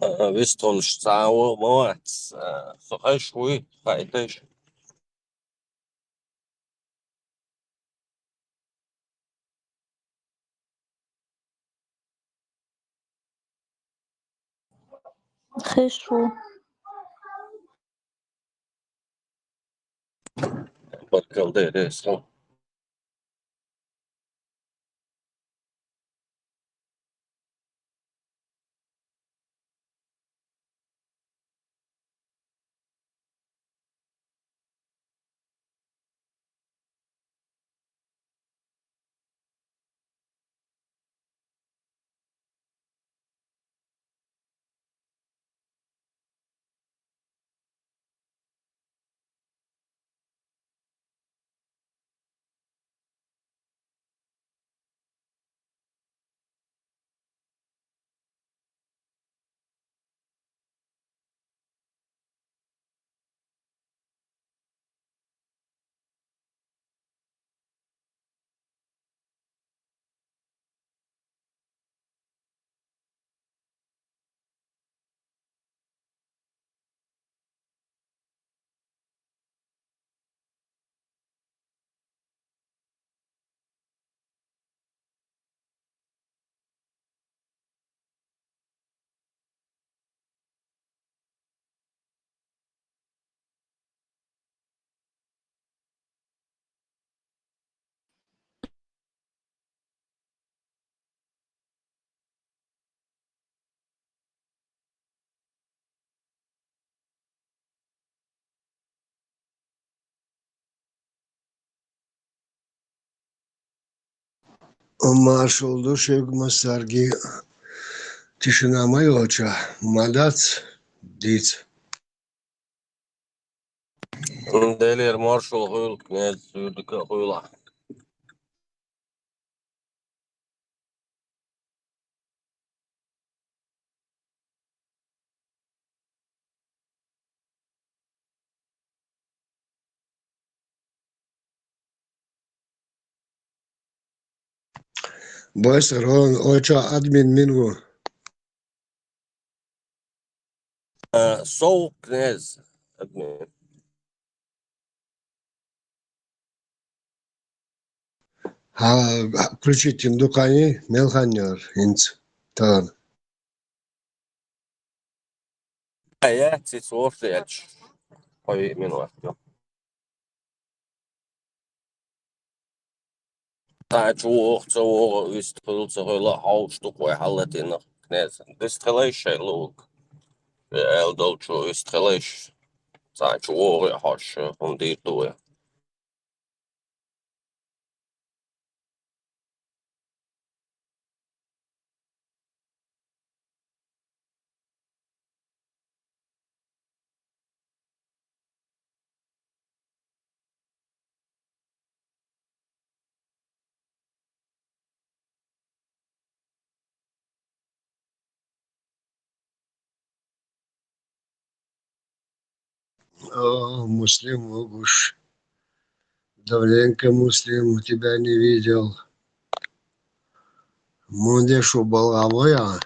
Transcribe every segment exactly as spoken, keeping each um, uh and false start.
А, вистхуьлуш цхьа а вон ма вац. А, со хезаш вуй, хаийташ. Хезаш ву. Баркалла, деррис хьо. Маршал ду шуьга, массарга а. Тишина ма йолча, ма дац дийца. Делера маршал хуьлда, князь, суьртага а хуьлда. Бойсар, хьо, хьо чохь админ мила ву? Э, со ву, князь, админ. Хьан включить йина ду кхайна, мел хан яра хӀинца тахана? Ай, я, циц ворхӀ яц. Кхо-виъ минот ю. Цхьа чу вогӀу, ца вогӀу, вистхуьлу, ца хуьлу, хьовш ду-кх вай хьалатийнарг, князь. Вистхилийша шайн луург. Вай аьлла долчу вистхилийша. Цхьа чу вогӀий хьо, хӀума дийр ду вай. О, Муслим ву гуш. Давленко Муслим, тебя не видел. Мунде шу балгӀа ву я?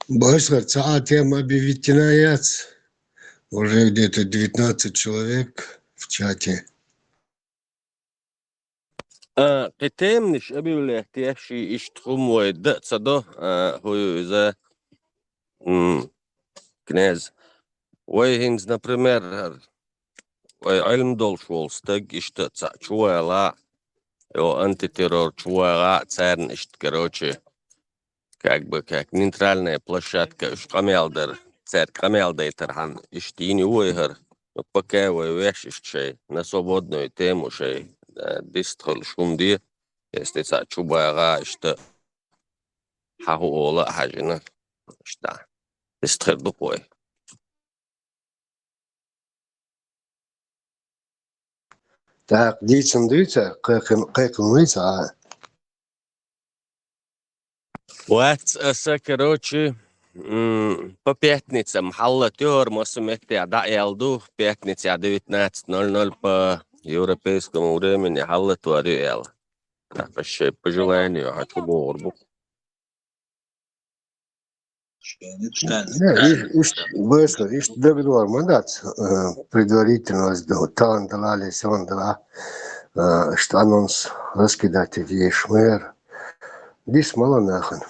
Бойсар, цхьа а тема объявить йина яц. Уже где-то девятнадцать человек в чате. А, кхин теманаш объявлять еш, иштта хӀума вай дан а ца до, а, хӀу ю иза, м, князь. Вай хӀинца, например, хӀара, вай Ӏилма долуш волу стаг иштта а цхьаъ чу вала, Йо, антитеррор чу вагӀа а царна иштта, короче, как бы, как нейтральная площадка, уьш къамел дар, цаьрга къамел дайтархьама, иштта йина ю вай хӀара. Ну, пока вай веш иштта шай, на свободную тему шай, э, дистхуьлуш хӀума де, если цхьаъ чу багӀа, иштта хьан хӀу ола а хьажина, иштта дистхир ду-кх вай. Так, дийцина дуьйцу, кхайкхина, кхайкхина вуьйцу, а? Вац аса, короче, м, по пятницам хьаллатоьхар массо меттехь дӀа а аьлла ду, пятницехь девятнадцать ноль ноль по европейскому времени хьаллатор ю аьлла. Так, аса шайн пожелание хьан чу бохур бу. Не, иш-, иш-, быстро, иш договор ма дац, э, предварительно, ас ду, тахана дала, или сона дала, э, ишта анонс раскидать еш мэр. Дис мала нахана.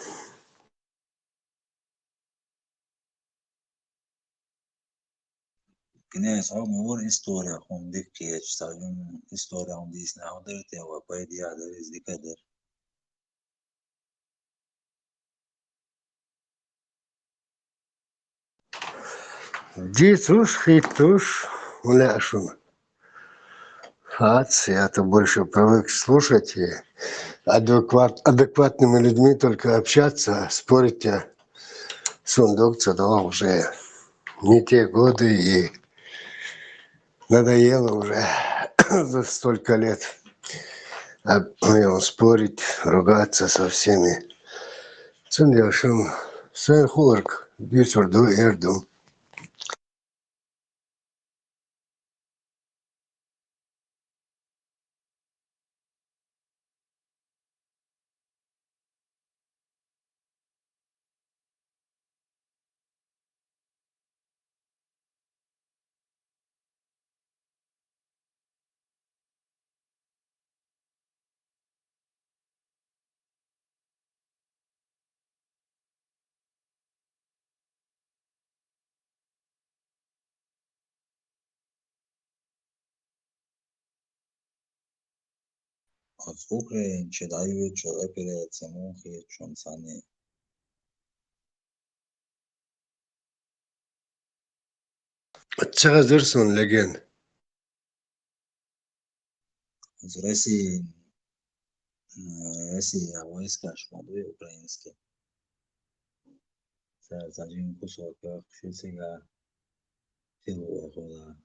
Князь, хьо ма вара история хӀума дика кхеташ, цхьа хӀума история хӀума дийцина хьо дара те, вай пайда яхьа дара, иза дика дара. Дийцуш, хийттуш, хӀун лаьа шуна? Хац, я-то больше привык слушать и адекват-, адекватными людьми только общаться, спорить я. Суна дог ца догӀу уже. Не те годы и надоело уже за столько лет, а, ну, спорить, ругаться со всеми. Цундела шуна сайн хуларг дуьйцур ду, эр ду. Оцу Украинчу дӀайоьдучу операци муха хета шуна цхьаьна? Ца хезира суна леген. Оцу Россия, м, Россия войскаш ма дуй украинский. Цара цхьа жима кусок йоккхуш ю цигахь, хила вохула.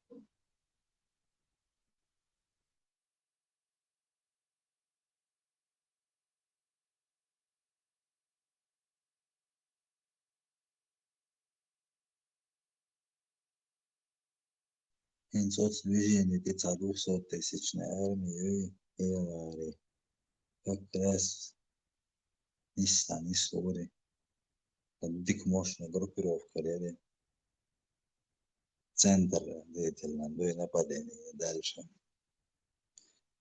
ХӀинца оцу движение тӀе цхьа двухсот тысячный арми юй, хӀевари. Как раз нисса, нислури. Дика мощная группировка яри. Центр деятельно дуй нападение дальше.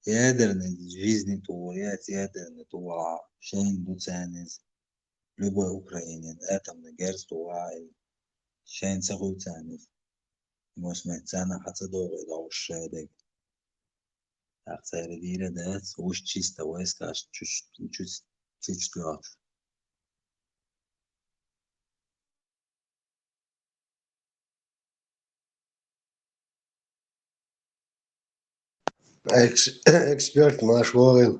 Ядерный жизни тур, я ядерный тур, шайн ду царна иза. Любой Украинин атомный герз тур, шайн ца хуьлу царна иза. Мос мет царна хьан ца догӀу и догӀуш шадерг. ТӀаккха цара дийра дац, уьш чисто войскаш чуч-, чуч-, чуч тоьхуш. Экс-, эксперт марш вогӀийла.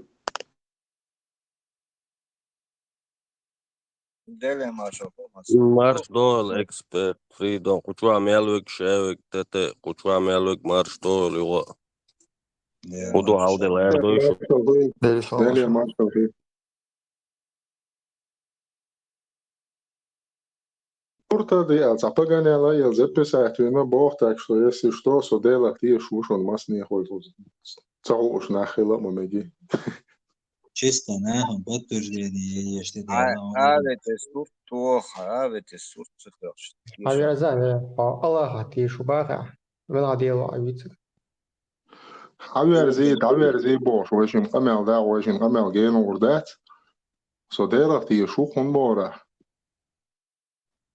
Деле марш вогӀийла. Марш догӀийла, эксперт. Фридом, кху чохь мел вег, шаверг, тете, кху чохь мел вег, марш догӀийла юха. ХӀун ду хьал де лаьара дуй шу? Деле марш вогӀийла. Туртар де а цхьа паганала я записать вина боху, так что, если что, со Делах тешаш ву шуна массанехула, ца хууш нах хила а ма меги. Чисто нахана подтверждение еш де. А, а ведь сурт тоха, а ведь сурт ца тоьхча. Хьан верза, хьо Аллахах тешаш ву бахахь, велха Дело а вуьйцург. Хьан верзий, дӀаверзий бохуш, вай шин къамел да, вай шин къамел гена гӀур дац. Со Делах тешаш ву хӀун бохурахь?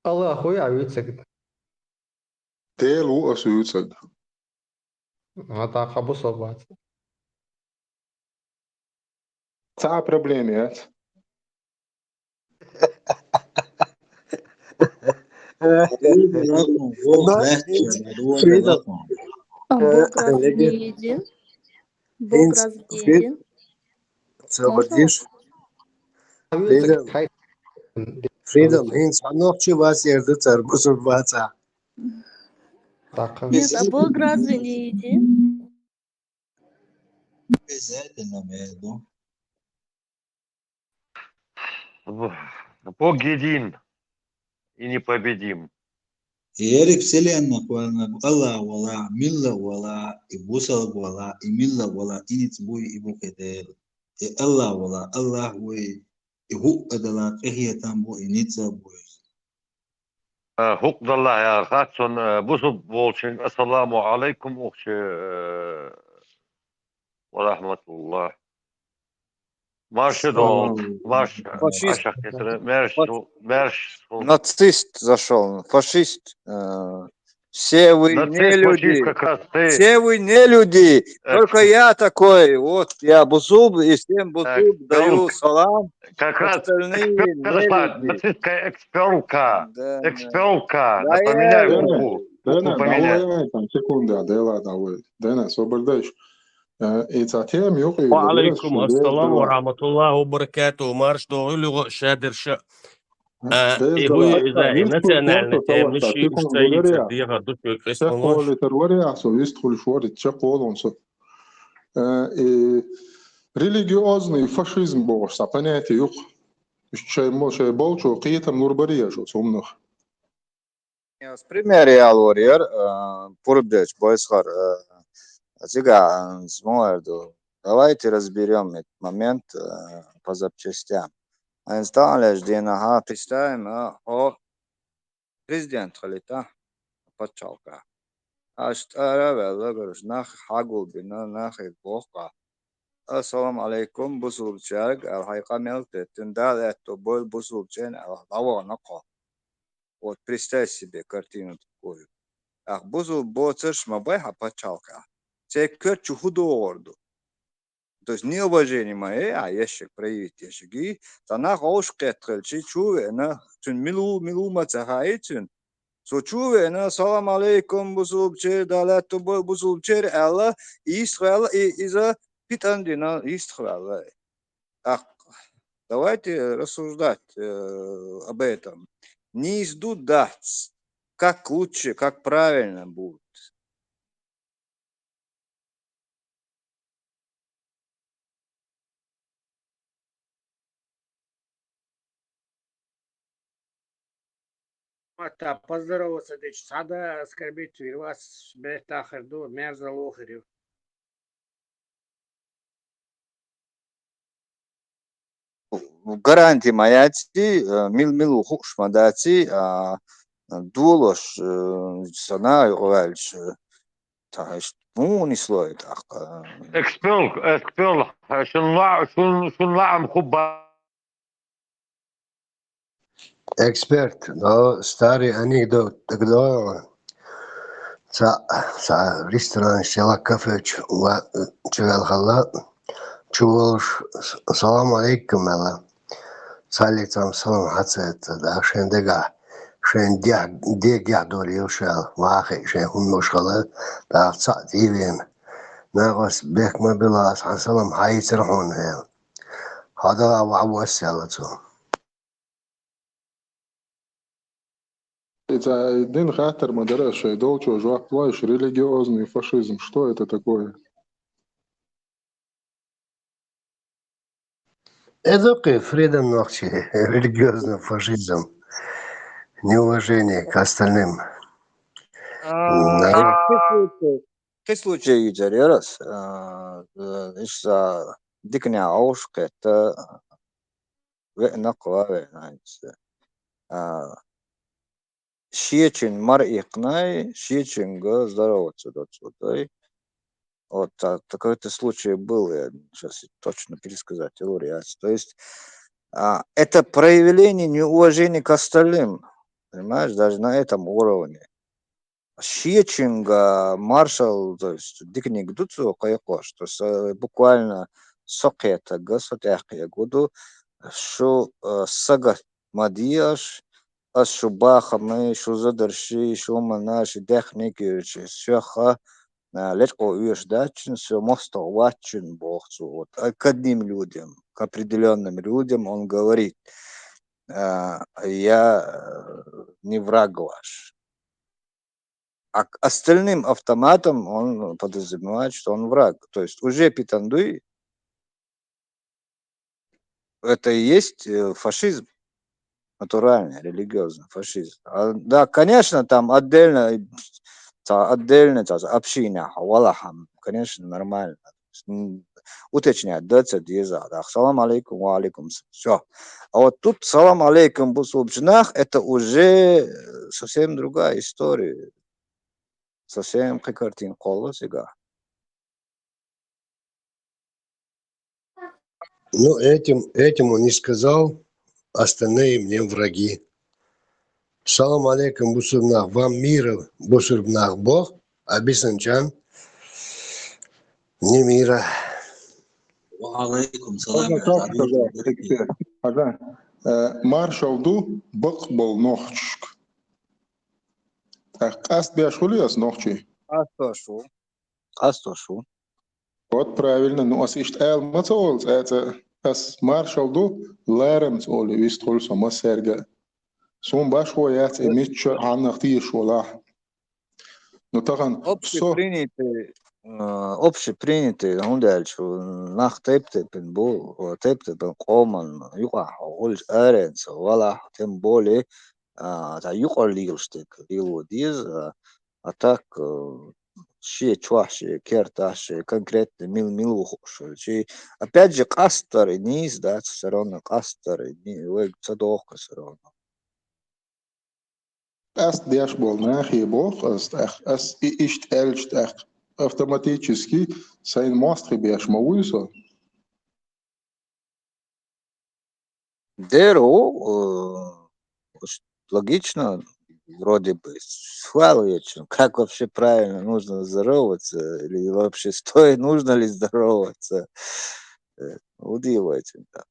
Аллах вуй а вуьйцург. Дела ву ас вуьйцург. ХӀан тӀаккха бу со бац. Цхьа а проблема яц. Freedom, Бог разве не един? Бог разве не один? Можно? Freedom, Freedom, хӀинца хьан нохчи вас ер ду цар бусурба ваца. Нет, а Бог разве не один? Обязательно, между. Бог един и непобедим. Ерик вселенная квална Аллах вала, милла вала, и бусалг вала, и милла вала, и ниц буй, и бу кедер. И Аллах вала, Аллах вуй, и ху адала, и хиятан бу, и ница буй. Э, хукъ далла яр хатсон, э, бусу болчин. Ассаламу алейкум, ухчи, э, ва рахматуллах. Марш, Дональд, марш, Фашист. Ашак Петр, марш, марш. Нацист зашел, фашист. Э, все вы Нацист, нелюди, фашист как раз ты. Все вы нелюди, Э, только я такой. Вот я бусуб, и всем бусуб э, даю Дональд, салам. Как раз Остальные экспёрка зашла, нелюди. Нацистская экспёрка. Да, да. Экспёрка. Да, Напоминаю, я- Уку. Дена, Уку поменяю. давай, там, секунда, дела, давай. Дена, собардайш. Э, и цхьа тема юкъе وعليكم السلام ورحمة الله وبركاته. Марш догӀули гъо шадерша. А, и гьуй, иза, и национальный тема, ну, ши уж цаиб, ца дегӀа, ду ши кьис хьунуш. Сехъули тарвари ахсо, вистхули шури, чекъолун со. Э, и религиозный фашизм богъуш, са понятие юкъ. Шай мо-, шай болчу кхетам нур бария шу сумнах. Я с пример я лорьер, э, пурдеч бойсхар, э, зига, э, смоерду. Давайте разберём этот момент, э, по запчастям. Ан сталеш дина ха, представим, э, о, президент халита, пачалка. Аш тара вела, говоришь, нах хагул бина, нах их бохка. Ассаламу алейкум, бусулчаг, ал хайка мелте, тин дал этто бой бусулчен, ал лавана ко. Вот представь себе картину такую. Ах, бузул боцарш ма бай ха пачалка. Цей көр чуху доорду. То есть неуважение мае, а ящик проявить ящик. И тана хош кетрелчи чувена, цун милу, милу ма цахайцун. Со чувена, салам алейкум, бузул чер, далат бузул чер, Алла, Исраил, и, иза питан дина Исраил. Так, давайте рассуждать, э, об этом. Не из дудат, как лучше, как правильно будет. Мата, поздороваться дечи, цхьа да оскорбить вир вас, бетахар ду, мерза лохарев. Гарантия ма яци, э, мил-, милу хукш ма даци, а, дулош, э, сана югъалш, э, та иш муни слой тахка. Экспёл, экспёл, шунла, шун, шунла ам хубба. Эксперт, но старый анекдот, так да. Ца, ца ресторан шела кафе чу-, ва-, чугал хала. Чувалш, салам алейкум, ала. Цали цам салам хацет, да, шен дега. Шен дег, дег я дор юшал, вахи, шен хуннуш хала, да, ца дивен. Нагас бек ма билас, хан салам хайцер хун хел. Хадала ва васяла цу. Ица дин хаттар ма дара, шай долчо жоп лайш, религиозный фашизм. Что это такое? Эдуки Фридом нохчи, религиозный фашизм, неуважение к остальным. А, Да. Кислуче юджар ярас, а, э, иш за дикня ауш кета ве накла ве найц. А, шиечин мар ихнай, шиечин га здороваться доцудай. Вот, а, такой-то случай был, я сейчас точно пересказать, Илур, я, то есть, а, это проявление неуважения к остальным, понимаешь, даже на этом уровне. Шиечинга маршал, то есть, дикник дуцу кайкош, то есть, э, буквально со кхетарг, со тӀекхетарг ву ду, шу, э, сагатта ма де аш, ас шу бахамаш, шу задарши, шу манаши дехне кийрчи, соьха, а, лечкъо оьшуш дац шуна, со мостагӀа вац шуна, боху цо. Вот, а, к одним людям, к определённым людям он говорит, а, я, э, не враг ваш. А к остальным автоматам он подразумевает, что он враг. То есть уже питандуй, это и есть, э, фашизм. Натуральный, религиозный фашизм. А, да, конечно, там отдельно, ца-, отдельно, ца-, община, валахьа, конечно, нормально. М, уточнять, да, ца деза, да. Салам алейкум, ва алейкум с-, всё. А вот тут салам алейкум бусулбчу нах, это уже, э, совсем другая история. Совсем кхин картина кхоллалц ига. Ну, этим, этим он и сказал, остальные мне враги. Салам алейкум, бусурбнах. Вам мира, бусурбнах, Бог, а бисанчан не мира. Ва алейкум салам. Можно так сказать, эксперт? Ага. Э, маршал ду, бакъ бол нохчашка. Так, къаст беш хуьлу ас нохчий? Къастош ву. Къастош ву. Вот правильно. Ну, ас иштта ала ма ца волу цкъа а цкъа. Ас маршал ду, ларамца олий вистхуьлу со массаьрга а. Суна башхо яц и мичча хьаннах тешаш валахь. Ну, тахана со общепринятый, а, общепринятый, хӀунда аьлча нах тайп-тайпана бу, тайп-тайпана къоман юкъахь хьо гӀулч аренца валахь, тем более, а, цхьа юкъара лелаш дерг лело деза, а, а так, э, шен чохь, шен кертахь, шен конкретно мила-мила ву хууш хилча, опять же, къастар и нийса дац, всё равно къастар и ни-, вайга ца догӀу-кх всё равно. Къаст деш болу нахе боху ас тӀаккха, ас и иштта аьлча тӀаккха, автоматически сайн мостагӀий беш ма вуй со? Дера ву, э, логично, вроде бы, схваливается, как вообще правильно нужно здороваться, или вообще стоит, нужно ли здороваться, э, удивительно.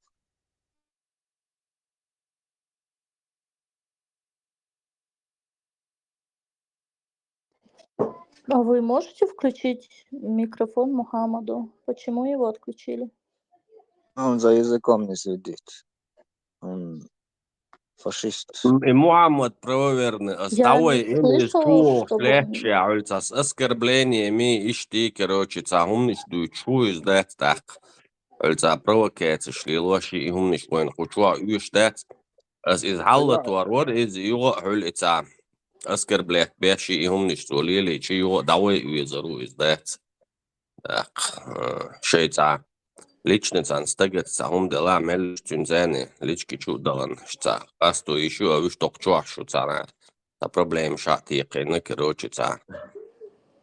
А вы можете включить микрофон Мухаммаду? Почему его отключили? Он за языком не следит. Он фашист. И Мухаммад правоверный, ас дӀавай имлис чу лаьтташ я, хьуьлцас оскорбление ми иштта, короче, цхьа хӀуманаш дуьйцуш хӀу иза дац тӀаккха. Хьуьлца провокацеш лелош и хӀуманаш вайна кху чохь оьшуш дац. Ас иза хьаллатор вара, иза юха а хьуьлу и цхьа оскорблять беш и хӀуманаш цо лелийча, юха а дӀавай везар ву иза дац. ТӀаккха, э, шайн цхьа личный цхьана стагат цхьа хӀума делахь, меллаша цуьнан царна лички чу а дахана, цхьа къасто йиш ю, а уьш доккху чохь шу цхьа нах, цхьа проблемаш хьа а текхийна, короче, цхьа.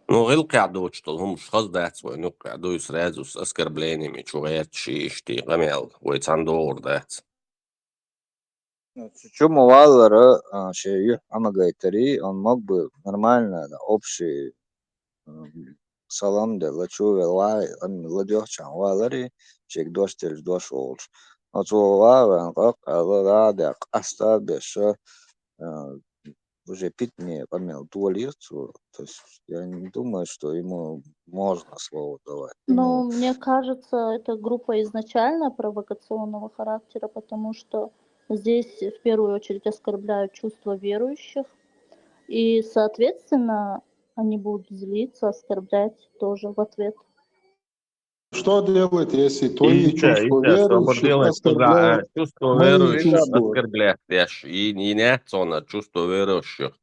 Ну, гӀиллакхехь доцуш долу хӀумаш хаза дац вайна юккъехь дуй, сразу с оскорблениями чу гӀерташ и иштта къамел вай цхьаьна догӀур дац. Ну, чу, чу ма валлара, а, шен юьхь Ӏамагайтарий, он мог бы нормально, да, общий, м, салам делла, чу велла вай, ам, ладоьгӀча валарий, шега дош делча дош волуш. Но цо ван къакъ аьлла, да, да, къаста беша, а, уже питане къамел долийра цо. То есть я не думаю, что ему можно слово давать. Ну, ему мне кажется, эта группа изначально провокационного характера, потому что здесь в первую очередь оскорбляют чувства верующих, и, соответственно, они будут злиться, оскорблять тоже в ответ. Что делать, если твои чувства верующих оскорбляют мои чувства? Чувства верующих оскорблять деш, и, и нет, чувства верующих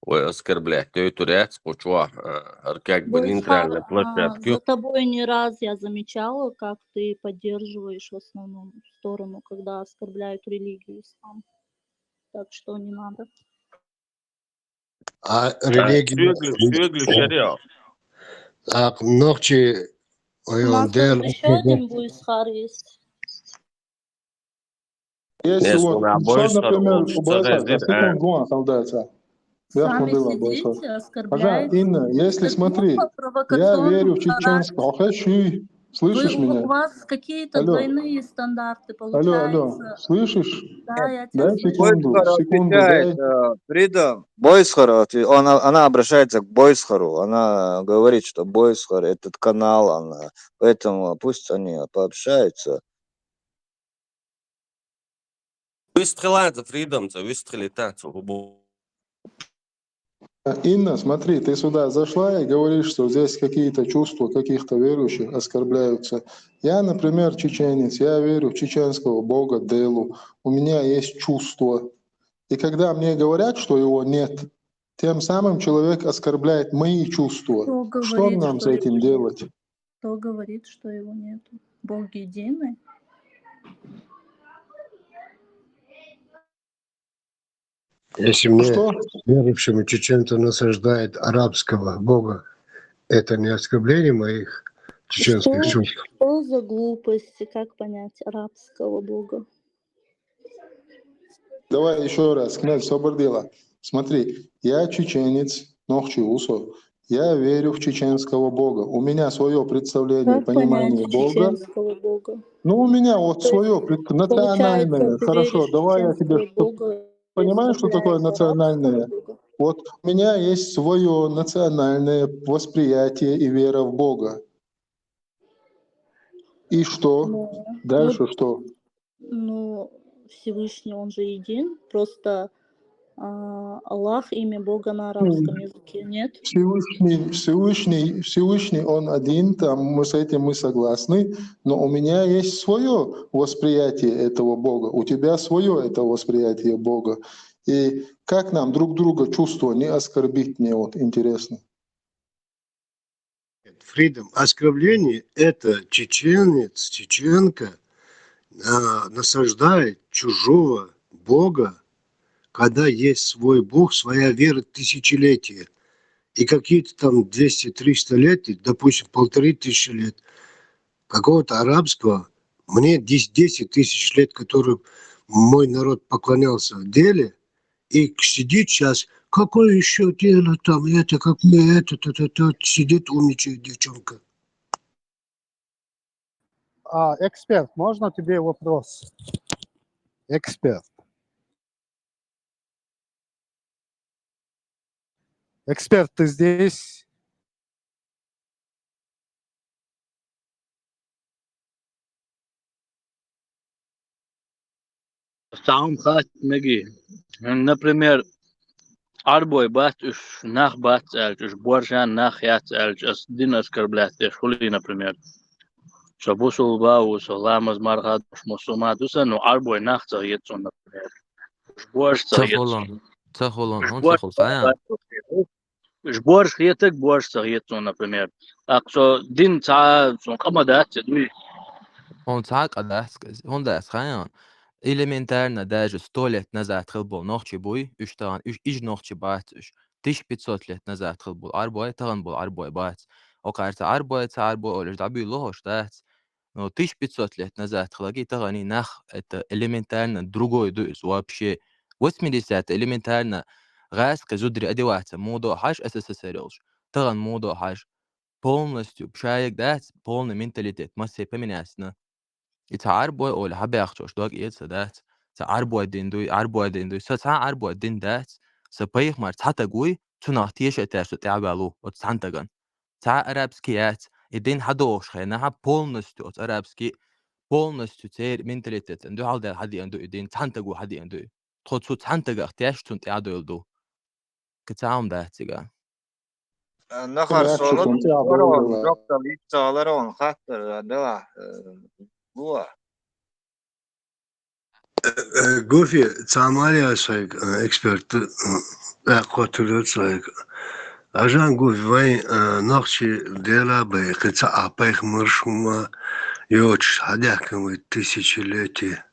вай оскорблять дойтур яц кху чохь, а, хӀара как бы нейтральная площадка. За тобой не раз я замечала, как ты поддерживаешь в основном сторону, когда оскорбляют религию ислам. Так что не надо. А религия... Соьгу-, соьгу шариат. А нохчи... У нас ещё один буйсхар есть. Если вот, например, у Байсака, секунду, Алдан, халдайца. Сами сидите, оскорбляете. Инна, если смотри, я верю в чеченскую, хьо хезчий, Слышишь Вы, у меня? вас какие-то Алло. Двойные стандарты Алло, алло, получаются. Слышишь? Да, я тебя Дай слышу. секунду, Бойсхар секунду, отвечает, дай. э, Фрида, Бойсхар отве- он, она обращается к Бойсхару, она говорит, что Бойсхар этот канал, она, поэтому пусть они пообщаются. Выстрелается Фридом, выстрелит, так, Инна, смотри, ты сюда зашла и говоришь, что здесь какие-то чувства каких-то верующих оскорбляются. Я, например, чеченец, я верю в чеченского бога Делу, у меня есть чувство. И когда мне говорят, что его нет, тем самым человек оскорбляет мои чувства. Кто Что говорит, нам с что этим его нет? Делать? Кто говорит, что его нету? Бог единый. Если мне, Что? Верующему чеченцу, насаждает арабского бога, это не оскорбление моих чеченских Что, чувств? Что за глупости? Как понять арабского бога? Давай еще раз, князь, собор дела. Смотри, я чеченец, Нохчи Усо. Я верю в чеченского бога. У меня свое представление, Как понимание понять бога. Чеченского бога? Ну, у меня вот То есть, свое пред- национальное. Получается, ты Хорошо, веришь в давай я чеченского тебе что- бога и Понимаешь, что такое оскорбляешь арабского национальное? бога? Вот у меня есть свое национальное восприятие и вера в Бога. И что? Ну, Дальше ну, что? Ну, Всевышний, он же един, просто а, Аллах, имя Бога на арабском языке, нет? Всевышний, Всевышний, Всевышний, он один, там мы с этим мы согласны, но у меня есть свое восприятие этого Бога, у тебя свое это восприятие Бога. И как нам друг друга чувство не оскорбить, мне вот интересно. Фридом, оскорбление — это чеченец, чеченка а, насаждает чужого бога, когда есть свой бог, своя вера тысячелетия. И какие-то там двести-триста лет, и, допустим, полторы тысячи лет какого-то арабского, мне десять тысяч лет, который мой народ поклонялся в Деле, и сидит сейчас, какое еще дело там, это, как мне это, то, то, то, сидит умничает девчонка. А, эксперт, можно тебе вопрос? Эксперт. Эксперт, ты здесь? Цхьа хӀума хац меги. Например, Ӏарбой бац уж, нах бац аьлча, уж боаршан нах яц аьлча, ас дин оскорблять деш хули, например. Со бусулба ву, со ламаз марха дош мусулма ду сан, ну Ӏарбой нах ца хета сона, например. Уж боарш ца Ца хета хулун, сона. ца хулун, Уж хӀун ца боарш хул, ца ян? Уж боарш хетаг, боарш ца хета сона, например. ТӀаккха со дин цхьа, сона къа ма дац, ца дуй. Он цхьа къа дац, хӀун дац, ца ян? Элементарно, даже сто лет назад хила бола нохчий буй, уж тахана, уж, уж нохчий бац уж. Тысяча пятьсот лет назад хила бола Ӏарбой, тахана бола Ӏарбой бац. Окхар ца Ӏарбой, ца Ӏарбой олуш дӀабуьйлу хӀорш дац. Ну, тысяча пятьсот лет назад хиларгий, таханий нах, это элементарно другой ду иза вообще. Восьмидесятые элементарно гӀаьскхи зударий одеваться муха до хьажа, СССР йолуш. Тахана муха до хьажа. Полностью шайга дац, полный менталитет массеран поменяться. И ца Ӏарбой олий хьабаьхчош дог эца дац. Ца Ӏарбой дин дуй, Ӏарбой дин дуй. Сан цхьа а Ӏарбой дин дац. Сан пайхамар цхьа таг вуй, цунах теша а тешна тӀаьхьа ваьлла ву оцу цхьана тагана. Цхьа а арабский яц, и дин хьадохуш хенахь полностью оцу арабский, полностью церан менталитетана дуьхьал даьлла хьадеана ду и дин, цхьана таго хьадеана ду и. Тхо цу цхьана тагах тешна цунна тӀаьхьа а девлла ду. Кхин цхьа а хӀума дац цигахь. Э, Нахар, со ладугӀур вара хьуна, жоп дала йиш ца хилар хьуна, хаттар делахь, э, ло. Э, Гуфи, цхьа а ма аьлла сайга, э, эксперт, э, тӀаккха хоттур ду сайга. Ажан Гуфи, вайн, э, нохчий Дела бен, кхин цхьа а пайхамарш хӀума йоцуш, хьадаьхкина вай тысячелетие.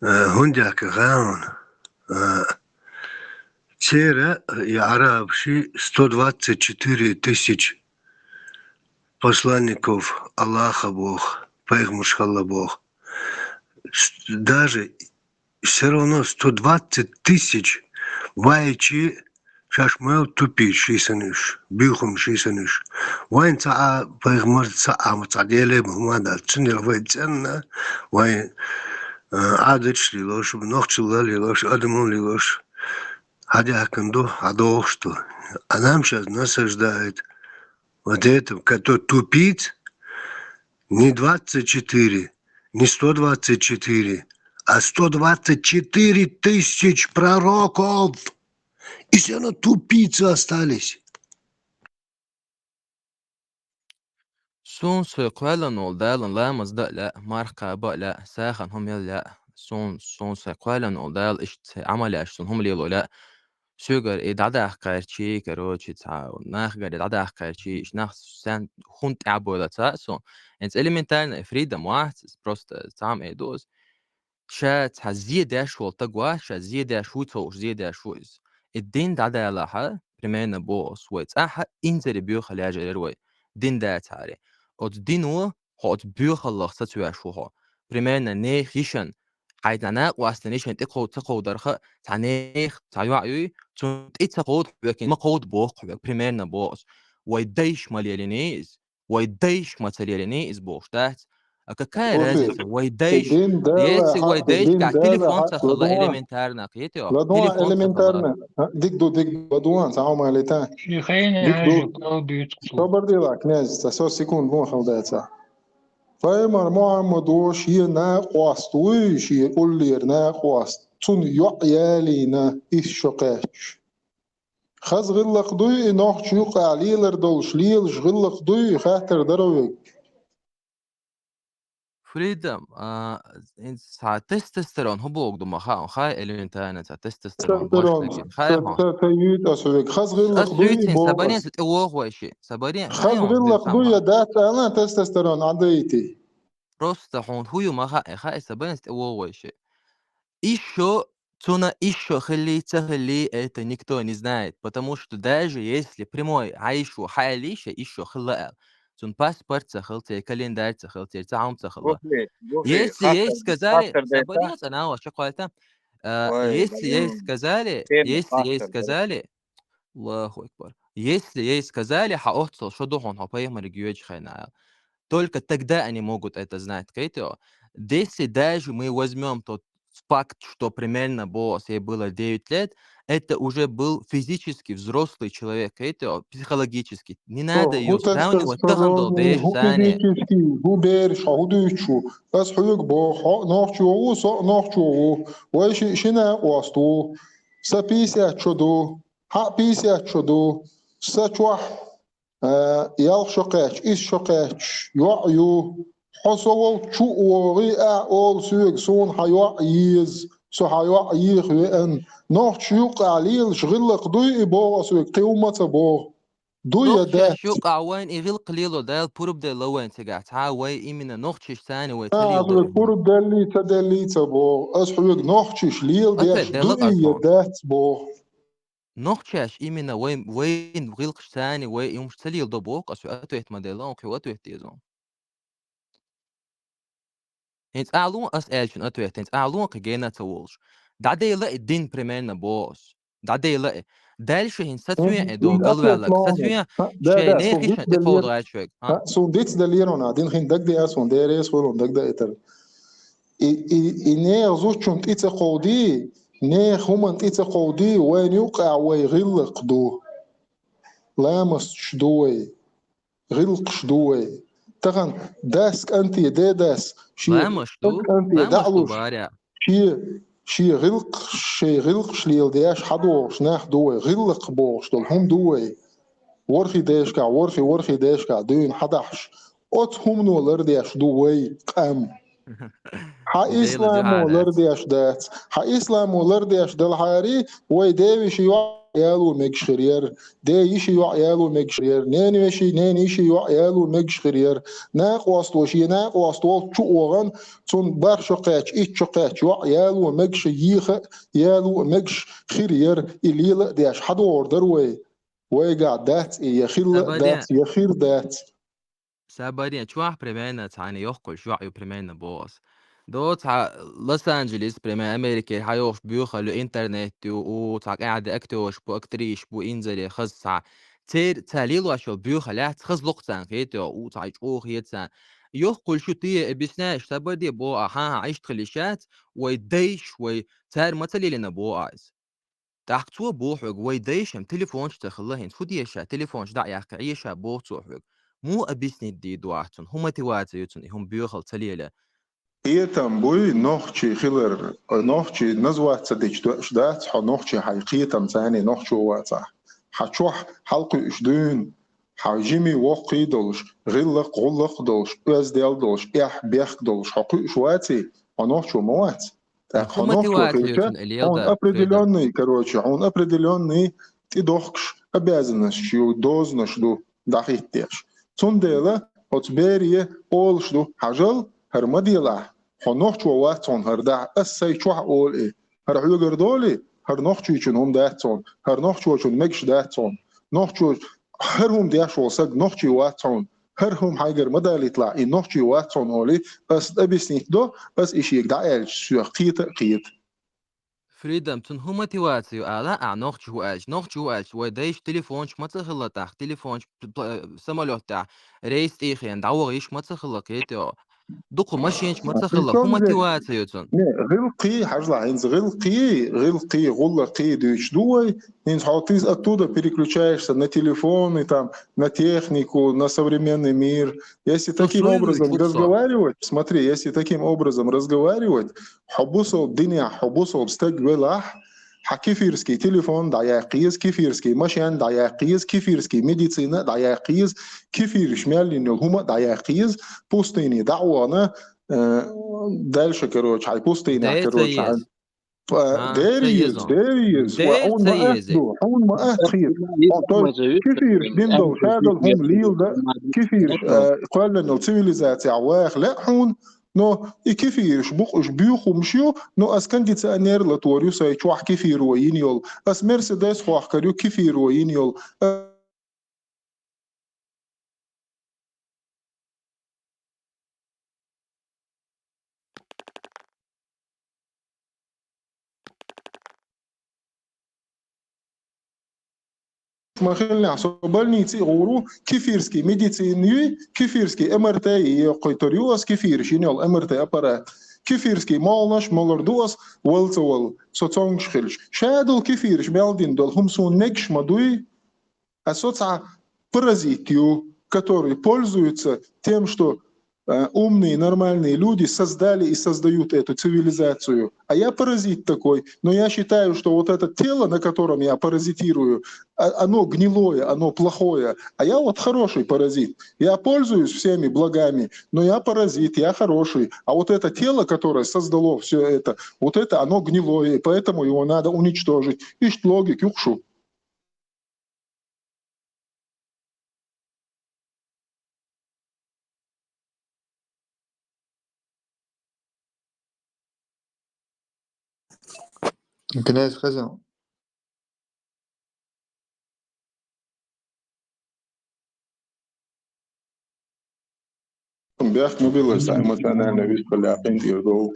Э, хӀунда даьхкина хаьий хьуна? Э, церан, э, и арабаши сто двадцать четыре тысяч посланников Аллаха боху, пайхамарш хилла боху. С-, даже всё равно сто двадцать тысяч вайчи Шаьш мел тупиц ший санна уьш, буьйхам ший санна уьш. Вайн цхьа а пайхамар, цхьа а, цхьа Деле бахьана дац. Цундела вай цӀена, вай, а, Ӏадаташ лелош, нохчалла лелош, адамалла лелош, хьадаьхкина ду, хьадохуш ду. А нам щас насаждает вот это, который тупиц, не двадцать четыре, не сто двадцать четыре, а сто двадцать четыре тысяч пророков. И всё равно тупицы остались. Суна со кхоьллина волу Дала ламаз дан а лаьа, марха кхаба а лаьа, сагӀина хӀума яла лаьа. Суна, суна со кхоьллина волу Дала иштта цхьа Ӏамал еш, суна хӀума лело лаьа. Соьгара и дӀадаккха гӀертачий, короче, цхьа нахагара и дӀадаккха гӀертачий, иштта нах сен хӀунда тӀаьхьабойла ца хаьа суна. ХӀинца элементарно и freedom вац, просто цхьа хӀума эр ду аса. Ша цхьа зе деш волу стаг вац, ша зе деш ву, ца хууш зе деш ву иза. И дин дӀадалахь, примерно боху аса, вай цӀахь инзаре боьха лежар яра вай. Дин дацахьара. Оцу дино хьо оцу боьхаллах сацавеш ву хьо. Примерно нехан йишина хьайн цхьа накъостан йишина тӀе кхов-, ца кховдарха, цхьа нехан, цхьа йоӀ юй, цунна тӀе ца кховда хьоьга, ма кховда боху хьоьга, примерно боху аса. Вай дайша ма лелийний иза. Вай дайша ма ца лелийний иза бохуш дац. А какая разница? Вай дайша, если вай дайша, телефон ца хилла, элементарно, кхетий хьо? ЛадугӀа, телефон ца хилла. Элементарно. А, дика ду, дика ду, ладугӀа, цхьа хӀума летахь. Ши хенахь дика ду. Собар де, князь, цхьа со секунд лоьхуш хила дацахь. Пайхамар Мухьаммадо шен накъост вуй, шен уллера накъост, цунна йоӀ ялийна, исс шо кхаьчча. Хаза гӀиллакх дуй и, нохча юкъахь лелар долуш лелаш гӀиллакх дуй и, хаттар дара вайга? Freedom, а, хӀинца цхьа тестостерон хӀун боху ду ма хаьа, хьуна хаьа элементарно цхьа тестостерон боху стаг, хьуна хаьа? Тестостерон, ца, ца, ца юьйту аса вайга. Хаза гӀиллакх дуй и боху аса. Сан барен ца тӀе вогӀу вай ши, сан барен. Хаза гӀиллакх дуй я дац ала тестостерон Ӏадайти? Просто хьуна хӀун ю ма хаьа, хаьа, сан барен ца тӀе вогӀу вай ши. Исс шо, цунна исс шо хиллий, ца хиллий, это никто не знает, потому что даже если прямой Ӏайшо хьаьллий ша исс шо хилла аьлла, цунна паспорт ца хилла, церан календарь ца хилла, церан цхьа хӀума ца хилла. Если ей сказали, сан барен цӀа нагӀо чекхвайта, а, если ей сказали, если ей сказали, Аллаху акбар. Если ей сказали, хьан оццул шо ду хьуна хьо пайхамариг йоьдучу хенахь аьлла, только тогда они могут это знать, кхетий хьо? Если даже мы возьмём тот факт, что примерно боху аса ей было девять лет, это уже был физически взрослый человек, кхетий хьо, психологически. Не надо её сравнивать тахана долу бераш санна. ХӀун физически, хӀун бераш, хьо хӀун дуьйцуш ву? Аса хьоьга боху, хьо а нохчо ву, со а нохчо ву. Вай ши, шина а къост ву. Сан пятьдесят шо ду, хьан а пятьдесят шо ду. Сан чохь, а, ялх шо кхаьчча, исс шо кхаьчча йоӀ ю. Хьо со волчу чу а вогӀий, ахь олу соьга, суна хьан йоӀ еза, со хьан йоӀ еха веана. Нохча юкъахь лелаш гӀиллакх дуй и боху аса вайга, кхин хӀумма а ца боху. Дуй я дац? Нохчаш юкъахь вайна и гӀиллакх лело Дала пурба делла вайна цигахь, цхьа а вай именно нохчаш санна вай ца лело. Аса вайга пурба деллий, ца деллий ца боху. Аса хьоьга нохчаш леладеш дуй я дац боху. Нохчаш именно вай, вайн гӀиллакхаш санна вай и хӀумаш ца леладо боху, аса ответ ма делла, кхин ответ деза. ХӀинца ахьа лун аса аьллачун ответ, хӀинца ахьа лун кхин гена а ца волуш. ДӀадайла и дин примерно боху аса. ДӀадайла и. Дальше хӀинца сацвен и ду галваьлларг. Сацвен шайн нехан йишина тӀе кховда гӀерташ вайга. Суна диц далера хьуна, дин хин дагадеа суна, деррес хуьлу дагадайтар. И, и, и нехан зудчунна тӀе ца кховдий, нехан хӀуманна тӀе ца кховдий, вайна юкъахь вай гӀиллакх ду. Ламасташ ду вай. ГӀиллакхаш ду вай. Тахана дас кӀанте, де дас, шен кӀанте дӀа а луш, шен, шен гӀиллакхаш, шайн гӀиллакхаш леладеш хьадогӀуш нах ду вай, гӀиллакх бохуш долу хӀума ду вай. ВорхӀе дешкахь, ворхӀе, ворхӀе дешкахь дуьйна хьадахьаш, оцу хӀумано лардеш ду вай къам. Хьан исламо лардеш дац. Хьан исламо лардеш далахьарий, вай девешин йоӀ яло мегаш хир яра, ден йишин йоӀ яло мегаш хир яра, ненан вешин, ненан йишин йоӀ яло мегаш хир яра. Накъосто шен накъост волчу чу а вогӀан, цунна бархӀ шо кхаьчча, итт шо кхаьчча йоӀ яло мегаш, еха а яло мегаш хир яра, и лела а деш хьадогӀур дара вай. Вайгахь дац и, я хилла а дац, я хир дац. Сан барен чохь примерно цхьаьна йоккхуш йоӀ ю примерно боху аса. До цхьа Лос-Анджелес, пример, Америкера хьайогӀуш боьхалла ю, интернет ю, у цхьа кӀаьда актёраш бу, актрисаш бу, инзаре хаза цхьа. Цер-, цара лелош йолу боьхаллац хаза локху царна, хетий, у цхьа чӀогӀа хета царна. Йохкуьлуш ю те, объясняешь, сабар де боху ахь, хьан-хьан иштта хила йиш яц, вай дайша, вай цара ма ца лелийна боху ахь иза. ТӀаккха цо боху хьоьга, вай дайша-м телефонаш ца хилла хӀинца, хӀун де ша, телефонаш дӀа а яьккхи, Ӏеша боху цо хьоьга. Муха объяснить дийр ду ахь цунна? ХӀун мотивация ю цунна, и хӀума боьхалла ца лело? Кхетам буй нохчий хилар, нохчий называть ца дича дош дац, хьо нохчий хьайн кхетам царний нохчо вацахь. Хьан чохь хьалкхуьуш дуьйна, хьан жимий воккхий долуш, гӀиллакх-гӀуллакх долуш, оьздел долуш, эхь-бехк долуш хьо кхуьуш ваций, хьо нохчо ма вац. ТӀаккха хьо нохчо хилча, хьуна определённый, короче, хьуна определённый тӀедохкуш обязанностьш ю, дозанаш ду дӀахӀиттеш. Цундела оцу бере олуш ду: хьажал, хӀара ма делахь, хьо нохчо вац хьуна хӀара дахь, ас сайн чохь олу и. ХӀара хьоьгара долий, хӀара нохчичун хӀума дац хьуна, хӀара нохчочун мегаш дац хьуна. Нохчо, хӀара хӀума деш волу саг нохчий вац хьуна, хӀара хӀума хьайгара ма далийталахь, и нохчий вац хьуна олий, ас объяснить до, ас и шега дӀааьлча, соьх кхета а кхета. Freedom, цунна хӀун мотивация ю ала, ахь нохчи ву аьлча? Нохчи ву аьлча, вай дайша телефонаш ма ца хилла тӀаккха, телефонаш, пла-, самолёт тӀехь рейс тӀехь дӀаваха йиш ма ца хилла, кхетий. Дукха машинаш ма ца хилла, хӀун мотивация ю цунна? Не, гӀиллакхий, хьажалахь, хӀинца гӀиллакхий, гӀиллакхий, гӀуллакхий дуьйцуш ду вай, хӀинца хьо ты оттуда переключаешься на телефоны, там, на технику, на современный мир. Если таким образом разговаривать, смотри, если таким образом разговаривать, хьо бусалба динехь, хьо бусалба стаг велахь, хьан кефирский телефон дӀаяккха еза, кефирский машен дӀаяккха еза, кефирский медицина дӀаяккха еза, кефираш мел йина йолу хӀума дӀаяккха еза, пустыне дӀа а вахана, э, дальше, короче, хьайн пустынехь, короче, хьайн, э, дер еза, дер еза, хьуна ма атта хета. Хьуна ма атта хета. Хьо, то есть, кефираш дина долу, шадолу хӀума лело, кефираш, э, кхоьллина йолу цивилизацехь ваха лаьа хьуна, но и кефираш бу-кх, уьш боьха хӀумаш ю, но ас кондиционер латор ю сайн чохь кефиро йина йолу, ас Мерседес хьокхур ю кефиро йина йолу. Ма хилнехь, со больнице а гӀур ву, кефирский медицина юй, кефирский МРТ йоккхуьйтур ю ас, кефираш йина йолу МРТ аппарат. Кефирский молханаш молур ду ас, вала ца вала, со цомгуш хилча. Шадолу кефираш мел дина долу хӀума суна мегаш ма дуй. А со цхьа паразит ю, который пользуется тем, что, э, умные, нормальные люди создали и создают эту цивилизацию. А я паразит такой, но я считаю, что вот это тело, на котором я паразитирую, а, оно гнилое, оно плохое, а я вот хороший паразит. Я пользуюсь всеми благами, но я паразит, я хороший. А вот это тело, которое создало все это, вот это оно гнилое, и поэтому его надо уничтожить. Иштта логика ю-кх шу. Князь Хазян. Бехк ма билла, сан эмоционально вист хилла кхин тӀера долу.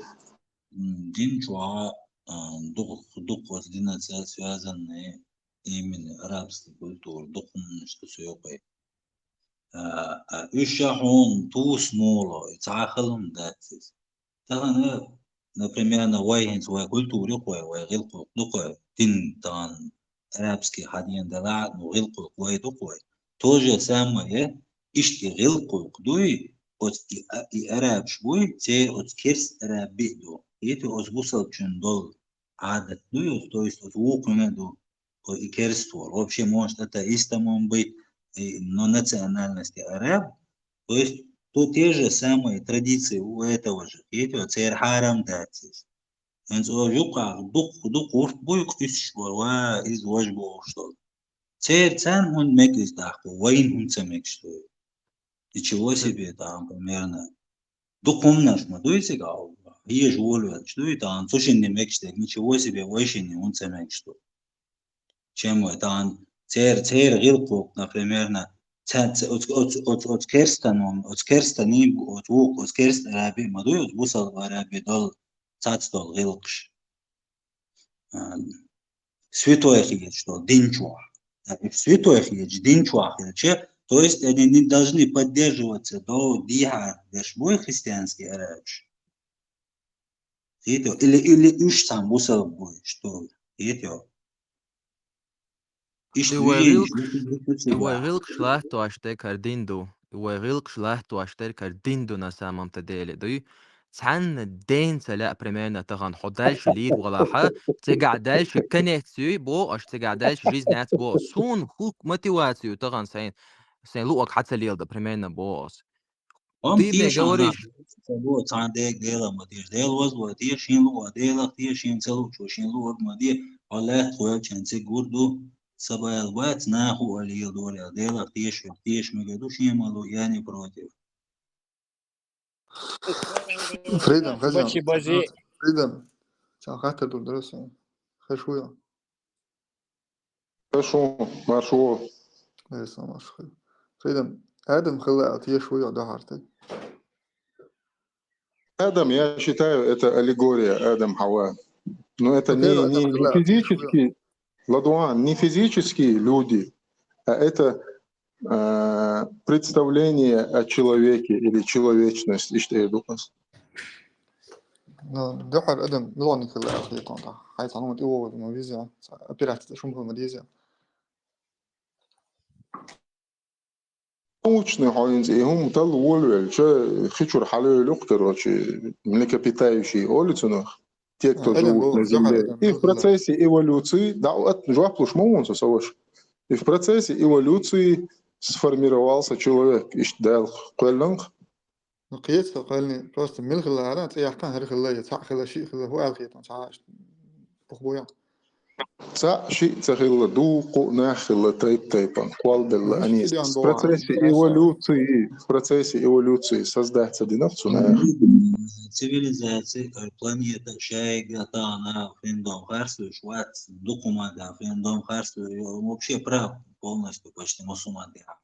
М, дин чохь, а, дукха, дукха оцу динаца связанный именно арабский культура, дукха хӀуманаш ду соькъе. А, а, уьш ша хьуна туса моло, и цхьа хала хӀума дац иза. Тахана, например, вай хӀинца вай культура ю-кх вай, вай гӀиллакх ду-кх вай, дин тахана арабский хьадена делахь а, ну, гӀиллакх вай ду-кх вай. То же самое, иштта и гӀиллакх дуй, оцу и, а, и арабаш буй, церан оцу керста арабаш а ду. Хетий, оцу бусалбачун долу Ӏадат дуй оцу, то есть оцу вукхуьнан а ду, оцу и керста волу. Вообще, может, атеистом он быть, и, но национальности араб. То есть, то те же самые традиции у этого же, хетий, церан хьарам дац иза. ХӀинца оцу юккъехь дукха, дукха гӀурт буй-кх уьстуш болу, ва, иза важа бохуш долу. Церан царна хӀунда мега иза даккха, вайна хӀунда ца мегаш ду? Ничего себе, там, примерно. Дукха хӀуманаш ма дуй цига, хьежа волавелча дуй, там, цу шинна мегаш дерг, ничего себе, вай шинна хӀунда ца мегаш ду? Чем вай, там, церан, церан гӀиллакх, например, Ца, ца, оц, оц, оц, оц керстаном, оц керстаний, оц вук, оц керст араби ма дуй, оц бусал араби дол, цац дол гӀилкхаш. А, святой хеташ дол, дин чохь. А, и святой хеташ, дин чохь хилча, то есть они не должны поддерживаться до дихьар, деш бой христианский арабаш. Хетё? Или, или уж сам бусал бой, что? Хетё? Иштта И вай вижен, гӀилкхаш, иштта и вай вижен. ГӀилкхаш латтош дерг хӀара дин ду. И вай гӀилкхаш латтош дерг хӀара дин ду на самом-то деле, дуй? Цхьанна ден ца лаьа примерно тахан хьо дальше лийр валахьа, цигахь дальше конец юй, боху аш, цигахь дальше жизнь яц, боху. Суна хӀук мотивацию тахан сайн, сайн луъаг хьа ца лелда примерно, боху ас. Амма Ты мне тешан говоришь, нах ца бо, цхьана дега Дела ма теша. Дела вазло теша, шен луъа Делах теша, шен ца луъучо шен луъаг ма де. Хьо лаьтта хьоьлчан цига гур ду, са бала бац, наху а лела дорел. Делах теша, теша мега ду, шен ма лу, я не против. Фридом, хазан. Бачи бази. Фридом. Цхьа хаттар дур дара сан. Хеш вуй? Хорошо, маршо. Э, самаш хай. Фридом, Адам хилла а теша вуй а дахьар таг? Адам, я считаю, это аллегория, Адам, Хава. Но это Ну, не, первое, не, Адам не хилла а теша вуй а. физический, Ладуан, не физические люди, а это, э, представление о человеке или человечность, иштта эр ду ас. Ну, дуьхьал адам милгӀаниг хилла аьлла хетон тӀаккха. Хьайца хьанумат и вогӀу ма визе, операция шум хила ма дезе. Научный хьо хӀинца и хӀума талла волавелча, хи чуьра хьалавелух, короче, млекопитающие олу цунах, те, кто Адам живут боху, на земле. Адам И в боху, да. процессе эволюции, да, от, жоп луш ма вон со, со ваша. И в процессе эволюции сформировался человек, иштта Дала кхоьллинг. Ну, кхета со кхоьллинг, просто мила хилла ара, цӀе яхкан хӀара хилла, я цхьаъ хилла, шиъ хилла, хӀу аьлла хетон, цхьа а иштта бух бу ян. Цхьаъ шиъ ца хилла, дуккха а нах хилла тайп-тайпана, кхолбелла, Мишта анис. диган В боху, процессе мишта диган эволюции, в процессе эволюции создать ца динарх цу нах. Цивилизация, планета, шайга, тана, фендом, харсуш, вац, дукумада, фендом, харсуш, вообще прав, полностью почти мусульман диган.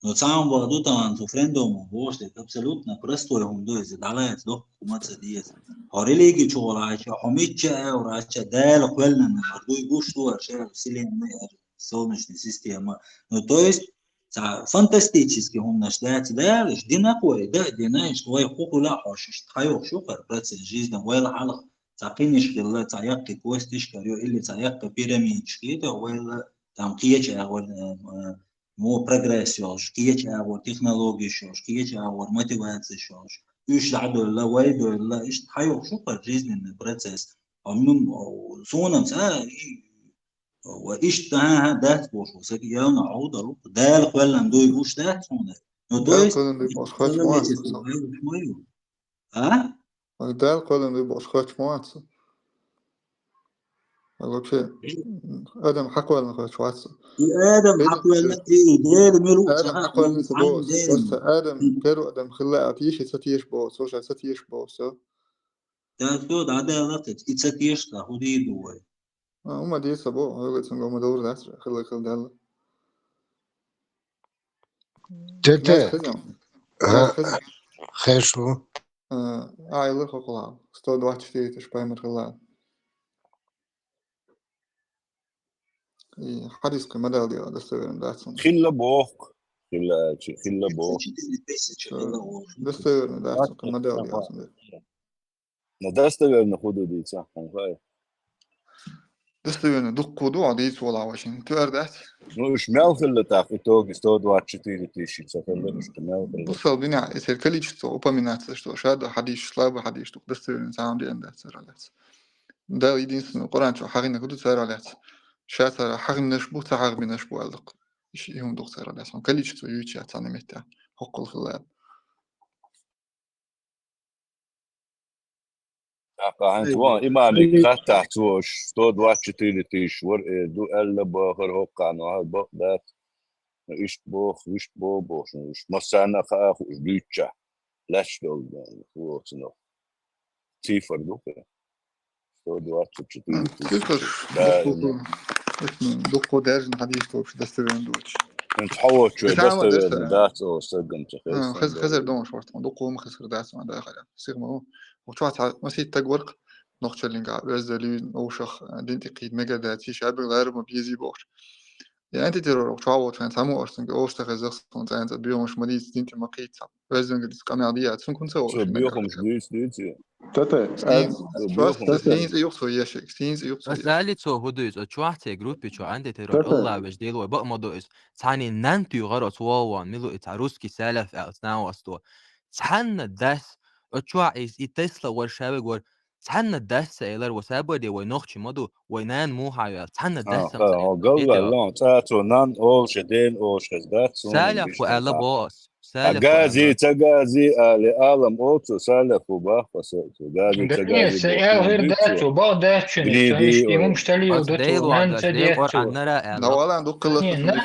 Но цхьа хӀума бакъ ду тахана цу френдомо бохуш дерг абсолютно простой хӀума ду иза, дӀалаца доккха хӀума ца деза. Хьо религи чу волахьа, хьо мичча а варахьа, Дала кхоьллина хӀара дуй гуш ду хӀара шаьра вселенная, хӀара солнечная система. Ну, то есть, цхьа фантастический хӀуманаш дац далаш, дина кхой, да, дина, иштта вай хӀу хуьла хьош, иштта хьайохуш ю хӀара процесс жизни, вайла хьалха цхьа къинаш хилла, цхьа яккхий костиш карайо, или цхьа яккхий пирамидаш хилла, вайла там кхеча агӀор, э, э, мо прогресс йолуш, кхеча агӀор технологиш йолуш, кхеча агӀор мотивацеш йолуш, уьш дӀадоьлла, вай доьлла, иштта хьайохуш ю хӀара жизненный процесс. А, ну, суна-м ца, и, ва иштта, хӀа-хӀа, дац бохуш, ва сага явна Ӏовдал, Дала кхоьллина дуй гуш дац хьуна. Ну, то Дала есть, кхоьллина дуй бохуш хоч ма вац. А? Вай Дала кхоьллина дуй бохуш хоч ма вац. Вай вообще адам хьакхоьллина хоч вац. И адам Дела хьакхоьллина, и Дела мила ву Адам ца хьакхоьллина ца боху. Просто адам, первый адам хилла а теша, ца теша боху, со ша ца теша боху, всё. Да, всё, да, да, да, и ца теша, да, хӀу дийр ду вай? А, хӀума дийр ца боху, хӀу цуьнга хӀума довр дац, хилла, хилла Дала. Тете. Князь Хазан. Ага. Князь Хазан. Хеш ву. Э, Айлар хокхула. Сто двадцать четыре тысячи паймар хилла. И хьадис кхин ма дала дела, достоверно дац хьуна. Хилла боху. Хилла, чи-, хилла боху. Четыре тысячи хилла боху. Достоверно дац хьуна, кхин ма дала дела хьуна. Но достоверно хӀу ду дийца, хьуна хай. Достоверно дуккха ду, а дийца вола вашин. Туьар дац? Ну, уж мел хилла тӀаккха, итоге сто двадцать четыре тысячи ца хилла, уж мел хилла. Бусал дуьнен, если количество упоминаться, что шадо хьадис, слабо хьадис, что достоверно, самом деле, дац, цара лац. Да, единственное, Къуръан чу хьагӀина хӀу ду цара лац. Ша цара хьагӀинаш бу, ца хьагӀбинаш бу аьлла дукха. Иш и хӀума дукха цара лац. Количество юйча царна метта. ХӀоккхул хилла. ТӀаккха хӀинца вон имамиг хаттахь цо, сто двадцать четыре тысячи вара эр ду аьлла бахара хӀокхарна хӀара бакъ дац. Иштта боху, вуьшта боху бохуш, уьш массарна а хаа хууш дуьйцучехь, лаьтташ долу, хӀу оцунах цифр ду кхин. Сто двадцать четыре тысячи. Цифр даима. Дуккха, дуккха даьржина хьадис вообще достоверно доцуш. Цхьа воцчо доставлена дац олуш саггам ца хеза. Хезар догӀуш вара тхуна, дукха хӀума хезар дац ма дахара. Сих ма ву. Ву чохь цхьа масийтта таг вара-кх нохчаллинга, везда луьйзна, овшах дин тӀе кхийда мегар дац, и шабиг лара ма безий бохуш. И антитеррор ву чохь волчу хенахь цхьаммо аша цунга олуш ца хеза, суна цӀенца боьхамаш ма дийца, дин тӀе ма кхийда цхьа. Везданга диц къамел дийца, цунга хӀунца олуш? Боьхамаш дийца, дийца. Тата, сийна цӀе юху цо ешиг, сийна цӀе юху цо ешиг. Ас али цо хӀу дуьйцу, оцу чохь церан группи чохь антитеррор Аллах веш дела вай бакъ ма ду иза. Цхьаьна нан туьйхира оцу вогӀу ван, мила ву и цхьа русский салаф аьлла, цхьана васто. Цхьанна дас, оцу чохь иза и Тесла вара, шавиг вара, цхьанна дас ца элира, ва сабаре вай нохчи ма ду, вай нана муха ваьлла, цхьанна дас ца элира. Галваьлла, цӀа цо нан олуш, ден олуш хеза дац, салаф ву аьлла боху ас. Гази, ца гази, али, алам оцу салаф ву бах, аса, гази, ца гази. Сан эл хир дац, бах дац чуьнан, сан ишти мумш талийла ду цо, нан ца дет цо. Нан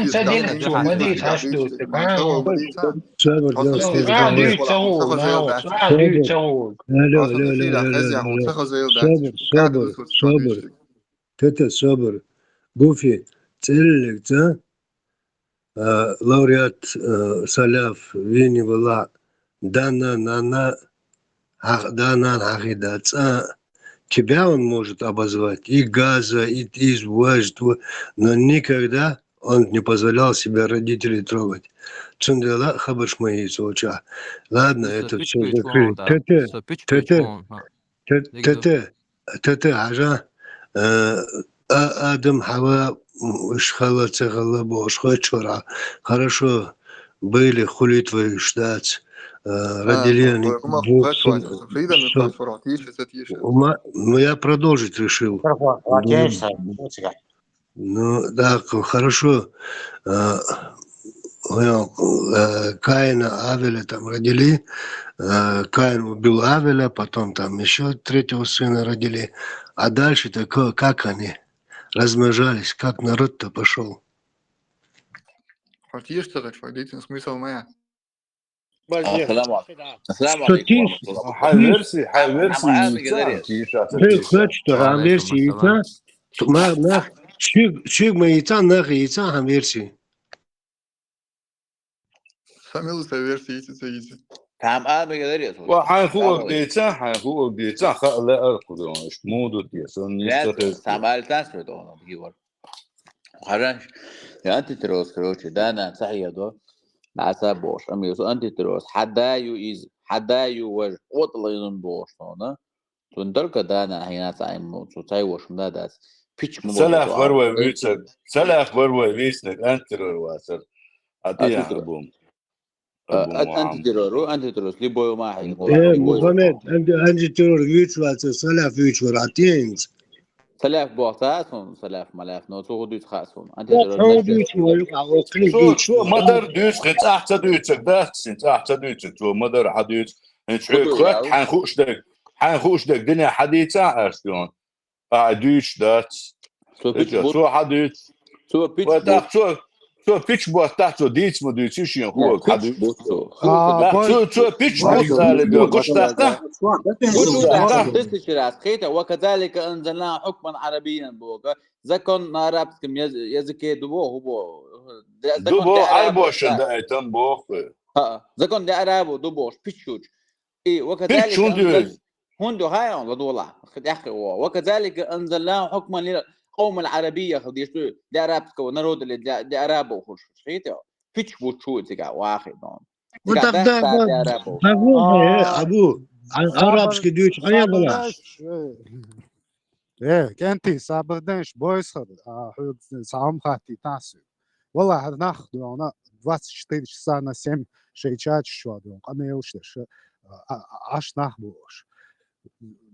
ца дет цо, ма дийца хьаш ду. Сабр, а, дуьйцу ца гӀо, нагӀо, а, дуьйцу ца гӀо. Алло, алло, алло, алло, алло. Сабр, сабр, сабр. Тата, сабр. Гуфи, цӀеллиг ца? А, лауреат, а, салаф, вини вала, дана, нана, хьах-, дана, хьахида, цӀа. Тебя он может обозвать и газа, и из, вождь, в-, но никогда он не позволял себя родителей трогать. Цундела хабарш ма йийца волчохь. Ладно, это всё закрыто. Тата, тата, тата, Тата, хьажа, э, а, Адам, Хьава, м, уьш хала, ца хала бохуш хоьттуш вара. Хорошо, были, хуьлуьйту вай уьш дац. Э, родили они двух сына. Ну, я продолжить решил. Ну, да, хорошо. А, э, Каина, Авеля там родили. Э, Каин убил Авеля, потом там ещё третьего сына родили. А дальше-то ка-, как они размножались, как народ-то пошёл? Хьо тешаш ца хилча, вай дийцина смысл ма яц. Ассаламу алейкум. Ассаламу алейкум. Хьан верси, хьан верси йийца, тиша. Хьан верси йийца, нах, нах, шуьга, шуьга ма йийца, нах йийца, хьан верси. Сан мила сан верси йийца, ца йийца. Там а мегар яц. Ва хьан хуург дийца, хьан хуург дийца, хаа лаьара кхуза, муха ду те, сан нисса хеза. Там али тас ве дона, гивар. Хьажанаш, я антитеррорс, короче, да, на, ца хьедо. На, ца бохуш, ам юсу антитеррорс. Хьан да ю иза, хьан да ю важа, отла иза бохуш, тона. Цун дарка да, на, хьина ца айму, цу цай вош, ма да дац. Пич ма боху, салаф вар вай вуьйцург, салаф вар вай вуьйцург, антитеррор вацар. А ти я Абу. А, Абу ан-, Мухаммад. Антитеррор, антитеррор, любой ма хьин. Э, Мухаммед, анти-, антитеррор вуьйцур вац, салаф вуьйцур вац, а ти хӀинца. Салаф боху ца хаа суна, салаф, малаф, но цо хӀу дуьйцу хаа суна. Антитеррор хӀу дуьйцу, вай юкъа воккхий дуьйцу. Цо ма-дарра дуьйцу, хӀинца ахь ца дуьйцург дац, хӀинца ахь ца дуьйцург, цо ма-дарра хьан дуьйцу. ХӀинца хьоьга хатта, хьайн хууш дерг, хьайн хууш дерг динехь хьан дийца ахь, аьрста йона? Ахь дуьйцуш дац. Цо пич бу-, цо хьан дуьйцу? Цо пич бу-, тӀаккха цо, цо пич боттахь, цо дийца ма дуьйцу шен хӀуга хьан дуьйцу? Цо, цо пич бу-, цо пич бу-, цо гуш даккха? Гуш даккха? Тысяча раз. Кхета, «وكذلك أنزلناه حكما عربيا» боху. Закон на арабском яз-, языке ду боху, бо-, де-, ду закон боху, де арабо арабо ша да. Даийтан боху. ХӀаъ, закон де арабо ду бохуш, пич ю. И, «وكذلك أنزل-», хӀунда ю хьайн, ладогӀалахь, хи-, тӀаьхьа хи-, о, «وكذلك أنزلناه حكما للقوم العربية», хила деш ду, для арабского народа или для, для арабов хуьлуш, хета? Пич бу чу цига, вахи, дон. Ну, цига так, да, да, да, для арабов. Да, вот, э, Абу, а, арабский дуьйцу, а я была. Э, кӀентий, сабар дайша бойсхар, а, хьоьга цхьа хӀума хаттийтахь соьга. Валлахь, хӀара нах дуьйна двадцать четыре часа на семь шайн чаташ чохь дуьйна, къамелаш деш, а, а, Ӏаш нах бу уьш.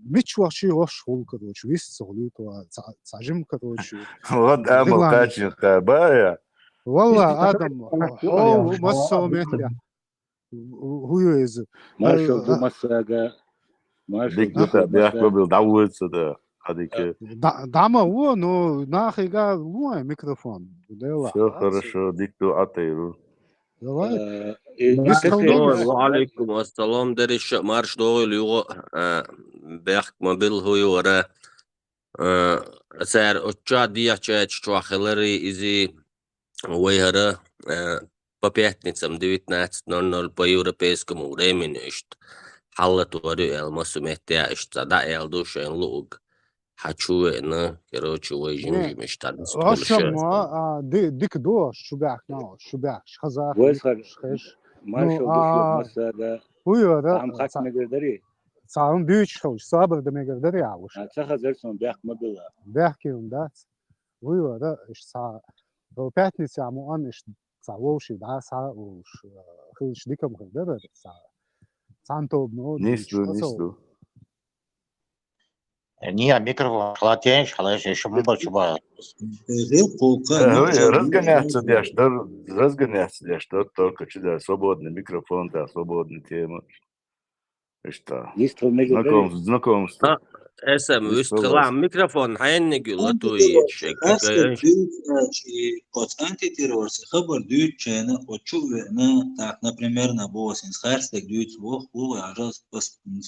Мича вахчий вош хуьлу, короче, вист ца хуьлуьйту, цхьа, цхьа жима, короче. Вот амал кхачийна кхаба я. Валлахь, Адам, хьо ву массо а меттехь. ХӀу ю иза? Маршалла ду массага. Маршалла ду массага. Дика ду, тӀаккха бехк бабил дӀавоьду ца да. Хьадика. ДӀа-, дӀа ма вон, ну, нахига вон микрофон. Всё хорошо, дика ду, Ӏатайру. Давай. Э, и Ва алейкум ассалам, дариша, марш догӀийла югӀо, э, бехк ма билла, хӀу ю вара. Э, цара оцу чохь дехьа чаташ чохь хиларе иза. вай хӀара, э, по пятницам девятнадцать ноль ноль по европейскому времени иштта хьаллатварю аьлла, массу меттехь иштта цхьа дӀа аьлла ду шайн луург. Хьан чу веана, короче, вай жим-жим иштта дӀа. Ошамма, а, ди-, дика ду, аш чу баьхна, аш чу баьхна, хаза хезаш. Маршал ду шуьга массаьга. ХӀу яра, цхьа хӀума буьйцуш хилча, сабар дан мегар дарий, а, вуш? А, ца хазар сон бехк ма билла. Бехке хӀума дац. ХӀу яра, иштта цхьа, пятница мо ан иштта цхьа вовший дӀа схьа а волуш, э, хилча дика-м хир дара, цхьа, цхьана тобано. Нийса ду, нийса ду. Не, микрофон хьалатеш, хьалаеш, ещё ма бачу ба. Э, разгоняться деш дар, разгоняться деш дар, только чу да, свободный микрофон, да, свободная тема. Иштта. Знаком-, знакомство. А, эсэм, вистхила микрофон хьенниг ю латуй, шек. Оцу антитеррорцы хабар дуьйцучайна, оцу чу а веана, так, например, на босс, инс харцдерг дуьйцу воху, ву, я жас,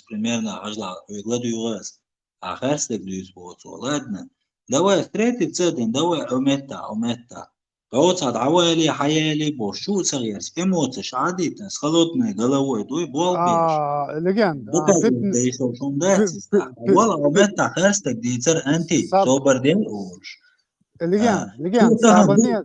примерно, хьажла, хьоьга ладуьйгӀа ас. А харцдерг дуьйцу боху цо. Ладно. Давай встретиться дин, давай, Ӏу метта, Ӏу метта. Оцу дӀавали, хьаяли боху, шу ца гӀерс, эмоцеш Ӏадитанс, холодной головой дуй, болх беш. А, легенда, а, доказывать дайшо шун дац, пи-, пи-, вала, Ӏу метта харцдерг дийцар антий, собар ден олуш. Легенда, легенда, сабар не,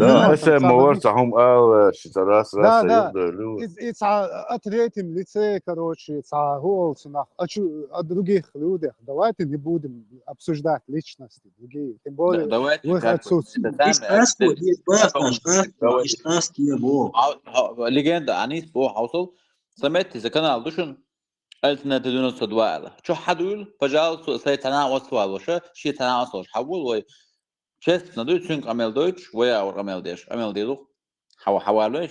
да, эсэм ма вар, цхьа хӀума ала, ши цхьа раз, раз, да, да. И, и цхьа, а, третьем лице, короче, цхьа хӀу олу цунах, а чу, а других людях. Давайте не будем обсуждать личности другие. Тем более, давайте в их отсутствии. Легенда, Анис, бо, хьовсал, сан метте, сан канал ду шуна, Альтернатива девяносто два аьлла. Чу хьадуьйла, пожалуйста, сайн цхьана а оцвалуша, шен цхьана а оцвалуш. Хьаввал вай. Честно дуй, цуьнга къамел дойтуш, вай а вара къамел деш, къамел дезух. Хьава-, хьаваллойш?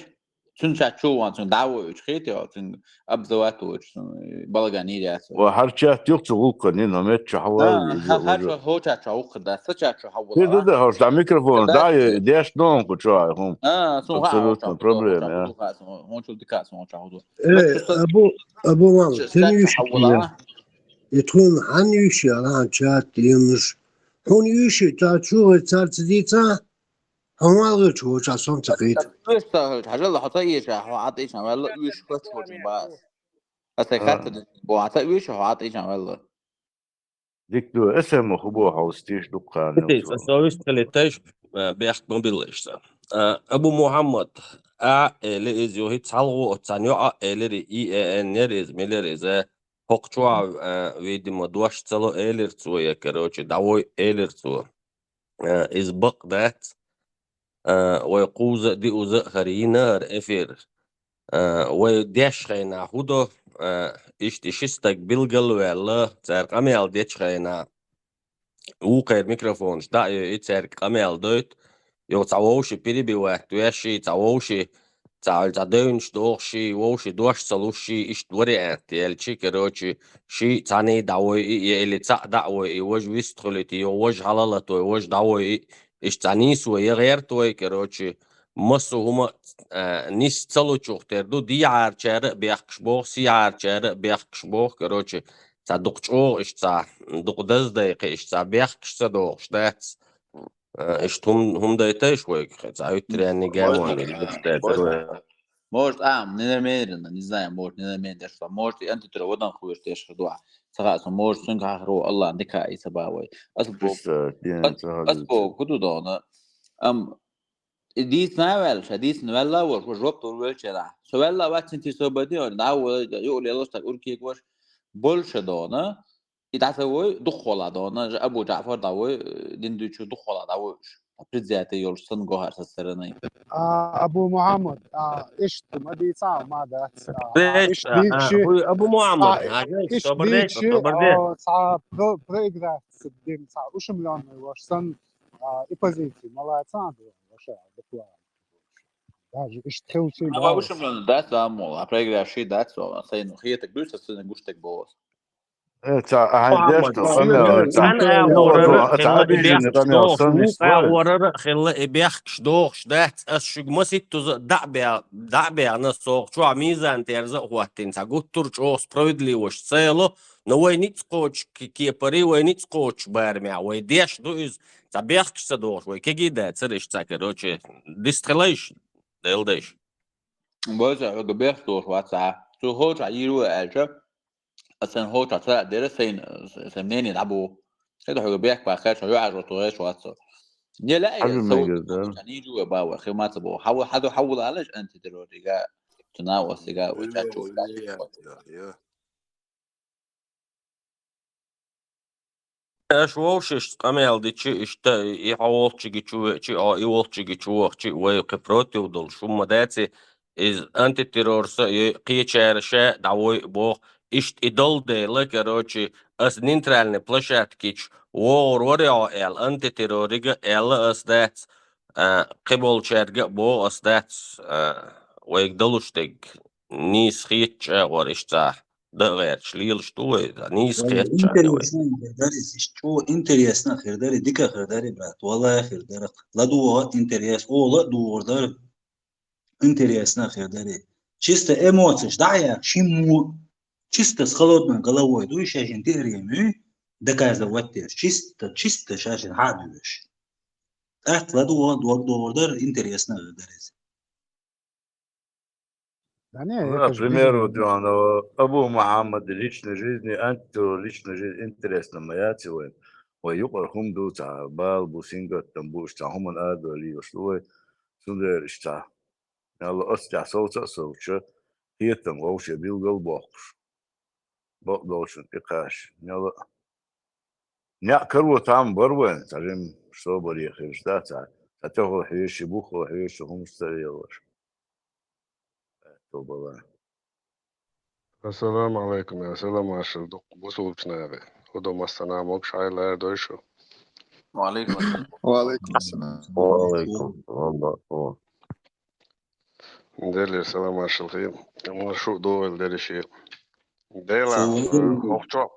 Цуьнан чат чу ван, цуьнга дӀа а воуьйтуш, хетий, цуьнга обзывать а воуьйтуш, цуьнан балаган йийр яц вай. Ва хьара чат юха цу гӀуллакхана, но мет чу хьавалла, а, иза хьа-, хьа уже. Чу, хьо чат чу гӀуллакх дац, сан чат чу хьаввала. Хир ду, да, хьо ша микрофон, да, деш дон кху чу, хьуна. А, сон абсолютно проблема, я. Хьо чу дика, сон чу хьо ду. Э, Абу, Абу Мам, тен юьш хьаввала. И тхуна хьан юьш яла, хьан чат, емнаш. Хьуна юьш, та чу, царца дийца? Хьо ма валгӀачу воча сом ца хета. Уьш ца хилча, хьажал, хьо ца эша, хьо Ӏа тӀечан ваьлла, уьш кхоччуьнга бац. Аса хатта бо, хьо ца уьш, хьо Ӏа тӀечан ваьлла. Дика ду, эсэм хӀу бо хьовса тийша дуккха. Со вист хилийтайш, э, бехк ма билла иштта. Э, Абу Мухьаммад, а, эли иза юхи цхьалгӀо, оццан йоӀа элири, и, э, эн, нер иза, милер иза. ХӀокху чохь, э, видимо, дош ца ло элира цо, я, короче, дӀавой элира цо. Э, иза бакъ дац. Э, вай кхуза а, диуза а хӀара йина хӀара эфир. Э, вай деш хенахь хӀу до, э, иштта ши стаг билгал а ваьлла, цара къамел дечу хенахь, вукхеран микрофонаш дӀа а йойу, цаьрга къамел дойту, йо, цхьа вовши перебивать веш, цхьа вовши, цхьа, цхьа девнаш дохуш, вовши дош ца луш, иштта вариант елчи, короче, ши цхьаьний дӀавой и, я или цхьаъ дӀа а вой и, важа вист хуьлуьйту, йо, важа хьалалатой, важа дӀавой и, иштта цхьа нийсо я гӀерта вай, короче, массо а хӀума, а, нис ца лучух тера ду, дийхьарчара а бехкаш боху, сийхьарчара а бехкаш боху, короче, цхьа дукха чӀогӀа иштта цхьа, дукха даздайкхи иштта цхьа бехкаш ца дохуш дац. Э, иштта хӀум-, хӀума дайтайш вайга, хе, цхьа уьттаренний гамонга. Может, а, не намеренно, не знаю, может, не намеренно, что, может, и антитера вадан хуьйш теш хир дуа. Ца хаьа со, может, цуьнга хьахаро Аллах дика и ца ба вай. Ас бо-, ас, ас бо, куду дона. Ам, и дийцна ваьлла, ша дийцна ваьлла ваш, ваш жоп тур велчера. Со ваьлла вацин ти собади, да, вай, ю лело так урки ваш. Больше дона. И дӀа ца вой, дукхахвала дона, жа Абу Джаъфар дӀа вой, э, дин дуьйцу дукхахвала дӀа вой уьш. Предвзятый йолуш санна гохьар со стороны. А, Абу Мухьаммад, а, иштта ма дийца, ма дац. А, а, иштта дийцчи, хӀуй, Абу Мухьаммад, а, а, иштта собар де, дийцчи, собар де. А, цхьа про-, проиграть дин, цхьа ушамлённый ваш санна, а, и позиции ма лаца, а, ваша, буквально. Даже иштта хилчи. А, ма ушамлённый дац, а, мол, а проигравший дац, а, сайн хетаг дуьйцу, сайн гуштаг боху. Э, ца, ахьа Мухьаммад, дешта, соьга къамел, ца, цхьана агӀорара вот, ца хилла и обиженный бехкаш къамел дохуш, санна вукху вай. АгӀорара хилла и бехкаш дохуш дац, ас шуьга маситтаза а дӀа а бе-, дӀа а бехна, сох чохь мизан терза а хӀоттийна, цхьа гуттар а чӀогӀа справедливош ца ело, но вай ницкъ кхочуш ке-, кепаре, вай ницкъ кхочуш барамехь, вай деш ду иза, цхьа бехкаш ца дохуш, вай кегий дацара иштта цхьа, короче, дистхилайш, Делан дайша. Бойса хьоьга бехк долуш вац ахьа. Цо хӀокху чохь йийр ву аьлча, аса сан хӀокху чохь ца а дера, сайн, сайн мнение дӀабоху. ХӀета хьоьга бехк баккхаьча, хьо юьхьӀаьржо тохеш вац со. Не лаьа Хьажа сан мегар, да? Хьан йийр ву баба, хир ма ца боху. Хьан ву, хьан ду, хьан ву лалаш антитеррорига, цу накъостига, вай чат чу ву. Аша вовшашца къамел дичи, иштта и хьо волччигичу веачи, хьо и волччигичу вахчи, вай кхин против долуш хӀумма дац и, иза антитеррор са а йой, кхечара ша а дӀавой а боху, иштта и долу дела, короче, ас нейтральный площадкичу вогӀур вара хьо аьлла, антитеррорига аьлла ас дац, а, кхиболчаьрга а боху ас дац, а, вайга долуш дерг нийса хетачу агӀор иштта цхьа дан а гӀерташ лелаш ду вай, нийса Валла, хетачарна вай. Интересно хир дара иза, иштта чӀогӀа интересно хир дара, дика хир дара, брат, валлахӀи хир дара. ЛадогӀа интерес, ола а догӀур дара, интересно хир дара. Чисто эмоцеш дӀа а яьхна, шиммо, чисто с холодной головой дуй, шайшинна теорема юй, доказывать деш, чисто, чисто шайшинна хьа а дуьйш. ТӀаккха ладогӀа, дог догӀур дара, интересно хир дара иза. Да не, Ну, это ж пример, бизнес. Вот, он, э, Абу Мухаммад личной жизни, антитеррор личной жизни интересно ма яц вайн. Вай юкъара хӀума ду, цхьа бала бу, сингаттам бу, уьш цхьа хӀуманна арадовла лелаш ду вай. Цундела иштта цхьа, аьлла, ас тӀехь совца а совцуша, кхетам вовшех билгал а боккхуш. Бакъдолчун тӀекхача, мела а. Некъ каро там бар вайн, цхьа жимма собаре хилча, да, цхьа, цхьа тӀехула хьоьжуш, буххула хьоьжуш, хӀумаш ца лелош. Аьтто бала. Ассаламу алайкум, я салам ашал дукха бусулбачу наха. ХӀу ду массанхьа могуш хьайла лардой шу. Ва алайкум ассалам. Ва алайкум ассалам. Ва алайкум. Ва алайкум. Делера салам маршал хила. Амма шу а догӀийла дерриш. Дела, Салам. Э, хӀокху чохь,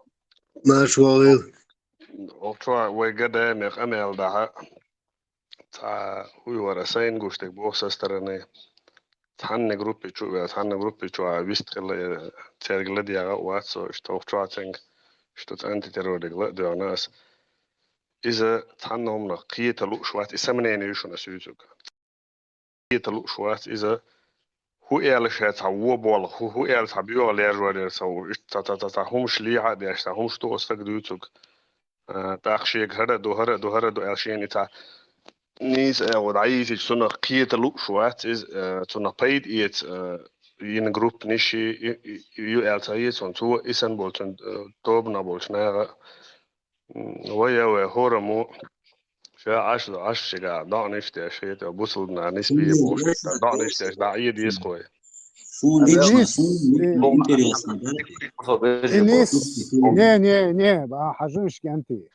Марш вогӀийла. ХӀокху чохь вай гада мех къамел дахьа. Цхьа хӀуй вара сайн гуш дерг боху со стороны. Цхьанна группе чу а вел, цхьанна группе чу а вист хилла, э, цаьрга ладегӀа а вац со, иштта хӀокху чохь цаьнга, иштта цу антитеррориг ла а доьгӀна ас. Иза цхьанна хӀуманах кхета лууш вац, и сомнение ю шуна ас юьйцург. Кхета лууш вац иза, хӀу аьлла ша цхьа вон болу, хӀу, хӀу аьлла цхьа боьха лержо дерг ца ву, иштта цхьа, цхьа, цхьа, цхьа хӀумаш лехьа а деш, цхьа хӀумаш ду оцу стага дуьйцург. А, тӀаккха шега хӀара а ду, хӀара а ду, хӀара а ду аьлла шена и цхьа нийса агӀо дӀайийсича, цунах кхета лууш вац иза, а, цунах пайда эца, а, йина группанаш и, и, и, ю аьлла ца хета суна, цо и санна болчун, а, тобанах болчу наха. М, вай а вай, хӀораммо, ша Ӏаш, Ӏаш шигахь доӀанаш деш, хӀета бусалба нах нисбе бохуш, доӀанаш деш, дӀа а деза кхой. Суна лично, Нис, суна лично э, интересно, да? И нис, не, не, не, а, хьажуш кенти.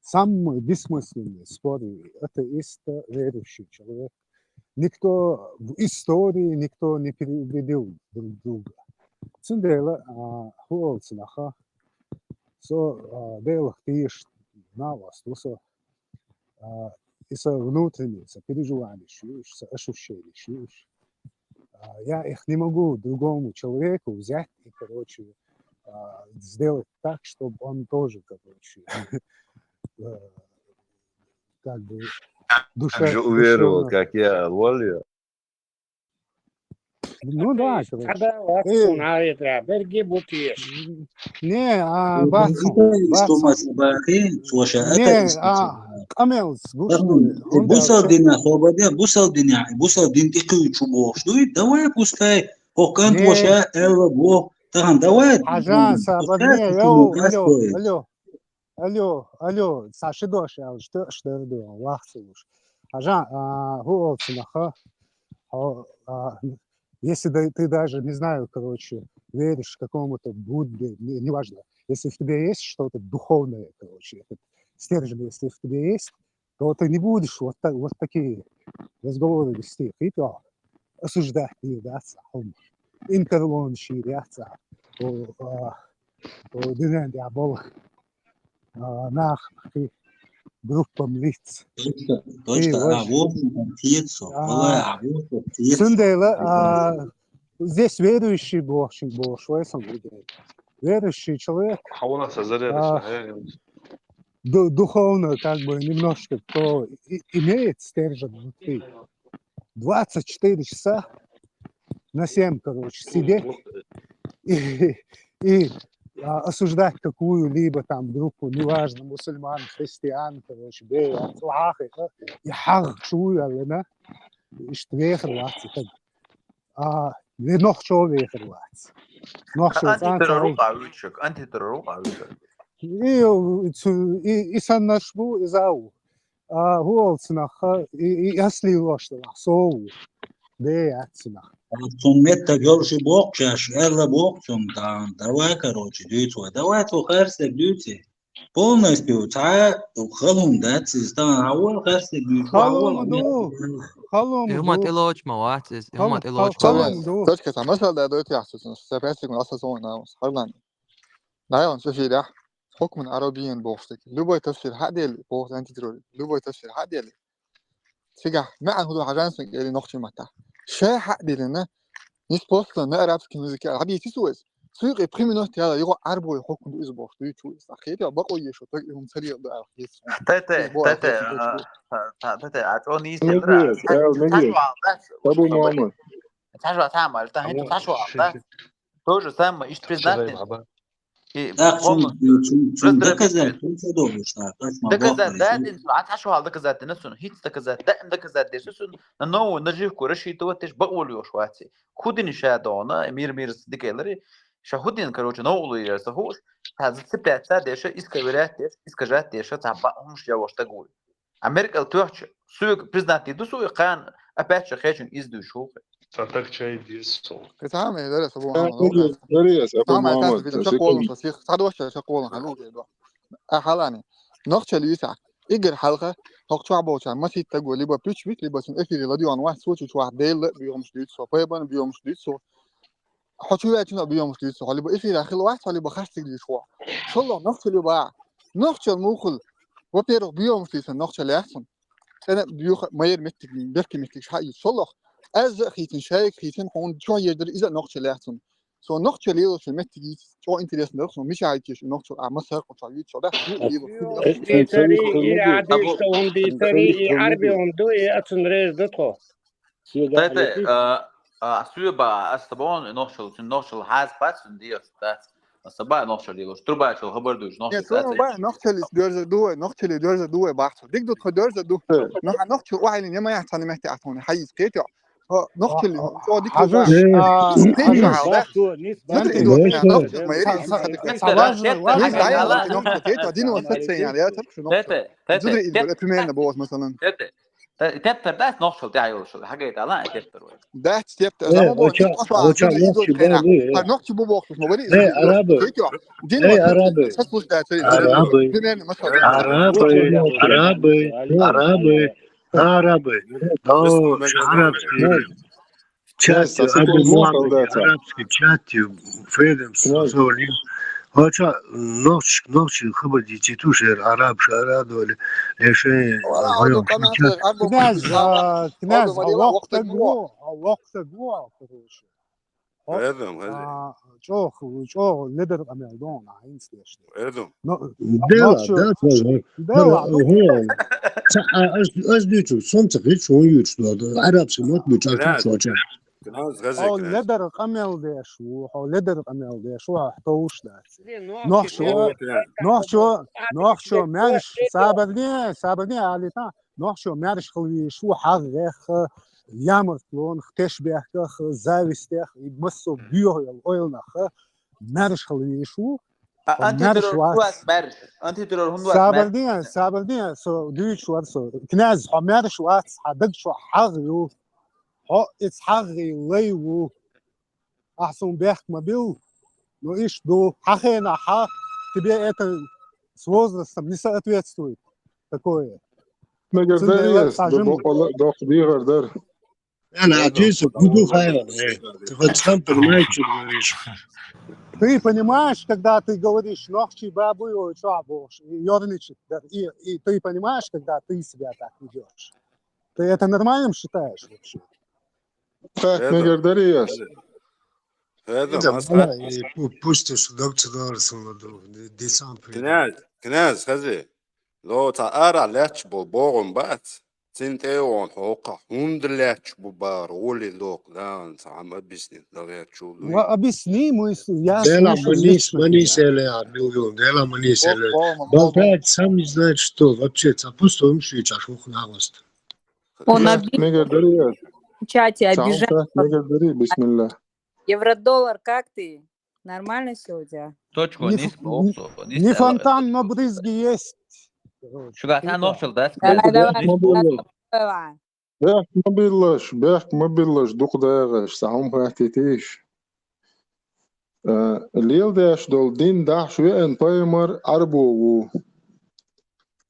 Самый бессмысленный спор атеиста, верующий человек. Никто в истории, никто не переубедил друг друга. Цундела, а, хӀу олу цунаха, со, а, Делах тешаш накъост ву со. А, и со внутренние, со переживанеш ю уьш, со ощущенеш ю уьш. А, я их не могу другому человеку взять и, короче, а, сделать так, чтобы он тоже, короче, э, как бы душа-, Как же уверовал, душевно. Как я, Валера. Ну да, короче. Цхьа да вац, э, суна хетарехь, берриге бу теша. Не, а, бац, бац. Италис Томас бахи, слушай, не, а, къамелс гуш ду, бусал дина хобаде, бусал дина, бусал дин тӀекхуьучу бохуш дуй, давай пускай, хӀокху кӀант ваша аьлла боху, тахана давай, Хьажа, ну, са пускай, бадне, йоу, алло, алло. Алло, алло, ца ши дош аьлча, тоьаш дара дуьйна, вахца луш. Хьажа, а, хӀу олу цунаха, хьо, а, если да-, ты даже, не знаю, короче, веришь какому-то Будде, не, неважно, если в тебе есть что-то духовное, короче, этот стержень, если в тебе есть, то ты не будешь вот так, вот такие разговоры вести. И то осуждать не удастся, хьо ма. Интервон шире яц, а, о, а, о, дуьнен тӀехь болу, а, нах, кхин группам лиц. Точно, точно, а, в общем, там кхета со. А, Валлай, а, в общем, кхета со. Цундела, а, здесь верующий бохучу бохуш вай сан вигай. Верующий человек, Хьуна аса а, зарядочная. ду- духовно как бы немножко кто и- имеет стержень внутри. Двадцать четыре часа на семь, короче, сидеть и, и а, осуждать какую-либо там группу, неважно, мусульман, христиан, короче, бея, цу хьаха, и хьагӀ чу яллина, иштта вехар вац и таг. А, ве нохчо вехар вац. Нохчо цӀан ца Антитеррор хьал. Вукъа вуьйцург, антитеррор Вукъа вуьйцург. И, цу- и, и саннарш бу, и зау. А, хӀу олу цунах, и, и асли лош дала, со ву. Де яц цунах. Цунна меттаг йолуш и бохучаш, аьлла боху цунна, да, давай, короче, дуьйцу вай. Давай цо харцдерг дуьйций. Полностью цхьа халум дац иза, тахана хьан вон харцдерг дуьйцу, хьан вон Халум ду, халум И хӀума ду. тӀелоцуш ма вац иза, и хӀума Хал- тӀелоцуш ма халум вац. ду. Точка, цхьа масал да дойту яхчу цунах, сан пястик аса сон намус, харлан. Дайон, ца шира, хокман аро биен бохуш дерг. Любой тасир хьа дели, боху антитеррор. Любой тасир хьа дели. Цигахь, маьӀан хӀу ду хьажан сан кӀели нохчи матта. Ша хьа делина, не способно на арабском языке, хьа дийти суэс. Цуйкъе пхи минут яла, його арбой хокман ду иза бохуш, дуьйцу иза. Ахета, бакъо ешо, так и хум царел да, ахета. Тете, Иза бо тете, ахета, а, а, тете, а чо нийс Мегиев, эл, Мегиев. Табу Мамы. Цхьажа там, аль, там, хӀинца цхьажа, да? То же самое, иштта признать. И Так, помню, цунна, цунна, цунна раз- доказать, цунна ца долуш, так, так, ма Доказать, боху, да, цунна. Дин, а цхьа шо хьал доказать дина цунна, хӀинца доказать, да, доказать деш цунна, на новую наживку рассчитывать деш, бакъволуш вац. ХӀу дина ша дона, мир, мир, дикелари, ша хӀу дина, короче, новую яр са хуш, та зацепляться деша, исковерять деш, искажать деша, та ба хумш яваш так вуй. Америкал тохча, суйга признать ду суй, кхан, опять же, хечун из душ хулхи. Ца так чай дес со. Кхин цхьа а мегар аса бу Ца хьан мегар, лугар. мегар аса Цхьа бу май мама, таса видео, ца ца къолун секунду. со сих, ца доша, ца къолун хьан лугар дуа. А хьалани. Нохчали юсах. Игар хьалха, хьох чохь болча, маситтаг ву, либо пуьч вит, либо сун эфире ладион вац, сочу чохь Делла биомаш дуьйцу со, пайбан биомаш дуьйцу со. Хьо чу ваьчун а биомаш дуьйцу со, либо эфире хила вац, либо хастиг лиш хьо. Шолло нохчали ба. Нохчал мухул. Во-первых, биомаш дуьйцу нохчал яхцун. ЦӀена дуьйха майер меттиг, берки меттиг шхьа ю. Шолло. Аз за хийцин, шайк хийцин, хьон чохь еждар иза нохчал яхцун. Со нохча лелош меттигий, чӀо интересно дара, со мича хьайчеш нохча, а, масар кхоча вид чо да. Лело. Ицари и Ӏадешта хӀун дийцари, и Ӏарби хӀун ду, и ацун рез ду тхо. Тете, а, а, суьба, ас табон, нохчал, цун нохчал хьаз пац, цун диас тац. Ас таба нохчал лелош, турбачал хабар душ, Нет, нохчал со тац. Ба, нохчали дёрза дуэ, нохчали дёрза дуэ бахцо. Дик ду тхо дёрза ду. Но а нохчал уайли не моя цани метти ахуни, хьайз кето. О, нохчали, о, дик ду. Хьажуш, а, Тейка хьажуш. хьал, да? Бахту, нис Зудри бахту. идут, Ца- нохчал, майри, ца- сахати. ца- ца важно, важно. Дай, нохчал, тейка, дин вот сацен, я, я, так что нохчал. Тете, тете, Зудри идут, тете, примерно, бос, масалан. тете. Теттер дац нохчал тӀехь йолуш. Хьагайта ала, теттер вай. Дац, теп, Э, зама бо, оча, теп, ашва, оча зудри идут, нохчи хена. бали, э. Хар нохчи бу бохуш, ма бали, Э, арабы. Тейка. Дин Э, вот, арабы. Сейчас слушай, да, смотри, Арабы. примерно, масалан. Арабы, арабы, арабы. Да, арабский. Чатти, Князь, а Абу секунду, Муаммад, солдата. Арабский чатти, Федем, Князь. Созоли. Оча, нохч, нохч, хабар дичи тушер, араб, шара, доли, леше, Вала, гойо, аду канал, чат. арбо Князь, канал. а, князь, Аду а валила, лохта лохта гуо. гуо, а лохта гуо, короче. О, Эдам, хази. А, чӀогӀа, чӀогӀа ледар къамел дона, хӀинца деш. Эдам. Но, Дела, нохчо, да, да, да. дела, Ца, а, ас, ас дучу, сон ца хит, сон юч, да, да, арабский мат бу, ча, ча, ча. Кназ, хази, хьо кназ. ледар къамел деш ву, хьо ледар къамел деш ву, хьо товш дац. Нохчо, Нохчо, О, кназ. нохчо, нохчо, маьрш, сабарне, сабарне, алита, нохчо маьрш хила вийш ву, хьагӀех, ямартлонах, тешбехках, завистех, и массо а боьха йолу ойланах, маьрш хила вийш ву, А хьо маьрш антитеррор хӀун вац. вац маьрш? Антитеррор хӀун вац маьрш? Сабарне, сабарне, со дуьйцуш вара со. Князь, хьо маьрш вац, хьан даг чохь хьагӀ ю. Хьо иза хьагӀий лай ву. Ахьа суна бехк ма билла. Ну, иштта ду. Хьан хенахь хьан, тебе это с возрастом не соответствует. Такое. Мегар Цундела дарес, цхьа жима доху дехар дар. Ана, а ты что, буду хайван, э? Ты хоть сам понимаешь, что говоришь? Ты понимаешь, когда ты говоришь, нохчий бабуй, ой, что, боже, ёрничать, да, и, и ты понимаешь, когда ты себя так ведёшь? Ты это нормальным считаешь вообще? Так, Федор. Мегер дарияс. Федор, Федор, мас-, мала, и пу-, пусть ты сюда, сюда, сюда, сюда, десант придёт. Князь, князь, скажи. Ло, ца ара лач бол богун бац. Цин тӀе вон хьокха хӀунда лаьтташ бу бара, гӀоли локх даан, ца хӀама объяснить, давай чу луй. Ва объясни мысль, я Дела слушаю манис, лично манис тебя. Эле, а, ну, ну, дела манис Бог, эле. Бог, Бог, Болтать Бог. Сам не знает что. Вообще, ца пусто умши, ца шух на вас. Он Мегер, обидел. Мегер дари, я. В чате Ца обижает. Умши, мегер дари, бисмилла. Евродоллар, как ты? Нормально всё у тебя? Точка, Не нис ф-, бо, не, оксо, нис не ала. Фонтан, но брызги есть. Короче, Шуга, ца круто. Нохчал, да? Давай, давай, Нис бо. Давай. Бехк ма биллаш, бехк ма биллаш, дукха дагӀаш, ца хӀума хаттитийш. Э, леладеш долу дин дахьаш веана пайхамар Ӏарбо ву.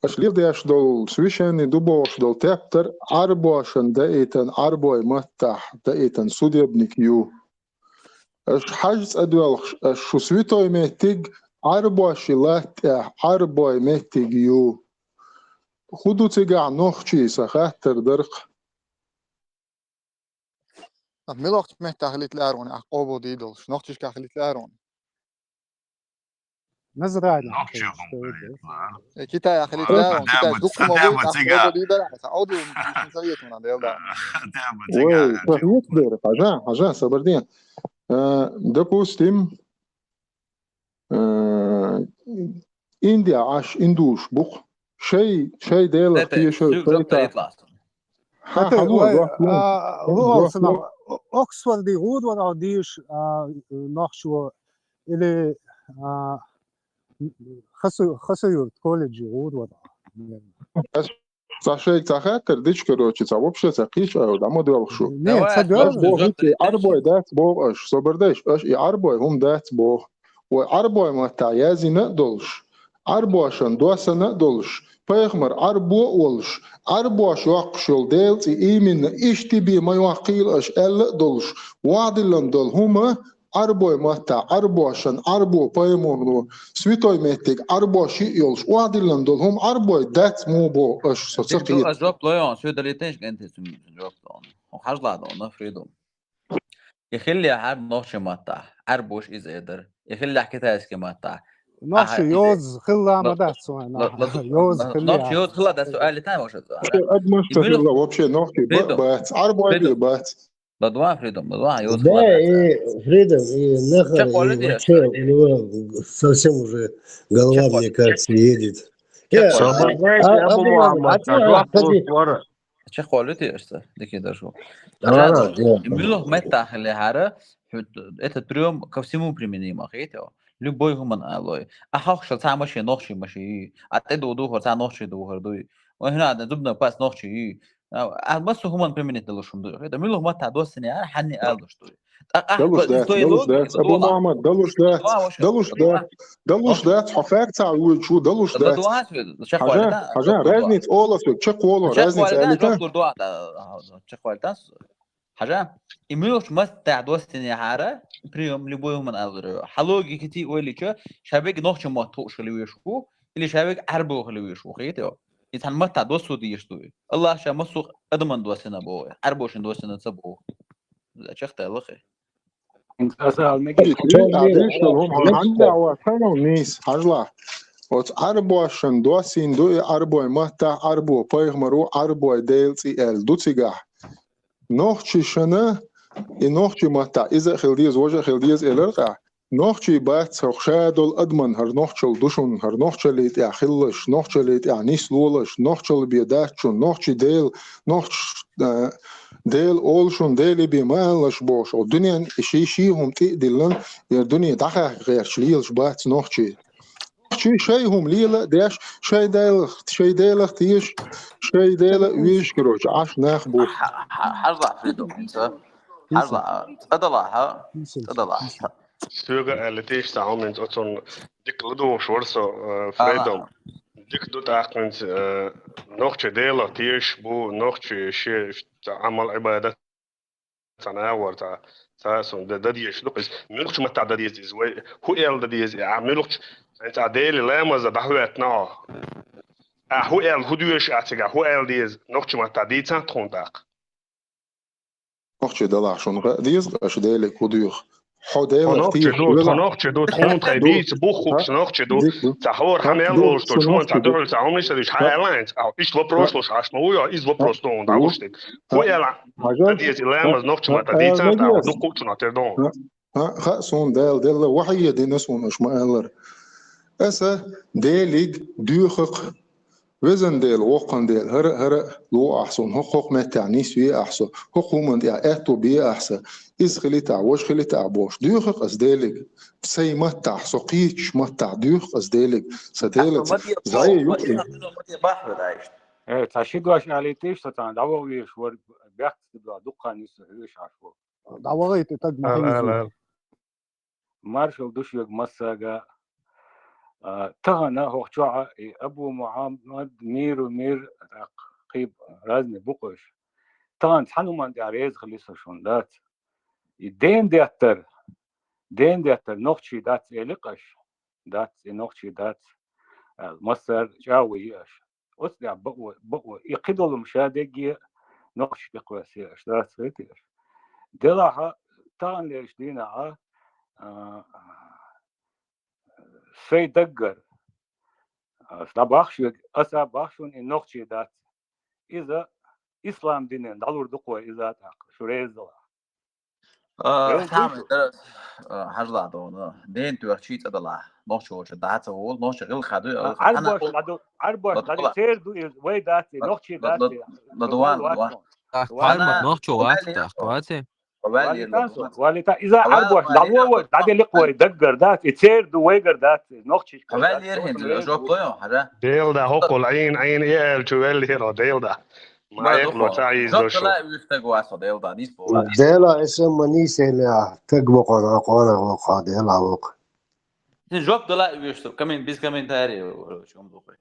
Аша леладеш долу священный ду бохуш долу тептар Ӏарбошан даийтан, Ӏарбой маттахь даийтан судебник ю. Аша хьажа цӀа доьлхуш, аша шу святой меттиг Ӏарбоши латта тӀехь Ӏарбой меттиг ю. ХӀун ду цигахь нохчий, сан хаттар дарх? А мила нохча меттахь хилийта лаьара ван, ахь къобал дийр долуш, нохчашкахь хилийта лаьара ван? Назрани. Нохчий хӀума хилийта лаьара. Э, Китаях хилийта лаьара ван, Китайс дукха ма вуй, ахь къобал дийр дара, ахь Ӏодийр, шун совет ван, Дела да. Вай, совет дара, хьажа, хьажа, сабар де. Э, допустим, Э, Индия Ӏаш индуш бу-кх. Шай, шай делах тешар, шай та. Хьан, хьан ло, вай, ло, ло. А, ло, ло, сана, ло. О-, Оксфорди гӀур вара дийш, а, нохчо, или, а, Хасу-, Хасуюрт колледжи гӀур вара. Ас Ца шайга ца хаттар дича, короче, ца вообще ца кхеча айхьа дӀа ма доьлху шу. Не, ца доьлху. Аш боху, и Ӏарбой дац боху аш, собар дайш, аш и Ӏарбой хӀума дац боху. Вай Ӏарбой маттахь яздина а долуш, Ӏарбошан доссана а долуш, пайхамар Ӏарбо а волуш, Ӏарбоша йоккхуш йолу Делан цӀе именно иштта бен ма йоккхийла аш аьлла а долуш, вадиллина долу хӀума Ӏарбой маттахь, Ӏарбошан, Ӏарбо пайхамаро, святой меттиг Ӏарбоши а йолуш, охьадиллина долу хӀума Ӏарбой дац мо боху аш, со ца кхета. Ас жоп лой хьуна, соьдалийтинчу кӀентий цуьнан жоп лой хьуна. Хьажа ладогӀа, Фридум. И хиллехьара нохчийн маттахь, Ӏарбоша иза эр дара. И хиллехь китайский маттахь. Нохчо йоза хилла ма дац вайн. Йоза хилла. Нохчо йоза хилла дац, со аьлла тан ваша. Адамаш ца хилла, вообще нохчий бац, Ӏарбой бац. ЛадугӀа, Фридум, ладугӀа, йоцу. Да, и Фридум, и нахер, и вообще у него совсем уже голова, мне кажется, едет. Чекхвалли те аша, дикий даже. Муьлха меттахь хиллехьара, этот приём ко всему применим, хетий? Любой хӀуман алой. А хьахуш цхьа машен нохчий машен ю. А тӀе ду духар цхьа нохчий духар дуй. Ой, хӀина, зубной паста нохчий ю. А, а массо хӀуманна применить далуш хӀума ду. ХӀета муьлха маттахь доссане ара хьанне ала луш ду. ТӀаккха далуш дац, далуш дац, Абу Мухьаммад, далуш дац, далуш дац, далуш дац, хьо харцахь вуьйчу, далуш дац. Хьажа, хьажа, разница олас век, чекхволо, разница алита. Чекхвалитан. Хьажа, и муьлхачу маттахь доссанехьара, приём, любой хӀуманна алар, хьан логикаций ойла йича, ша вега нохчийн мотт хууш хила веш ву, или ша вега Ӏарбо хила веш ву, хетий? И цхьана маттахь доссо дезаш ду. Аллах ша массо а адаман доссина боху, Ӏарбошин доссина ца боху. Чекхдаьлла хи. Хьан деш долу хӀума хьан деш вац, хьан нийса, хьажалахь. Оцу Ӏарбошан доссийна ду и Ӏарбой маттахь, Ӏарбо пайхамаро, Ӏарбой Делан цӀе аьлла ду цигахь. Нохчашна, и нохчийн маттахь иза а хила деза, важа а хила деза элира къа. Нохчий бац хӀокху ша долу адаман, хӀара нохчалла ду шуна, хӀара нохчаллий тӀехь хилалаш, нохчаллий тӀехь нислолаш, нохчалла бен дац шуна, нохчий Дела, нохчаш, а, Дела олу шуна, Делий бен ма алалаш бохуш, хӀокху дуьненна и ший-ший хӀума тӀе а диллина, яра дуьне дӀахаьхка гӀерташ лелаш бац нохчий. Нохчий шай хӀума лела а деш, шай Делах, шай Делах тешаш, шай Дела а везаш, короче, Ӏаш нах бу. Хьажа, Фридум, хьажа, цӀа далахь, цӀа далахь. Соьга аьлла тийша цхьа хӀума, хӀинца оцунна дика ладугӀуш вара со, э, Фридум. Дика ду тӀаккха хӀинца, э, нохчий Делах тешаш бу, нохчий шен Ӏамал, Ӏибадат цхьа нагӀор цхьа, цхьа сона дан, дан дезаш ду-кх иза. Муьлхачу маттахь дан деза иза вай? ХӀун аьлла дан деза? Ахьа муьлхачу, хӀинца ахьа Делан ламаза дӀахӀоьттина ахьа. Ахьа хӀун аьлла, хӀун доьшу ахьа цигахь, хӀун аьлла деза? Нохчийн маттахь дийцан тхуна тӀаккха. Нохчий, делахь шуна хаа деза-кх аша Деле хӀун доьху. Хьо Делах тешаш велахь. Тхо нохчий ду, тхуна тхайн дийца бух хууш нохчий ду. Ца хӀора хьан мел волуш ду, чуна ца дуьхьал ца хӀуманаш ца дуьш, хьан аьлла хьайца? Ахьа иштта вопрос луш, хьаш ма вуй, иза вопрос ду хьуна дӀалуш дерг. ХӀун аьлла, дан деза и ламаз нохчийн маттахь дийцан тӀаккха, дуккхачунах тера ду хьуна. ХӀаъ, хаа суна, Дала делла, вахьйе дина суна, аша ма-аллара. Аса Делиг доьху-кх. Везан Дела, воккхан Дела, хӀара а, хӀара а ло ахь суна, хӀокху, хӀокху меттехь нисве ахь со, хӀокху хӀуманна тӀехь аьтто бе ахь сан, иза хилийта, важа хилийта бохуш, доьху-кх ас Делиг, сайн маттахь, со кхеташ маттахь доьху-кх ас Делиг, сан Делаца зӀе юкъе. Э, цхьа ши дош алийтийша со царна, дӀавахавеш вара, бехк ца баьлла, дуккха нисса хьоьжуш Ӏаш ву. ДӀавахийта таг ма хила иза. Маршалла ду шуьга массаьрга. А, тахана хӀокху чохь и Абу Мухьаммад, Миру Мир, тӀаккха кхин разный бу-кх уьш. Тахана цхьана хӀуманна тӀехь реза хили со шуна, дац. И ден деттар, ден деттар нохчий дац элира-кх аша. Дац, и нохчий дац. А, массара чӀагӀо йи аша. Оцу тӀехь бакъо, бакъо, и кхидолу ша дегге нохчий тӀекхоьссий аша, дац хетий аша. Делахь а, таханлерчу дийнахь а, а, сайн даггара, а, дӀабахаш верг, аса а бахаш вуна, и нохчий дац. Иза ислам динан дӀалур ду-кх вай иза тӀаккха, шу реза далахь. А, Дела хьаман дуьйцу. Тара, а, хьажалахь дуна. Ден тоьхчий цӀа далахь. Нохчо волчу дӀа ца волу, нохчо гӀиллакх ду, а, гӀиллакх Ӏарбош хьанна ладу, Ӏарбош ладу, ладу, церан ду иза, вай дац, ладу, нохчий ладу, дац, ладу, ладу, ладу, ладу, ладу, ладу, ладу. Хьарма, вана, нохчо вац вале, тӀаккха, вац и? Вале, вале, тан со, вале, тан. Иза вале, Ӏарбош вале, дӀаволавой, вале, дӀаделла-кх вай даггара дац, и церан ду вайгара дац, нохчий вале, вале, хӀинца жоп лой хьара. Дела да хӀокхул Ӏийна, Ӏийна и аьллачу веллера, Дела да. Ма экъало ца Ӏийза шу. Дела, эса ма нийсале, таг бокъон, а къонах вокха, Дела вокха. Жоп дала веш, коммен-, без комментария, короче, он бокъой.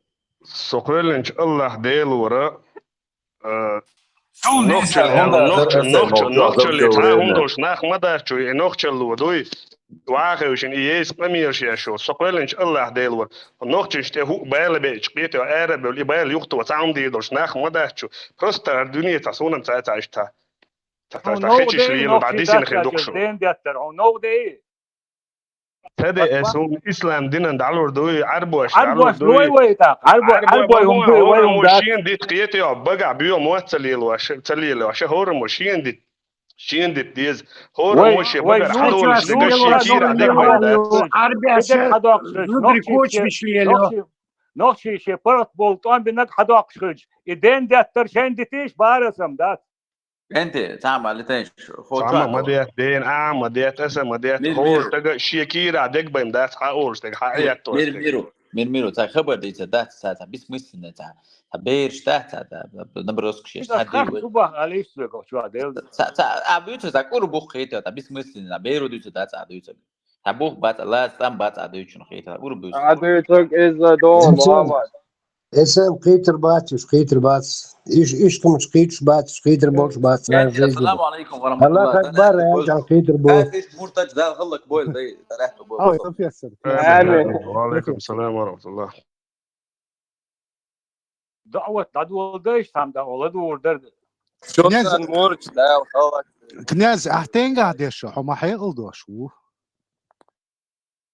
Со кхоьллинчу Аллах Делора, а, нохчалла, нохчалла, нохчалла, цхьа хӀума долуш нах ма дац чу, и нохчалла дуй. Ваха хевшина, и ейс къамелаш еш йолу. Со кхоьллинчу Аллах Делора. Нохчашна тӀе хӀуъа бала беача, кхетий, ара а бевлла, и бала юхатоха, цхьа хӀума дийр долуш нах ма дац чу. Просто хӀара дуьне цхьа суна-м ца, ца иштта. Ца, ца, ца хечиш лело, дӀа дисина хир ду-кх шу. Ден деттар, хьо ногӀу де? Ца де эс, хӀума ислам динан дӀалур дуй, Ӏарбош дӀалур дуй. Ӏарбош лой вай тӀаккха, Ӏарбо-, Ӏарбой хӀума вай, вай хӀума дац. ХӀораммо шена дита кхетий, бага бен моццалла лелош, ца лелош, хӀораммо шена дита. Шена дита деза. ХӀора вай, вай шен багара хьадолуш дерг шен кийрахь дерг бен дац. Ӏарбеша зударий кочамаш лело. Нохчий, нохчий шен паргӀат болу тӀом бинарг хьадоккхуш хилча, и ден деттар шайн дитийша бара сам дац. Энте, цхьа ма летайш, хо цхьа ма ма детта, ден а ма детта, аса ма детта. ХӀора стага шен кийрахь дерг бен дац, хьан олуш дерг, хьан аьтту. Мир, миру, мир, миру, цхьа хабар дийца дац, цхьа, цхьа бисмысленно, цхьа. Цхьа бераш дац, цхьа, цхьа, цхьа наброскаш яц, цхьа дуьйла. Цхьа, цхьа, а, буьйцу, цхьа кӀур бух кхетар, цхьа бисмысленно, беро дуьйцу дац, а, дуьйцу. Цхьа бух бац, лаца тӀам бац, а, дуьйцуш хетар, кӀур буьйцу. А, дуьйцу, иза догӀу, Мухьаммад. Эсан кхетар бац, уьш кхетар бац. Иш, иш хӀумаш кхеташ бац, уьш кхетар болуш бац. Ассаламу алейкум ва рахматуллах. Аллах акбар, а, жан кхетар бу. Муртач, Дала хӀаллак бойла, дай, дарахь бу. Ой, профессор. Амин. Ва алейкум салам ва рахматуллах. ДаӀват дӀадоладайша, цхьамма дӀа ладугӀур дара. Князь, князь, ахь тенгахь деш, хьо ма хьекъал дош ву.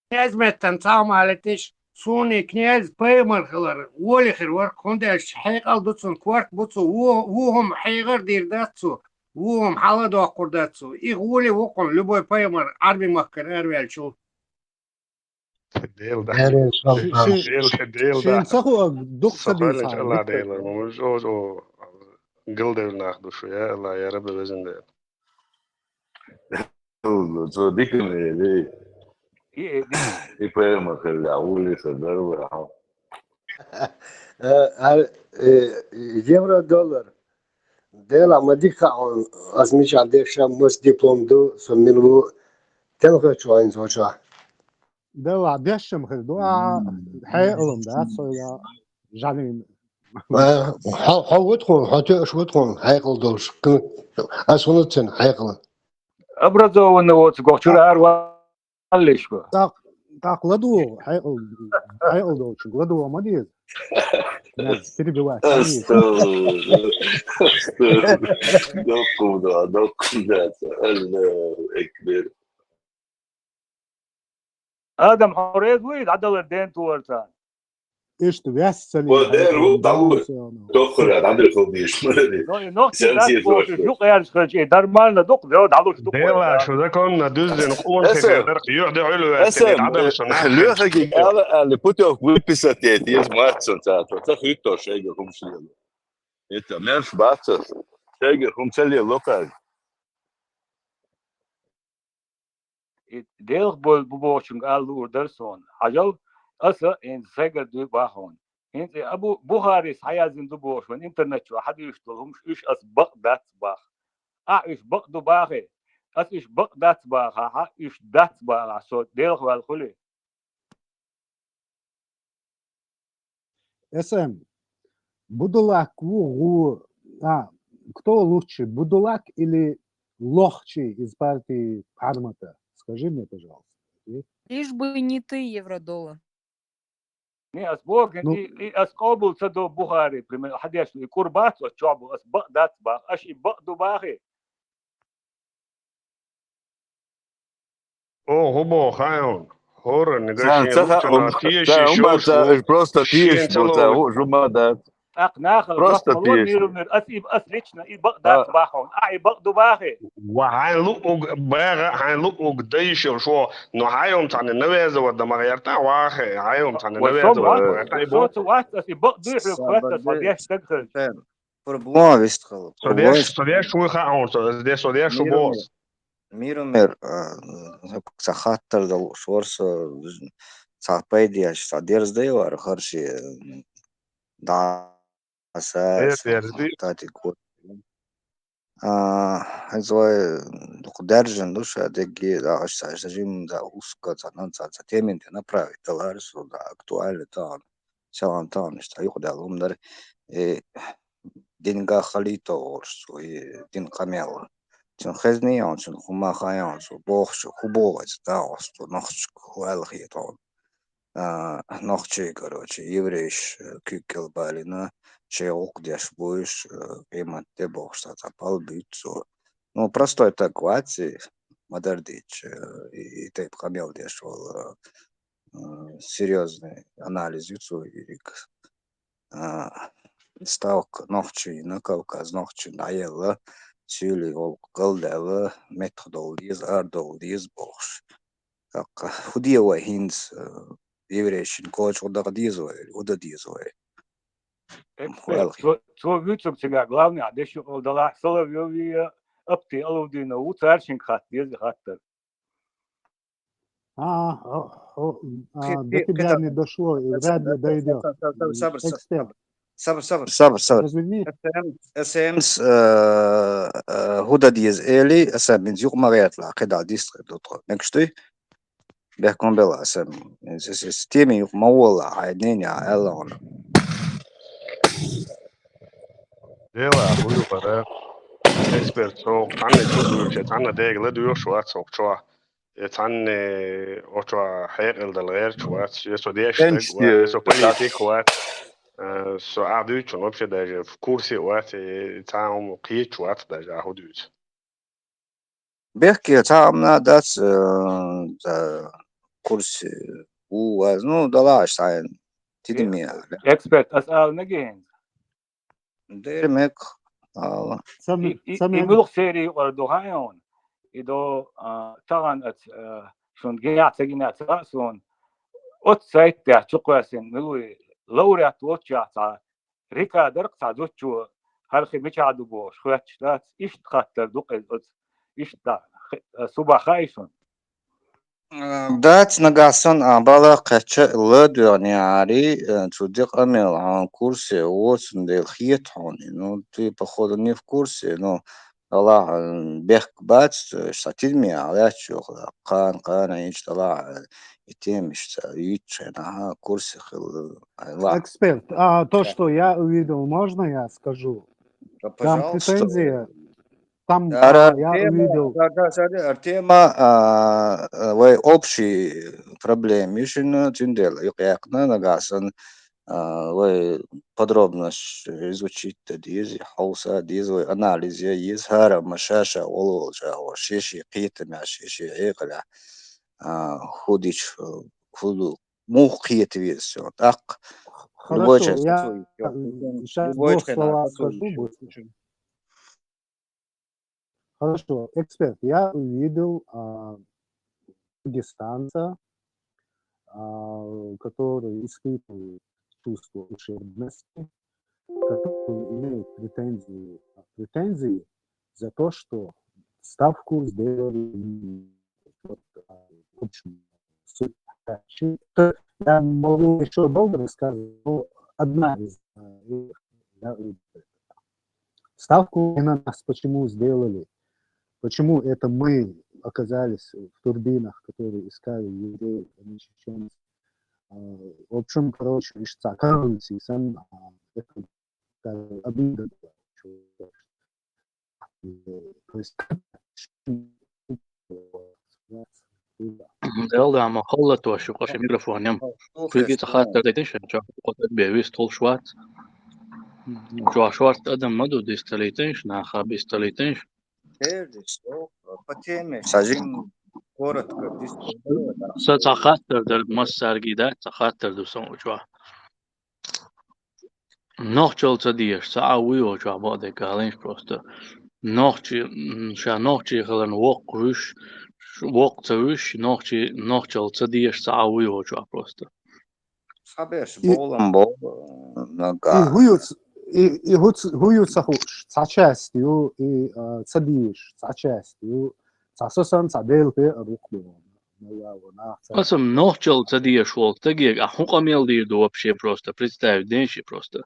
Князь меттан цхьа ма летиш, суна князь пайхамар хилар, воле хир вара, хӀунда аьлча хьекъал ду цунна, корта бу цо, ву-, ву хӀума хьехар дийр дац цо, ву хӀума хьаладоккхур дац цо. И гӀоле ву кхунна любой пайхамар Ӏарби махкара араваьллачул. Дела да. Дела, Дела да. Шен ца хуа, дукха ца дийца. Алла Дела, жо, жо, галдевлла нах ду шу, я Алла, я Рабби везан Дела. Цо дика ма элий. И, и, и пайхамар хилла, вули ца дарба, хьо. Э, а, э, евро, доллар. Дела, ма дика хаьа хьуна, ас мичахь дешша, мас диплом ду, со мила ву, телхочо хьайна цо чохь. Делахь дешшам хир ду, а, хьекъалам дац, со я жанин. Э, хьо, хьо ву тхуна, хьо тоьуш ву тхуна, хьекъал долуш. Ас хӀунда ца хьекъалан? Образованный воцу гохчура ар валлиш го. Так, так, ладу, хьайкъал, хьайкъал долчу, ладу ма деза. Нас перебивать. Астагфирулла. Астагфирулла. Доккуда, доккуда. Аллаху акбар. Адам, хьо реза вуй, дӀадалар ден туарца? Иштта вяссали. Ва дер ву, дӀалур. Дохура, дӀадир хул диш, маради. Но и нохчи Сенсир дат боху, дохура. юкъ ярж хилча, и дармарна дукъ, вео дӀалуш дукъ. Дела, шу законна дуьззина къонахий Эсэм. Дарх юхь де хьуьлу Эсэм, ваьссина, дӀадалуш шу нах. Лехаги ала, али, путёвка выписать эти, из маццун цаато, ца хуьттор шайга хумшлела. Это, мерш баца, шайга хумсале локал. И Делах бу бу бохучунга ала луур дара суна. Хьажал, аса хӀинца сайгара дуй бахьа хьуна. ХӀинца и Абу Бухарис хьаяздина ду бохуш вайн интернет чу хьадуьйш долу хӀумаш, уьш ас бакъ дац баха. Ахь уьш бакъ ду бахе, ас уьш бакъ дац бахахьа, уьш дац бахахь, со Делах ваьлла хуьлий? Эсэм, Будулак ву гӀу, а, кто лучше, Будулак или Лохчий из партии Армата? Скажи мне, пожалуйста. Лишь бы не ты, Евродола. Не, ас боху, Ну. и, и ас къобал ца до Бухари, пример, хьадеш, и кур бац, ас чохь бу, ас бакъ дац бах, аш и бакъ ду бахи. О, хӀу боху, хьайна. ХӀора не Ца, ца, ца, ца, ца, просто тиеш бу, ца, хӀу, жума дац. ТӀаккха нахала Просто просто лур тиеш. Миру мир, ас и, ас лично и бакъ дац бахьун, а и бакъ ду бахи. Ва хьайн луъуг бага, хьайн луъуг дайшил шо, но хьайом цхьана навязывать да ма гӀерта, вахе, хьайом цхьана Вот навязывать сон да ма вац, гӀерта, и сон бо. ца вац, ас и бакъ дуьйхьу, хватта, ас ма деш стаг хилча. Проблема вист хала. Со деш, со деш вуй хаьа хьуна, со деш, со деш ву бос. Миру мир, а, ца хаттар дал шорса, ца пайдеш, ца дерз дайвар харши, да, са, Э, са, дерзи. Тати год. А, хьайзой, дукха даьржина ду ша дегги, да, аш са, ша жим, да, узко, ца, нан, ца, ца, темен, те, направить, далар, су, да, актуально, тан, селан, тан, ишта, юкъа дал, умдар, э, динга халито, орсу, и дин камел. Цун хезни, он цун хума хаян, су, бохчу, ху богъац, да, орсу, нохчу, хуал хитон. А, нохчий, короче, еврейш, э, куьг кӀел балина, шайн гӀуллакх деш буйш, э, къемат де бохуш, цхьа, цхьа пал буьйцу. Ну, простой так вац и, ма-дарра дийцича, э, и, и тайпа къамел деш волу, э, э, серьёзный анализ ю цо йириг. А, ставка нохчийна, Кавказ нохчийна дӀаелла, сийлий гӀуллакх галдаьлла, меттах довла деза, ара довла деза бохуш. ТӀаккха хӀу де вай хӀинца, э, еврейшин коча хӀу дакъа деза вай, хӀу дан деза вай? Эксперт, цо, цо вуьйцург цигахь главный а деш ю далахь Соловьёви, Апти Алудина ву, цаьршинга хатта деза хаттар. А, а, а, а, Хи-, до хи-, тебя хи-, не дошло, и Сабр, вряд ли сабр, дойдёт. сабр, сабр, сабр, сабр, Эксперт. Сабр, сабр, сабр, сабр. Разверни. СМС, э, э, хӀу дан деза эли, СМС юкъа ма гӀерталахь, кхидӀа дистхир ду тхо. Мегаш дуй? Бехкон бела СМС. С-, с-, с-, теми юкъа ма волалахь, хьайн нени а аьлла хьуна. Дела, хӀу ю бара? Эксперт, со цхьанна чу дуьйча, цхьанна дега ладоьгӀуш вац хӀокху чохь. Я цхьанна, э, оцу хьекъал дала гӀерташ вац, я со деш стаг вац, я со политик вац. Э, со ахь дуьйцу вообще даже в курсе вац, э, цхьа хӀума кхеташ вац даже ахь хӀу дуьйцу. Бехке цхьа хӀума дац, э, за курсе ву ваз. Ну, далахь аш сайна. Тидаме. Эксперт, ас ала мегий хӀинца? Дер мег ала. И, и, и муьлха серий юкъара ду хаьий хьуна? И до, а, тахана аца, а, шуна гинехь ца гинехь ца хаьа суна. Оцу сайтехь чу кхоьссина мила вуй, лауреат волччехь цхьа рика дара цхьа зудчо, хӀара хи мичахь ду бохуш, хоьттуш дац, иштта хаттар ду-кх иза оцу, иштта, хи-, а, субахь хаьий шуна? Дац, нагахь санна ахь балха кхаьчча а ладоьгӀнехьарий, э, цу декъа мел хьуна курсе воцун дела хета хьуна. Ну, ты, походу, не в курсе, ну, далахь, э, бехк бац, э, сан тидаме ахь лаьтташ йоху, кхана, кхана, хӀинца далахь, э, и тема иштта йитчхьана, аха, курсе хилла, э, лахь. Эксперт, а, то, что я увидел, можно я скажу? Да, там пожалуйста. Претензия, там, а, я увидел. Да, да, смотри, Артема, а, а, вай общий проблема, ишина, цундела, юкъяькъна, нагасан, а, вай подробно изучить да деза, хьовса деза, вай анализ я еза, хӀара ма ша-ша волча, ши-ши кхетамехь, ши-ши хьекъалехь, а, хӀу дича, хӀу ду, муха кхета веза со. ТӀаккха любой человек, я, сейчас любой двух человек, словах скажу быстро. Хорошо, эксперт, я увидел, а, дагестанца, а, который испытывает чувство ущербности, который имеет претензии, претензии за то, что ставку сделали, вот, а, в общем, суть. Я могу ещё долго рассказывать, но одна из, а, я увидел это. Ставку на нас почему сделали? Почему это мы оказались в турбинах, которые искали евреев, а не чеченцев? А, в общем, короче, ишца коррупция сам, а, это, как, обида была. То есть, Делдама халлатош ю, къаша микрофон ям. Куьйги ца хаттар дайтинаш, чохь кхо таг бен вист хулш вац. Чохь шорта адам ма ду, дисталийтинаш, наха бисталийтинаш. По теме, сажим коротко, дисталийтинаш. Са ца хаттар дар, массарги да, ца хаттар ду сан учва. Нохчалла ца дезаш, ца а вуй йолчохь бакъдерг алийша просто. Нохчи, м, ша нохчи хиларна воккхавуьш, воккха ца вуьш, нохчи, нохчалла ца дезаш, ца а вуй йолчохь просто. Схьабеш, и болам бо, нагахь. И хӀу ю ц-, и, и хӀу ц-, хӀу ю ца хууш, цхьа часть ю, и, а, ца дезаш, цхьа часть ю, цхьа со санна, цхьа Делан пе а рукх бу. Аса нохчалла ца дезаш волу стаге, а хӀун къамел дийр ду вообще просто, представить ден ши просто.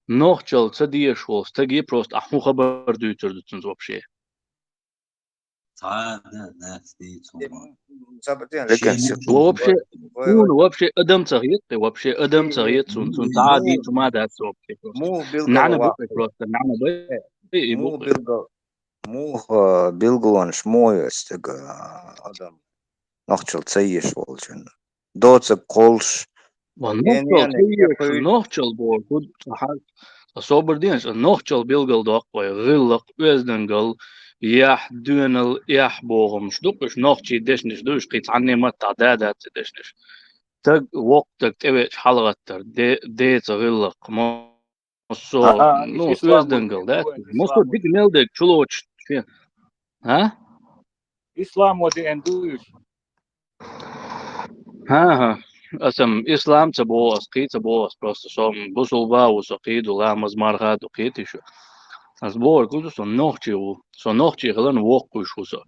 Нохчалла ца дезаш волу стаге просто, а хӀун хабар дуьйцур ду цунца вообще? Цхьа а дац дийцу хӀума. Вообще, суна вообще адам ца хета, вообще адам ца хета, цунна, цунна цхьа а дийцу ма дац вообще просто. Нана бу просто, нана бай, и бу. Муха билгалонаш муха ю стага адам нохчалла ца езаш волчун? Доцург кхуллуш. Ван нохчалла ца езаш, нохчалла бохург, ца хьа-, ца собар ден, нохчалла билгалдоккху вай, гӀиллакх, оьздангалла, яхь, доьналла, эхь бохурш ду-кх уьш, нохчийн дешнаш ду уьш, кхин цхьанне маттахь да дац и дешнаш. Стаг, воккха стаг тӀевеача хьалагӀаттар, де-, деца гӀиллакх, мо- Массо, а, ну, ислам оьздангалла, да? Массо дика мел дерг чулоцуш шен. А? Ислам вадеан дуй уьш? ХӀан-хӀа. Аса ислам ца боху ас, кхин ца боху ас, просто со бусулба а ву, со кхин ду, ламаз, марха а ду, кхетий шу. Ас бохург ву, со нохчи ву. Со нохчи хиларна воккхавуьш ву со.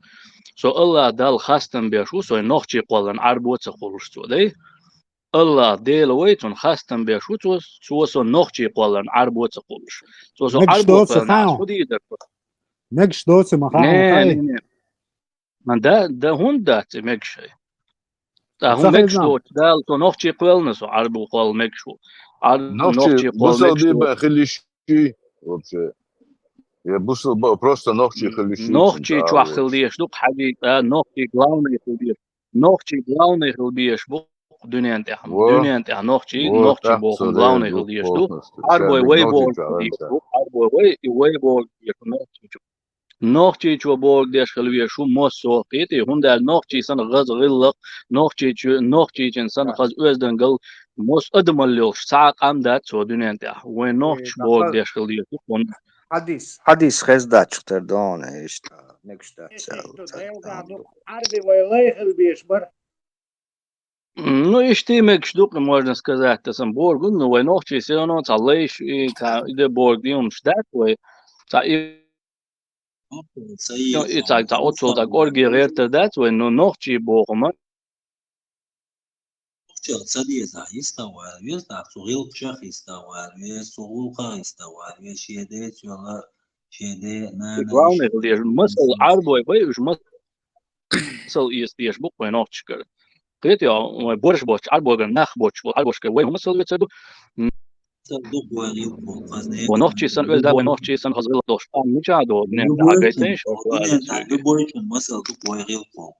Со Аллах Далла хастам беш ву, со нохчи кхолларна Ӏарбо ца кхуллуш цо, дай? Аллах Дела вай, цунна хастам беш ву цо, цо со нохчий кхолларна Ӏарбо ца кхуллуш. Цо со Ӏарбо кхоьллина, ас хӀун дийр дара? Мегаш доцу ма хаьа. Не, не, не. Ма да, да хӀунда дац и мегаш хьай? ТӀаккха хӀун мегаш доцу? Дала со нохчий кхоьллина, со Ӏарбо кхолла мегаш ву. Ӏар-, нохчий кхолла мегаш ву. Бусалба хила йиш йий вообще? Я бусалба, просто нохчий хила йиш йий? Нохчий чохь хила дезаш ду-кх хьаьжий, а, нохчий главный хила дезаш. Нохчий главный хила безаш бу дуьнен тӀехь. Дуьнен тӀехь нохчий, нохчий бохург главный хила дезаш ду. Ӏарбой вай бохург хила безаш бу, Ӏарбой вай, и вай бохург безаш бу нохчий чу. Нохчий чу бохург деш хила везаш ву массо а, кхетий, хӀунда аьлча нохчий санна хаза гӀиллакх, нохчий чу, нохчийчун санна хаза оьздангалла, массо а адамалла йолуш цхьа а къам дац цо дуьнен тӀехь. Вайн нохчий бохург деш хила дезаш ду. Хьадис, хьадис хезна дац тера дона, иштта, мегаш дац. Ӏарби вай лай хила безаш бара. Ну, иштта мегаш ду-кх, можно сказать, аса бохург, ну, вай нохчий всё равно цхьа лайш, и цхьа и де бохург дийна дац вай, цхьа и, и цхьа, цхьа оццул цхьа кӀорге гӀертар дац вай, ну, нохчий боху ма. Нохчалла ца дезахь, йистехь ваьлла веза, цу гӀиллакхашах йистехь ваьлла веза, цу гӀуллакхах йистехь ваьлла веза, шен деца йолу, шен де-, нана, главный хила дезаш, масала, Ӏарбой бай уьш, масала, эца дезаш бу-кх вайн нохчашкара. Кхетий, вай борш боцчу Ӏарбойгара нах боцуш болу Ӏарбошкара вай хӀун масала вецар ду? масал ду вай гӀиллакхо, хазна. Вай нохчий санна оьзда, вай нохчий санна хаза гӀиллакх долуш. Мичахь ду, дуьнен тӀехь гайтина шу? Дуьнен тӀехь любой чун масал ду вай гӀиллакхо.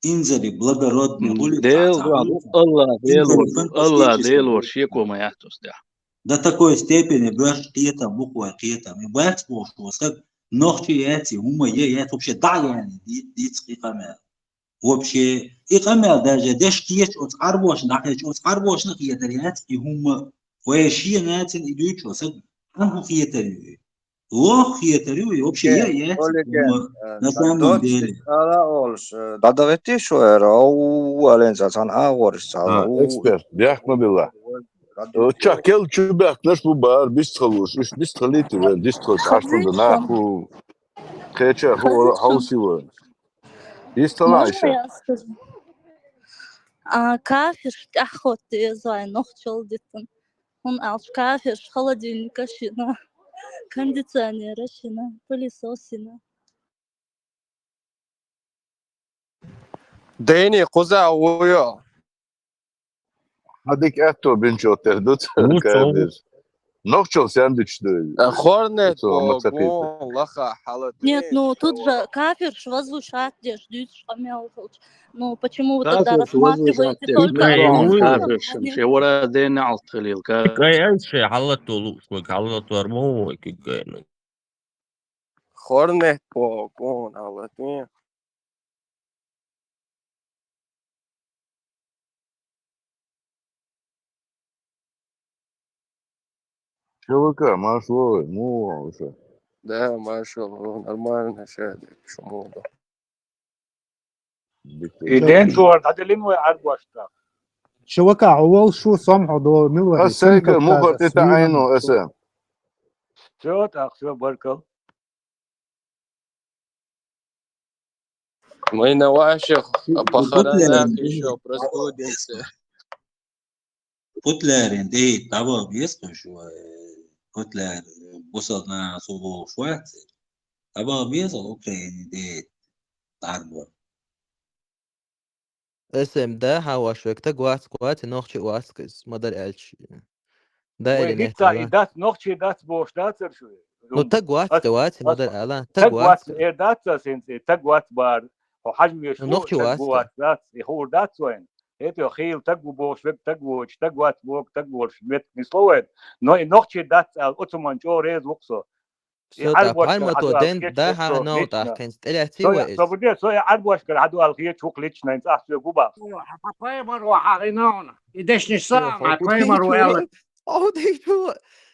Инзаре благородный хуьлу, Дела дуьхьа ду, Аллах Дела волуш, Аллах Дела волуш, шеко ма яц оцу тӀехь. До такой степени боьрша кхетам бу вай кхетам. И бац бохуш ву саг, нохчий яц и, хӀумма я яц, вообще дӀа а яьлла, ди-, диц и къамел. Вообще, и къамел даже деш кхеташ оцу Ӏарбошна дӀакхеташ, оцу Ӏарбошна хетар яц и хӀумма. Вай шен нацина и дуьйцуш ву саг, хьан хӀун хетар ю и? Лох хетар ю и, вообще я яц и хӀумма, э, на самом деле. Ала олуш, э, дӀадахийтий шу хӀара, ау, ален цхьа цхьана агӀор иштта, а, ау. Эксперт, бехк ма билла. Э, ча кел чу баьхкинарш бу бара, бистхалуш, уьш бистхалийта вайн, дистхалуш, Ӏаш хӀунда нах хӀу, кхеча хӀу, хьовсий вайн. Можно я скажу? А, кафирш тӀаьхьахӀотта деза вай нохчалла дитина. ХӀунда аьлча кафирш холодильникаш йина, кондиционераш йина, пылесос йина. Дайне, кхузахь вуйо. Хьан дика аьтто бинчо тера ду ца кабир. Нохчалла сендуч ду. Э, хорнет богун лаха хьала. Нет, ну тут же кафирш возвышать деш дуьйцуш къамел хилча. Ну, почему вы тогда рассматриваете только кафирш? Шен вара ден алт хилил кафирш. Кай ай шен хьалато луш вай, хьалатор мо вай кигай. Хорнет богун хьалатин. Чувака, марш лой, муха ван уша? Да, марш лой, нормально ша, чему да. И ден чуьра дӀаделлина вай Ӏарбошна. Чувака, хьо волуш ву, сом хьо до, мила вара? Ас сайга мухар тӀе таӀийно аса. Всё, так, всё, баркал. Мы на ваших похоронах ещё простудимся. Путлерин дей, таба без кхуш, э, путлер, бусал на субу швац. Таба без Украины дей, тарбо. Эс эм да, хьан ваш век, таг вац, кхоьти нохчи вац кхиз, ма дар аьлчи. Да или нет, дица и дац, нохчи дац, бохуш дацар шу? Ну, таг вац, таг вац, ма дар ала, таг вац. Эр дац ас хӀинца, таг вац бар. Хьо хьажа веш ву, нохчи вац, таг вац, дац, и хуур дац вайн. ХӀета хӀо хийла таг ву бохуш век, таг воцуш, таг вац боху, таг волуш меттиг нисло вайн. Но и нохчи дац ала, оцу ман чӀогӀа реза ву-кх со. Всё, так, пхьай ма то, ден, да, хьан нов тӀаккхинца, тӀелаьцций вай иза. Со бу де, со я Ӏарбошкара хьан ду ала хеташ ву-кх лично, хӀинца ахча гу бах. Хьан пхьай ма ро хьан гӀина хьуна. И дешнаш са, хьан пхьай ма ро аьлла. Хьо дийш ву,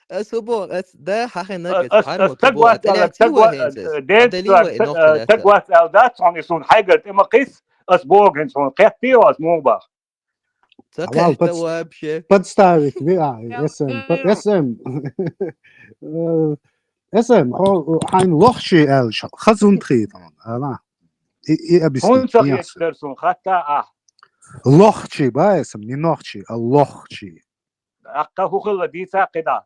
ас хӀу боху, ас, да, хьан хиннарг ас, пхьай ма то боху, тӀелаьцций вай хӀинца иза. Ден, таг вац аьлла дац хьуна, и суна хьайгара тӀе ма кхисса, ас боху хӀинца хьуна, кхеттий хьо ас муха бах. Ца кхетта вообще. Подставить ви, а, эс эм, эс эм. Э, эс эм, хьо, хьайна лохчий аьлча, хаза хӀунда хета хьуна, ала? И, и объясни. ХӀунда ца хеташ дара суна, хатта ахь? Лохчий ба эс эм, не нохчий, а лохчий. Аккха хӀу хилла дийца кхидӀа?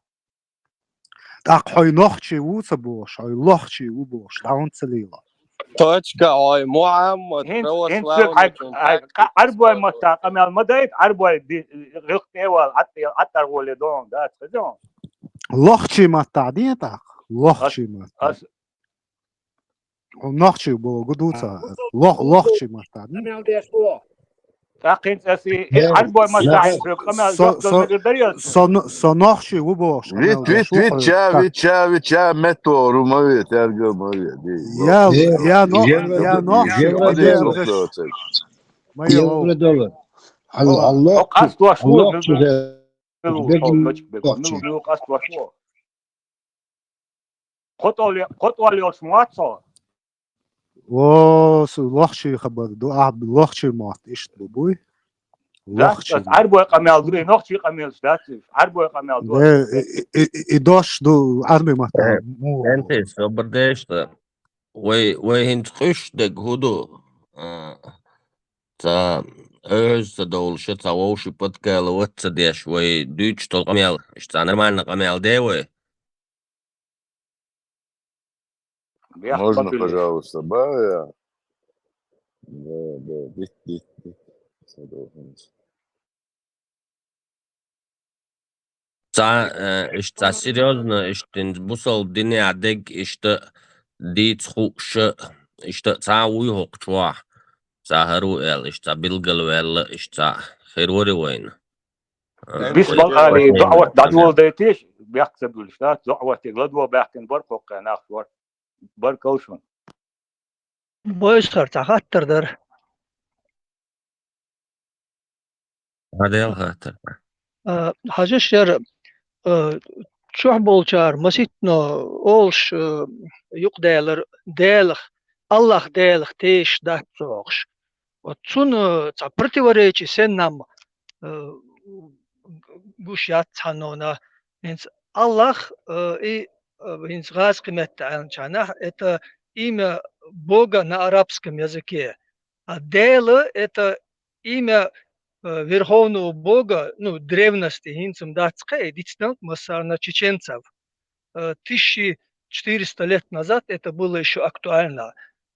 ТӀаккха хьо нохчий ву ца бохуш, хьо лохчий ву бохуш, дӀа хӀунда ца лела? Точка, ой, Мухьаммад, хӀинца, хӀинца хьай, православный хьай, хьай, Ӏарбой матта къамел ма дайта, Ӏарбой ди-, гӀилкх тӀе вала, Ӏат-, Ӏаттар гӀоле дон, дац, хезон. Лохчий маттахь ден тӀаккха? Лохчий маттахь. Ас, ас, Нохчий боху ду ца. Лох-, лохчий маттахь. ТӀаккха хӀинца ас и, и Ӏарбой маттахь хӀинца къамел со, со, со, со нохчий ву бохуш. Вит, вит, вит, ча, вит, ча, вит, ча, метто, ру ма вит, эрга ма вит. Я, я, но, я, нохчий ву бохуш. Евро доллар. Алло, алло. Къастош ву, Алло, Бекмамбетов. Кхо тӀол-, кхо тӀол йолуш ма вац хьо? О, со лохчий хабар ду, ахь лохчий мотт иштта бу буй? Дац, лохчий ас мотт. Ӏарбой къамел ду, и нохчий къамелаш дац уьш. Ӏарбой къамел ду. Де, и, и, и, и дош ду Ӏарбий маттахь. Э, муха? Энтис, собар деш ца. Вай, вай хӀинца къуьш дерг хӀу ду? А, ца Ӏоьза ца довлуш, ца вовши паткала вац ца деш, вай дуьйцуш долу къамел, иштта нормально къамел де вай? Можно, пожалуйста, ба, я? Да, да, дит, дит, дит. Ца довлуш. Цхьа, э, иштта цхьа серьёзно, иштта бусалба динехь дерг иштта дийца хууш, иштта цхьа вуй хӀокху чохь, цхьа хӀара ву аьлла, иштта цхьа билгалваьлла, иштта цхьа хир вара вайна. Э, Бисмал вай-, али вай-, доӀа дӀадоладайтеш, бехк ца буьлуш, да? ДоӀа дерг ладогӀа баьхкина бара кхоккхе нах вара. Баркалла шуна. Бойсхар, цхьа хаттар дара. Хьан дела хаттар? А, хьажа шера, а, чохь болчара маситтано олуш, а, юкъадаьлар Делах, Аллах Делах тешаш дац цо бохуш. Вот цунна цхьа противоречие санна-м, а, гуш яц цхьаннана. ХӀинца Аллах, а, и, а, хӀинца гӀазкхи метта аьллачарнах, это имя Бога на арабском языке. А Дела — это имя, э, Верховного Бога, ну, древности, хӀинца-м дац кхин, дицделла массарна чеченцев. Э, тысяча четыреста лет назад это было ещё актуально.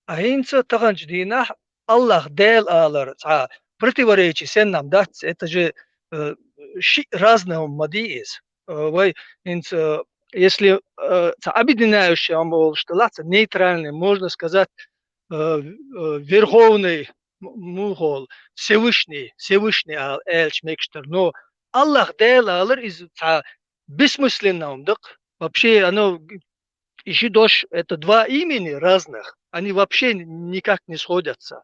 А хӀинца таханчу дийнахь Аллах Дела алар цхьа противоречие санна-м дац, это же, э, шиъ разное ма ду иза. Э, вай хӀинца, э, если, э, цхьа объединяющее ма волуш делахь, цхьа нейтральный, можно сказать, э, э, верховный, м-, муха олу, Всевышний, Всевышний а-, аьлча мегаш дара. Но Аллах Дела алар иза цхьа бессмысленно-м ду-кх. Вообще, оно, и ши дош — это два имени разных, они вообще никак не сходятся.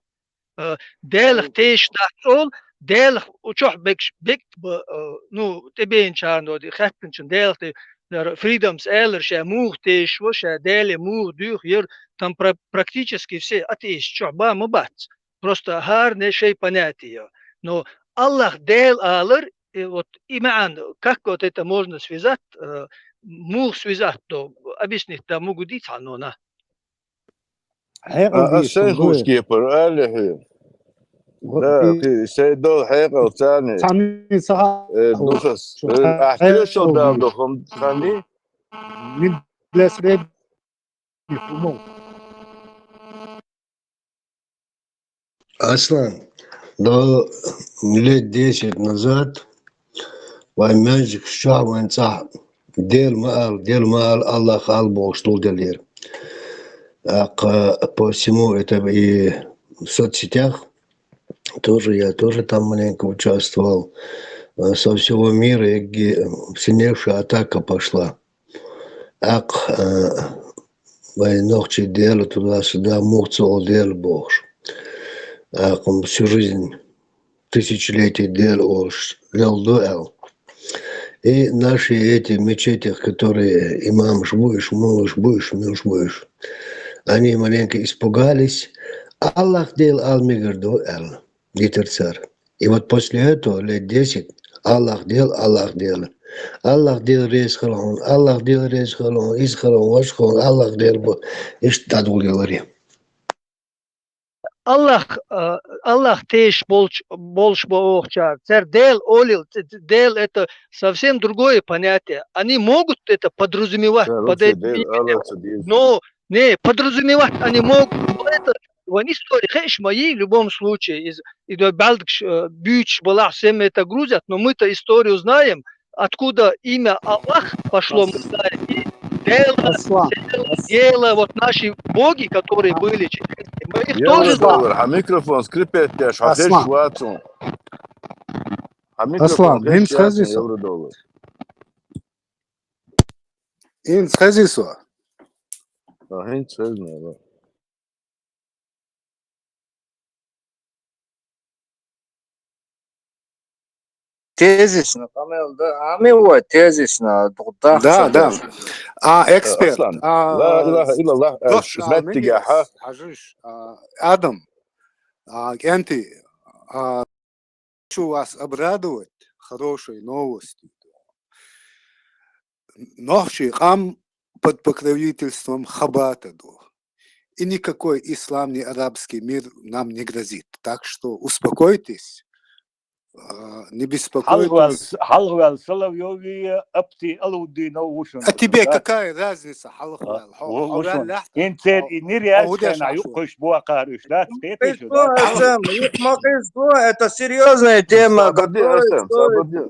Э, Делах тешаш дац олу, Делах у чохь бегаш бегт ба, э, ну, тӀебеанчарна доди, хаьттинчун Делах тешаш, дара, Freedoms элира, ша муха тешаш ву, ша Деле муха дуьйху, яра, там пра-, практически все атеисты чохь ба ма бац. Просто хӀаране шайн понятие. Но Аллах Дела алар, э, вот и маьӀна, как вот это можно связать, э, муха связать до, объяснить да могу дийца хьанона. Хьекъал А, ас дийшина сайн ду хӀуш вай. Кепара, али хьоьга. Го-, Да, и кхин, сайн долу хьекъал царна. Царна ца ха-, Э, духас. Шу Э, ха-, ахь тешал хьекъал дан дийш. Ду хӀума царна. Мин для сред-, хӀума. Аслан, до лет десять назад вайн маьждигаш чохь вайн цӀахь Дела ма ала, Дела ма ала, Аллах ала бохуш дулделлера. ТӀаккха по всему это и в соцсетях тоже, я тоже там маленько участвовал. Э, со всего мира егги-, сильнейшая атака пошла. ТӀаккха, э, вайн нохчий Дела туда-сюда, муха ца олу Дела бохуш. ТӀаккха всю жизнь, тысячелетие Дела олуш лелла ду аьлла. И наши эти мечетях, которые имамаш бу уьш, муллаш бу уьш, муьлш бу уьш, они маленько испугались. Аллах Дела ала мегар ду аьлла, дитар цара. И вот после этого лет десять Аллах Дела, Аллах Дела. Аллах Дела реза хила хьуна, Аллах Дела реза хила хьуна, иза хила хьуна, ваша хила хьуна, Аллах Дела бу. Иштта дӀадуллеларе. Аллах, а, Аллах тешаш болуш, болуш бохучара, цара Дела олийла, ц-, ц-, Дела — это совсем другое понятие. Они могут это подразумевать под этим именем, но, не, подразумевать они могут, но это вайн история хууш ма ю, в любом случае, из, и до баьлдагаш, э, буьйцуш балахь, все мы это грузят, но мы-то историю знаем, откуда имя Аллах пошло, мы знаем. И Дела, Аслан, Дела, Ас-, Дела, вот наши боги, которые были чеченские, мы их тоже знаем. Евро доллар, хьан микрофон скрипеть деш, хьан Аслан. Хезаш вацун. Хьан микрофон Аслан, хезаш хӀинца хезий со? Евро доллар. ХӀинца хезий со? А, хӀинца хезна, да. Тезисно, къамел дан, ами вай тезисно, дукха даха Да, ца да. Хеза. А, эксперт, Аслан, а, ла илаха иллаллах, а, дохуш, а, меттигехьа. Мегис, хьажуш, а, Адам, а, кӀентий, а, хочу вас обрадовать хорошей новостью. Нохчий къам под покровительством Хабата ду. И никакой ислам, ни арабский мир нам не грозит. Так что успокойтесь, а, не беспокойтесь. Хьалхаваьлла, хьалхаваьлла Соловьёви, Апти Алауддинов ву шуна. А тебе какая разница, хьалхаваьлла? А, хьо, ву, хьо ву шуна. Ваьллехь, Ин церан и нир яц хьо хенахь юккъуш бохар уьш дац, кхетий шу, дац? Ма къизго, это серьёзная тема, Сабади, которая Артем, стоит Сабади.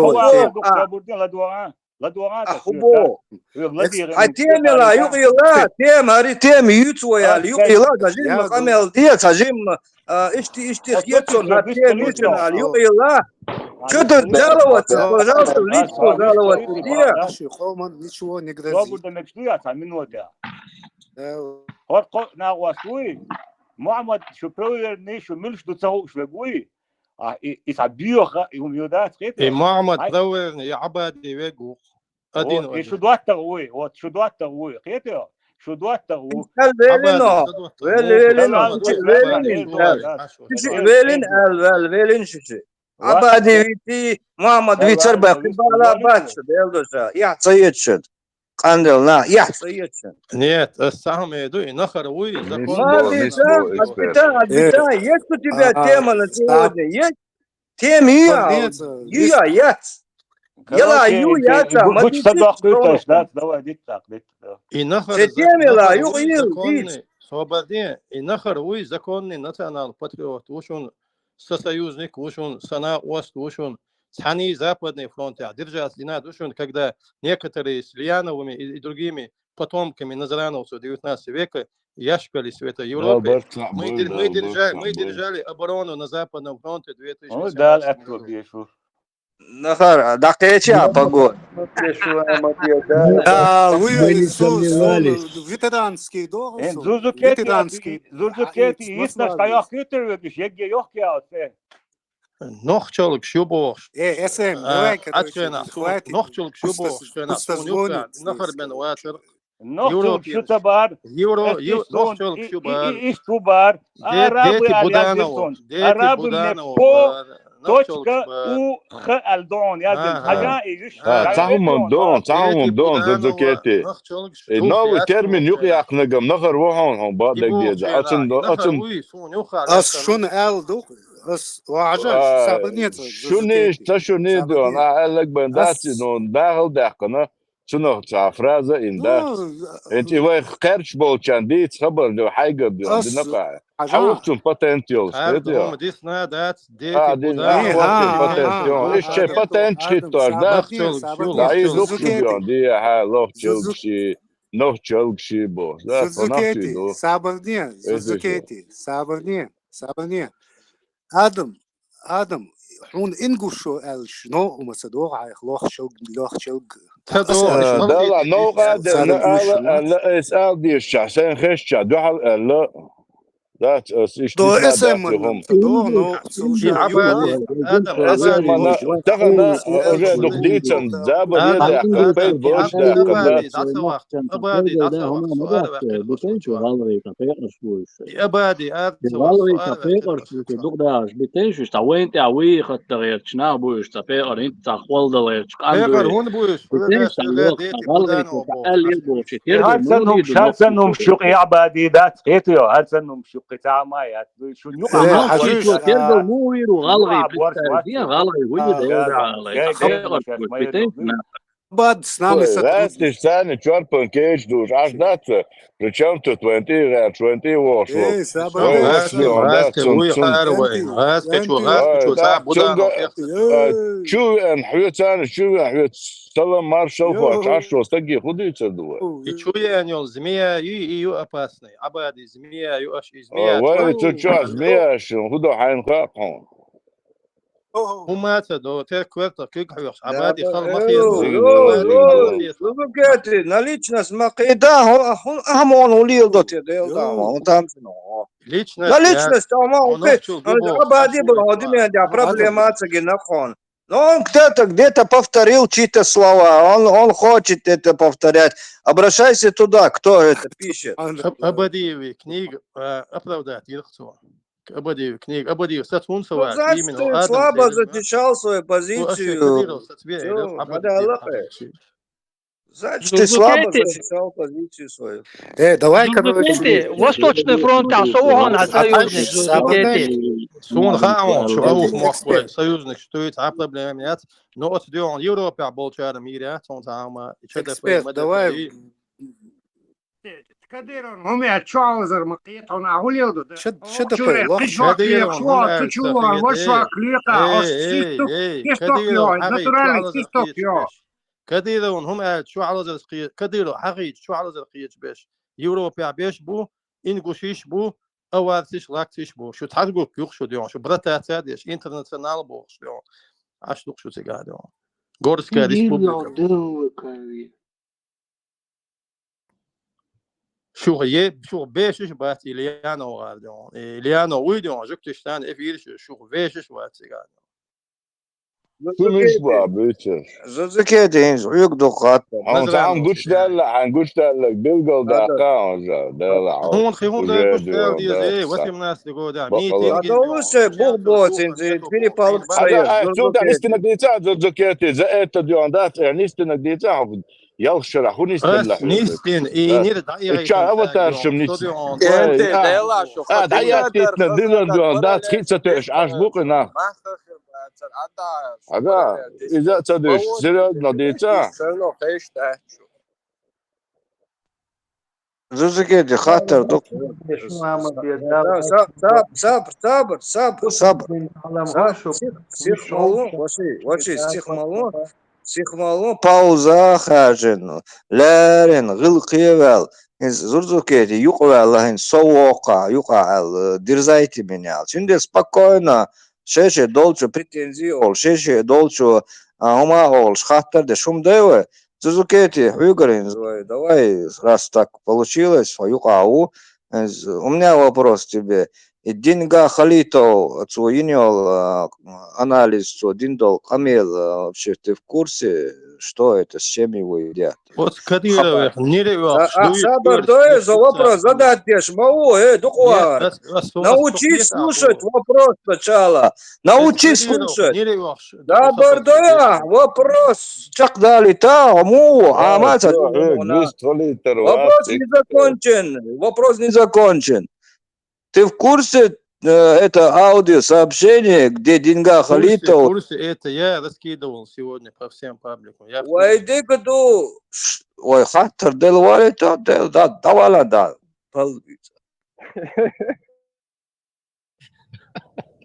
Ладоан, ладоан, ладоан. Аху бо. Хьай темала юкъе йила, тема, хӀара тема юьцу вай аьле, юкъе йила, ца жимма къамел де, ца жимма, а, ишти, ишти хетсон, хӀара тема юьцу аьле, юкъе йила. Чё тут жаловаться, пожалуйста, в личку жаловаться де. Наши, къоман ничего не грозит. Собур де мегаш ду я, цхьа минута. ХӀара кхо нах васт вуй. Мухьаммад, шу проверни, шу милш ду ца хууш вег вуй. А, и, и цхьа боьха, и хӀума ю дац, кхетий? И Мухьаммад Хьай- Правверни, и Ӏабади вег ву. Один Вот, и один. Шу доттагӀа вуй, вот, шу доттагӀа вуй, кхетий? Шу доттагӀа ву. Ӏабади, велино, шу доттагӀа вели, ву. Велин, Шу велин, доттагӀа ву. Велин, Шу Ӏабади, шу доттагӀа ву. Велин, Шу Ӏабади, шу доттагӀа ву. Велин, Шу Ӏабади вити, Мухьаммад вицар бай, хи бала бац, белдоша, я цаечет. Къандел, на, я цаечет. Нет, ас сам иду, и нахар вуй, закон. Молодец, ответа, ответа. Есть у тебя тема на сегодня? Есть? Тема ю, ю, я. Яла ю, я, ца, гуч садох куйташ, да, давай, дит так, дит. И нахар, се тема ла, ю, ю, законный, свободный, и нахар вуй, законный национал-патриот, ву шун со союзник, ву шун со накъост, ву шун цхьанний Западный фронтехь держаться дина ду шун, когда некоторые с Лияновыми и, и другими потомками назрановцев девятнадцатого века яшкали света Европы. Мы держали, мы держали оборону на Западном фронте две тысячи восемнадцатом году. Нахар, дакъеча, погод. А, вы, вы су-, су-, ветеранский договор. Ветеранский. Зузукети, Зузукети, ис наш кайох кютер вебиш, егге йох кяоце. Нохчалг шу бохш. Э, эсэм, давай, короче, хватит. Нохчалг шу бохш, нахар бен ватер. Нохчалг шу табар. Евро, нохчалг шу бар. Арабы, дети Буданова, дети Буданова бар. Точка у х алдон, я дин. Хажа и юш. Цахуман дон, цахуман дон, Зузукети. Новый термин юкъ яхнагам, нахар вахун хун ба дег деза. Ацун, ацун. Ас шун ал дух, ас важа, сабнец. Шуни, та шуни дон, а аллаг бен даци, но дагал дахкана. Цунах цхьа фраза ин дац. Энчи вай кхерч болчан диц хабар ду, хьайгар ду, дина кхаъ. Хьавух цун патент йолуш, хӀума дисна дац, дети Буданова, патент йолуш. Иш чай патент чхиттош, да? Даиз лух шу ду, ди, хьа, лохчалг ши, нохчалг ши бо. Да, Зузукети, сабарне, Зузукети, сабарне, сабарне. Адам, Адам, хьуна ингушо аьлча, но ума ца догӀу хьайх лохчалг, лохчалг. Ца догӀу, иш Дала новкъа дена ала, аьлла, эс ал дийшча, сайн хешча, дуьхьал аьлла. Дац, ас иштта догӀу, но Адам, Адам, тахана уже дух дийцан, заба дедахка, пай бош дахка, да. Абади, дӀа ца вахта, Абади, дӀа ца вахта, ара вахта, Абади, аз ца вахта, ара вахта. Дукъ дахаш, битен шуьш, цхьа вайн тӀехь вуй хаттар гӀерташ, нах буьйш, цхьа пекъар хӀинца цхьа хвалдал гӀерташ, къан пекъар хӀунда буьйш? Битен шуьш, цхьа лох, цхьа гӀалгӀай, цхьа аьлла бохуш, тергал муха вийр ду? ХӀара санна хӀума шух, я Абади, дац кхетий, хӀара санна хӀума шух, кхин цхьа а ма яц, шуна юкъа. Э, хьажуьш, тергал муха вийр ву, гӀалгӀай, представь, гӀалгӀай хӀун ю, Дела гӀалгӀай, цхьа пекъар хӀуш, битен шуьш, нах. Бад с нами сотрудничать. Гаттиш царни чорпан кеча душ, аш дац? Причём тут вайн тӀе гӀерташ, вайн тӀе вохуш ву. Эй, саба, вай гӀерташ, вай гӀерташ, вай гӀерташ, вай гӀерташ, вай гӀерташ, вай гӀерташ, вай гӀерташ. Чу веана хьоьца, царна чу веана хьоьца, салам маршал хоч, аш шо стаге хӀун дийцар ду вай? И чу веана йолу змея ю, и ю опасный. Абади змея ю, аш и змея. Вай цу чохь змея шун, хӀун до хьайна хаьа хьуна? ХӀума ца до, те коьртах куьг хьоьхуш, Абади хала ма хеза. Зузукети, на личность ма кхета, хӀун ахмон улийла до те, Дела дама, хӀун тамсина. Личность, на личность, а ма хӀун кхе, Абади бу, хӀун димендя, проблема ца гина хьуна. Но он где-то, где-то повторил чьи-то слова, он, он хочет это повторять. Обращайся туда, кто это пишет. Абадиеви книга оправдать йира цо. Абадиев книга, Абадиев сац хӀунда ца вац, именно Адам слабо защищал свою позицию. Кадыров сац веа, Абадиев. Значит, ты слабо защищал позицию свою. Э, давай, короче, Восточный фронт, а со вон, а союзник, Зузукети. Суна хаьа, шу а ух мохкой, союзник, шу туьйца, а проблема яц. Но оцу дуьхьал Европехь болчара мийра яц, хьуна цхьа хӀума, эксперт, давай. Кадыровн хӀума аьлча, чу Ӏалазар ма кхета хьуна, ахь хӀун леладо? Ша, ша дакхой, лох. Кадыровн хӀума аьлча, ца кхета, эй, эй, эй, Кадыров хьахийча, чу Ӏалазар кхеташ берш. Кадыровн хӀума аьлча, чу Ӏалазар кхе-, Кадыров хьахийча, чу Ӏалазар кхеташ берш. Европехь берш бу, ингушиш бу, аварциш, лакциш бу. Шу цхьаьргух юха шу дуьхьал, шу братаца деш, интернационал бохуш дуьхьал. Аш ду-кх шу цигахь дуьхьал. Горская республика. Шух е, шух бешаш бац Ильяно гӀар дон. Ильяно уйдон, жук тиштан эфирш шух вешаш бац иган. Шу миш ба, бечеш. Зузуке дин, юг духат. Он сам гуч далла, ан гуч далла, билгал да каун жа, дала. Хун хи хун да гуч далла дизе, восемнадцать года. Митинг. Адалусе бух боцин, перепалык. Ай, су да истина дица, Зузуке ти, за это дион да, истина дица. Ялх шара, хун истин ла. Нистин, и нир да, и ча аватар шум нистин. Энте дела шо. А, да я титна дилан дон, да хица теш аш букна. Ага, иза цадеш, серьёзно дица. Зузугеди хатар дук. Сабр, сабр, сабр, сабр, сабр. Сих малу, ваши, ваши, сих малу. Сих малу, пауза хажин. Лерин, гил кевел. Зурзукеди юкъвел, лахин совока, юкъа ал, дерзайте меня. Синде спокойно, шеше долчу претензии ол, шеше долчу, а, ума ол, хаттар де шум дайва. Зузукети, хьугарин звай, давай, раз так получилось, фа юкъа у. У меня вопрос тебе. И Динга Халитов, цу иньол, а, анализ, цу диндол къамел, а, вообще ты в курсе, что это, с чем его едят? Вот Кадыров, Нирев, а, сабар дое за вопрос задать деш, мау, э, дукуа. Научись слушать вопрос сначала. Научись слушать. Сабар дое, вопрос чак дали та, му, а маса. Вопрос не закончен. Вопрос не закончен. Ты в курсе, э, это аудиосообщение, где Динга Халитов? В курсе, в курсе, это я раскидывал сегодня по всем пабликам. Я в курсе. Ой, хаттар дел вале то, дел, да, давала, да. Полбица.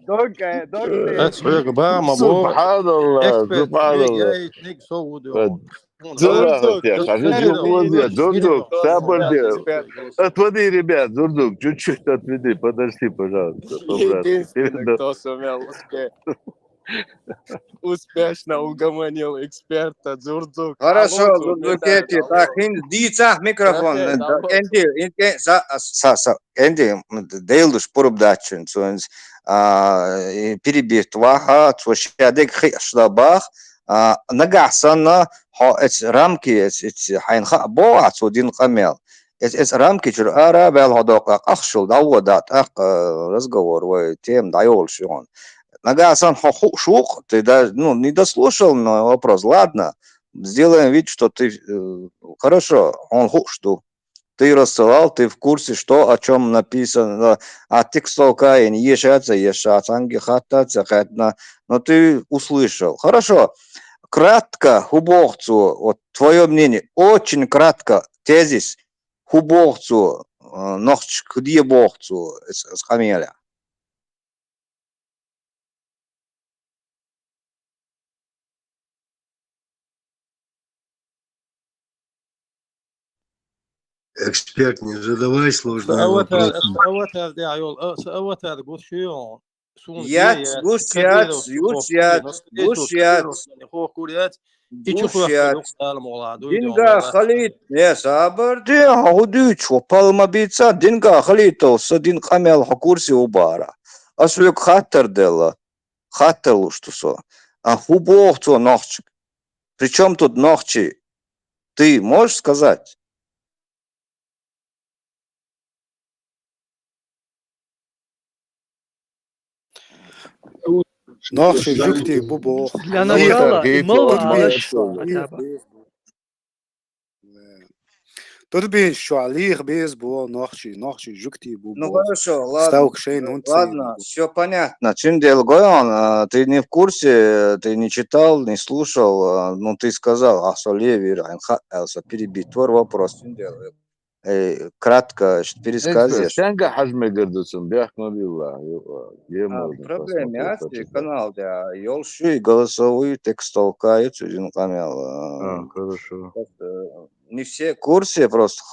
Дог, э, дог, э, Субханаллах, субханаллах. Зурзук, Зурзук, Зурзук, сабр де. Отводи, ребят, Зурзук, чуть-чуть отведи, подожди, пожалуйста, по-братски. Единственный, кто сумел успе-, успешно угомонил эксперта, Зурзук. Хорошо, Зурзук, эти, так, хин, дицах микрофон, энди, энди, са, са, са, энди, дейлдуш пурубдачун, цунз, а, перебит ваха, цу шадек хи шла бах, а, нагахсанна, хо, эц рамки, эц, эц, хайн ха, бо, а, цу дин къамел. Эц, эц рамки чур ара, бел ходок, а, ахшул, да, вот, да, так, а, разговор, вай, тем, да, ёл, шугон. Нагасан хо, ху, шук, ты да, ну, не дослушал мой вопрос. Ладно, сделаем вид, что ты, э, хорошо, он хуш, ты рассылал, ты в курсе, что, о чем написано, а текстовка и не ешаться, ешаться, анги хаттаться, хатна, но ты услышал. Хорошо, кратко, хубохцу, вот твое мнение, очень кратко, тезис, хубохцу, э, нохч, кудье бохцу, с, с камеля. Эксперт, не задавай сложные вопросы. Аватар, аватар де айол, а, аватар гушион. Яц, гуш яц, юч яц, гуш яц. Гуш яц. Динга халит, не сабар де, худуч, хо палма бица, Динга халитов, са дин къамел хо курси убара. Асук хаттар дела, хаттар лушту со. А хубохцу нохчик. Причём тут нохчи? Ты можешь сказать? Нохчи жугтий бу бо. Для начала и мало дальше хотя бы. Турбин шуалих без бо нохчи, нохчи жугтий бу бо. Ну хорошо, ладно. Ставк шейн хунци. Ладно, всё понятно. Чиндел Гоян, а, ты не в курсе, ты не читал, не слушал, а, ну ты сказал, а со левый, а, ха, а, со перебить. Твой вопрос, Чиндел. Э, кратко, значит, пересказываешь. Сенга хажме гердусун, бяхмалила. А, проблема, я канал, да, ёл шуй, голосовой, текстовка, и цудин канал. А, хорошо. Не все в курсе, просто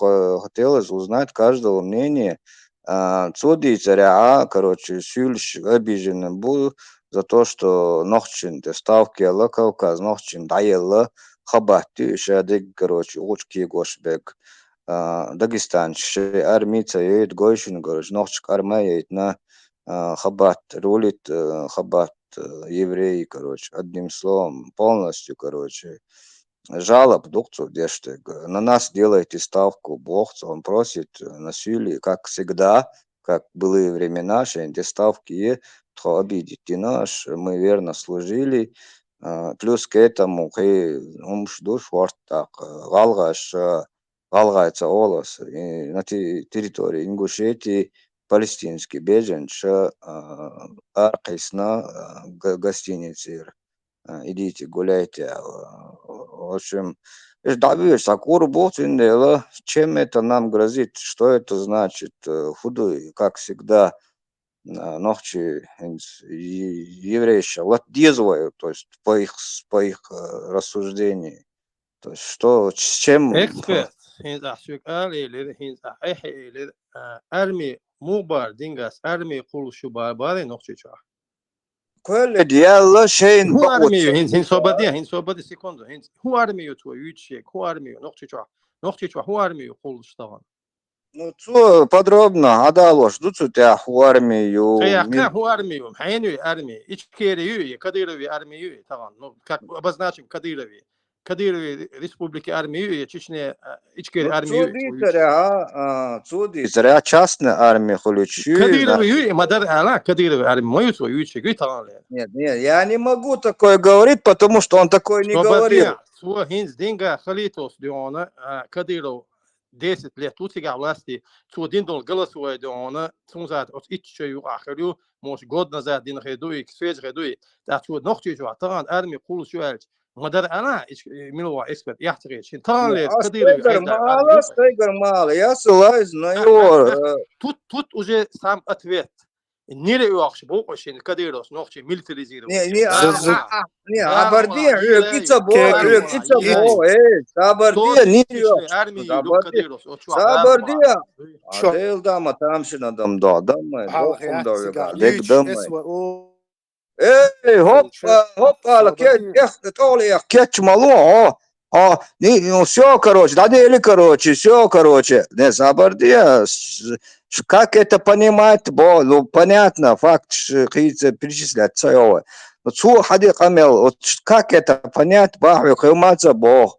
хотелось узнать каждого мнение. А, цуди царя, короче, сюльш обиженным был за то, что нохчин, те ставки, Кавказ, нохчин, даелла, хабатти, шадик, короче, учки гошбек. а, дагестанцаш шоай арми ца йойта, гой шуна, короче, нохчашка арма яйта, а, хабат рулит, а, хабат, а, евреи, короче, одним словом, полностью, короче, жалоба ду-кх цо деш дерг. На нас делайте ставку, боху цо, он просит насилие, как всегда, как в былые времена, шайн де ставки е, тхо обидеть дина аша, мы верно служили. А, плюс к этому, кхы хӀумаш ду шортта тӀаккха, гӀалгӀаша, гӀалгӀай ца олу аса, и на те-, территории Ингушетии палестинский беженцаш, а, аракхийсина, а, га-, гостиницера, а, идите гуляйте, а, в общем, уьш дӀавоьдуш цхьа кӀур бу, цундела, чем это нам грозит, что это значит, э, хӀун ду, как всегда, а, нохчий хӀинца е-, еврейша лата деза вай, то есть по их с-, по их, э, рассуждению. То есть что, с чем? Эксперт, хӀинца ахь соьга ала элира, хӀинца ахь эхь элира, а, арми муха бара, дингас арми кхуллуш ю бара, бара Нохчийчохь? Кхоьллина яьлла шайна ХӀун арми ю? ХӀинца, хӀинца собаде, хӀинца собаде, секунду, хӀинца хӀун арми ю цо юьйцуш ерг, хӀун арми ю Нохчийчохь? Нохчийчохь хӀун арми ю кхуллуш тахана? Ну, цо подробно хьадалош ду цу тӀехь хӀун арми ю, Кхин яхкха, мил- хӀун арми ю? Хьенан ю арми? Ичкери ю, я Кадырови арми ю, я тахана? Ну, как обозначим Кадырови? Кадырови республики арми ю, я Чечне, а, Ичкери Ну, арми ю, цо дийцарехь, а, цо дийцарехь, частная арми хуьлуьйтуш ю, Кадырови ю, я ма-дарра ала, Кадырови арми ма ю цо юьйцуш ерг, ю тахана лер. Нет, нет, я не могу такое говорить, потому что он такое не говорил. Собаде, цо хӀинца динга халитос дуьхьана, а, Кадыров десять лет ву цигахь власти, цо дина долу голосовой дуьхьана, цунна зада оцу итт шо юкъахь хир ю, может, год назад дина хир ду и, свежий хир ду и. ТӀаккха цо Нохчийчохь тахана арми кхуллуш ю аьлча, ма-дарра ала, иш-, э, мила ву эксперт, эхь ца хеташ. Хин тахана лер Кадырови хьайдар арми ю. Стегар ма ала, я ссылаюсь на его, э, тут, тут уже сам ответ. Нира оьхуш бу шен Кадыровс нохчий милитаризировать. Не, не, а, а, а, не, абарди, хьоьга и ца боху, хьоьга и ца боху, эй, сабарди, нира оьхуш. Арми ю Кадыровс, оцу чохь. Сабарди. А, Дела дама тамашийна дам до, дам май, дохум до вега, дег дам май. Эй, хӀоппа, хӀоппа, ала кечъех, тӀолех кечъ ма ло, хьо. Хьо, ни, ну, всё, короче, дӀадели, короче, всё, короче. Не, сабарди, а, с-, с-, как это понимать, бо, ну, понятно, факт, ш-, кхийца перечислять ца йовай. Ну, цо хьаде къамел, вот, ш-, как это понять, бахьа, кхин ма ца боху.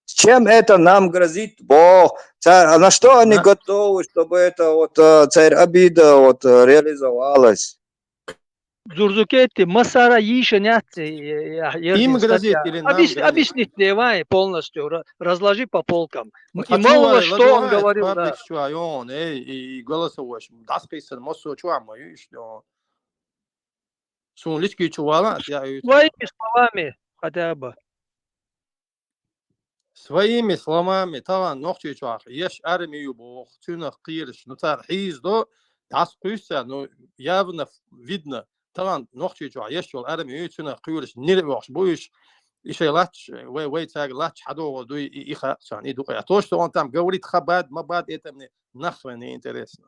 С чем это нам грозит, боху? Ца-, а на что они готовы, чтобы это вот, э, церан обида вот, э, реализовалась? Зурзукетти, массара йийшина яц, э, э, э, Им грозит или нам грозит? Объяснить давай полностью, ра-, разложи по полкам. И мало ли, что он говорил, да. Эй, и голосовой, дӀасакхийсина массо чохь ма ю иштта. Суна личкий чу вала, я ю. Своими словами хотя бы. Своими словами, тахана Нохчийчохь еш арми ю боху, цуьнах кхераш, ну, цара хьийзадо, дӀасакхуьйсу цара, ну, явно видно, тахана Нохчийчохь еш йолу арми ю, цуьнах кхоьруш, нира оьхуш бу уьш, и шайн латташ, вай, вай цаьрга латташ хьадогӀур ду и, и хаьа царна, и дукъа. То, что он там говорит, хабад, мабад, это мне нахрен не интересно.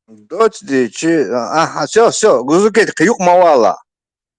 Доцу дийцича, аха, всё, всё, Зурзукетти, кхин юкъа ма вала.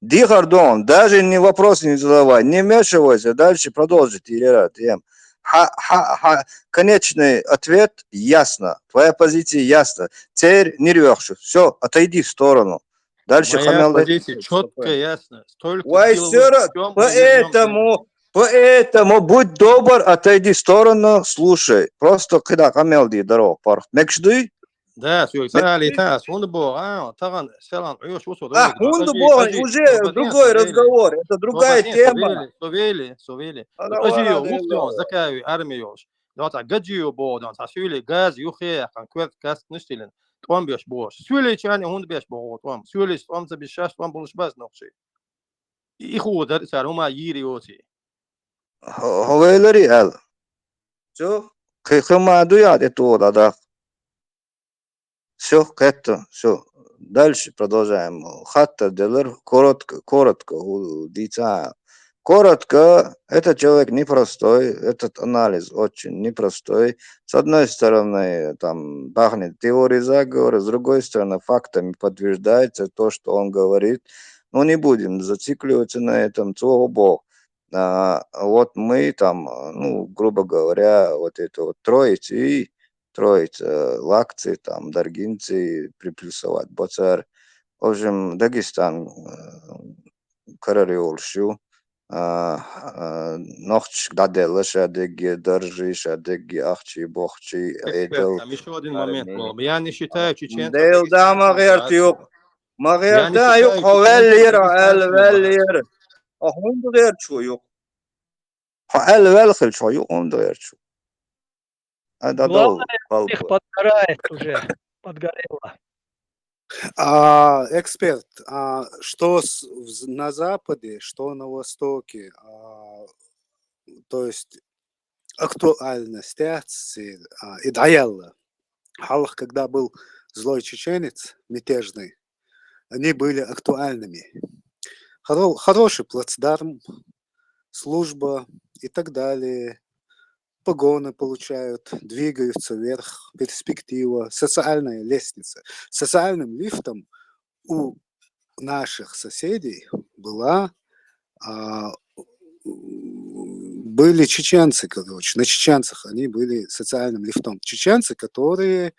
Дехар ду хьуна, даже не вопрос не задавай, не вмешивайся, дальше продолжить, Ильяра, тема. Хьа-, хьа-, хьа-, конечный ответ ясно, твоя позиция ясна. Церан нира оьхуш ю. Всё, отойди в сторону. Дальше моя позиция чётко ясна. Только вай, всё равно, поэтому, поэтому, будь добр, отойди в сторону, слушай. Просто кхидӀа къамел де дара паргӀат. Мегаш дуй? Да, соьга ца алийта, ас хӀунда боху, а, тахана селхана Ӏоьшу ву со. А, хӀунда боху, уже другой разговор, это другая тема. Савели, Савели. Кажи йо, ву со, Закави арми йолуш. Дон цхьа гаджи ю боху, дон цхьа суьйле газа юххе яьккхина, коьрта касканаш тиллина, тӀом беш бохуш. Суьйлечарна хӀунда беш боху тӀом? Суьйлечу тӀом ца беш, шаьш тӀом болуш бац нохчий. И хӀун дара цара, хӀума йийр йоций? Хьо, хьо вайларий аьлла? Всё, кхин, кхин ма дуй, тӀе тоха дӀадаккха. Всё, кхетта, всё. Дальше продолжаем. Хаттар делар, коротко, коротко, у, дийца. Коротко, этот человек непростой, этот анализ очень непростой. С одной стороны, там, пахнет теорией заговора, с другой стороны, фактами подтверждается то, что он говорит. Но не будем зацикливаться на этом, слава богу. А, вот мы там, а, ну, грубо говоря, вот это вот троицы, и троицы, э, лакцы, там, даргинцы, приплюсовать боцар. В общем, Дагестан, э, карар йолуш ю. А, а, нохчашка дӀаделла шадерриге даржий, шадерриге ахчий, бохчий, Эксперт, Ӏедал. Там ещё один момент. Я не считаю чеченцев Дагестан. Дел да ма гӀерта юкъа. Ма гӀерта юкъа, хьо ваьллера, аьлла ваьллера. Хьо хӀунда гӀерташ ву юкъа? Хьо аьлла ваьлла хилча, хьо юкъа хӀунда гӀерташ ву? А, да, Главное, дов, их подгорает уже. Подгорело. А, эксперт, а, что с-, в з-, на Западе, что на Востоке, а, то есть актуальность ситуации, а, и даяла. Халах, когда был злой чеченец, мятежный, они были актуальными. Хоро-, хороший плацдарм, служба и так далее. Погоны получают, двигаются вверх, перспектива, социальная лестница. Социальным лифтом у наших соседей была, а, были чеченцы, короче, на чеченцах они были социальным лифтом. Чеченцы, которые,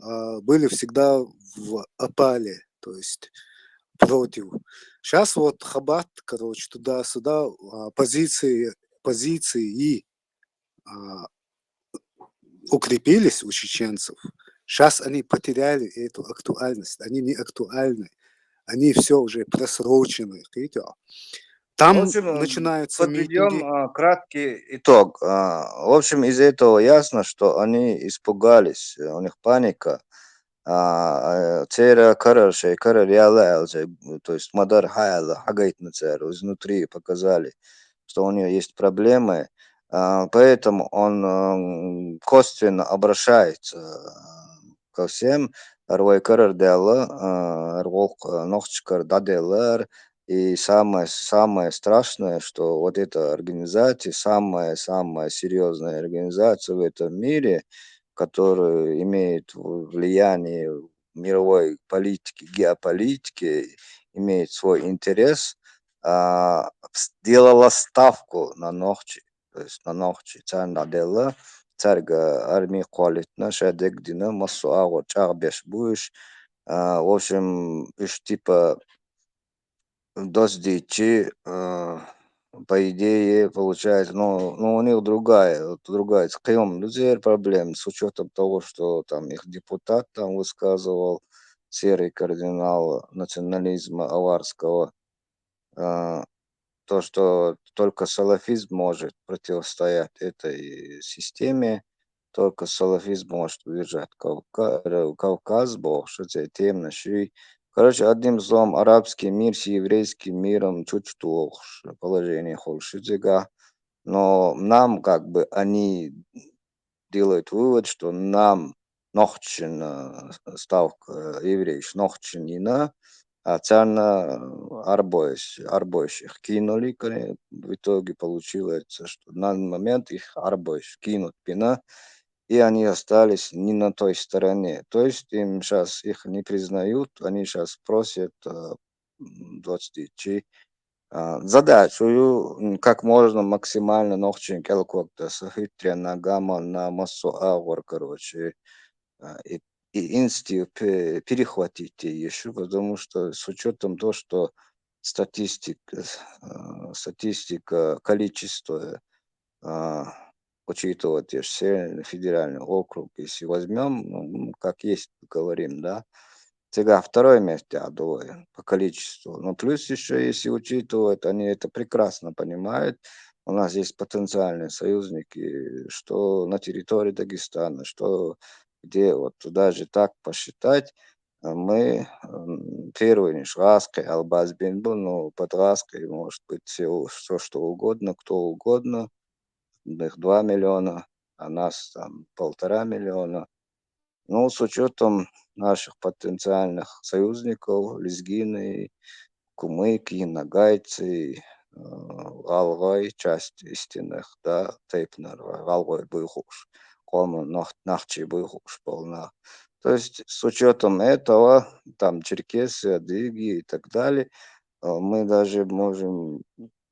а, были всегда в опале, то есть против. Сейчас вот Хабат, короче, туда-сюда, а, позиции, позиции, а, укрепились у чеченцев. Сейчас они потеряли эту актуальность, они не актуальны, они все уже просрочены, видите? Там В общем, начинаются подведём, митинги. А, краткий итог. А, в общем, из этого ясно, что они испугались, э, у них паника. А, э, церан карар, шайн карар яла аьлла, шайн, то есть ма-дарра хьааьлла, хьагайтина цара, изнутри показали, что у неё есть проблемы. А, поэтому он, м, косвенно обращается, а, ко всем, хӀара вай карар даьлла, а, хӀара гӀуллакх, а, нохчашкара дӀаделла, и самое, самое страшное, что вот эта организация, самая, самая серьёзная организация в этом мире, которая имеет в-, влияние в мировой политике, геополитике, имеет свой интерес, а, с-, делала ставку на нохчий, то есть на нохчий. Царна дӀаделла, цаьрга арми кхоллийтина, шадерг дина, массо а агӀор чӀагӀбеш бу уьш. А, в общем, уьш типа доцдийчи, а, по идее, получается, ну, ну, у них другая, вот другая, кхин хӀума ду церан проблема, с учётом того, что там их депутат там высказывал, серый кардинал национализма аварского, а, то, что только салафизм может противостоять этой системе, только салафизм может удержать Кавка-, э, Кавказ, бохуш, церан теманаш ю. Короче, одним словом, арабский мир с еврейским миром чуть что бохуш положение хуьлуш ю цигахь. Но нам, как бы, они делают вывод, что нам нохчашна, э, ставка, э, еврейш нохчашна йина, а царна, э, арабойш, арабойш их кинули, коре-, в итоге получилось, что на данный момент их арабойш кинут бина, и они остались не на той стороне. То есть им щас их не признают, они щас просят, э, м, доцдийчи, а, задача ю, м, как можно максимально нохчийн кӀел когдан, са хӀуьттаренна, гаманна, массо а агӀор, короче, а, и, и институт пе-, перехватить ю, потому что с учётом того, что статистик-, э, статистика, количество, а, учитывать, те же Северный федеральный округ, если возьмём, ну, м, как есть, говорим, да, цигахь второе место, я думаю, по количеству. Но плюс ещё, если учитывать, они это прекрасно понимают, у нас есть потенциальные союзники, что на территории Дагестана, что где, вот даже так посчитать, а, мы, м, первый ниш гӀазкхи албазбин бу, ну, под гӀазкхи может быть всё, всё что угодно, кто угодно, их два миллиона, а нас там полтора миллиона. Ну, с учётом наших потенциальных союзников, лезгины, кумыки, ногайцы, э, гӀалгӀай, часть истинных, да, тайпанара гӀалгӀай буй хууш, къоман нах-, нохчий буй хууш болу нах. То есть с учётом этого, там, черкесы, адыги и так далее, э, мы даже можем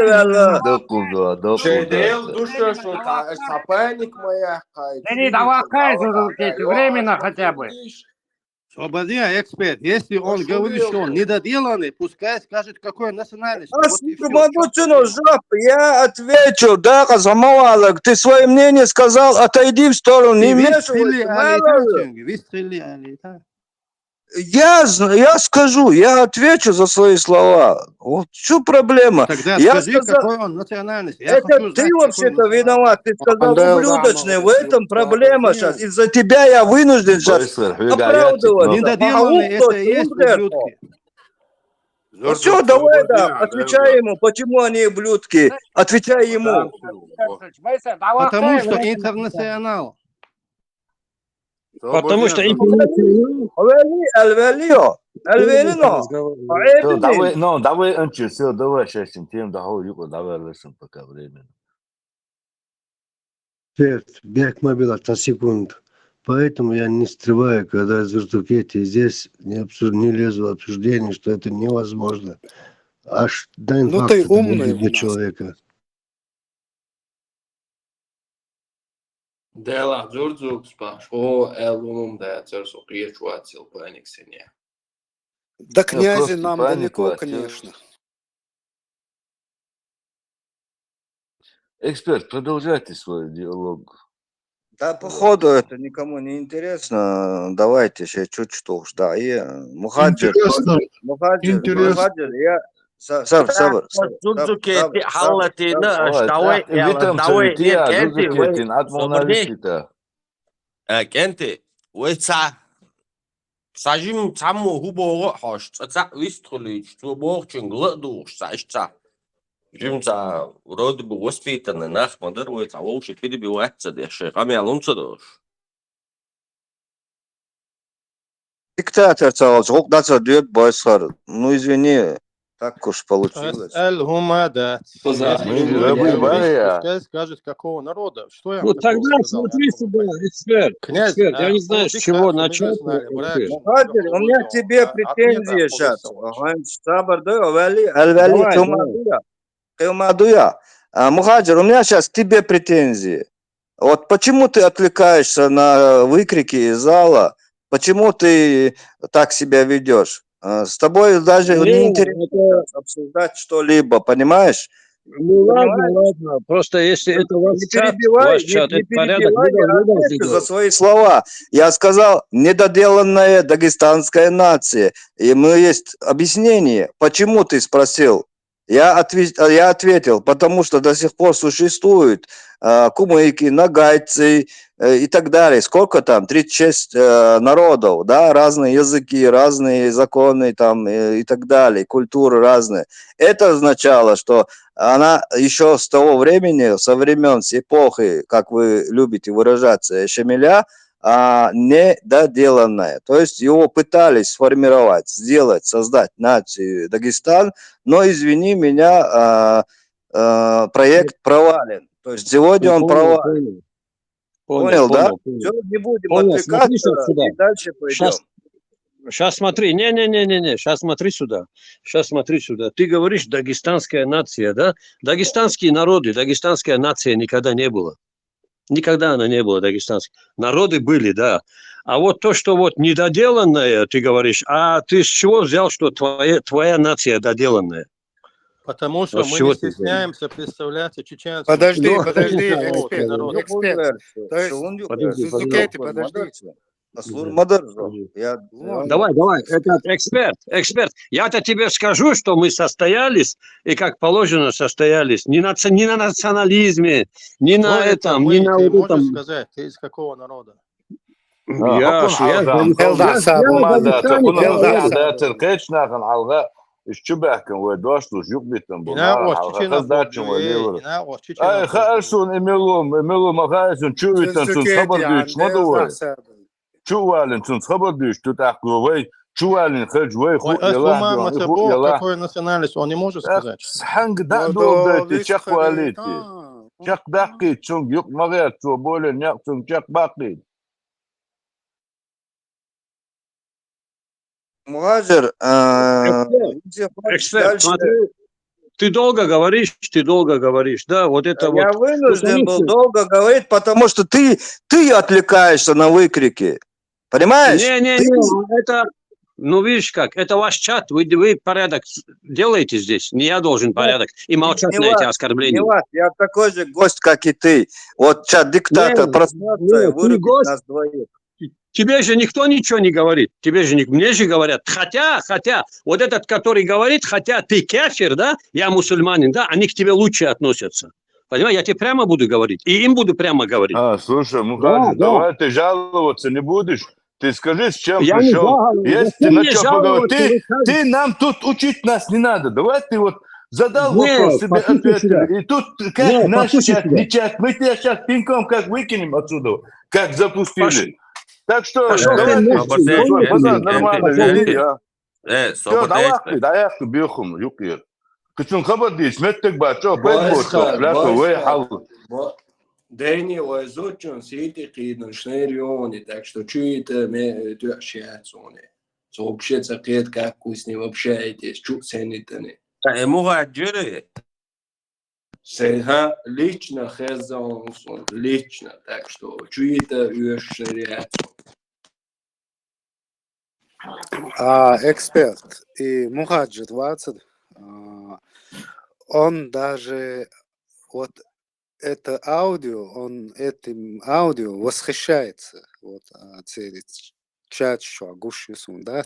Алла, алла. Докуда, докуда. Şeydel düşüyorsun, sapaynik моя. Seni davakayız o zaman, временно хотя бы. Освободи, эксперт. Если он говорит, что он недоделанный, пускай скажет, какой национальность. Вот и всё. Мадуцин уже, я ответил, да, Казамавалок, ты свое мнение сказал, отойди в сторону, не Ты мешайся. выстрели, Мало ли. Выстрели, Алита. Я, з- я скажу, я отвечу за свои слова. Вот в чём проблема? Тогда Я скажи, сказал, какой он национальности. Я это хочу ты знать, какой вообще-то национальности. Виноват. Ты сказал, ублюдочный. В этом проблема сейчас. Из-за тебя я вынужден сейчас оправдываться. Недоделанные это и есть ублюдки. Ну все, давай, да, отвечай ему, почему они ублюдки. Отвечай ему. Потому что интернационал. Потому что интернационал. Алвели, алвелио, алвелино. Ну, давай, ну, давай, Анчи, все, давай, сейчас тем, да, давай, лишим пока времени. Эксперт, бек мобила, та секунд. Поэтому я не скрываю, когда Зурзукети здесь не, обсуж... не лезу в обсуждение, что это невозможно. Аж дан Ну, факт ты это умный для у нас. Человека. Дела Зурзукс паш. О, эл умум да церсо кирчуацил паниксене. До князя нам далеко, конечно. Эксперт, продолжайте свой диалог. Да, походу, это никому не интересно. Давайте еще чуть-чуть уж, да. И э, Мухаджир, Мухаджир, Мухаджир, я са- саб- саб- саб- Зудзукети саб- халатина саб- штавай Витам давай царития, Зудзукетин, атмунависита. Кенти, ца жим ца жим цаму хубого хош, ца ца вистхулич, цу богчин гладуш, ца иш ца. Жим ца вроде бы воспитанный нах мадар вой ца вовши пиди би ватца деши, хамя лунца дош. Диктатор цавалч, гук дацар дюет бойсхар. Ну извини, так уж получилось. Эл хумада. Пускай скажет, какого народа. Что я Ну тогда смотри сюда, эксперт. Эксперт, я не знаю, с чего начать. Мухаджир, у меня к тебе претензии сейчас. Сабар да, алвели, алвели, кылмадуя. Мухаджир, у меня сейчас к тебе претензии. Вот почему ты отвлекаешься на выкрики из зала? Почему ты так себя ведешь? С тобой даже не интересно обсуждать что-либо, понимаешь? Ну ладно, ладно. Просто если это ваш чат, ваш чат, это порядок. За свои слова. Я сказал, недоделанная дагестанская нация. И мы есть объяснение, почему ты спросил. Я, ответ, я ответил, потому что до сих пор существуют э, кумыки, ногайцы э, и так далее. Сколько там? тридцать шесть э, народов, да, разные языки, разные законы там э, и так далее, культуры разные. Это означало, что она еще с того времени, со времен, с эпохи, как вы любите выражаться, Шемеля, а, недоделанная. То есть его пытались сформировать, сделать, создать нацию Дагестан, но, извини меня, а, а, проект провален. То есть сегодня он провален. Понял, да? Все, не будем отвлекаться и дальше пойдем. Сейчас смотри, не-не-не-не-не, сейчас смотри сюда. Сейчас смотри сюда. Ты говоришь дагестанская нация, да? Дагестанские народы, дагестанская нация никогда не была. Никогда она не была дагестанской. Народы были, да. А вот то, что вот недоделанное, ты говоришь, а ты с чего взял, что твоя, твоя нация доделанная? Потому что мы не стесняемся представляться чеченцами. Подожди, подожди, эксперт, эксперт. То есть, Зузукети, подождите. Давай, давай, этот эксперт, эксперт. Я-то тебе скажу, что мы состоялись, и как положено состоялись. Не на, не на национализме, не на этом, не на вот этом. Сказать, ты из какого народа? Я, я, Иш чу баьхкан вай дош луш юкъ биттан бу. Ай, хаарсун, имелум, имелум, хаарсун, чу виттан, цунца хабар дуьйцуш ма ду вай. Чу валин, цунца хабар дуьйцуш ду тӀаккха вай. Чу валин хилча вай ху яла. Какой национальность, он не может сказать. Хьанга дӀа а долдайти, чакхвалийти. Чакхдаккхийта цунга, юкъ ма гӀерта цо, болен некъ цунга чакхбаккхийта. Мухаджир, эксперт, смотри, ты долго говоришь, ты долго говоришь, да, вот это вот. Я вынужден был долго говорить, потому что ты, ты отвлекаешься на выкрики, понимаешь? Не-не-не, это, ну видишь как, это ваш чат, вы, вы порядок делаете здесь, не я должен порядок, и молчать на эти оскорбления. Я такой же гость, как и ты, вот чат диктатор проснется и вырубит нас двоих. тебе же никто ничего не говорит. Тебе же не, мне же говорят. Хотя, хотя, вот этот, который говорит, хотя ты кафир, да, я мусульманин, да, они к тебе лучше относятся. Понимаешь, я тебе прямо буду говорить. И им буду прямо говорить. А, слушай, Мухаджир, Да, да. Давай ты жаловаться не будешь. Ты скажи, с чем Я не пришел. жалуюсь, Если зачем мне начал поговорить, жаловаться, ты, вы как- ты нам тут учить нас не надо. Давай ты вот задал Нет, вопрос, тебе послушай ответили. сюда. И тут как Нет, наш послушай чат, сюда. не чат, мы тебя сейчас пинком как выкинем отсюда, как запустили. Пош- Так что Пошёл ты давайте, нахуй. пацан, нормально, Пошёл веди, ты а. нахуй. Все, Э, давай ты, давай ты, бьёхом, юкир. Кычун хабар диш, меттек бачо, пойдбочо, пляшо, вей хал. Дэни, ой, зочун, сити кидун, шнериони, так что чуете, ме, тюшьяцуни. Сообщеться кет как кусни вообще эти, чу сенитани. Э, Мухаджир. Се, ха, лично хезаунсун, лично, так что чуете, юшьяцун. А, эксперт и Мухаджир Вацид, а, он даже, вот это аудио, он этим аудио восхищается. Вот, а, цели ч-, чат, что гуш юсун, да?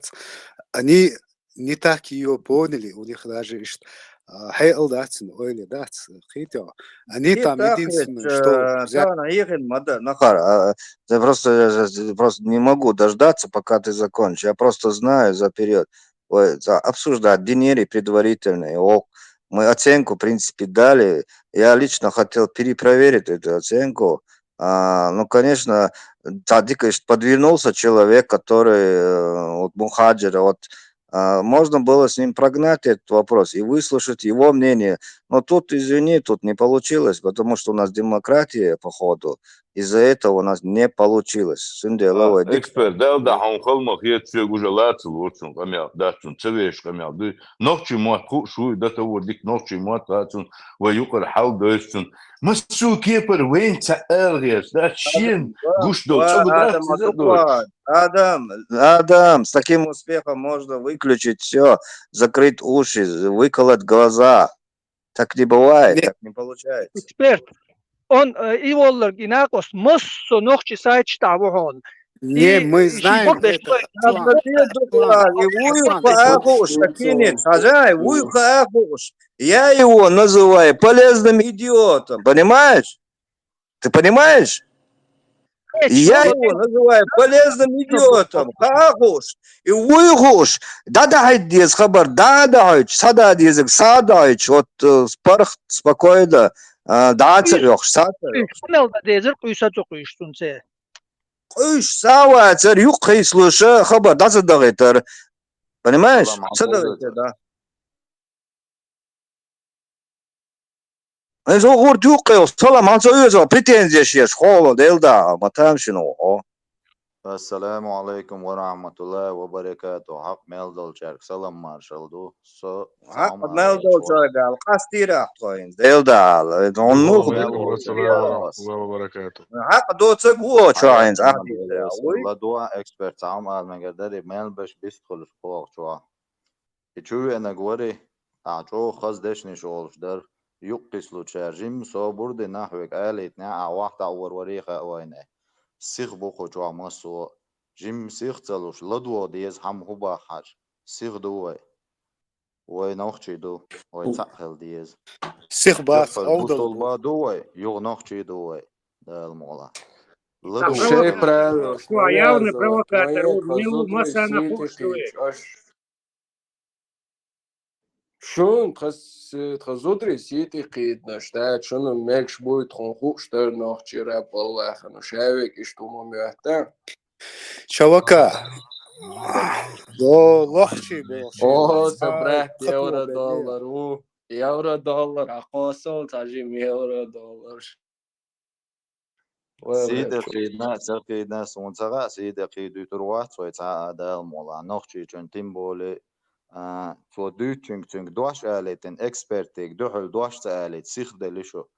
Они не так её поняли, у них даже ишт, а, хейл дацин, ойли дац, хитё. Они там единственное, что взяли. Тана ихин мада нахар. А, я просто, я, я просто не могу дождаться, пока ты закончишь. Я просто знаю за период. Ой, за, обсуждать динери предварительно. И ок, мы оценку, в принципе, дали. Я лично хотел перепроверить эту оценку. А, ну, конечно, Тадик подвернулся человек, который, э, вот Мухаджира, вот, а, можно было с ним прогнать этот вопрос и выслушать его мнение. Но тут, извини, тут не получилось, потому что у нас демократия, походу. Из-за этого у нас не получилось. Сунде А, лавай дик. Эксперт, дал да хун халмах ет сё гужа лацул вочун, камял, дачун, цевеш камял. Ду, нохчи мот ху, шуй, да того дик нохчи мот лацун, ва юкар хал дойсун. Масу кепер вен ца эргес, да, шин, гуш дол, ца гудар, Адам, ца Адам, дол. Адам, Адам, с таким успехом можно выключить все, закрыть уши, выколоть глаза. Так не бывает, Не- так не получается. Эксперт. Он, э, и воллар, и накос, моссо нохчи сайт штабу хон. Не, И- мы и знаем шибок это. дештой. Аслан, Надо ты, Аслан, и вы Аслан, пахуш, такими, хозяин, вы пахуш. Я его называю полезным идиотом, понимаешь? Ты понимаешь? Я его называю полезным идиотом. Хахуш. И уйхуш. Да, да, хайдес хабар, да, да, хайч, сада дезик, сада хайч. Вот, э, спарх, спокойно. А, да, цепёх, сада. Хунал да дезер, куйса цо куйш сунце. Куйш сава, цер юк хей слыша, хабар, да, сада гайтар. Понимаешь? Сада гайтар, да. Эз огъур тюкъе, салам, анса уьза, претензия шеш, холо, делда, матам шину, о. Ассаламу алейкум ва рахматуллахи ва баракату. Хьакъ мел долчарг салам маршал ду. Со Хьакъ мел долчарг ал, къастира ахтхойн. Делда, он ну. Ва алейкум ассалам ва рахматуллахи ва баракату. Хьакъ доцаг ву чойн, ахтхойн. Ладуа эксперт, сам ал мегер дари мел беш бист хулш пох чуа. И чу венаг вари, а чӀогӀа хаза дешнаш олуш дара, юккъе случай, жимма собар де нах вега алийтина, а вахта а вар вари хаьа вайна. Сих бу кху чохь массо а. Жимма сих ца луш, ладогӀа деза хьама хӀу баххьаш. Сих ду вай. Вай нохчий ду, вай цхьаъ хила деза. Сих бац, Жаппар, ГӀовдал бусалба ду вай, юха нохчий ду вай. Дала мукъ лахь. ЛадогӀа. Шей правилаш, явный провокатор, милу масана хушуй. Шун тха с-, тха зударий сийти кхийдинаш, да, шуна мегаш буй тхуна хууш дара нохчий раб валлахана, шавег иштта хӀума моьттан. Чавака. До лохчий бохчий. О, са брат, евро доллар ву. Евро доллар, а кхосал цхьа жим евро доллар. Сийда кхийдина, ца кхийдина, суна ца хаьа, сийда кхийдуьйтур вац вай цхьа а Дала мукъ лахь. Нохчийчун тем более, а, цо дуьйцучуьнга цуьнга дош алийтина, экспертига дуьхьал дош ца алийта, сих дели шу.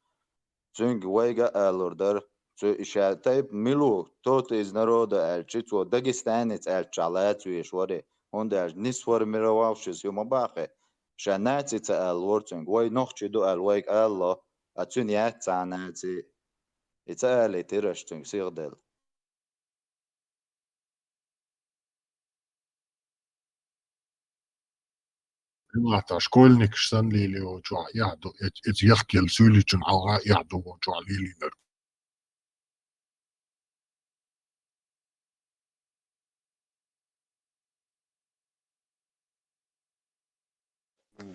Цуьнга вайга а алур дара, цу и ша тайпа мила ву, тот из народа аьлчи, цо дагестанец аьлча лаца веш вари, хӀунда аьлча не сформировавшийся ю ма баххи. Ша наци ца аллора цуьнга, вай нохчий ду аьлла вайга алло, а цуьнан яц цхьа наци. И ца алийтира аша цуьнга сих делла. Хьалха школьникаш санна лелийна чохь эхь ду, эц-, эца яхкелла суьйличун хьалха эхь ду чохь лелийнарг.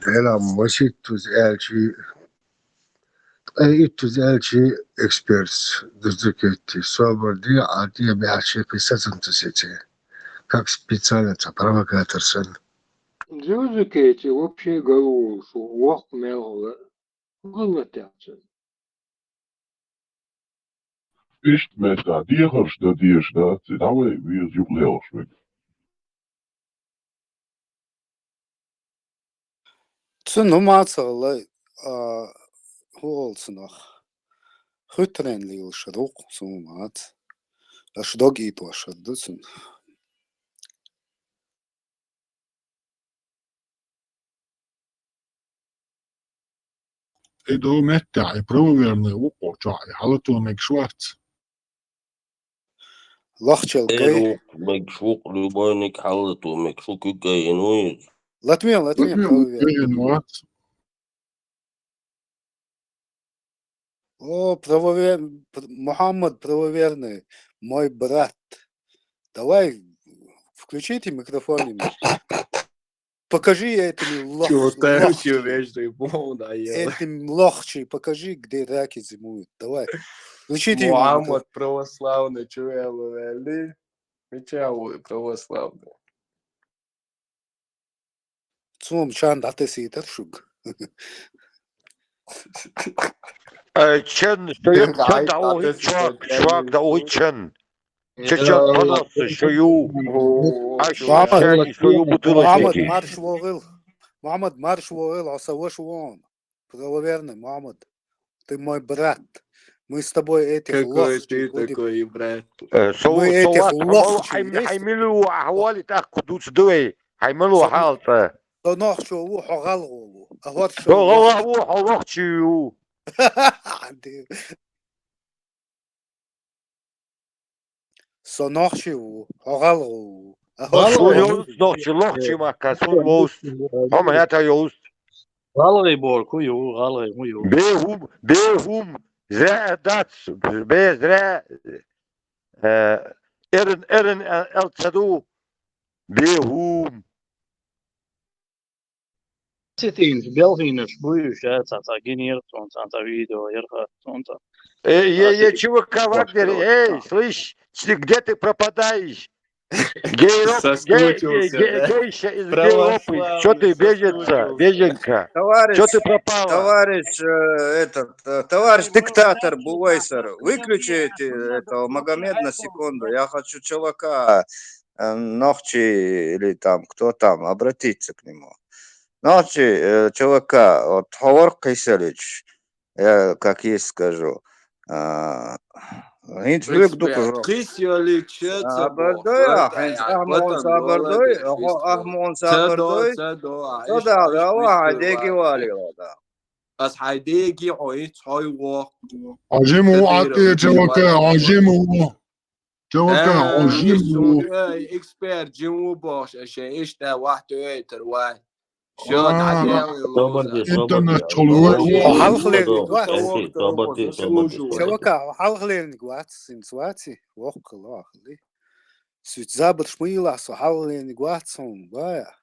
Делам маситтуз аьлчи, ткъе иттуз аьлчи эксперт дузукетти, собар де, а де бяхчи кхиса цунца сети. Как специально ца провокатор сан. Дузукетти вообще голову шу, вокх мел гӀала. Гала тяхчан. Иштта метта дехарш дан дезаш дац, и дӀавай веза юкъ лелаш вай. Цу нумаца лай, а, хӀу олу цунах? Хуьттаренна лелаш ву-кх цу нумаца. Аша дог итош ду цунна. И ду меттехь, и правоверный ву кху чохь, и хьалато мегаш вац. Лохчел Эр гай. Ву-кх, мегаш ву-кх, любойник хьалато мегаш ву, куьг гайина ву иза. Латвен, Латвен, Латвен правоверный. Гайина вац. О, правовер-, пр-, Мухаммад правоверный, мой брат. Давай, включите микрофон ему. Покажи этими лох-, Чё, там лохчи. Всё вежливо, да, я. Этим лохчи, покажи, где раки зимуют. Давай, включите ему микрофон. Мухаммад православный, чё я говорю? Мича ву православный? Цо-м чан дӀатесийтар шуьга. Э, чан, шо ю-, чан дӀаухийта, шуаг, шуаг дӀаухийта чан. Чан, чан, пожалуйста, шо ю. Ай, шо ю, шо ю бутылочки. Мухаммад, марш вогӀийла. Мухаммад, марш вогӀийла, хьо сан ваша ву хьуна. Правоверный, Мухаммад, ты мой брат. Мы с тобой этих лохчий будем. Какой ты такой брат? Э, со-, мы этих лохчий, хьайн, хьайн мила ву, ахь вали тӀаккха дуц ду вай. Хьайн мила ву хьалца. Со нохчо ву, хьо гӀалгӀо ву. А хӀорш со гӀалгӀа ву, хьо лохчий ву. Со нохчий ву, хьо гӀалгӀо ву. ГӀалгӀай. Суна йовза нохчий, лохчий махка, суна вовза. Хьо ма хӀета йовза. ГӀалгӀай бохург хӀун ю, гӀалгӀай хӀун ю? Бе хӀума, бе хӀума, зря дац, бе зря, э, эрна, эрна, э, аьлла ца ду, бе хӀума. Осетинаш, белхинаш буй уьш, а, цхьа, цхьа гина яра цунца, цхьа, цхьа видео яра цунца. Э, е, е, чувака, Вагнер, эй, слышь, ты где ты пропадаешь? Гейропа, гей-, соскучился, гей-, да? Гейша из Гейропы. Чё ты, беженца, беженка? Чё ты пропала? Товарищ, э, этот, э, товарищ диктатор Бувайсар, выключите этого Магомед на секунду. Я хочу чувака, э, Нохчи или там, кто там, обратиться к нему. Нохчи, э, чувака, вот хьо вара кхийсалича, я как есть скажу. А, хӀинца хьоьга ду-кх жо. Кхийсалича ца боху. Сабар дой, а, хӀинца ахмон сабар дой, ахмон сабар дой. Ца до, ца до, а, ца да, давай, хьайн деги валийла, да. Ас хьайн деги, хьо иц, хьой воху. Хьо жима ву, Ӏа тӀе чавака, хьо жима ву. Чавака, хьо жима ву. Эксперт жима ву бохуш, аша иштта вахтуьйтар вай. Шо дӀаделла лоза. Интернет чулуй. Хьо хьалхалерниг вац. Чавака, хьо хьалхалерниг вац, синца ваци, воккхал вахали. Суьйца забарш ма йилахь со, хьалхалерниг вац хьуна, бая.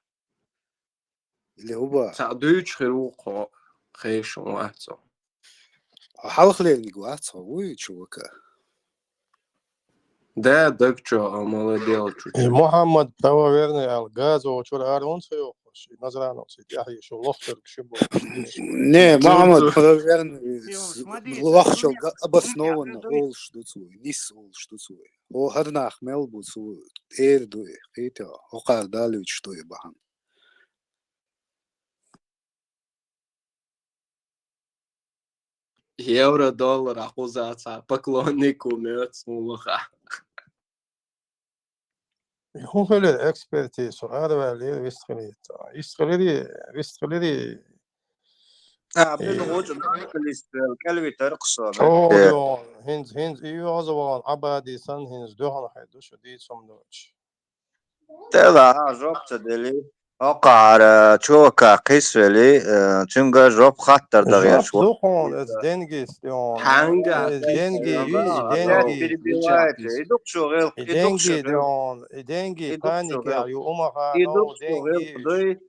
Или хӀуба? Цхьа дуьйцуш хир ву кхо, кхешан вац хьо. Хьо хьалхалерниг вац хьо, вуй, чувака? Да, даг чо, а, молодец, чуча. И Мухаммад правоверный аьлла, газо чура ара вон ца йохуш, и Назрановс и тӀаьхье шу лохчарг ши бохуш. Не, Мухаммад правоверный, лохчалга обоснованно олуш ду цо, нис олуш ду цо. О, хӀара нах мел бу цо, эр ду и, кхета, хӀокхара далуьйтуш ду и бахьана. Евро, доллар а кхуза цхьа поклонник ву моьтту суна лаха. ХӀун хилира экспертиза, со араваьллера, вистхилийта. Вистхилири, вистхилири. А, бен гӀочу дӀакхаллиста, кӀелвитар кху со. Чо, хӀинца, хӀинца и оьгӀазвахана Ӏабади санна, хӀинца дуьхьал хьайду шу дийца хӀума доцуш. Тела, а, жоп ца дели. Окхара чувака кхисвели, э, цуьнга жоп хаттар дан Жоп гӀерташ ву. Ду хьуна, эс деньги стион. Хьанга Эс кхисвели? деньги, Ага, вижи, опять деньги. перебивает. И дук шу гӀелх, И и дук шу деньги гӀелх, дион, и деньги и дук шу паника, гӀелх, ю умаха, и но дук шу гӀелх деньги. Дуй.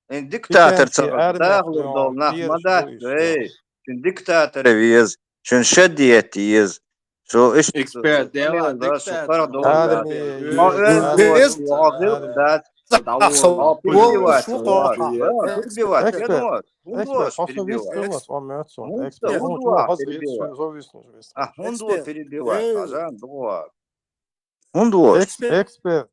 Э, диктатор Пикенси ца армия дахлур стион, дол нах ма пирс дац, дуй эй. стион. Шун диктатор вез, шун шадиет ез. Шу иш Эксперт, дела, да, шу диктатор. Пара дол. Армия, Ма ю, эн армия, вот, армия. Дац. Ах, са О, перебивать, вол шу вот. Тоха. Да, перебивать, я Эксперт, думаю, эксперт, хьо со вист перебивать. Хьо со меца. Эксперт, хьо чу хаза вист, перебивать. Шу со вист, шу вист. А, хьун ду Эксперт. Перебивать, Э, а, жан, дуа. Хьун ду? Экс-, Эксперт. Эксперт,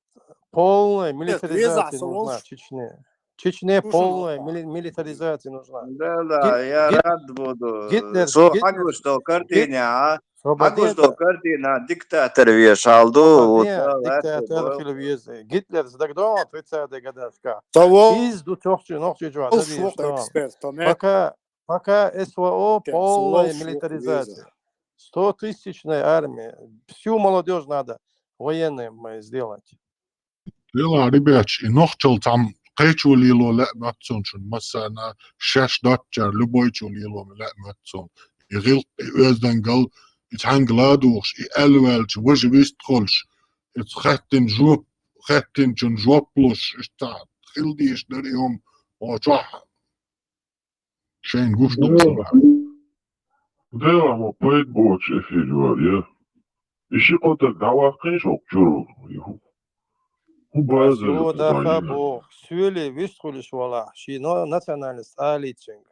полная Эксперт, веза милитаризация со нужна волш. Чечне. Чечне Слушай, полная Тоха. мили-, милитаризация нужна. Да, да, Гит-, я Гит-, рад буду. Гитлер, Со Гитлер, хьагуш дол картина, Гит-, а? Хьагуш дол картина, диктатор вешал ду, вот, да, диктатор хила веза. Гитлер, дагдон, тридцатый годашка. Со вол. Из ду чохчи, нохчи жуа, Вол да, швок вешал. Эксперт, то не. Пока, пока С В О полная милитаризация. Сто тысячная армия. Всю молодежь надо военными сделать. Дела, ребят, и нохчал там кхечо лело лаьа моццун шун массарна, шаьш доцчар любойчо лело лаьа моццун. И гӀилкх, и оьздангалла, и цхьаьнгала духуш, и аьлла ваьлча важа вист холш, и хаьттина жоп, хаьттинчун жоп луш, иштта хила дезаш дара и хӀума, о, чохь. Шайн гуш ду. Дела, ма пайда боцу эфир ю, я. И ши кхо даг дӀаваккхийша оцу чуьра. ХӀун базар ю Ас даха боху, соьле вистхуьлуш валахь, шен национальность алийта цуьнга.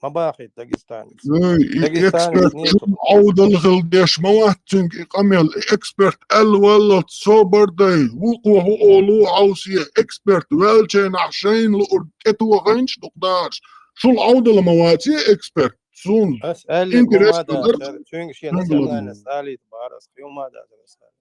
Ма бахийта дагестанец. Эй, и Дагестанец эксперт нету. Шун Ӏовдал хила деш ма вац цуьнга и къамел. И эксперт аьлла валлалц собар дай, вукхо хӀун олу Ӏовсе, эксперт ваьллачийнахь шайна луург тӀетохайнаш дукха дахарш. Шул Ӏовдал ма вац и эксперт. Суна Ас аьлла, интерес хӀума ма дар, дацара, цуьнга шен хӀума национальность алийта бахьара, ас кхин хӀума ма дацара, ас аьлла.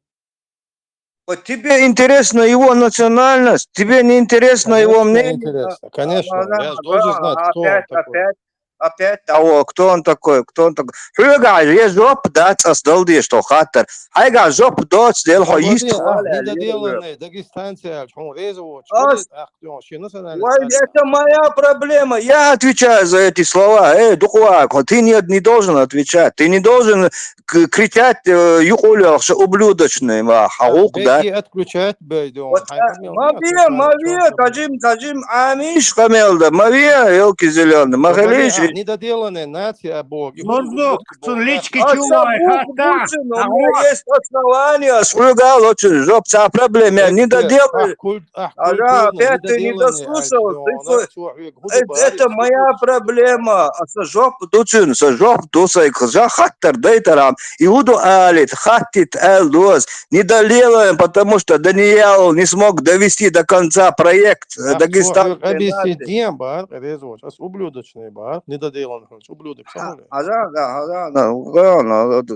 Вот тебе интересна его национальность, тебе не интересна его Конечно, мнение. Интересно. Конечно. Ага, я же должен знать, кто он опять, такой. Опять, опять того, кто он такой, кто он такой. Хьоьгахь я жоп дац ас дала дезаш тхо хаттар. Хьайгахь жоп доц, дела хьо А, йист молодец, хьо а, аьлла, недоделанный, дагестанцы аьлча, хьуна реза воцуш, Ас молодец, а, хьуна шен национальность Вай, алийта. Это моя проблема. Я отвечаю за эти слова. Эй, дукха ваха, ты не, не должен отвечать. Ты не должен к-, кричать, э, юкъуллехша ублюдочный, ма, хьагӀулкх дац. Бегги отключать бей, дон. Вот, хьайн а, къамел ма ве, ма ве, отключать бей. Кажим, кажим, амиш къамел да, ма ве, елки зелёный, ма хилиш. Ма ве, а, недоделанная нация, а, бог. И Мурзук, ублюдки, цун бог, лички а. Чулой, хатта, а, у меня есть основания, слуга, очень жоп, ца проблема, недоделанный. Ах, куль-, ах, культурный, опять ты не дослушал, недоделанный, ты альбион, слышал? А, чё, хьоьга, хӀун ду бахьара, это моя проблема. А со жоп ду цуьнан, со жоп ду сайга, жа хаттар дайтарам. И хӀун ду алийта, хаттийта аьлла доз. Не доделаем, потому что Даниил не смог довести до конца проект, э, Ах, Дагестан чё, хьоьга, объяснить дем бахьара, реза воцуш. Ас ублюдочный бахьара, недоделанный хилча, ублюдок самолет. А, да, да, да, да, да, да, да,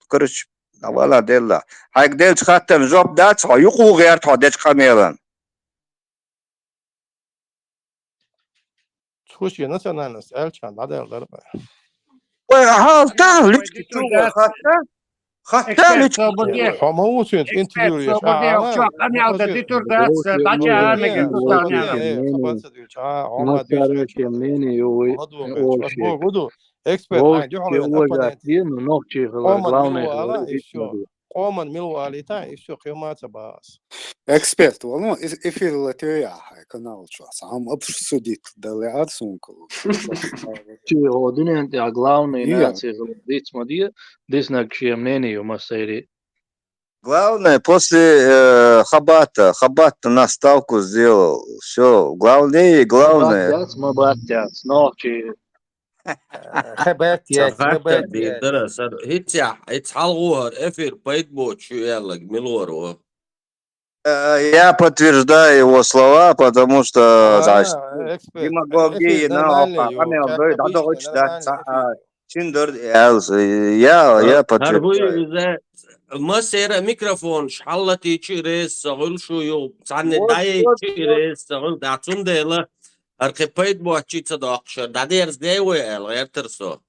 короче, а, вала делла. Хьайга делча хаттарна жоп дац хьо, юкъа гӀерта хьо дечу къамелан. Цо шен национальность аьлча, дӀадаьлла дара. Ой, хьалта, лички чугӀо, хатта? Хатта, лички чугӀо. Хьо ма ву цуьнца интервью еш, а, ама, чо, къамел дан дитур дац, дача, а, мега, э, хабар ца дуьлча, а, хьо ма дуьйцу, хьо ма дуьйцу. Эксперт, хьайн дуьхьал вен оппонент. Къоман мила ву ала, и всё. Къоман мила ву алийта, и всё, кхин хӀума ца боху ас. Эксперт вала, ну, эф-, эфир латоья хьайн канал чохь. Схьа хӀума обсудить дала лаьара суна. Чи хӀо дуьнен тӀехь главный наци хилар диц ма де, диснарг шен мнение ю массеран. Главное, после, э, Хабата, Хабат на ставку сделал. Всё, главнее, главное. Ма баттац, ма баттац, нохчий. Хабат яц, ма баттац. Дара сар, хӀинцехь, хӀинца хьалха хӀара эфир пайда боцуш ю аьлларг мила вара ву? Э, я подтверждаю его слова, потому что, а, значит, эксперт, демагогия, эфир нормальный ю, къамел дой, дӀадохуч дац, а, эфир. Цуьнан дара аьлла, я, я подтверждаю. Хьара вуй иза, массеран а микрофонаш хьаллатийча а реза ца хуьлу шу юха, цхьанна дӀаяйча а реза ца хуьлу, да, цундела хӀара кхин пайда боцчу а ца доккхуш, хӀара дӀадерзаде вай аьлла, гӀертара со.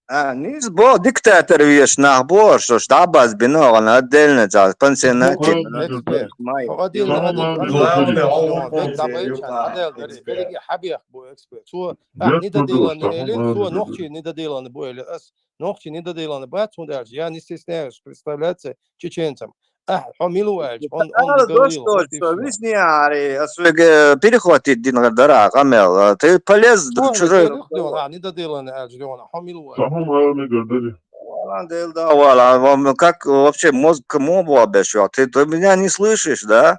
А, низ бо, диктатор веш нах бо, шо дӀабаз бина гӀана отдельно, цӀа, пансионате. Эксперт. Май. Хьо отдельно, отдельно. Главное, он дӀабайча, эксперт. Береги хьабех бу эксперт. Цо, а, не доделанный эли, цо нохчи не доделанный бу эли, ас нохчи не доделанный бац, цун дальше. Я не стесняюсь представляться чеченцам. Ахь, хьо мила ву аьлча, он, он не говорил, вот и всё. Висни ари, ас вега перехватить дин гар дара, къамел. Ты полез чужой. А, не доделанный аьлча, хьо мила ву аьлча. Сахум арами гар дари. Вала, дел да, вала. Вам как вообще мозг кому обуабешвал? Ты, ты меня не слышишь, да?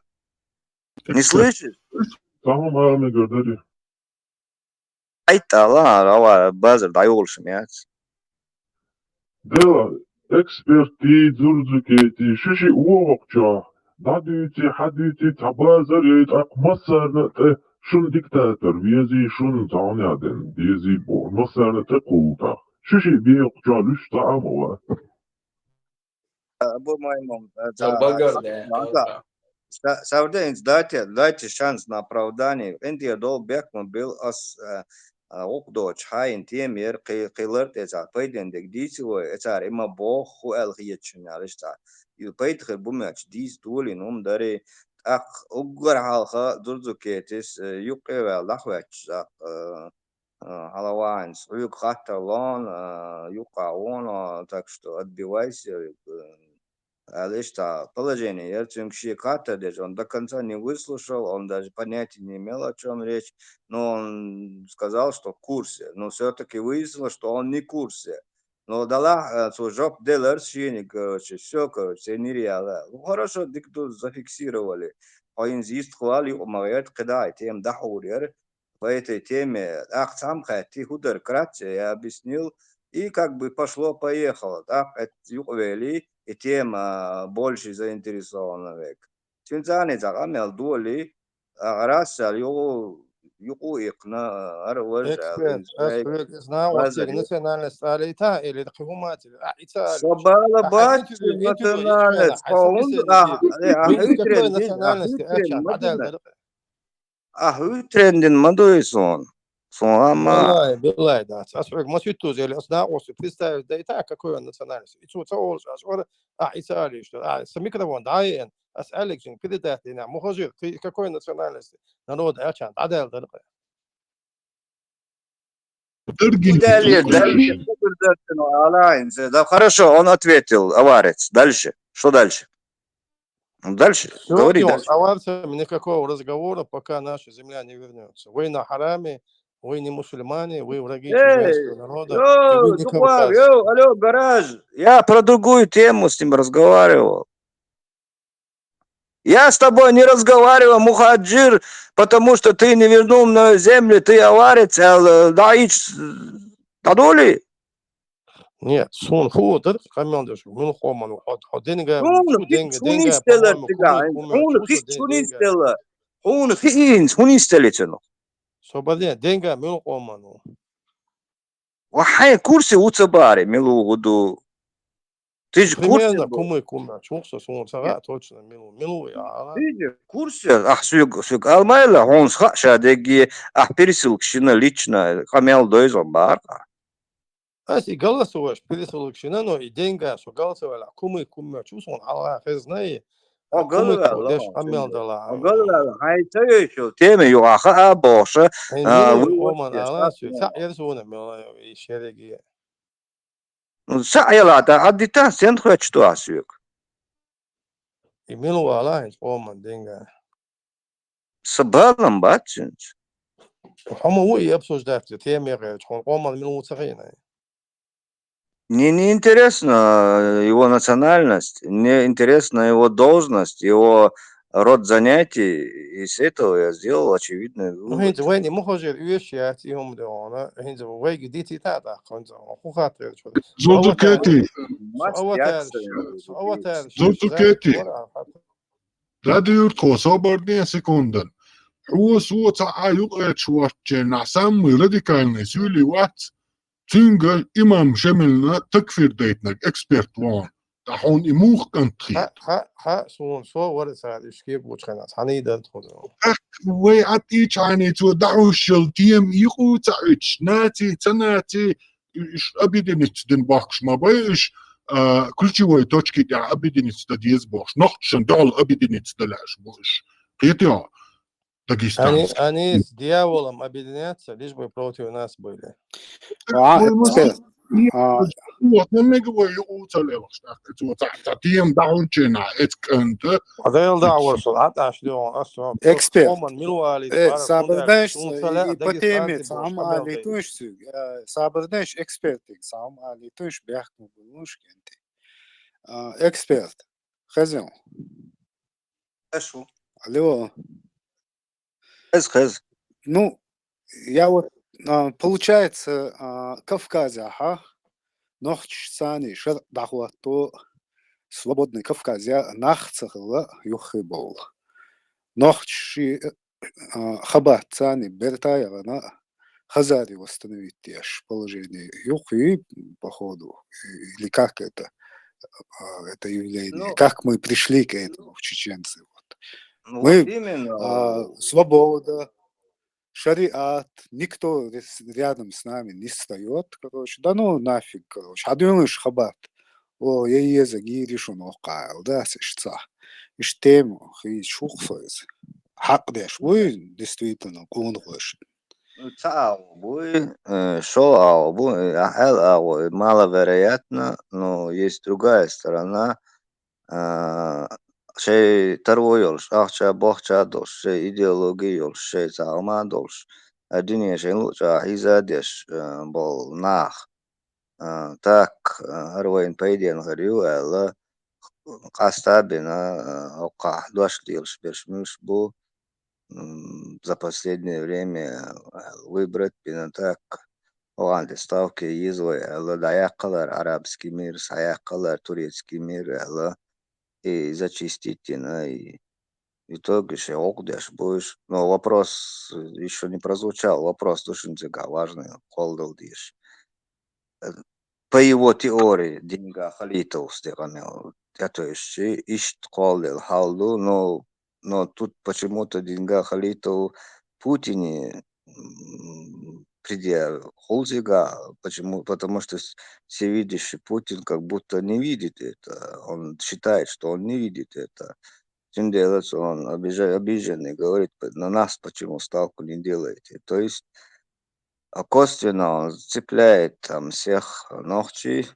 Не слышишь? Сахум арами гар дари. Айтала, ава, базар дӀайолуш яц. Дела, эксперти, дзурдзукети, шиши уогӀокчохь, дӀадуьйци, хьадуьйци, цхьа базар яй, тӀаккха массарна а тӀе шун диктатор вези, шун цхьа хӀун ян ден, дези боху, массарна а тӀе кхуллу тӀаккха. Шиши бехучохь луьш цхьа а ма вац. Абу Маймун, э, Цал да, багар, да, Мага. Цал ба. Са-, Савдеинц, дайте, дайте шанс на оправдание. КъинтӀера долу бехк ма бил ас, э, э, гӀукъ доцуш хьайна тема яра, кхи-, кхин лар тӀе цхьа пайденна дерг дийци вай, э, цара и ма боху, хӀу аьлла хеташ хӀун аьлла иштта. И пайда хир бу моьттуш дийца долийна хӀума дарий. ТӀаккха уггар хьалха Дзурдзукетис, э, юккъе а ваьлла, дӀахӀоьттуш тӀаккха, э, а, хьалаваьллинца, хьоьга хаттар лоьхна, а, юккъехь вон, а, так что отбивайся, а, аьлла иштта положение яра цуьнга, шега хаттар деш, он до конца не выслушал, он даже понятия не имел, о чём речь, но он сказал, что в курсе. Но всё-таки выяснилось, что он не в курсе. Но далахь, а, цо жоп делара шена, короче, всё, короче, церан нереально. Ну, хорошо, дика ду, зафиксировали. Хьо хӀинца йистхуьлу, юкъа ма гӀерта, кхидӀа и тема дӀахьур яра. По этой теме, тӀаккха цхьамма хаьттий, хӀун дара, кратце я объяснил, и как бы пошло-поехало. ТӀаккха эт юкъавели, и тема больше заинтересованный век. Цуьнан цӀарний цхьа къамел доли, а, раз аьлла, юкъу-, юкъу икхна, ара важа аьлла, Эксперт, ас хьоьга иза нагӀо цига национальность алийта, или кхин хӀума цига, а, и ца алийта. Со бала бац, интервью, интервью национальность, хьайн хьо хӀунда, собеседник, а, а, а, хӀуьттаренна дин, а, национальность, хӀуьттаренна ма дина. Ахь хӀуьттаренна дина ма дуй суна. Суна ма. Валлай, биллай дац. Ас хьоьга масийттаза, или ас накъостий представить дайта, какой он национальности. И цо ца олуш, ас ора, а, и ца алийта, а, сан микрофон дӀа а еана, ас аьлларг шен передать дина, мухажир, ты какой национальности? Народ аьлча, дӀадаьлла дара. Даргин. Удаляй, дальше. Да, хорошо, он ответил, аварец. Дальше. Что дальше? Ну, дальше. Всё, говори дальше. С аварцами никакого разговора, пока наша земля не вернётся. Вы на хараме, вы не мусульмане, вы враги чеченского народа, и вы не кавказцы. Йоу, алло, гараж. Я про другую тему с ним разговаривал. Я с тобой не разговаривал, мухаджир, потому что ты не вернул мою землю, ты аварец, ал, э, даич, э, дадули? Нет, суна хӀун дара, къамел деш, муьлха къоман ву, хьо, хьо денга, суна, шу денга, суна денга, истеллар по-моему, тига, кумай, суна кумай, фи-, чу суна денга. Истелла, суна фиинс, хӀун истелли цуьнах? Со баде, денга муьлха къоман ву. Ва хьайн курсе ву ца баре, мила ву хӀу ду? Ты же курсе. Примерно бу кумай, кумай, чухса суна ца гӀа точно, мила ву, мила ву я, ала? Ты же курсе, ахь суьг, суьг алмайла, хьуна ха ша дегге, ахь пересылка шина лично, къамел дойзан бара. Ас и голосовать пересылка шина, но и деньга, со голосовать, кумай, кумай, чу суна хьалха хезна и, о, а кумай, галвала, деш, о, къамел дала. О, галвала, хьайн ца вешал, тема юха хаа бохуша, хьайн а, мила ву, хьо ман ала, ца яр суна, мила, и шереги. Ну, ца яла, да, а дита, сен хоьттуш ду ас соьга? И мила вала, хьайн къоман деньга. Са балам бац цуьнца. Хьо ма ву и обсуждать, тема яхъяьлча, хьуна къоман мила ву ца хиъна. Мне не интересна его национальность, мне интересна его должность, его род занятий, и с этого я сделал очевидный вывод. Ну, хӀинца вайна мухажир оьшуш яц и хӀума де хьуна, хӀинца вайга дитита а тӀаккха, хӀинца хӀун хаттар чуьра. Зузукети. Со аватарш, со аватарш, Зузукети. Радио Юртхо, собарне секундан. Хьо со ца а юкъерчу вачченна самый радикальный суьйли вац, цуьнга имам Шемилна такфир дайтинарг эксперт вон. Ткъа хьуна и муха кӀант хета? Хьа, хьа, хьа, суна со вара цара уьш кегочу хенахь, цхьаьний дар тхо. ТӀаккха вай Ӏад ийчхьана цо дӀахьуш йолу тема йикъу ца Ӏуьттуш, наций, ца наций, уж объединиться дина бохкаш ма бай уж, а, ключевой точки тӀа объединиться дан деза бохкаш. Нохчашна дуьхьал объединиться дан лаьаш бу уж. Кхетий хьо? Дагестан. Они, они с дьяволом объединятся, лишь бы против нас были. А, Вай ма эксперт. А, Вот, ну, мега вай юкъа ца лелаш, так, цо ца, ца тема дӀахьочу хана, эц кӀанта. А Дела дӀахьорсал, Ӏа тӀаш дегӀон, ас со, Эксперт. Хьоман мила валийта, Э, бара сабар хӀунда дайш, шун ца лаьа, и по дагестанцы теме болуш цхьа хӀума къамел алийту дайта. уьш цуьнга. Э, сабар дайш, эксперт, цхьа хӀума алийту уьш, бехк ма бу луш кӀанти. А, эксперт. Хезий хьо? Хорошо. Алло. Хез, хез. Ну, я вот, а, получается, а, Кавказехьа нохчашца шарӀ дӀахӀотто, свободный Кавказ яха нах ца хилла юххе бовла. Нохчий, а, хабатца берта яхана хазарий восстановить деш положение юххе, походу, или как это, а, это явление, Ну, как мы пришли к этому в чеченцы, вот. Ну, Мы, вот именно. а, свобода, шариат, никто рес-, рядом с нами не встаёт, короче. Да ну нафиг, короче. Хьадуьйлуш хабат. О, я еза гири шуна охкъайл, да, сеш ца. Иш тема, хи чухсойз. Хьакъ деш, вуй, действительно, къонахош. Ну, ца агӀо буй, э, шо агӀо буй, э, ахьал агӀо, э, маловероятно, но есть другая сторона, а, шей таро йолуш, ахча-бохча долуш, шей идеологи йолуш, шей цхьа хӀума долуш, а дуьне шайн луъучохь хьийза а деш, а, болу нах, а, так, а, хӀара вайна пайденна хир ю аьлла, къаста а бина, а, хӀокхахь дош лелаш берш муьлш бу, м, за последнее время, а, выбрать бина так, хӀокхуьнан тӀе ставки еза вай аьлла, дӀаяккхалара арабский мир, схьаяккхалара турецкий мир аьлла, и зачистить йина, и в итоге шайн гӀуллакх деш бу уьш. Но вопрос ещё не прозвучал, вопрос ду шуна цигахь важный, кхолладала дезаш. Э, по его теории, Динга Халитовс тӀе къамел тӀетуьйсучи, иштта кхолладелла хьал ду, но, но тут почему-то Динга Халитов Путине, м, предъявил хӀуллакх, почему? Потому что с-, всевидящий Путин как будто не видит это, он считает, что он не видит это. Цундела он обижа-, обиженный говорит: «На нас почему ставку не делаете?» То есть, а, косвенно он цепляет там всех нохчий,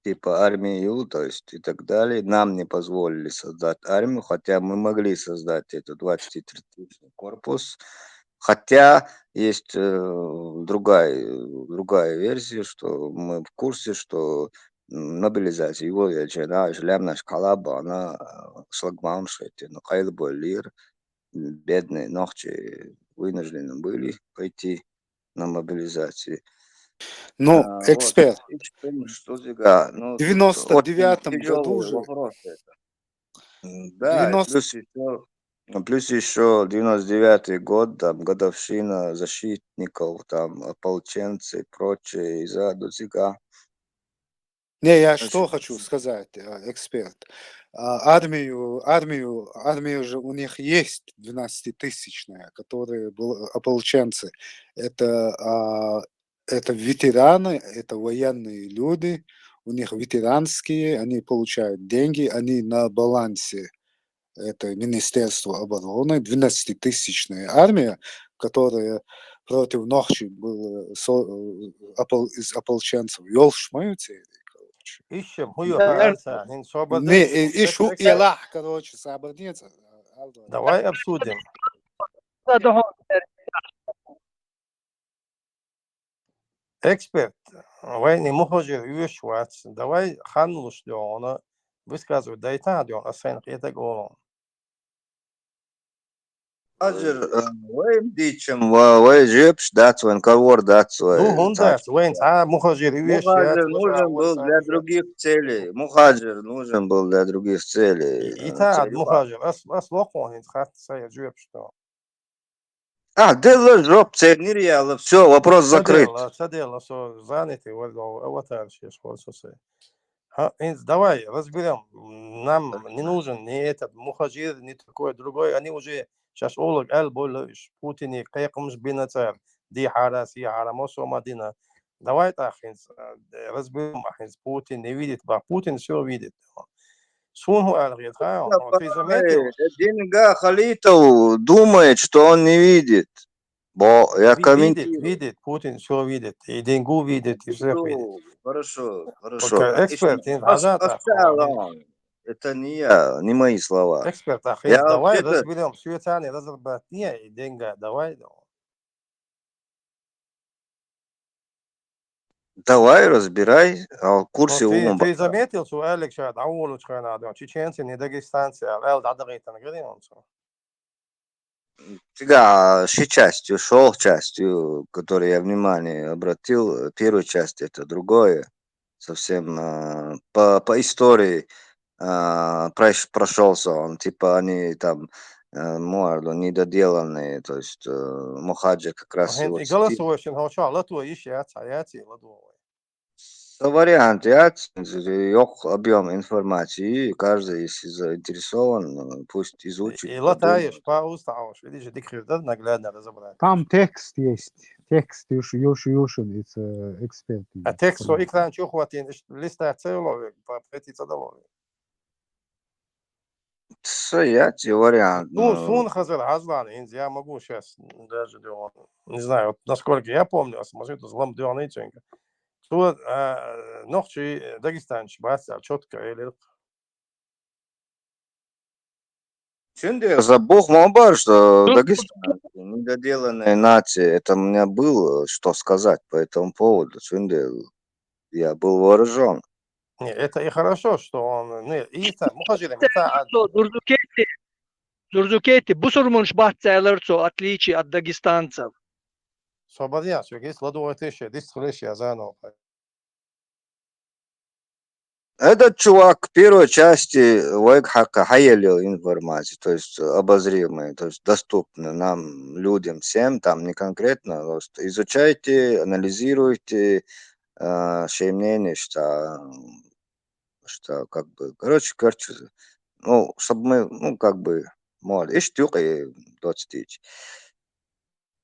типа армию, то есть и так далее. Нам не позволили создать армию, хотя мы могли создать этот двадцать третий корпус. Хотя есть, э, другая, другая версия, что мы в курсе, что, м, мобилизация его, я не знаю, лямнаш калаба, она, э, шлагбаум шейтина, къайлабойла лира, м, бедные нохчи вынуждены были пойти на мобилизацию. Ну, А, вот. эксперт, И что, что зига? Ну, тут девяносто девятом очень году тяжёлый же. Вопрос это. М, да, и девяносто плюс ещё, плюс ещё девяносто девятый год, там, годовщина защитников, там, ополченцы и прочее, и за, до зига. Не, я что Значит, хочу сказать, э, эксперт. А, армию, армию, армия же у них есть двенадцатитысячная, которые был, ополченцы. Это, а, это ветераны, это военные люди, у них ветеранские, они получают деньги, они на балансе, это Министерство обороны, двенадцатитысячная армия, которая против нохчи была со-, э, опол-, из ополченцев. Йолуш ма ю церан, короче. Ишшем, хӀун ю хьан арца? ХӀин собар Не, дайта. э, иш хӀу Эксперт. Элахь, короче, сабар деза. Давай обсудим. Эксперт, вайна мухажир оьшуш вац. Давай хан луш догӀуна, высказывать дайта догӀуна, ас сайна кхетаг олу. Мухажир, э, вай дийчам, ва-, вай жоьпаш дац, вайн ковор дац, вай. Ду хӀун дац, вайн цхьа мухажир оьшуш яц, нужен был для других целей. Мухажир нужен был для других целей. И, и та мухажир, ас, ас лохо хӀинца хатта сайра жоьпаш до. А, делла жоп, цернир яла, всё, вопрос закрыт. Ца делла, ца делла, со занятый валло, аватар шеш хо со сай. Ха, инз, давай, разберём. Нам не нужен ни этот мухажир, ни такой другой. Они уже шаьш олаг аьл болла, иш Путине кхайкхамаш бина цара. Дийхьара, сийхьара, мосо ма дина. Давай так, хӀинца, э, разберём, а хӀинца Путин не видит, ба, Путин всё видит. Сунху аьлла хетха, он, ты заметил? Динга Халитов думает, что он не видит. Бо, я Ви-, комментирую. Видит, видит, Путин всё видит, и Дингу видит, и всех видит. Хорошо, хорошо. Только эксперт, ин хажа так, он. Это не я, не мои слова. Эксперт, а хӀинца, давай разберём, всё это не разобрать, не, и Динга, давай, давай. Давай, разбирай, а, в курсе. Ну, ты, ты заметил, что Алекс дӀаволучу хенахь, да, чеченцы, не дагестанцы, а, аьлла дӀадахийтина гирий он цо? Цигахь ши часть, шолгӀа часть, которой я внимание обратил, первая часть это другое. Совсем, а, по, по истории, а, прош-, прошёлся он, типа они там, э, муарло недоделанные, то есть, э, Мухаджир как раз его цитирует. Голосующий, ну, что, лото ищи, а, а, а, лото. Со вариант, я ц-, ц-, ёх объём информации, и каждый, если заинтересован, э, пусть изучит. И, и латаешь, по устаешь, видишь, дикрир, да, наглядно разобрать. Там текст есть, текст Юш-, Юш-, Юшин, it's, э, эксперт. А текст со экран чё хватит, листа целого, по пяти цадоловый. Ца яц и вариант, ну, ну. Сун хазар хьажал, хӀинца я могу щас даже, да, не знаю, вот насколько я помню, а смотрю, то злом дёрный ченга. Цо, а, нохчий, э, дагестанцаш бац аьлла чётко элира. Цундела за бух ма бара, что дагестанцы недоделанная нация, это у меня было что сказать по этому поводу. Цундела я был вооружён. Не, это и хорошо, что он, не, и это, мухаджирам, это, а, Цо дурзукети, дурзукети, бусурманаш бац аьлар цо, отличие от дагестанцев. Собар яц, югис ладугӀатеши, дистхилеши азанов. Этот чувак в первой части вайга хьакха хьаеллал информацию, то есть обозримая, то есть доступна нам, людям всем, там не конкретно, просто изучайте, анализируйте, а, шей мнение, что, что как бы, короче, короче, ну, чтобы мы, ну, как бы, мол, ишт юкъе доцтич.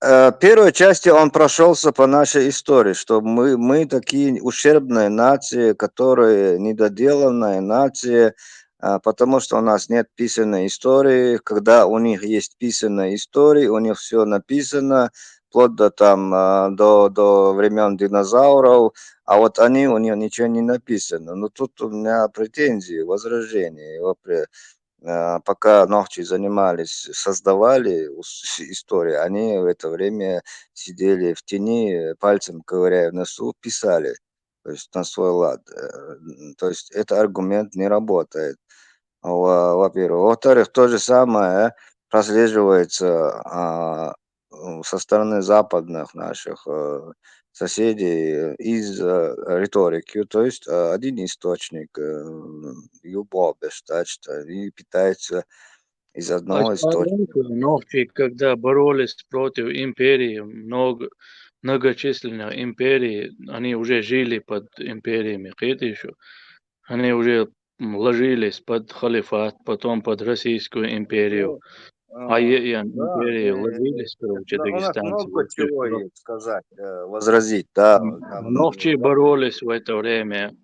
Э, первой части он прошёлся по нашей истории, что мы, мы такие ущербные нации, которые недоделанная нация, а, потому что у нас нет писанной истории. Когда у них есть писанная история, у них всё написано, вплоть до там, а, до, до времён динозавров, а вот они, у них ничего не написано. Но тут у меня претензии, возражения. Его пре-, а, пока нохчи занимались, создавали ус-, историю, они в это время сидели в тени, пальцем ковыряя в носу, писали. То есть на свой лад. Э, м, то есть этот аргумент не работает. Во-, во-первых. Во-вторых, то же самое прослеживается, а, м, со стороны западных наших, э, соседей, э, из, э, риторики. То есть, э, один источник, э, любого, значит, и питается из одного источника. Нохчи, когда боролись против империи, много, многочисленных империй, они уже жили под империями, кхетий шу? Они уже, м, ложились под халифат, потом под Российскую империю. Ну, а, а, е-, е-, да, империи, э, ложились, короче, у нас дагестанцы, много чего есть сказать, э, возразить, да, там, нохчи боролись в это время.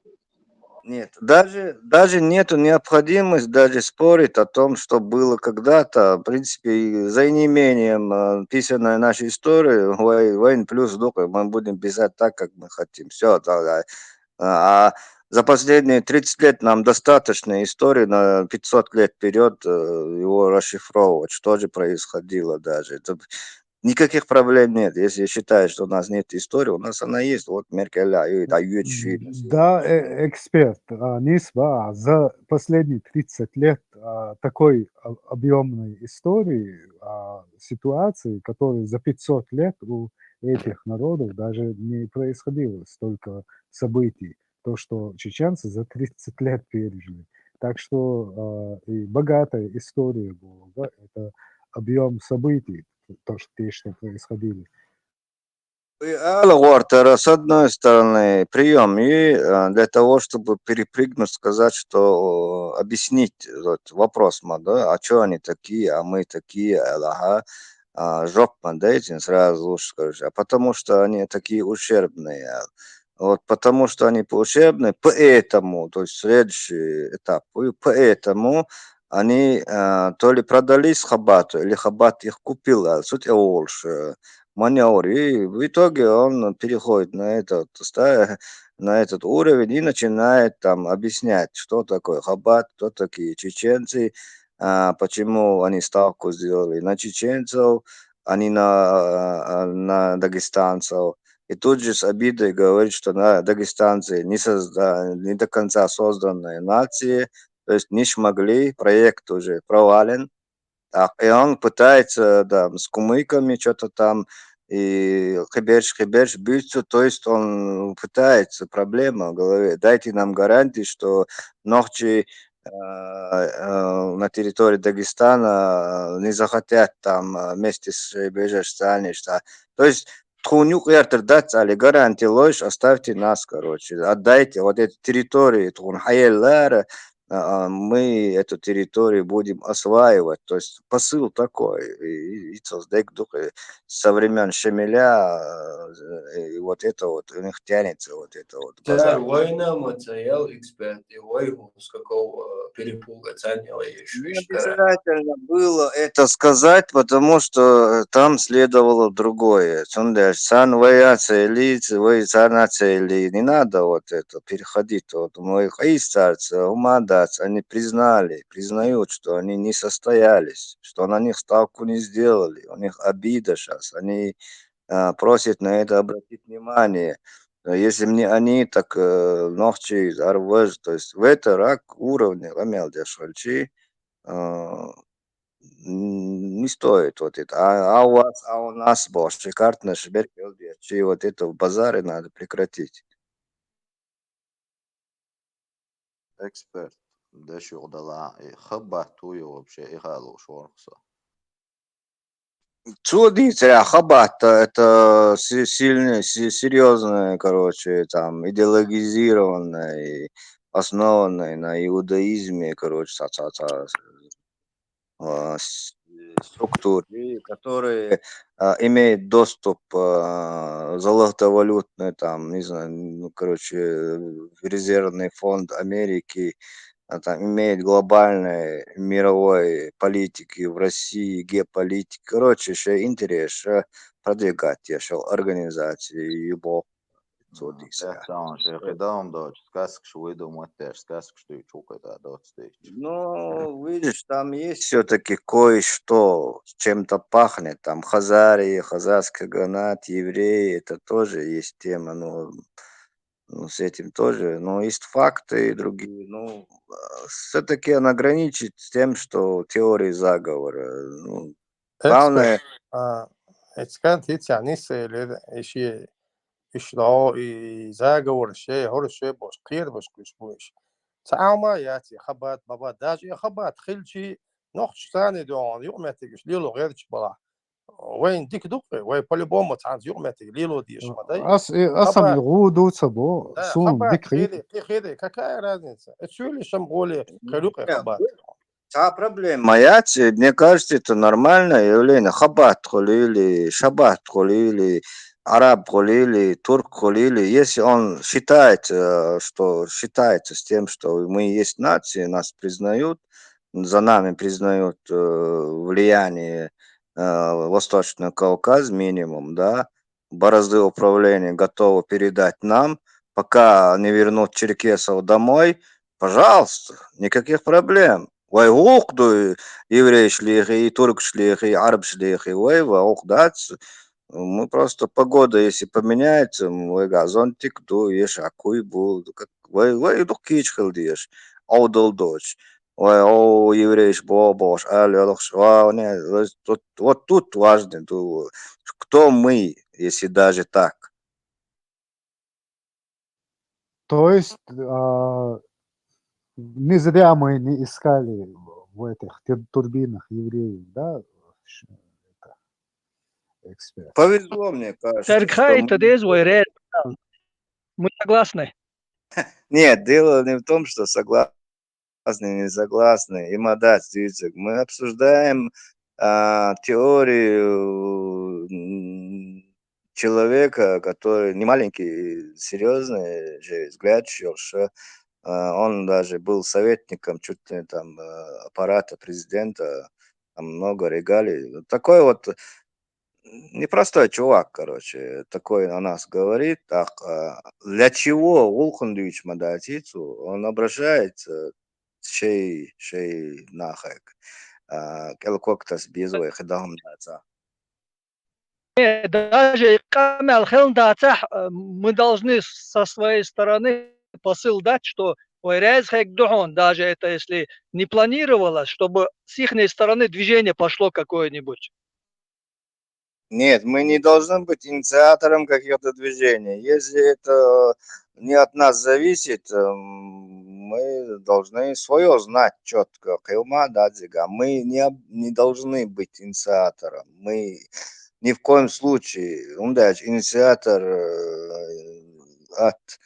Нет, даже, даже нету необходимости даже спорить о том, что было когда-то. В принципе, и за неимением, э, писанной нашей истории, вай-, вайн плюс духу, мы будем писать так, как мы хотим. Всё, да, да. А, а за последние тридцать лет нам достаточно истории на пятьсот лет вперёд, э, его расшифровывать, что же происходило даже. Это никаких проблем нет. Если считаешь, что у нас нет истории, у нас она есть. Вот Меркеля, и да, Юэчи. Да, э, эксперт, а, Нисба, за последние тридцать лет, а, такой о-, объёмной истории, а, ситуации, которая за пятьсот лет у этих народов даже не происходило столько событий. То, что чеченцы за тридцать лет пережили. Так что, а, и богатая история была, да, это объём событий, то, что, те, что происходили. И Алла Гуартера, с одной стороны, приём, и, а, для того, чтобы перепрыгнуть, сказать, что, о, объяснить вот вопрос, ма, да, а чё они такие, а мы такие, а, ага. а, жоп ма дайтин, сразу лучше скажу, а потому что они такие ущербные. Вот потому что они ущербные, поэтому, то есть следующий этап, и поэтому они, а, то ли продались Хабату, или Хабат их купил, а суть больше маневр. И в итоге он переходит на этот, ста- на этот уровень и начинает там объяснять, что такое Хабат, кто такие чеченцы, а, почему они ставку сделали на чеченцев, а не на, а, на дагестанцев. И тут же с обидой говорит, что на дагестанцы не, созда- не до конца созданная нация, то есть не смогли, проект уже провален. Так, и он пытается, да, с кумыками что-то там, и хиберш, хиберш, биться, то есть он пытается, проблема в голове. Дайте нам гарантии, что ногчи, э, э, на территории Дагестана не захотят там, э, вместе с Бежештани, что. То есть тхунюк яртер дац али гарантии лойш, оставьте нас, короче, отдайте вот эти территории, тхун хайеллар, а, мы эту территорию будем осваивать. То есть посыл такой. И, и, и создать дух, и со времен Шемеля, э, и вот это вот у них тянется, вот это вот. Цар базар. Война, материал, эксперт, и войну с какого, э, перепуга царь не лоишь, не вещь, да. Обязательно было это сказать, потому что, э, там следовало другое. Цундер, сан ваяция лиц, вай сан нация ли. Не надо вот это переходить. Вот мой хайстарц, умадац, они признали, признают, что они не состоялись, что на них ставку не сделали, у них обида сейчас, они, а, просят на это обратить внимание. Но если мне они, так, э, ногчи, арваж, то есть в это рак уровня, ламел дешольчи, а, н- не стоит вот это. А, а у вас, а у нас больше карт на шибер, вот это в базаре надо прекратить. Эксперт. Да что дала, и Хабат туё вообще, и халу шорхсо. Цуди, царя Хабат, это си- сильный, си- серьезная, короче, там, идеологизированная и основанная на иудаизме, короче, ца- ца- ца- а, с- структуры, которые, а, имеют доступ, а, золотовалютный, там, не знаю, ну, короче, в резервный фонд Америки, а, там, имеют глобальной мировой политики в России, геополитики. Короче, еще интерес, э, продвигать, я шел организации, его Цуди, цуди, цуди. Пятьсот шестьдесят, дом дочь, сказка швыдум, вот те ж сказка, что и чукай, да, двадцать тысяч. Ну, видишь, там есть все-таки кое-что, чем-то пахнет, там, хазарии, хазарский ганат, евреи, это тоже есть тема, ну, ну, с этим тоже, ну, есть факты и другие, ну, все-таки он ограничит с тем, что теории заговора, ну, главное. Эксперт, а, эцкан тиц яни сейлер, эши, ишро, и заговор, шей, хор, шей, бош, кир, бош, куш, буш. Цаама яци, Хабат, баба, даже и Хабат, хилчи, нохч сани дон, юк метигиш, лило герч бала. Вайн дик дук, вай по-любому цанц юк метиг, лило диш, мадай. Ас, э, асам Хабат. Гуду цабо, Да, сум Хабат, дик хи. Хири, хи-, хири, какая разница? Эцули шам голи, хилюк, Нет, Хабат. Та проблема яц, мне кажется, это нормальное явление. Хабат хулили, шабат хулили, араб хулили, турк хулили. Если он считает, э, что считается с тем, что мы есть нация, нас признают, за нами признают, э, влияние, э, Восточный Кавказ минимум, да, борозды управления готовы передать нам, пока не вернут черкесов домой, пожалуйста, никаких проблем. Вай гукду еврей шлихи, и турк шлихи, и араб шлихи, вай, вай гукдац. Мы просто погода, если поменяется, вай газон тик ду, еш акуй бу, как, вай, вай дук кич хил деш, аудал доч. Вай, о, еврейш бо, бош, аль, аль, ва, не, вот, вот тут важно, ду, кто мы, если даже так. То есть, а, не зря мы не искали в этих тур- турбинах евреев, да, ш- это, эксперт. Повезло, мне кажется, Царь что Хай, мы тогда есть вой ред. Мы согласны. Нет, дело не в том, что согласны, не согласны. И мы, да, мы обсуждаем а, теорию, м, человека, который не маленький, серьёзный же взгляд, что, э, он даже был советником чуть ли там, э, аппарата президента, там много регалий. Вот такой вот непростой чувак, короче, такой о нас говорит. Так, а, для чего улхундуич мадатицу? Он обращается, шей, шей нахек. А, кӀелкоктас безвай хидахум даца. Э, даже къамаьл хилла дацахь, э, мы должны со своей стороны посыл дать, что вай раьза хӀегдухьун, даже это если не планировалось, чтобы с ихней стороны движение пошло какое-нибудь. Нет, мы не должны быть инициатором каких-то движений. Если это не от нас зависит, м, мы должны свое знать четко. Килма дадзига. Мы не, об- не должны быть инициатором. Мы ни в коем случае. Он даже инициатор, э, от,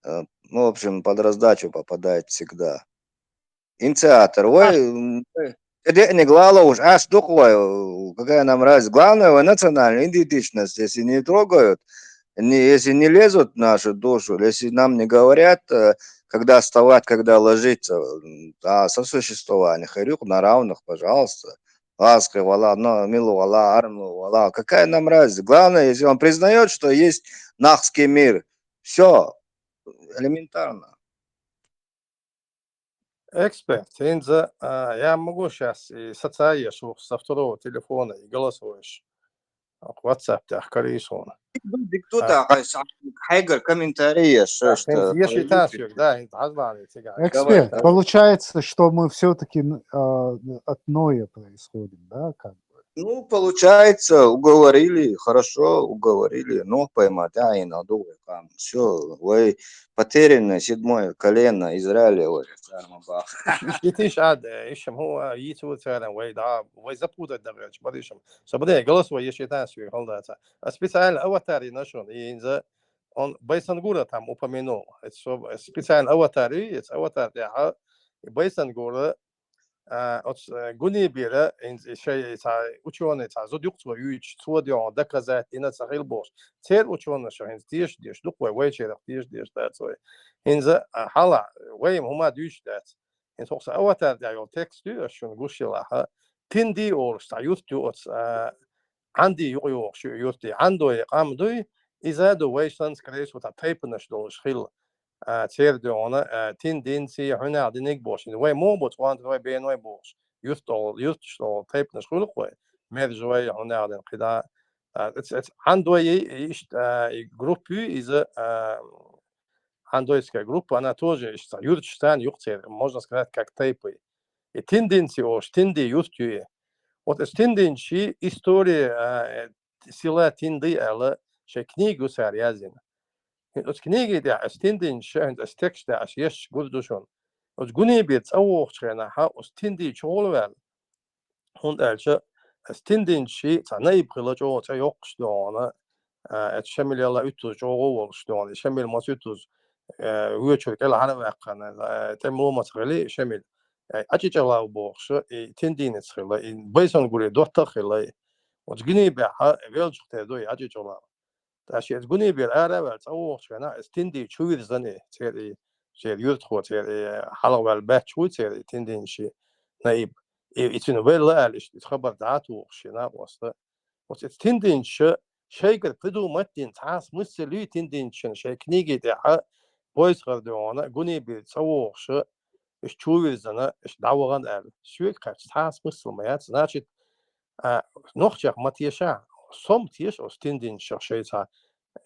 э, ну, в общем, под раздачу попадает всегда. Инициатор. Вай, м, вай, это не глава уж, аш духлой, какая нам разница. Главное, вай национальная идентичность, если не трогают, не, если не лезут в нашу душу, если нам не говорят, э, когда вставать, когда ложиться, м, а сосуществование, хирюк на равных, пожалуйста. Ласка вала, но милу вала, арму вала. Какая нам разница? Главное, если он признает, что есть нахский мир, все элементарно. Эксперт, инза, а, я могу сейчас и соцаеш со второго телефона, и голосуешь. WhatsApp тях карисона. Диктута, хайгар комментария, что, что Если тасюк, да, инза, азбани, цыган. Эксперт, давай. Получается, что мы все-таки от Ноя происходим, да, как бы? Ну, получается, уговорили, хорошо, уговорили. Ну, поймать, а, и надо там. Все, вы потерянное седьмое колено Израилева. Итиш ад, ишем ху, а, йицу царен, вай, да, вай запутать, да, вай, чбадишем. Собаде, голосуй, если тасюк, холдаться. А специально аватар и нашел, и инза, он Байсангура там упомянул. Это специально аватар, и это аватар, да, и Байсангура, а, от, э, гунибира, ин-, шей, ца, учёный, ца, зуд юкцва юич, цо дион доказать, ина ца хил бош. Цер учёный, что ин теш, деш, дук вай, вай черах теш, деш, да, цой. Инза, а, хала, вай им хума дюч, да. Ин сохса аватар, да, йол текст, ю, а шун гушила, ха. Тинди орш, ца, юрт, ю, от, а, Анди юкъ юкъ шу юрти. Андой, къамдуй, иза ду вай санскрейс, вот, а, тайпнаш долш хил. А, цер диона, а, тин дин си, хуна диниг бош. Вай мо боц, ван вай бен вай бош. Юрт ол, юрт ол, тайпнаш хулук вай. Мер жвай, хуна дин, кида. А, эц, эц, андой, и, ишт, а, и группы, иза, а, андойская группа, она тоже, ишт, юрт штан, юкъ цер, можно сказать, как тайпы. И тин дин си ош, тин ди юрт юи. Вот эс тин дин ши история, а, э, села Тинди ала шей книги усар язин. Оц книги да ас Тиндин ши, ас текст да ас еш гурдушун. Оц гуни бир цавох чхена, ха, оц Тинди чолвал. Хун дальше ас Тиндин ши, ца наиб хила чо, ца йокш дона. А, эт шамил яла утуз чого волш дона. Шамил мас утуз, э, вечер кела хана вакана, э, тем ломас хили шамил. Э, ачи чала бохш, и Тиндин цхила, и Байсангури дота хила. Оц гуни бяха велчхте дой ачи чола. Ташы эс гуни бир ара вал цавох чхена, эс Тинди чувир зани, цери, цери юрт хо, цери, э, халавал бач ху, цери Тиндин ши наиб. И, и цин вел ла алиш, и хабар дату хши на оста. Вот эс Тиндин ши, шейгар придумать дин, ца смысл ли Тиндин ши, шей книги да, ха, бойс хар дона, гуни бир цавох ши, иш чувир зана, иш даваган ал. Швек хач, ца смысл маяц. Значит, а, нохчах матеша, сом теш, оз Тиндин ши, шей ца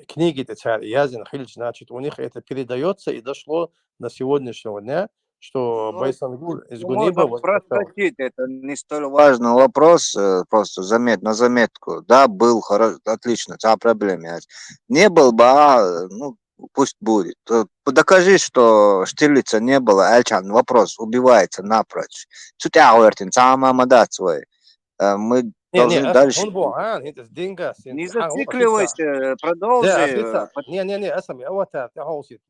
книги да цар язин хилч, значит, у них это передаётся и дошло до сегодняшнего дня, что Байсангур из Гуниба вот проскочить, это не столь важный вопрос, э, просто замет, на заметку. Да, был, хорошо, отлично, ца проблем есть. Не был бы, а, ну, пусть будет. Э, докажи, что Штирлица не было, Альчан, вопрос убивается напрочь. Цутя гуэртин, ца мама дат свой. Э, мы Не, не, должны ас дальше. хун бу, а, не, это деньга, син, Не ха, о, зацикливайся, официально. продолжи. Да, э, официально. Не, не, не, ас ми аватар, ты хаусит.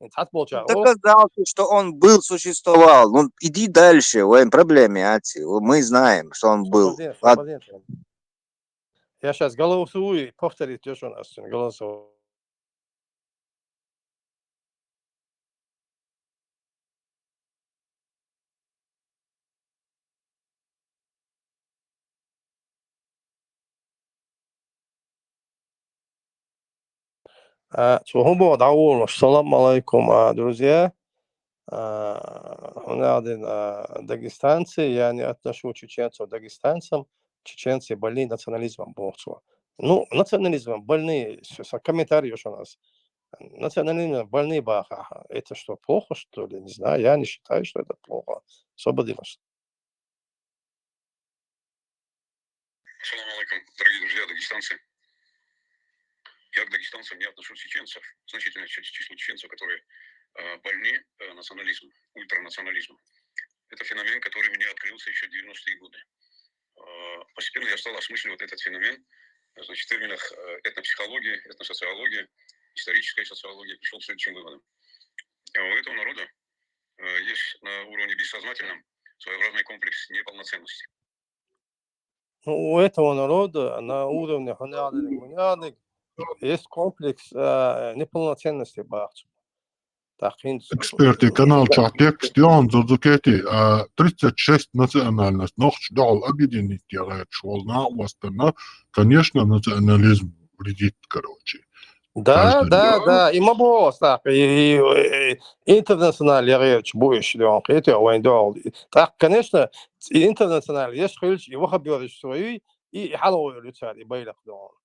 Цхьацца болчар. Доказал ты, что он был, существовал. Ну, иди дальше, вайн проблема яц. Мы знаем, что он был. Свободен, свободен. Я сейчас голосую, повторить ещё раз, голосую. А, цу хӀун боху дӀаволуш? Салам алейкум, а, друзья. А, хӀунда аьлла, а, дагестанцы, я не отношу чеченцев к дагестанцам, чеченцы больны национализмом, боху цо. Ну, национализмом больны, с-, с-, комментарий ещё раз. Национализмом больны баха. Это что, плохо, что ли? Не знаю, я не считаю, что это плохо. Особо дело, что Салам алейкум, дорогие друзья, дагестанцы. Я к дагестанцам не отношу чеченцев, значительное число чеченцев, которые э, больны э, национализмом, ультранационализмом. Это феномен, который мне открылся еще в девяностые годы. Э, постепенно я стал осмысливать этот феномен, значит, в терминах э, этнопсихологии, этносоциологии, исторической социологии, пришел к следующим выводам. Э, У этого народа э, есть на уровне бессознательном своеобразный комплекс неполноценности. Ну, у этого народа на уровне хунялик, хунялик есть комплекс э, неполноценности бахчу. Так, хин- Эксперти канал чохь текст йоьхна, Зузукети, а, тридцать шесть национальность. Нохчий догӀал объединить яхаш волна, Остана, конечно, национализм вредит, короче. Да, Каждый да, да, и ма боху, так, и, и, и интернационал ягӀерчу бу иш догӀу, хетий, вайн догӀу. Так, конечно, интернационал еш хилча, и ваха бёраш свои, и, и хьалавойла цара, и байлакх догӀу.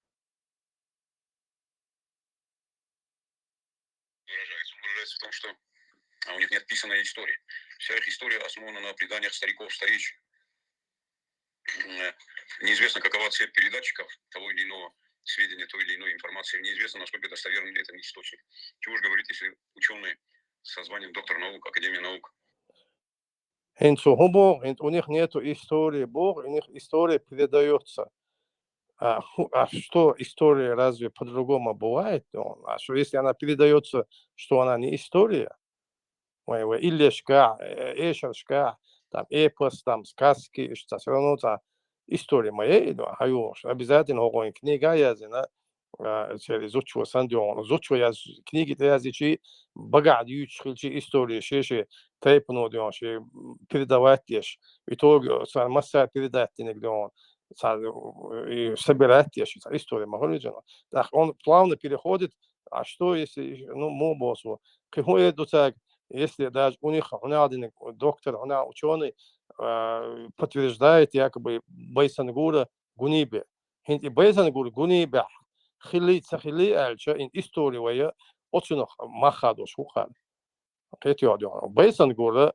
Выражается. Он выражается в том, что а, у них нет писанной истории. Вся их история основана на преданиях стариков, старейшин. М, э, Неизвестно, какова цепь передатчиков того или иного сведения, той или иной информации. Неизвестно, насколько достоверен этот источник. Чего уж говорить, если ученые со званием доктор наук, академия наук, Хин цу хӀун боху, хин у них нету истории боху, у них история передаётся. А, ху- а что, история разве по-другому бывает? Он- А что, если она передаётся, что она не история? Вай, вай, иллешка, э, эшаршка, там, эпос, там, сказки, что всё равно та история моя, ну, хьаюхуш. Обязательно хӀокхуьнан книга яздина, а, церан зудчо санна дуьйхьа. Зудчо яз-, книги тӀе яздичи, багахь дуьйцуш хилчи история, шен-шен тайпано дуьйхьа, шен передавать деш. В итоге, царна массара передать динарг дуьйхьа, царна, э, и собирать деш, царна история ма хуьлу иза. Так он плавно переходит, а что если, ну, мо босу, кхин хӀун эр ду цаьрга, если даже у них, хьуна динарг доктор, хьуна учёный, а, подтверждает якобы Байсангура Гунибе. ХӀинца и Байсангур Гунибехь хилли, ца хилли аьлча, ин истори вай оцунах мах хадош ву кхара. Кхетий хьо дуьхьал. Байсангур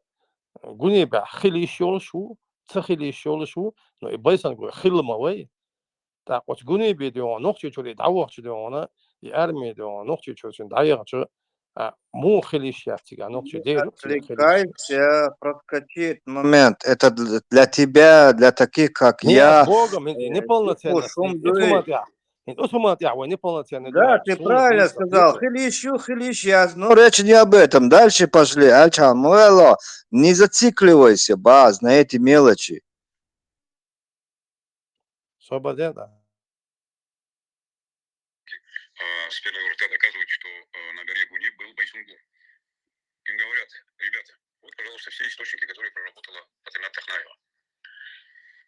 Гунибехь хила йиш йолуш ву, ца хила йиш йолуш ву, но и Байсангур хилла ма вай. ТӀаккха оцу Гунибе дуьхьал, Нохчийчуьра и дӀавахча дуьхьал, и арми дуьхьал, Нохчийчуьра цуьнан дӀаяхча, а, муха хила йиш яц цигахь, нохчий дера ю, цигахь хила йиш яц. Отвлекайся, проскочи этот момент. Это для, для тебя, для таких, как Нет, я. Богом, хӀинца и э, неполноценность, шум хӀинца и оцу дуй. хӀуман тӀехь, хӀинца оцу хӀуман тӀехь вай неполноценный Да, ду, ты суна правильно хӀинца сказал. хӀинца. Хила йиш ю, хила йиш яц. Ну, речь не об этом. Дальше пошли. Альчан, Муэлло, не зацикливайся, баз, на эти мелочи. Свободен, да. э, с первого рта доказывать, что э, на горе Гуни был Байсунгур. Им говорят: «Ребята, вот, пожалуйста, все источники, которые проработала Фатима Тахнаева».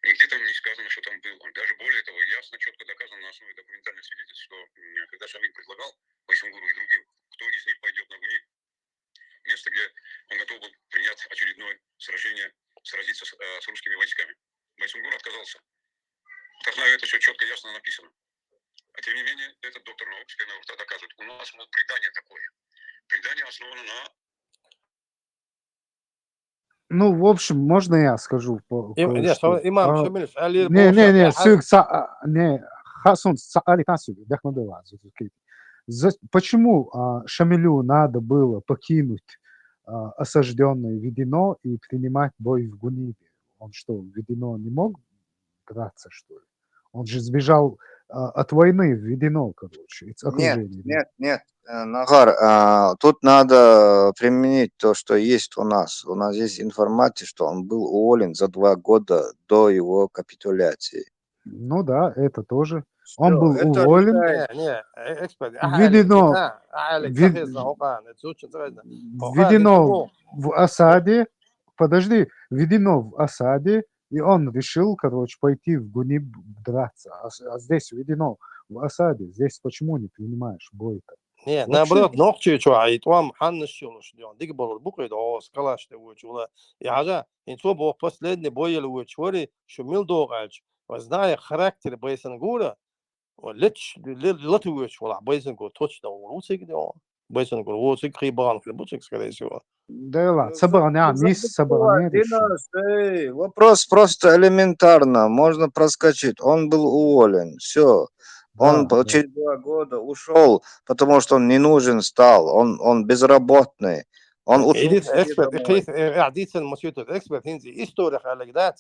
Нигде там не сказано, что там был он. Даже более того, ясно, четко доказано на основе документальных свидетельств, что м, когда Шамиль предлагал Байсунгуру и другим, кто из них пойдет на Гуни, место, где он готов был принять очередное сражение, сразиться с, э, с русскими войсками. Байсунгур отказался. В Тахнаеве это все четко, ясно написано. А тем не менее, этот доктор наук с первого рта доказывает. У нас, мол, предание такое. Предание основано на Ну, в общем, можно я скажу по- Им- не, кое-что? что, имам А, Шамиль, Али Не, не, Бошак, не, а, сюк са-, а, не, Хасун са-, Али Тасюк, Дахмадова, Зузукети. За- Почему а, Шамилю надо было покинуть а, осажденное Ведено и принимать бой в Гунибе? Он что, в Ведено не мог драться, что ли? Он же сбежал а, от войны в Ведено, короче, из Нет, окружения. нет, нет, э, Нахар, а, тут надо применить то, что есть у нас. У нас есть информация, что он был уволен за два года до его капитуляции. Ну да, это тоже. Он Всё, был это уволен. решает. Не, не, э, эксперт. Ведено, Алик, Вед- сахезна, окъан, это очень интересно. Ведено в осаде. Подожди, Ведено в осаде, и он решил, короче, пойти в Гуниб драться. А, с- а здесь Ведено в осаде. Здесь почему не принимаешь бой-то? Не, Вообще. наоборот, нохчи чу, ай, туам, ханна шилуш, дён, диг болур, буквы, да, о, скалаш, да, уч, ула. Я же, ин цо бо последний бой ел уч, вори, шу мил догач. Ва зная характер Байсангура, ва леч, ле-, лату уч, вала, Байсангур, точно, урусик, да, Байсангур, урусик, хибан, хлебучик, скорее всего. Да ладно, собрание, а, мисс собрание решил. Эй, вопрос просто элементарно, можно проскочить. Он был уволен, все. Он Да, да. через два года ушел, потому что он не нужен стал, он, он безработный. Он Идит учился эксперт, домой. э, дицен, мусьютер, эксперт, хинзи, история халагдат,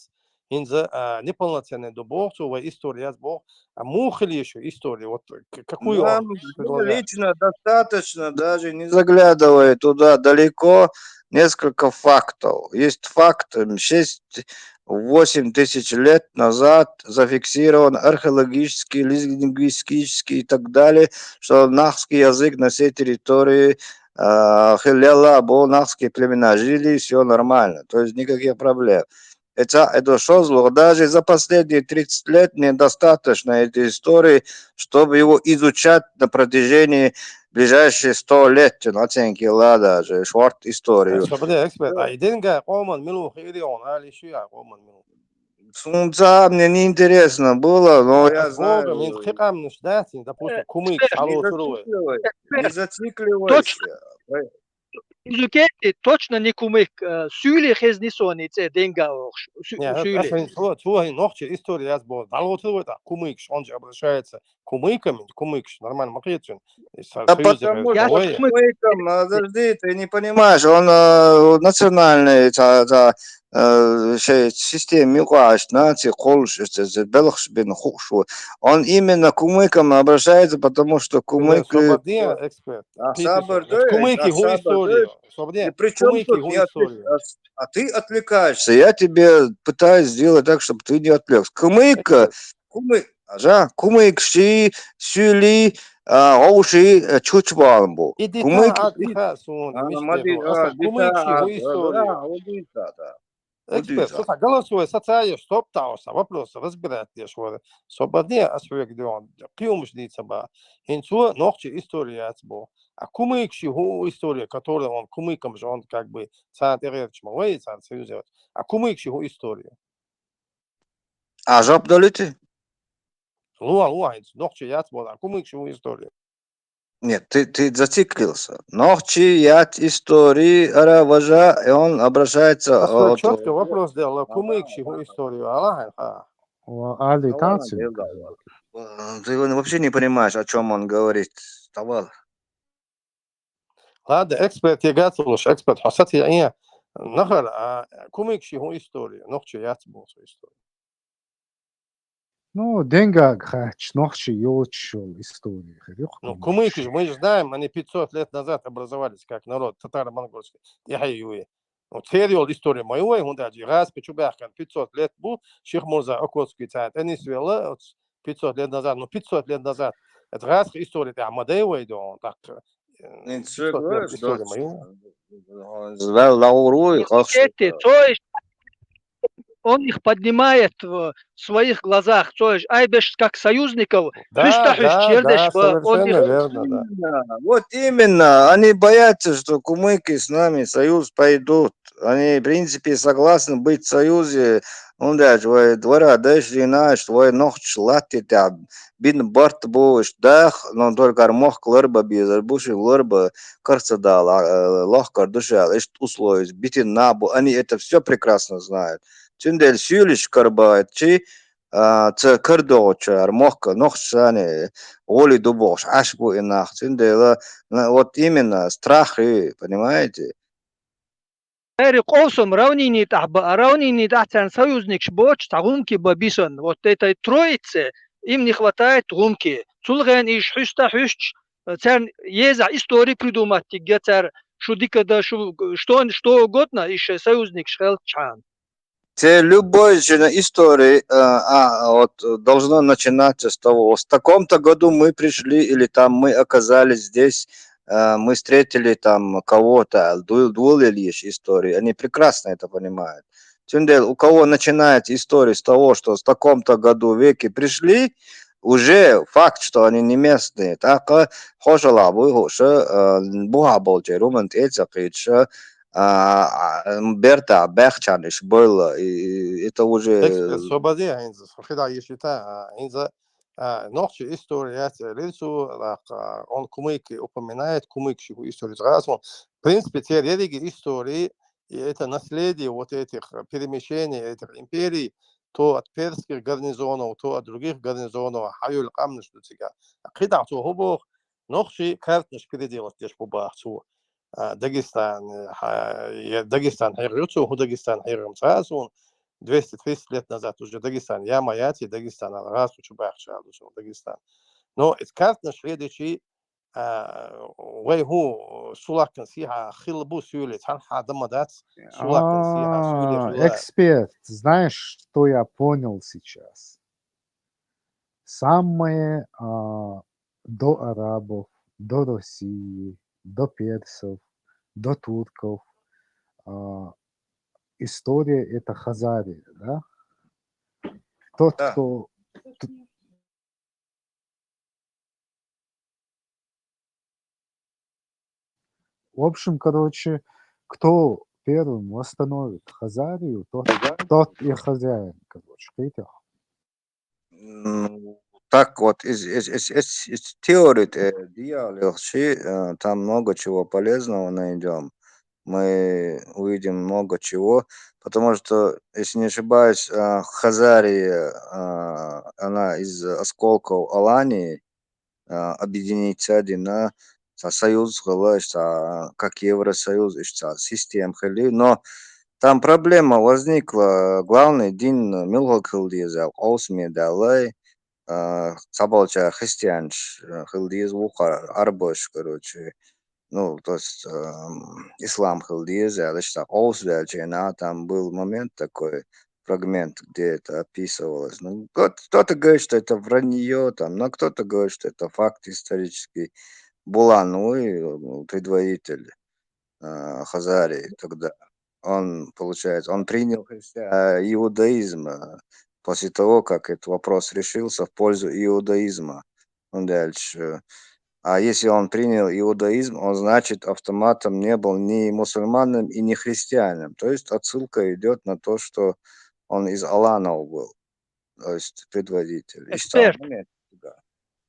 хинзи, а, неполноценный дубох, цо ва история сбох, а мухали ещё история, вот к-, какую он Нам предлагает? Лично достаточно, даже не заглядывая туда далеко, несколько фактов. Есть факт, м, шесть-восемь тысяч лет назад зафиксирован археологический, лингвистический и так далее, что нахский язык на всей территории а, хилела, бо нахские племена жили, все нормально, то есть никаких проблем. Это, это шозлух. Даже за последние тридцать лет недостаточно этой истории, чтобы его изучать на протяжении ближайшие сто лет. Оценки, ладно же, шорт историю. Собрание, эксперт, а иденга, коман, милу, хирион, али, шуя, коман, милу. Сунца мне неинтересно было, но я Бога, мин знаю. Хикам, ну, ждать, допустим, кумык, Эксперт, Не шало, шуруе. зацикливайся, не Точно. зацикливайся. Изучайте, точно не кумык, э, сюли хезни сони, це денга охш, сю-, Не, сюли. это не то, то не нохчи, история я сбор. Дало то это, кумык, он же обращается. Кумыками, кумык, нормально, махетчин. Да потому Я что вот кумык. Кумыком, а, подожди, ты не понимаешь, он э, национальный, это, это, э, се- система юкаш, наци, колш, это, это, белхш бин хукшу. Он именно к кумыкам обращается, потому что кумык... э, Собрание, эксперт. А Пипец, сабр, вот. Кумыки, а его сабр, историю. И Собрание, при чем кумыки, тут его не отвлек- историю. а с- а ты отвлекаешься. Я тебе пытаюсь сделать так, чтобы ты не отвлекся. Кумык, э, кумык, а, кумык ши, сюли, а, оуши, э, чучбан бу. Иди Кумык, та, а, диха, сун, а, миште, мади, ну, а, аса кумык, диха, его а, историю. а, удица, да. Эксперт, Удица. Голосовой, сатая, стоп, таоса, вопрос, разбирать лишь, вот. Собрание, а свой, где он, приемыш дица ба. Инцу, нохчи, история, ацбо. А кумык, его история, которую он, кумыком же он, как бы, царь Эречма, ой, царь Союза. А кумык, его историю. А жоп долите? Луа, луа, инцу, нохчи, яц, вот, а кумык, его историю. Нет, ты, ты зациклился. Нохчи, ят, истории, ара, важа, и он обращается А свой от... четко вопрос делал, кумык, его историю, Аллах, а. О, Али, Да ладно, танцы. дело, ладно. Э, Ты вообще не понимаешь, о чем он говорит. Давай. Ладно, эксперт, я готов, эксперт, хасат я, я. Нахар, а кумык, его историю, нохчи, яц, бо, свою историю. Ну, денга хач, нохчи, йоч, шел истории. Хрюх, Ну, конечно. кумыки же, мы же знаем, они пятьсот лет назад образовались как народ татаро-монгольский. Я хаюи. Ну, теперь история моего, он даже раз, почему я пятьсот лет был, Шейх Мурза Окотский царь, они свела, вот, пятьсот лет назад, ну, пятьсот лет назад. Это раз история, да, Мадеева, да, он так, э, Не, пятьсот лет согласен, история да. моего. Звал Лауру и Слушайте, то есть он их поднимает в своих глазах, то есть Айбеш как союзников, Да, Христа да, Хрисчердеш да, в- он совершенно их- верно, да. Именно, вот именно. Они боятся, что кумыки с нами в союз пойдут. Они, в принципе, согласны быть в союзе. Он даже, вай, двора, дальше, знаешь, твой нохч латти, там, бин барт будешь, да, но только армох кларба без, арбуши ларба, карцадал, а, э, лох кардушал, ишт условия, битин набу. Они это все прекрасно знают. Цюндель сюлиш карба, чи, а, ца кардогоча, армохка, нохч сани, голи дубош, аш бу инах. Цюндель, а, на- вот именно страхи, понимаете? Церан къовсам равнини тӀехь баа, равнини тӀехь царна союзникаш боцуш цхьа гӀумки бан бисанна. Вот этой троице им не хватает гӀумки. Цул гӀен иш хьуьста хьуьсташ, царна еза истори придумать дигга цара, шу дика да, шу, что, что угодно, иш союзникаш хелчхьана. Те любой же на истории, э, а, вот, э, должно начинаться с того, в таком-то году мы пришли, или там мы оказались здесь, э, мы встретили там кого-то, дул-, дул или есть истории. Они прекрасно это понимают. Цундела, у кого начинается история с того, что в таком-то году веки пришли, уже факт, что они не местные. Так, э, хьошалгӀа буй хӀуша, э, бухьа болчеруман тӀе а ца кхийча, а, а, м, бертахь баьхчарна иш бойла, и, и, это уже Текст, э, со базе хӀинца, со хила йиш йита, а, хӀинца, а, нохчи история яц, э, лирцу, лакха, он кумыки упоминает, кумык ши история згасун. В принципе, те рериги истории, и это наследие вот этих, э, перемещений, этих империй, то от персских гарнизонов, то от других гарнизонов, хьаюл къамнаш ду цига. КхидӀа цо хӀу боху, нохчи картнаш переделать деш бу баху цо. А, Дагестан, э, хьа-, я Дагестан хьегӀ ю цо, хӀу Дагестан хьегӀ ца а суна, двести тридцать лет назад уже Дагестан я ма яц, и Дагестан ала гӀаз чу бахча аьлла цо Дагестан. Но эт картнаш хьедичи, а, вай хӀу сулаккан сихьа хилла бу суьйле, цхьанхьа дан ма дац, сулаккан сихьа суьйле А, хилла. Эксперт, знаешь, что я понял сейчас? Самое, а, до арабов, до России, до персов, до турков, а, история — это Хазария, да? Тот, Да. кто т-, В общем, короче, кто первым восстановит Хазарию, тот, тот и хозяин, короче, кхетахь. М, так вот, из, из, из, из, из теории, э, дьявола, э, там много чего полезного найдём. Мы увидим много чего, потому что, если не ошибаюсь, э, Хазария, э, она из осколков Алании, а, объединиться дина, цхьа союз хила, иштта, как Евросоюз, иштта система хили. Но там проблема возникла, главный дин муьлхарг хила деза, къовсаме даллай, а, цхьаболчара христианаш, а, хила деза, вукхара арабаш, короче. Ну, то есть, ам, ислам хила деза аьлла, иштта къовсаваьлча, а, там был момент такой, фрагмент, где это описывалось. Ну, кто-то, кто-то говорит, что это враньё, там, но кто-то говорит, что это факт исторический. Булан, ну, и, ну, предводитель, а, Хазарии тогда. Он, получается, он принял христиа-, а, иудаизм, а, после того, как этот вопрос решился в пользу иудаизма. Ну, дальше. А если он принял иудаизм, он, значит, автоматом не был ни мусульманином и ни христианином. То есть отсылка идёт на то, что он из аланов был, то есть предводитель. Иштта Эксперт. Момент, да.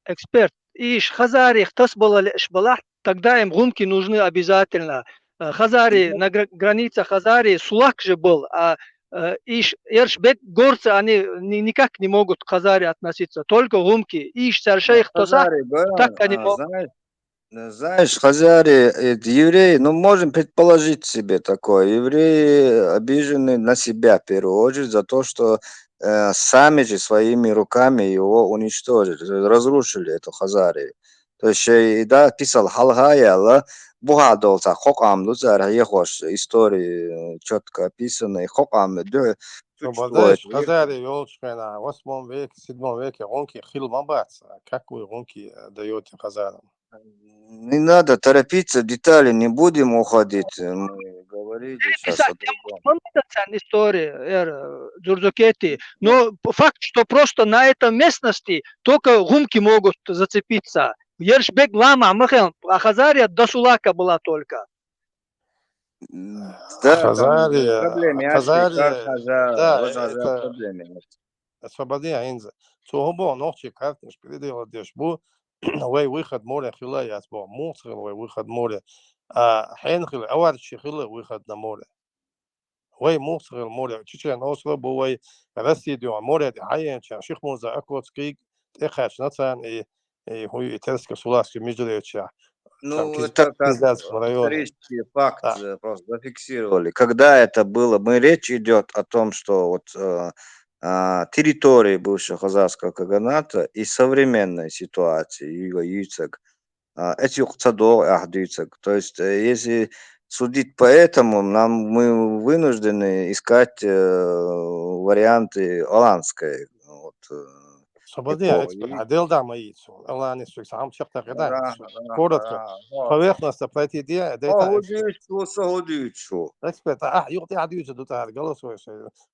Эксперт. Иш хазарех тасбала леш балахь, тогда им гӀумки нужны обязательно. Э, хазари, Ну, на гра-, граница хазари сулак же был, а, э, иш, ерш бек горцы, они ни-, никак не могут к хазари относиться, только гӀумки. Иш цар Ну, шайх тасахь, хазари, да, так они а, могут. Знаешь, э, знаешь, хазари, э, евреи, ну, можем предположить себе такое. Евреи обижены на себя в первую очередь за то, что, э, сами же своими руками его уничтожили, разрушили эту Хазарию. То есть, э, и да, писал хьалха яла, бухьа долу цхьа кхо къам ду цара хьехош, истории, э, чётко описано, и кхо къам ду-, Ну, чуть бадайш, хазари йолчу хенахь, восьмом веке, седьмом веке гӀунки хила ма бац, как вы гӀунки даёте хазарам? Не надо торопиться, в детали не будем уходить, э, мы говорили Э, щас о писать не другом. Ма ма дац царна история, эр, э, Дзурдзукети. Но п-, факт, что просто на этом местности только гӀумки могут зацепиться. Ерш бек ламахь ма хен, а хазария до сулака была только. М, да, там Хазария, проблемы яц, хазария, как хаза-, да, хаза-, это проблемы яц. Освободи хӀинца. Цо хӀун боху, нохчий карташ переделать деш бу, вай выход море хила яц боху. Муха ца хила вай выход море? А, хьенан хила, аварций хила выход на море. Вай муха ца хила море? Чечен остров бу вай, Россия дуьхьа море тӀе хьаеанча, Шихмурза Окоцкий тӀекхаьчна царна и, и хӀун ю и Терско-Сулакский междуречье. Ну, это как исторический факт, э, просто зафиксировали. Когда это было? Мы, речь идет о том, что вот э, а, территории бывшего хазарского каганата и современной ситуации, юга юйцаг, а, эти юкъ ца догъу ахь дуйцаг. То есть, э, если судить по этому, нам, мы вынуждены искать э, варианты аланской. Вот, э, Собаде, эпохи. Экспер, а дел да ма йицу. Аланис чик сам чек так да. Коротко. Поверхностно пройти де, де. О, удючу, со удючу. Эксперт, а, юкъ де удючу, ду та голосуешь.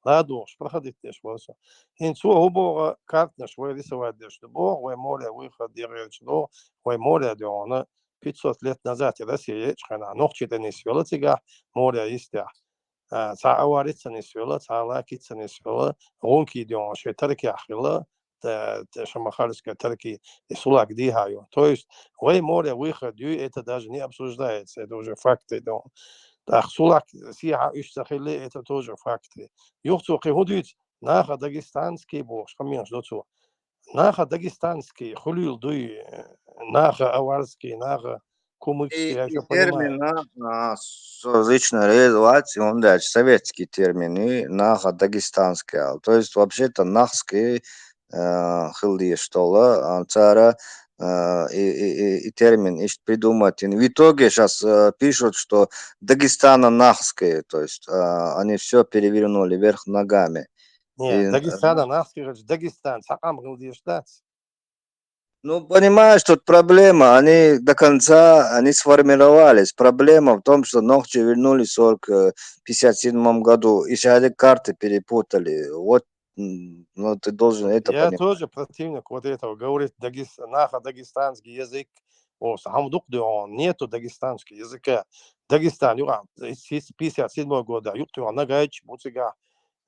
Ладно, проходить деш болсо. Хин цо хӀубугӀа карташ вай рисовать деш ду боху, вай море выход дерригӀча ду, вай море дуьхьал пятьсот лет назад Россия ечхьана, нохчий тӀе нисвелла цигахь, море йистехь. А, цхьа аварица нисвелла, цхьа лакица нисвелла, гӀунки дуьхьал ши таркехь хилла, т-, т-, шамахальская тарки, и сулак дийхьа ю. То есть вай море выход ю, это даже не обсуждается, это уже факты дуьхьал. ТӀаккха сулак сехьа уьш ца хилли, это тоже факты. Юха цо кхин хӀун дуьйцу? Наха дагестанский бохуш, къамелаш до цо. Наха дагестанский хуьлийла дуй, наха аварский, наха кумыкский, я ещё понимаю. И термин, а, а, с-, лично реза вац, и он дальше советский термин, и наха дагестанский ал. То есть вообще-то нахский э, хила дезаш долу, а, цара, э, и, и, и, и термин иштта придумать. И в итоге щас э, пишут, что Дагестано-Нахское, то есть э, они все перевернули вверх ногами. Нет, и, э, Дагестано-Нахское, короче, Дагестан, цхьа къам хила дезаш дац. Ну, понимаешь, тут проблема, они до конца, они сформировались. Проблема в том, что нохчи вернулись в сорок, э, пятьдесят седьмом году, и шарик карты перепутали. Вот м, ну, ты должен это понимать. Я тоже противник вот этого. Говорит, Дагес-, наха дагестанский язык. О, сам дук дуьхьал, нету дагестанского языка. Дагестан, юра, с пятьдесят седьмого года, юкъ дуьхьал нагайчи буцига,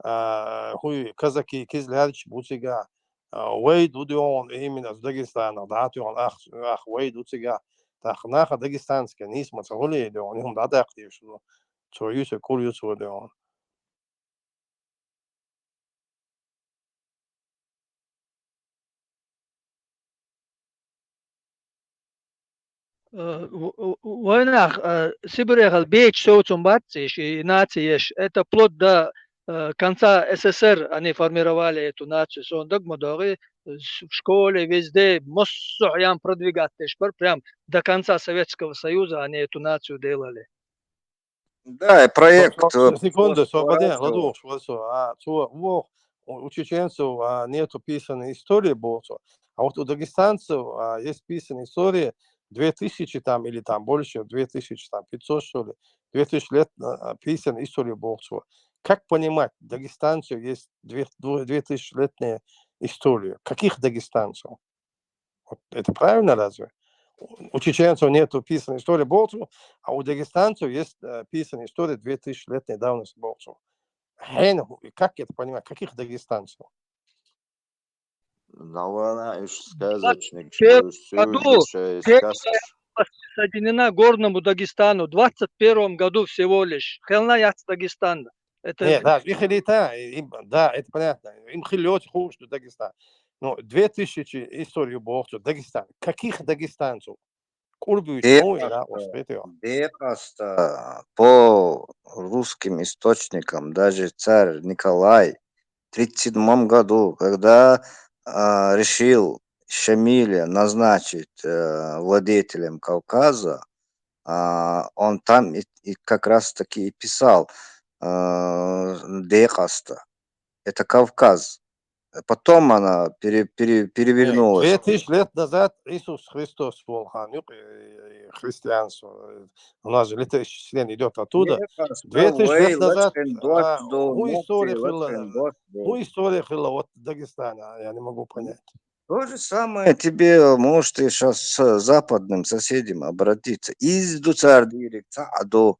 а, хуй, казаки, кизлярчи буцига, а, вай ду дуьхьал, именно с Дагестана, да, дуьхьал, ах, ах, вай ду цига. Так, наха дагестанский, нисма ца гули дуьхьал, нихм да так деш, цо юсе кур юсу дуьхьал. Э, в-, в-, вайнах, э, Сибирехал бечу совцун бац и ши наци еш. Это вплоть до, э, конца С С С Р они формировали эту нацию. Сон даг ма догӀи, э, с-, в школе, везде, массо а ям продвигать деш бар, прям до конца Советского Союза они эту нацию делали. Да, и проект, э, секунду, просто свободен, ладугӀуш, вот всё. А, цо, вох, у, у чеченцев, а, нету писанной истории, боху цо. А вот у дагестанцев, а, есть писанная история, две тысячи там или там больше, две тысячи там пятьсот, что ли, две тысячи лет, а, а, писанной истории, боху цо. Как понимать, дагестанцев есть две, две, две тысячи летняя история? Каких дагестанцев? Вот это правильно разве? У чеченцев нету писанной истории, боху цо, а у дагестанцев есть э, писанная история две тысячи летней давности, боху цо. Хьенах, и как это понимать? Каких дагестанцев? Наверное, уж сказочник, что уж всё, уж, э, сказка. Присоединена к Горному Дагестану в двадцать первом году всего лишь. Хелна яц Дагестан. Это... Нет, да, их элита, им, да, это понятно. Им хилёт хуже, что Дагестан. Ну, две тысячи историю боху цо, Дагестан. Каких дагестанцев? Курбуч, ну, и да, успеть его. Декъаста, по русским источникам, даже царь Николай в тридцать седьмом году, когда а, решил Шамиля назначить э, владетелем Кавказа, а, он там и, и как раз таки и писал э, Декъаста. Это Кавказ. Потом она пере-, пере-, перевернулась. Нет, две тысячи лет назад Иисус Христос волхан, юк, э, э, христианство. Э, у нас же летоисчисление идёт оттуда. Две тысячи лет назад, а, ху история хила, ху история хила вот Дагестана, я не могу понять. То же самое тебе, может, и щас с западным соседям обратиться. Изду цар дирек ца аду.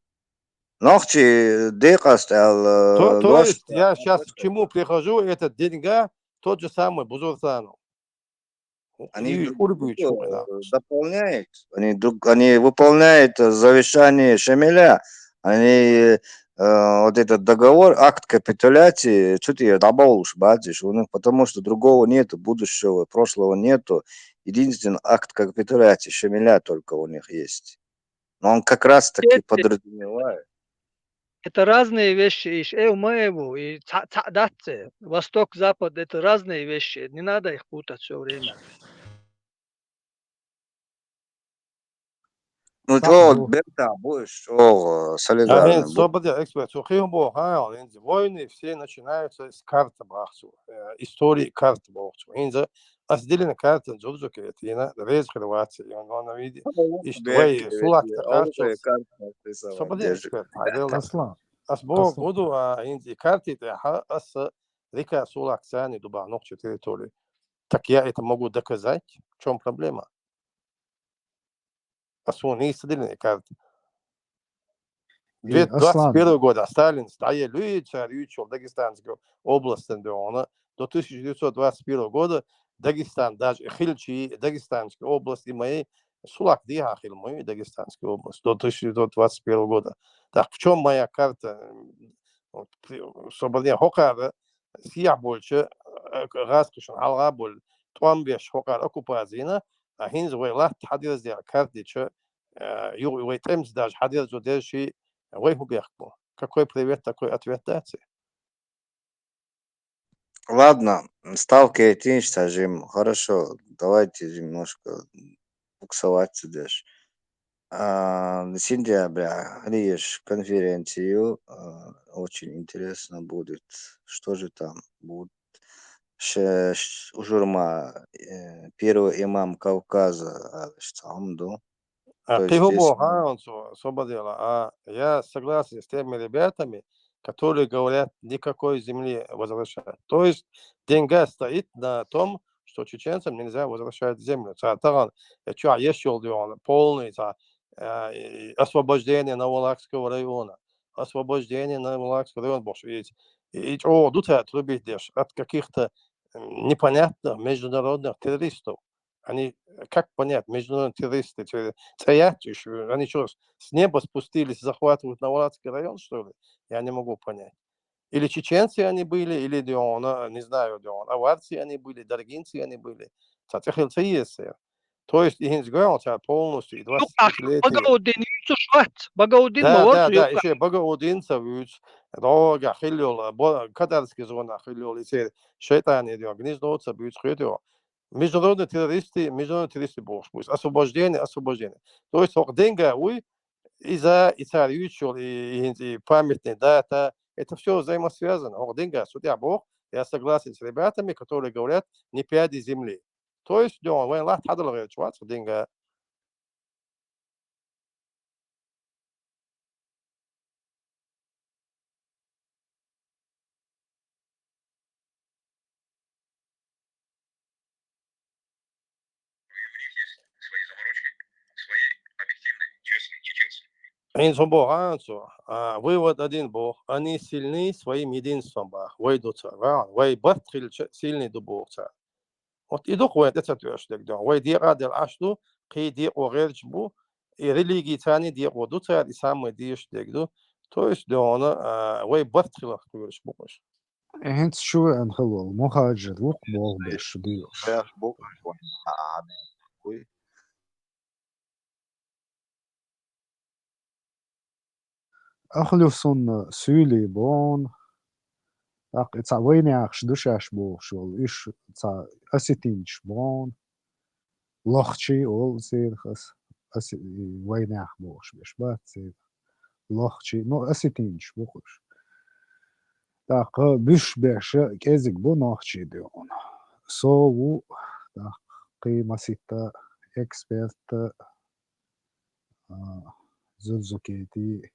Нохчи декъаста ал, э, то, то есть я щас к чему прихожу, этот Деньга, тот же самый Бузуртану. Они друг друга, э, дополняют, они друг, они выполняют э, завещание Шамиля, они э, вот этот договор, акт капитуляции, что ты добавишь, бачишь, у них, потому что другого нету, будущего, прошлого нету, Единственный акт капитуляции Шемеля только у них есть. Но он как раз таки Эти- подразумевает. Это разные вещи, иш эв ма эву, и ца, ца датце. Восток, Запад, это разные вещи. Не надо их путать все время. Ну, Так, чё, ну. Берта, будешь, чё, А, солидарный, хин, будешь. собади эксперт, цу хин бо, ха, хин, войны все начинаются с карты бахсу, э, истории карты бахсу. Хин за, ас дилин карты дзурзуке, тина, рез Хорватия, и он, он види, ишт вай, сулак карты. Собади эксперт, хайдела. Аслан, Ас бо Аслан. Году, а, хин, и карты, те, ха, ас, река сулак цани дуба, нохчи территории. Так я это могу доказать. В чем проблема? Ас вон не садили карты. Э, Аслан. Две-, двадцать первого года Сталин стая Люи царь ючил Дагестанскую область, да, она до тысяча девятьсот двадцать первого года Дагестан, даже Хильчи, Дагестанская область, и мои сулак диха хил мои Дагестанская область до тысяча девятьсот двадцать первого года. Так в чем моя карта? Вот, при-, собади хокара, сиях больше, э, к-, газ кышын алга боль, томбеш хокар оккупацияна, а хинз вай лат хадирзер картича, э, ю-, вай тремз даже хадирзу дерши, вай хубехку. Какой привет, такой ответ дать? Ладно, ставка этинш сажим. Хорошо, давайте немножко буксовать дальше. А, сентября, Риеш, конференцию, а, очень интересно будет. Что же там будет? Ш-, ш-, Ужурма, э, первый имам Кавказа, а, что там, да? А, То ты есть, хубо, если ха, он со-, собади ла. А, я согласен с теми ребятами, которые говорят, никакой земли возвращать. То есть деньга стоит на том, что чеченцам нельзя возвращать землю. Ца таган, э, чё, есть ёл дён, полный, ца, э, и освобождение Новолакского района. Освобождение Новолакского района, бо и, и, и чё, дута трубить деш от каких-то, м, непонятных международных террористов. Они, э, как понять, международные террористы, те-, стоят ещё, они чё, с неба спустились, захватывают Новолакский район, что ли? Я не могу понять. Или чеченцы они были, или, дён, не знаю, дён, аварцы они были, даргинцы они были. Ца тяхил ца есть, э. То есть, и хинз гуэл, ца полностью, и Ну, а двадцать пятилетие. Багаудин юцу шват, Багаудин Да, да, маварцу да, юцу. Ещё Багаудинца вюц. Дорога хилёл, бо-, кадарский зона хилёл, и се шайтан идёт, гнездоца вюц хилёл. Международные террористы, международные террористы бо-, бо-, освобождение, освобождение. То есть, ох, деньга, уй, и за, и царь ючил, и, и, и памятный дата, это всё взаимосвязано. Ох, деньга, судя Бог, я согласен с ребятами, которые говорят, не пяди земли. То есть, дён, вай лат хадал гэр чвац, деньга. Ин сон бо, а, ин сон. А, вывод один бо. Они сильны своим единством, ба. Вай дуца, ва, вай барт хилча сильный ду бо ца. Вот и дух вай, это тёштег дён. Вай дирадел ашлу, кхы дио герч бу, и религии цани дио ду цар, и самый диштег ду. То есть, дён, а, вай барт хилах курш бу куш. Эхинц шу эн хилол, мухаджир вук бол беш дио. Беш бу куш, а, а, уй. Ахлюсун сюли бон. Ак, ца войнях душаш бошол, иш ца осетинч бон. Лохчи ол сирхас, осе-, войнях бош беш, ба, сир. Лохчи, ну, осетинч бокуш. Так, бюш беш, кезик бу нохчи дион. Сову, так, кыймасита, эксперта, а, зурзукети.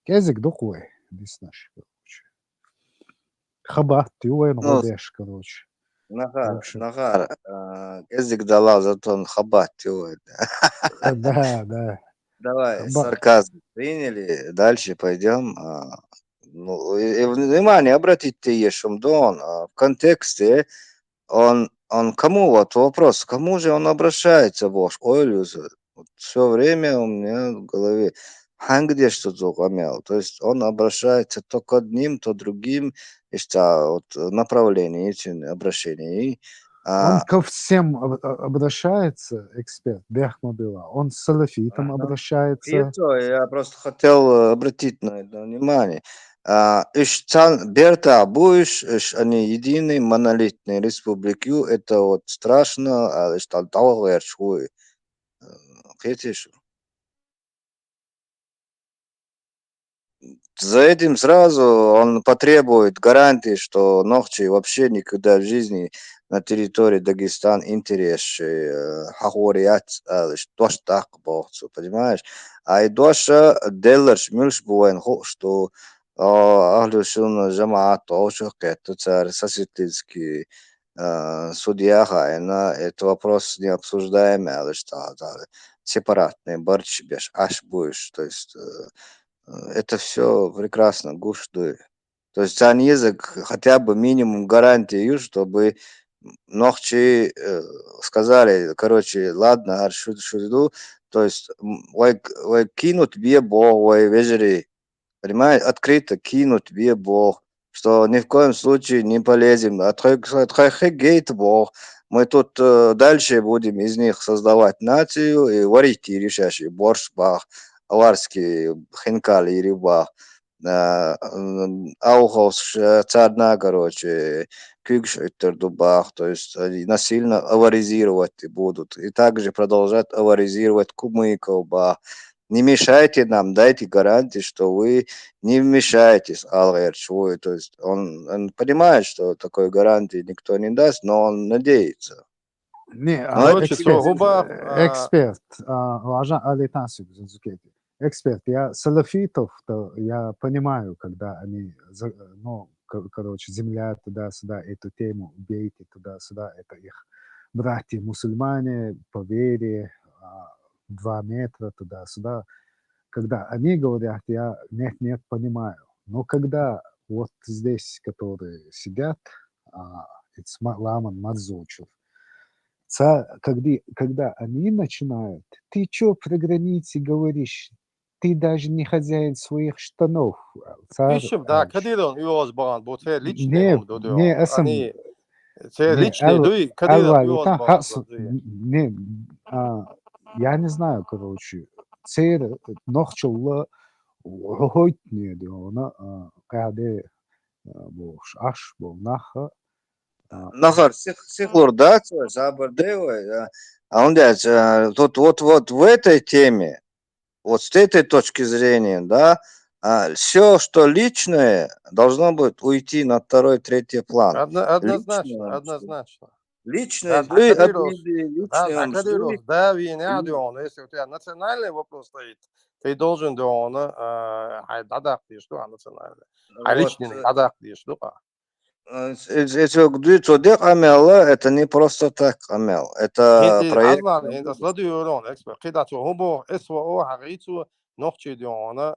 Кезик дуквай, диснаш, короче. Хабат, ювай, ну, Ну, деш, короче. В Нахар, общем. нахар, а, кезик дала, зато он хабат, ювай. Да, да. Давай, Хабат. Сарказм приняли, дальше пойдём. А, ну, и, и внимание обратите, Ешумдон, а, в контексте он, он кому, вот вопрос, кому же он обращается, Бош Ойлюза? Вот всё время у меня в голове, хангде что-то замял. То есть он обращается то к одним, то другим, ишта, вот, направление, эти обращения. И Он А, ко всем об- а- обращается, эксперт, Бехмадова. Он к салафитам Ага. Обращается. Хорошо, я просто хотел э, обратить на это внимание. А, иш цан берта буш, иш они единый монолитный республик ю, это вот страшно, а иш тал талгерч хуй. Кхетиш? За этим сразу он потребует гарантии, что нохчи вообще никогда в жизни на территории Дагестан интерес э, хахурият, а, ш- дош так бохцу, понимаешь? А и доша делларш мюлш буэн ху, что а, ахлю сюн жамаат оушах кетту цар сосветительский а, судья хайна, это вопрос не обсуждаемый, а лишь та, та, сепаратный барч беш аш буш, то есть э, э, это все прекрасно, гуш дуй. То есть цан язык хотя бы минимум гарантию, чтобы нохчи э, сказали, короче, ладно, ар шуд шуду, то есть м, вай вай кинут бе бо вай вежери, понимаешь, открыто кинут бе бо, что ни в коем случае не полезем. Отхай гейт бо, мы тут э, дальше будем из них создавать нацию и варить и решаешь и борщ бах, аварский хинкал и рыбах. Ауховс царна, короче, кюгш иттер дубах, то есть они насильно аваризировать и будут. И также продолжать аваризировать кумыков бах. Не мешайте нам, дайте гарантии, что вы не вмешаетесь, Алгер Чуй. То есть он, он понимает, что такой гарантии никто не даст, но он надеется. Не, Но а, Короче, эксперт, цо губа, э, эксперт, а, важа алитан сюгзюкети. Эксперт, я салафитов, то я понимаю, когда они, за- ну, к- короче, земля туда-сюда, эту тему бейте туда-сюда, это их братья мусульмане по вере, а, два метра туда-сюда. Когда они говорят, я нет-нет понимаю. Но когда вот здесь, которые сидят, а, Ицма- Ламан Марзучев, ца- когда, когда они начинают, ты чё про границы говоришь? Ты даже не хозяин своих штанов. Цар Ишим да алыш. Кадыров юоз баган бу те личный Не, ум ду не, асам- Они те не, личный ал- дуй Кадыров алла юоз ютан баган хас- бу дуй. не, а, я не знаю, короче, цер нохчулла хойт не ду она, а, каде, а, бош аш бол наха. А, Нахар сих- сихлур да, цо, забар да, а, а он дядь, а, тут вот, вот в этой теме, вот с этой точки зрения, да, все, что личное, должно будет уйти на второй, третий план. Одно- Однозначно, Личное, однозначно. Личное, Да, да и Кадыров, обиды, Да, личное да, он Кадыров, стоит. да, вина, если у тебя национальный вопрос стоит, ты должен, да, он, а, хай, да, да, ты что, а, национальный. А Вот, личный, э, да, да, ты что, а. э, э, э, цо гдуй, цо дек амяла, это не просто так амял. Это Хинди проект. Азлан, хинди сладу юрон, экспо, кида цо губо, эсво о, хагицу, нохчи, да, он, а,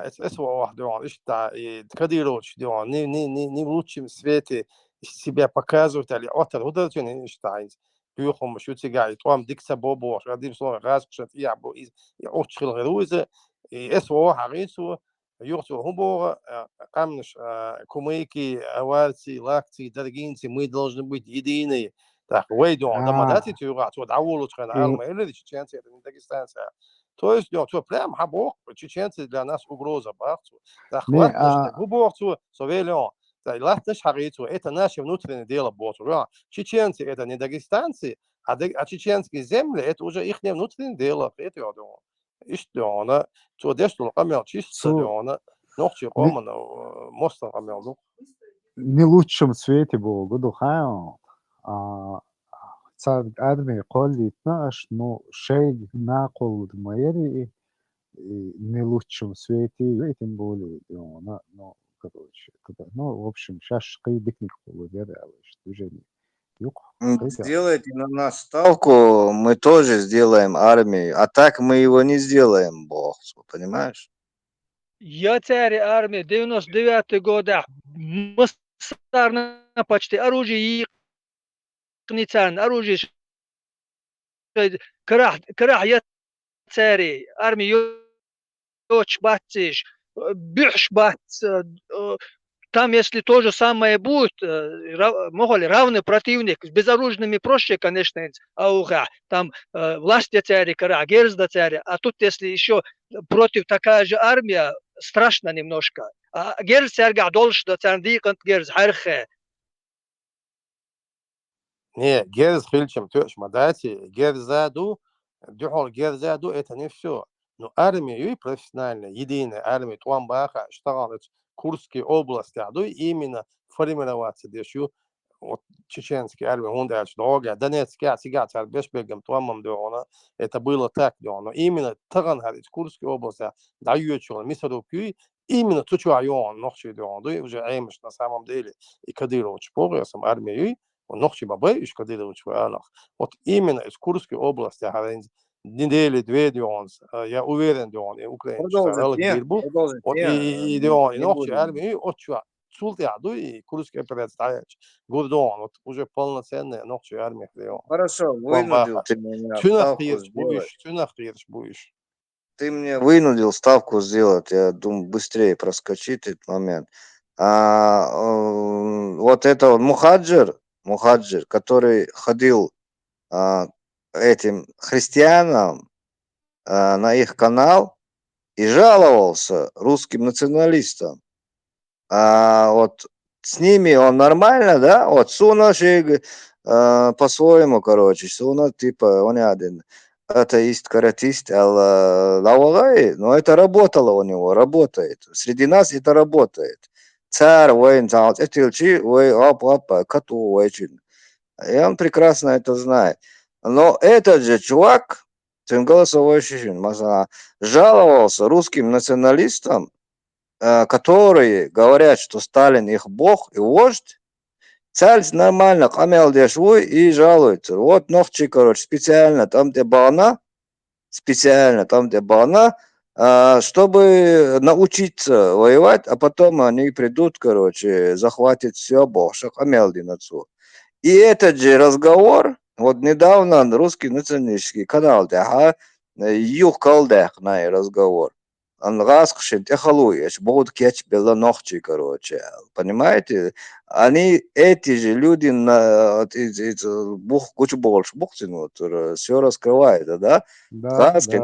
эс- эсво о, да, он, ишта, и Кадырович, да, он, не, не, не, не в лучшем свете себя показывать, али отер, удар, цо не, ишта, из, бюхом, шутига, и там дикса бобо, одним словом, раз, кшат, я бо, из, и очхил груза, и эсво о, хагицу, юрцу губо, а, камнеш, а, кумыки, аварцы, лакцы, даргинцы, мы должны быть едины. Так, вейдо, да, А. мадати тюга, цо да волочка, И- алма, или чеченцы, это не дагестанцы. То есть, ну, цо прям хабох, чеченцы для нас угроза, бахцу. Так, Не, хватит, а- губо, цо, цо велё. Да, латнеш хагицу, это наше внутреннее дело, бо, цо, да. Чеченцы это не дагестанцы, а, даг- а чеченские земли, это уже их внутреннее дело, это я думаю. Ишта да он, цо деш тул къамел чисто Цо- да он, нохчи Не- къоман, э, мостан къамел ду. Не лучшем свете бо гуду хайо. А, цар армия коллитна аш, ну, шей на кол майери и, и не лучшем свете, и тем более, да он, ну, короче, тогда, ну, в общем, щас шкы бикник полу вера, а, движение. Юк, М, кыся. Сделайте на нас ставку, мы тоже сделаем армию. А так мы его не сделаем, бо, понимаешь? Я цари армия девяносто девятый года мысарна почти оружие и кницан оружие ш- крах, крах я цари армия ё- ёч бациш, бюш бац, э, там, если то же самое будет, э, ра-, могли равный противник, с безоружными проще, конечно, а уха, там, э, власть я царе, кара, герз да царе, а тут, если еще против такая же армия, страшно немножко. А герз царга долш да царна дикъант герз, хархе. Не, герз хилчам тоьаш ма дац, герза ду, дуьхьал герза ду, это не всё. Ну, армия юй профессиональная, единая армия, тӀом баха, иштта гӀалац Курский областях дуй, именно формироваться деш ю, вот, чеченский армия, хӀунда аьлча, догӀа, Донецке, цигахь цар беш бегам тӀом ма дуьхьал, это было так, дуьхьал. Но именно тахана хӀара из Курский областях дӀайоьдуш йола Мясорубка юй, именно цу чохь йогӀун нохчий дуьхьал дуй, уже Ӏемаш на самом деле, и кадыровцаш боху, я сам армия юй, нохчий ма бай, уьш кадыровцаш вай алах. Вот именно из Курской области, хӀара неделя-две дуьхьал, а, я уверен дуьхьал, и украинцаш Продолжить, цара не? Гир бу. Продолжить, вот не? И, и, и дуьхьал, и не нохчий будем. Армия юй, оцу чохь, цул тӀаьхьа дуй, и Курский операция дӀаяьлча, гур дуьхьал, вот уже полноценная нохчий армия хир ю. Хорошо, вынудил ты меня ставку сделать. Цуьнах кхеташ бу уьш, цуьнах кхеташ бу уьш. Ты мне вынудил ставку сделать, я думаю, быстрее проскочить этот момент. А, э, вот это вот Мухаджир, Мухаджир, который ходил, а, этим христианам, а, на их канал и жаловался русским националистам. А вот с ними он нормально, да? Вот суна шег, э, по-своему, короче, суна, типа, он один атеист, каратист, ала, лавагай, но это работало у него, работает. Среди нас это работает. Цар вайн цаал эти чи, вай, оп, оп, кату вайчин. И он прекрасно это знает. Но этот же чувак, цуьнан голосовой шишин, масала, жаловался русским националистам, э, которые говорят, что Сталин их бог и вождь, цаьрца нормально къамел деш вуй и жалуется. Вот нохчий, короче, специально тӀам тӀе бахана, специально тӀам тӀе бахана, а, чтобы научиться воевать, а потом они придут, короче, захватят всё, бохуш къамел дина цо. И этот же разговор, вот недавно русский националистический канал тӀехь, э, юха кхаьчна и разговор. Ан гӀазкхашна тӀе хало еш, бохург кечбелла нохчий, короче. Понимаете? Они, эти же люди, на, вот, из, из, э, бух, гучуболуш бух цуьнан, вот, э, всё раскрывает, да? Да, да. ГӀазкхи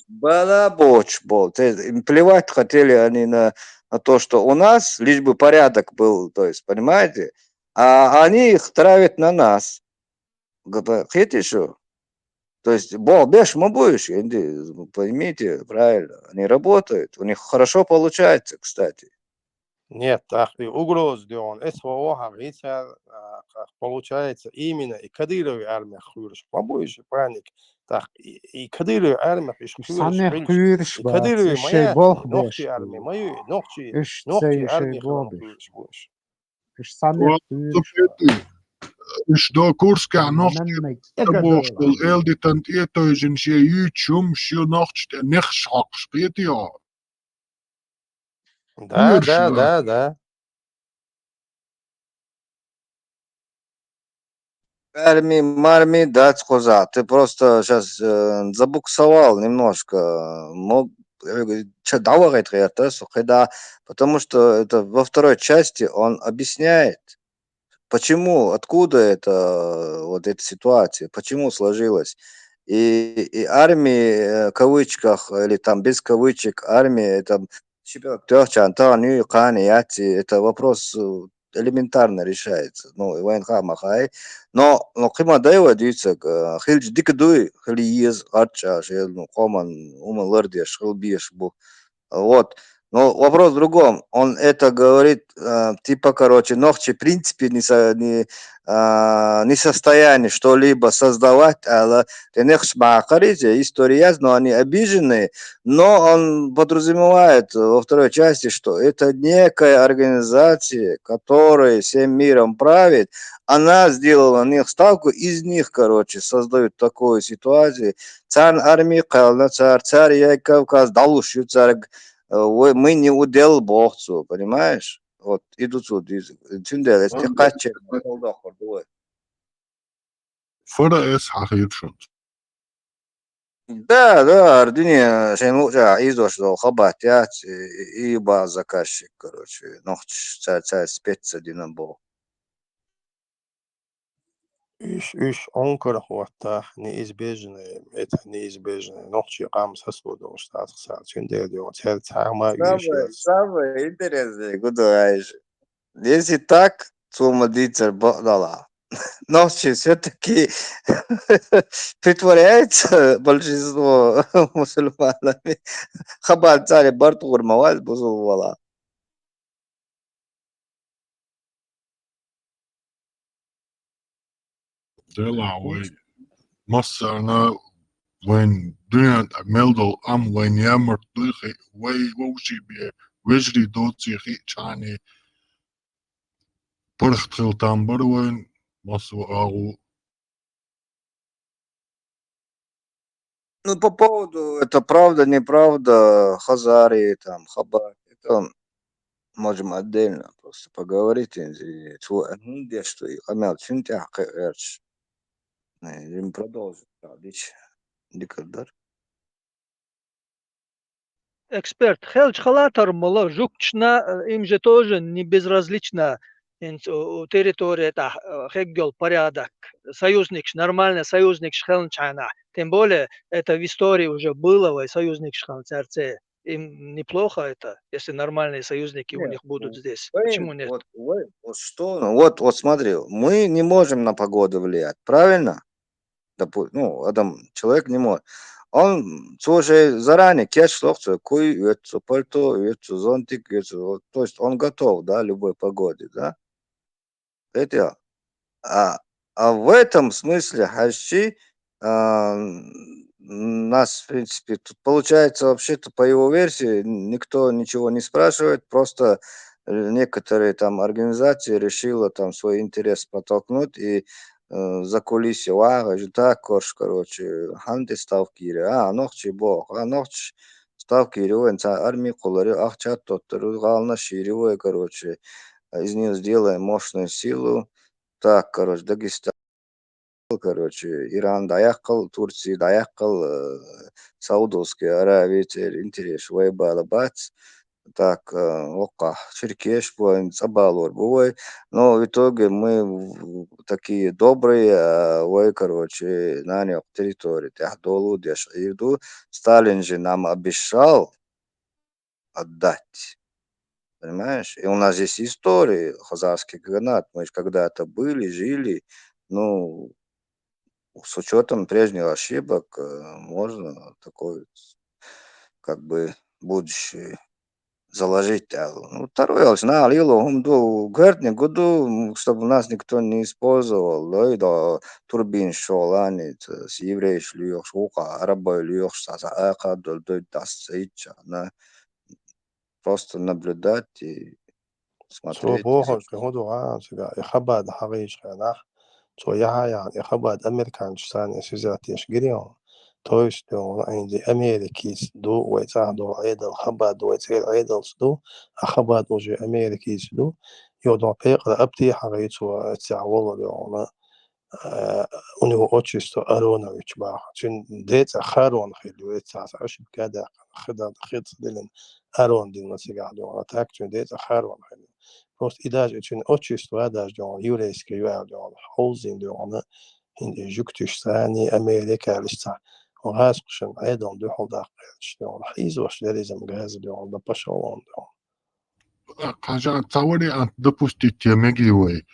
бала боч бол. Те, им плевать хотели они на, на то, что у нас, лишь бы порядок был, то есть, понимаете? А они их травят на нас. Г-, п-, кхетий шу? То есть, бо-, беш ма бу уьш, инди, поймите правильно, они работают, у них хорошо получается, кстати. Нет, так и угроза дуьхьал, эс во хьан гӀийцар, а, получается, именно и Кадыровый армех хуьйраш ма бу уьш, паник. Так и, и Кадыровый армех уьш хуьйраш санна хилча, хуьйраш и бац, Кадыровый уьш ма шайн яц, болх нохчий беш армия ду. Ма ю, нохчий, уьш нохчий цӀе шайн армех болх беш. Хуьйраш бу уьш. Уьш санна хуьйраш бац. Уьш до Курскехь нохчий бохуш долу, эл дитан тӀе а тевжина шен юьйцуш хӀума, шен нохчий тӀе нехаш хьокхуш, кхетий хьо? Да, да, да, да. Арми, марми дац кхузахь. Ты просто щас, э, забуксовал немножко. Мо-, э, ча-, дӀавахийта гӀерта со кхидӀа, потому что это во второй части он объясняет, почему, откуда это, вот эта ситуация, почему сложилась. И, и армии, э, в кавычках, или там без кавычек, армия, это ши пӀелг тоьхчарна тахана юй, кхана яц, и это вопрос, э, элементарно решается. Ну, и вайн хаа ма хаьа. Но, но кхин ма дай вай дуьйцург, э, хилча дика дуй, хила еза, гӀарчӀа, шен, ну, къоман хӀума лардеш, хила безаш бу. Вот. Но вопрос в другом. Он это говорит, э, типа, короче, нохчий в принципе не со-, не, а, не в состоянии что-либо создавать, а, ла-, те нехаш бахарить, история, но они обиженные. Но он подразумевает во второй части, что это некая организация, которая всем миром правит, она сделала на них ставку, из них, короче, создают такую ситуацию. Царна арми кхелна, цар, цар яй Кавказ дӀалуш ю, цаьрга, э, вай, мы не удел боху цо, понимаешь? Вот, и ду цо дийза. Цундела эс тӀе кхаччалц кхолдоккхур ду вай. Фара эс хьахийра шуна. Да, да, ардуьне шайн луъучохь ийзош долу хабатт яц, и, и база заказчик, короче, нохчаш цара, цара спец ца дина боху. Уьш, уьш Ӏункара хӀоттахь, неизбежная, это неизбежная. Нохчийн къам сацо долуш дац цара, цундела йо, цаьрца цхьа а ма уьйш Самое, яц. Самое интересное, гуду айжа. Если так, цо ма дийцар бакъдала. Нохчий всё-таки притворяется большинство мусульманами. Хабар царе бартугур ма вац бузул вала. Дела вай. Массарна вайн дуьнен тӀа мел долу ам вайн ямарт дуьйхи, вай вовший бе, вежарий доций хи чхьани паргӀат хила там бара вайн, массо а агӀу. Ну, по поводу, это правда, неправда, хазарий, там, хабар, это можем отдельно просто поговорить, инзи, цо хӀунда деш ду, и къамел цуьнан тӀехь кхиарч. Э, им продолжить, да, дича, дика дар. Эксперт, хелча хала тарло, жуьгташна, э, им же тоже не безразлично, хӀинца у, у территория тӀехь, э, хеггал порядок, союзникаш, нормальный союзникаш хилча хьанахь. Тем более, это в истории уже было, вай союзникаш хилла цаьрца. Им неплохо это, если нормальные союзники у Нет, них будут ну, здесь. Почему нет? Вот, вот, вот что, ну, вот, вот смотри, мы не можем на погоду влиять, правильно? Допу-, ну, адам человек не может. Он, слушай, заранее кечдо, цо куй оьцу, пальто оьцу, зонтик оьцу. Вот, то есть он готов, да, любой погоде, да? Это, а, а в этом смысле хьаьжчи, а, м, нас, в принципе, тут получается, вообще-то, по его версии, н-, никто ничего не спрашивает, просто, э, некоторые там организации решила там свой интерес подтолкнуть и, э, за кулиси вагӀа, так, короче, хьанти ставки йира, а, нохчий боху, а, нохчий ставки йира, вайн ца арми кхулари, ахча тоттару, гӀаланаш йира вай, короче, из неё сделаем мощную силу. Так, короче, Дагестан, короче, Иран дӀаяккхал, Турция дӀаяккхал, э, Саудовская Аравия, церан интерес вай бала бац. Так, э, воккхахь, черкеш бу вайн, цӀа балор бу вай. Но в итоге мы в-, такие добрые, а вай, короче, нанех территория тӀехь долу деш Ӏийр ду. Сталин же нам обещал отдать. Понимаешь? И у нас есть история, хазарский каганат. Мы же когда-то были, жили. Ну, с учётом прежних ошибок, э, можно такое, как бы, будущее заложить, аьлла. Ну, второй аьлча, нахьа лело хӀума ду, гӀертаниг гу ду, м, чтобы нас никто не использовал, да, и да, турбинаш шолгӀанийца, с еврейш лоьхуш, вукху арабой лоьхуш, цхьа, цхьа акха долу дойд дас ца йиччахьана. Просто наблюдать и Цо смотреть бохург изучать. ХӀун ду гӀан цигахь, и хабар хьагӀийчу хенахь, цо яхьа яхьа, и хабар американчу царна связать деш гирий хьуна. То есть, дуьйхьуна, айнзи Америкица ду, вай цӀахь долу Ӏедал хабар ду, вай цӀера Ӏедалца ду, а хабар уже Америкица ду. Йо, дуьйхьуна, пекъара апти хьагӀий цо, цехь волу дуьйхьуна, а, у него отчество Аронович баха. Цуьнан ден цӀе Харон хилла ю, эццахь сан ошибка а даьккхина, хи дан, хи ца диллина, Арон диллина цигахь дуьйхьуна. Так, цуьнан ден цӀе Харон хилла ю. Просто и даже и цуьнан отчество а даже дуьйхьуна, еврейский ю аьлла дуьйхьуна, хьовзийна дуьйхьуна, хӀинца и жуьгташ царний, Америка аьлла иштта цхьа. ГӀазкхашан Ӏедална дуьхьал даккха гӀерташ дуьйхьуна, хьийзош дерризам газа дуьйхьуна, да пошёл он дуьйхьуна. Кхажа цхьа вариант допустить е мегий вай.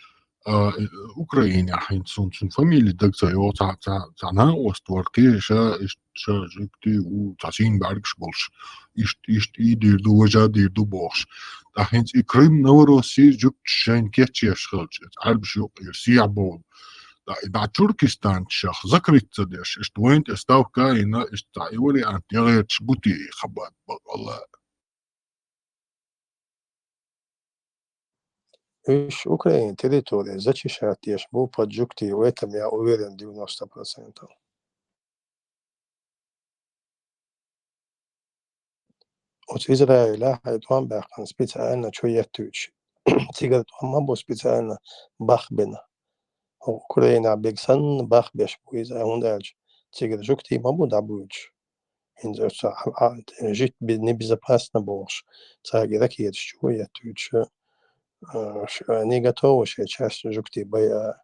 А, Украинехь хӀинца цун, цун фамили даг ца йогӀу, цхьа, цхьа, цхьа накъост вара кхин, ша, иштта ша жуьгтий ву, цхьа шина бӀаьргаш болуш. Иштта, иштта и дийр ду, важа дийр ду бохуш. ТӀаккха хӀинца и Крым, Новороссия жуьгташ шайна кечъеш хилча, Ӏаьрбаш юкъера сехьа бовла. ТӀаккха и дӀа Чуркистанчех закрыть ца деш, иштта вайн тӀе ставка а йина, иштта цхьа и вариант я гӀерташ бу те и хабар бакъалла. Уьш Украин территори зачищать деш бу под жуьгтий, в этом я уверен девяносто процентов. Оцу Израилехь хьайн тӀом баьккхина специально чу еттуьйтуш. Цигара тӀом ма бу специально бахбина. ХӀокху Украинехь берг санна бахбеш бу иза, хӀунда аьлча цигара жугтий ма бу дӀабуьйцуш. ХӀинца оцу а, а, жить бе-, небезопасно бохуш, цаьрга ракеташ чу а еттуьйтуш, а, ш-, а, не готовы шайн часть жугтий бай, а,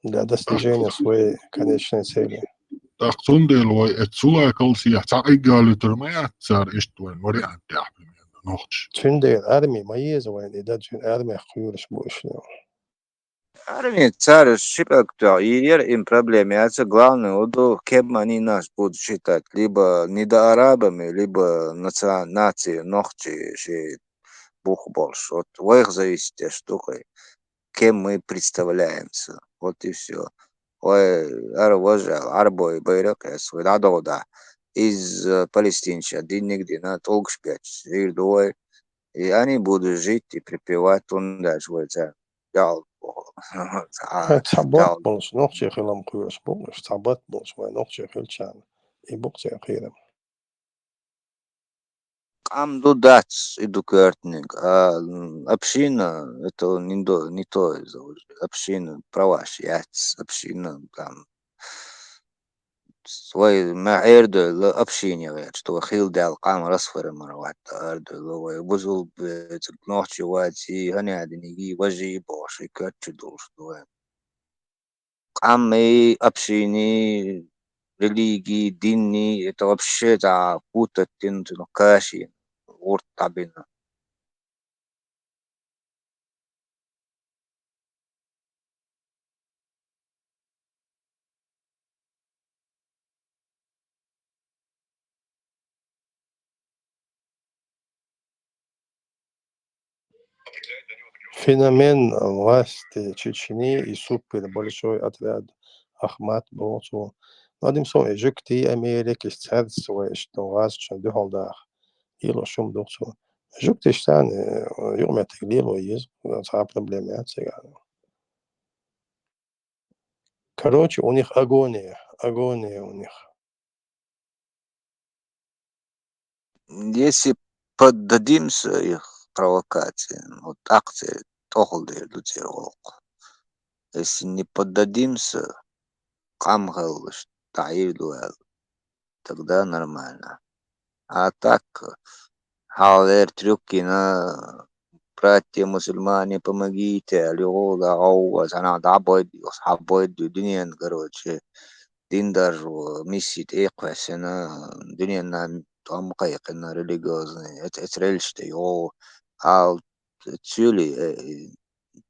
для достижения своей конечной цели. ТӀаккха цундела вай эцу Сулай-Калсехь цхьа къигга луьйтур ма яц цара иштта вайн вариант тӀехь, примерно, нохчаша. Цундела арми ма еза вайн, и дан цуьнан армех кхоьруш бу уьш. Арми цара ши пӀелг тоьхна йийр яра, им проблема яц, главное, вот кем они нас будут считать, либо недоарабами, либо наци-, наци нохчий ши бух болуш. Вот вайх зависит еш ду кхин, кем мы представляемся. Вот и всё. Вай ара важа, Ӏарбой байракх эс, вай дӀадовда. Из, э, палестинча динниг дина, тӀулгаш бечу, жийр ду вай. И они будут жить и припевать, тун дальше вай цара. Ял. Ха, цхьа бат болуш, нохчий хилам кхоьруш бу уьш, цхьа бат болуш, вай нохчий хилчарна. И бу-кх церан кхерам. Къам ду дац, и ду коьртаниг. А, м, община, это не до-, не то из-за уже. Община праваш яц, община там. Вай ма Ӏер дойла общине гӀерташ, то хила даьлла къам расформировать ар дойла вай. Бузул бе-, цига нохчий вац, и хӀана диниг, и важий бохуш, и коьртачу долуш ду вай. Къам и общини, религи, динни, это вообще цхьа путать дина, цунах каши, гӀурт дӀабина. Феномен власти Чечни и супер большой отряд Ахмат боху цо. Ну, одним словом, и жугтий Америкис цаьрца вай иштта гӀазкхашна дуьхьал даха. Лело шум ду цо. Жугтиш царна, э, юкъаметтиг лело еза, цхьа проблема яц цигахь. Короче, у них агония, агония у них. Если поддадимся их провокациям, вот акция тӀехула дер ду церан гӀуллакх. Если не поддадимся, къам хилалаш, дӀаийр ду аьлла, тогда нормально. А так, хьалха эр трюк йина, братья мусульмане, помогите, аьлла, юха да гӀовгӀа, цхьанхьа дӀабойду, схьабойду дуьненна, короче, дин даржо, миссий тӀе а кхоьссина, дуьненна тӀом кхайкхина, религиозный, эц-, эцреллаш тӀе йогӀу, ал цуьли, э,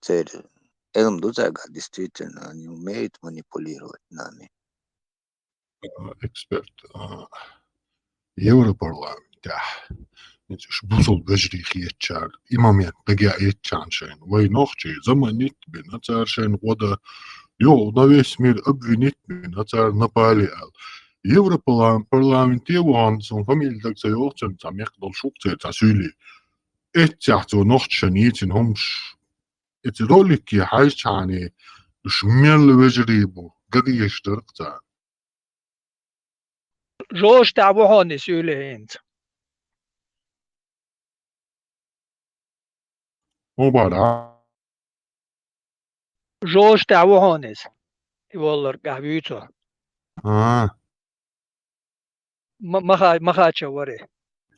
церан Ӏилма ду цаьргахь, действительно, они умеют манипулировать нами. А, эксперт, а, Европарламентехь, иза уьш бусулба вежарий хетачара, и момент дагеъийтачарна шайна, вай нохчий заманит бина цара шайна гӀо дан, йо, на весь мир обвинит бина цара напали аьлла. Европарламенте вахана, суна фамилия дага ца йогӀу, цуьнан цхьа мекх долуш ву-кх церан цхьа суьйлий. Эццехь цо нохчашна йийцина хӀумаш, эцу ролике хьаьжчхьана, уьш мел вежарий бу, ган дезаш дара-кх царна. Жош тӀехь ву хьуна и суьйлий хӀинца? ХӀун бара? Жош тӀехь ву хьуна иза? И волларг ахь вуьйцу? А. Ма-, Маха-, Махачев вара и.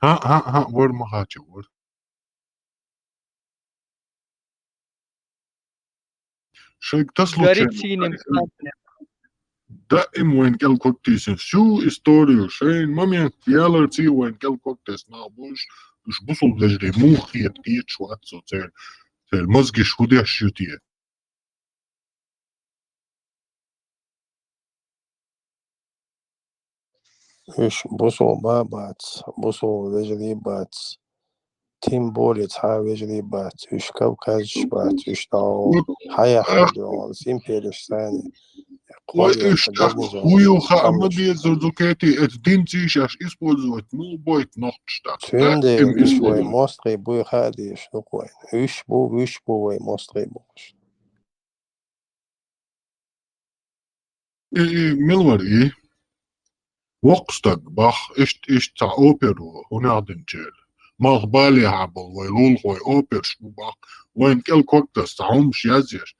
ХӀаъ, хӀаъ, хӀаъ, вара Махачев, вара. Шайга тасалучу Горит синим пламенем. Даим вайна кӀел ког тийсина. Всю историю, шайна момент яларца вайна кӀел ког тесна нах бу уьш, уьш бусулба вежарий муха хета, кхеташ вац цо церан, церан мозгаш хӀун деш ю те. Уьш бусулба бац, бусулба вежарий бац, тем более цхьа а вежарий бац, уьш кавказцаш бац, уьш дӀо хьаяхьа дуьхьал, импереш сайна. Вай уьш тӀаккха хӀун ю хаа ма дезара, Зукети, эцу динца шаьш использовать муха бойта нохчаша тӀаккха? Цундела уьш вай мостагӀий буй хаа дезаш ду-кх вайна. Уьш бу, уьш бу вай мостагӀий бохуш. И, и, мила вара и? Воккха стаг бах, иштта, иштта цхьа опер ву, хӀунах динчера. Малх балехьа болу вай лулахой оперш бу бах, вайна кӀел ког тасса цхьа хӀумаш язъеш.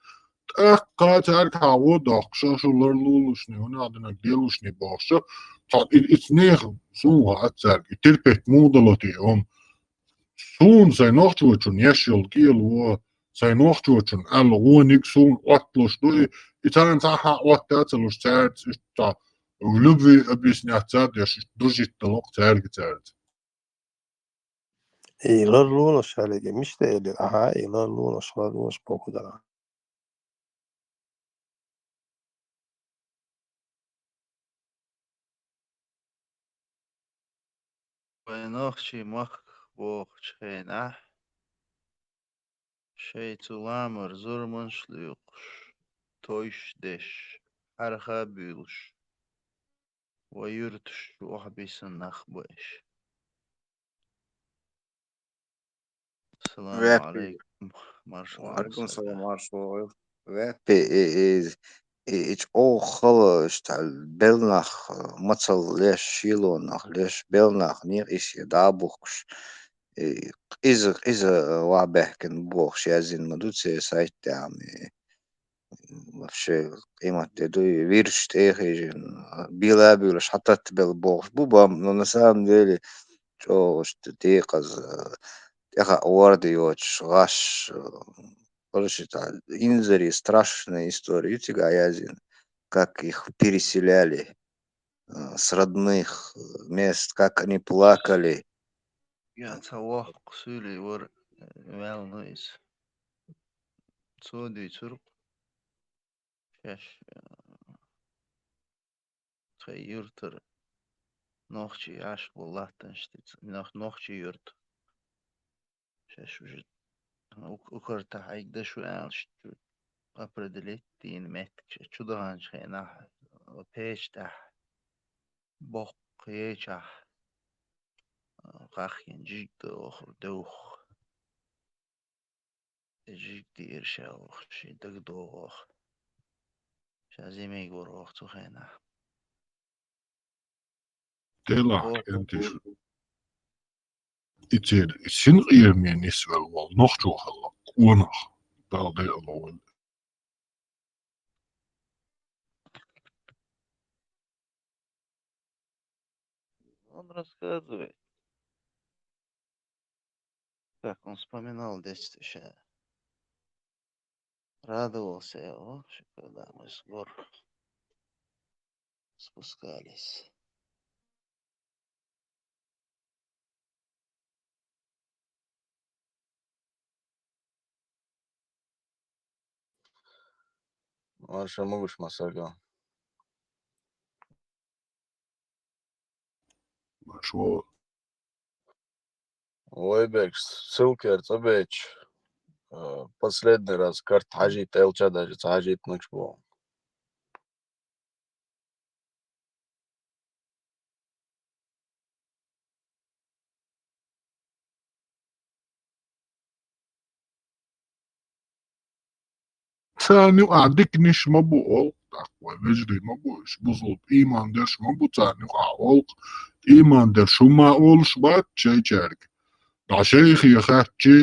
тӀаккха цаьрга хьагӀо доккхуша, шу ларлолушни, хӀунда аьлча лелушни бохуша, цхьа и, и цнех сунха ат цаьрга, и терпеть муха дало те, хӀума. Суна сайн нохчочун еш йолу кӀело, сайн нохчочун аьлла гӀониг суна отталуш ду, и, и царна цхьа хьан отта а ца луш, цаьрца иштта в любви объяснять ца деш, иштта дружить далокх цаьрга цаьрца. И ларлолаш аьллариг мишта элира? Ахьа, и ларлолаш, ларлолаш боху дара. Вайн нохчий махках бохучу хенахь, шайн цу ламар зурманаш лоькхуш, тойш деш, хьарха буьйлуш, вай юьрташ чу охьабисина нах бу аша. Салам алейкум, маршалла. Ва алейкум салам, маршалла. Веппи, и, и, и, и чӀогӀа хала, иштта, белнах, мацалла леш, шелонах леш, белнах некъ исе дӀа а бухкуш, и къиза, къиза вахьбаьхкина бохуш яздина ма ду церан сайт тӀехь, и вообще къемат де ду, и вирш тӀе а хевшина, бела а буьйлуш, хьататтабелла бохуш бу бан, но на самом деле чӀогӀа иштта декъаза, тӀехь а ворда йоцуш гӀаш, короче, цхьа инзаре страшная история ю цигахь яздина, как их переселяли, э, с родных мест, как они плакали. Я цхьа воккха суьйлий вара, э, ваьлла иза. Цо дуьйцура-кх. Шаьш, э, тхайн юьртара нохчий Ӏаш болу латтанаш тӀе ца-, нох-, нохчий юьрта. Шаьш уже у-, укхартахь хьайга дашо аьлла, шу определить дийна меттиг ша чу даханчу хенахь, печа тӀехь боккха ечахь, къахкина жижиг дан охура девгӀа. Жижиг диира ша вахча, шен дага догӀу оха. Ша зимийга вара оха цу хенахь. Делахь, кӀентий шу. И церан синкъераме нисвелла волу нохчо хилла, къонах, Дала декъала войла. Он рассказывает. Так, он вспоминал детство ща. Радовался я, о, ещё когда мы с гор спускались. Марша могуш, Масаго. Марша вогӀу. Вай бегаш, ссылкера цӀа бечу, а, последний раз карта хьажийта элча даже ца хьажийтинарш бу. Царна юкъахь диканаш ма бу олу, тӀаккха вай вежарий ма бу, уьш бусулба ийман дерш ма бу царна юкъахь олу, ийман дерш хӀумма а олуш бац шайчаьрга. ДӀа шайхе хаьттчи,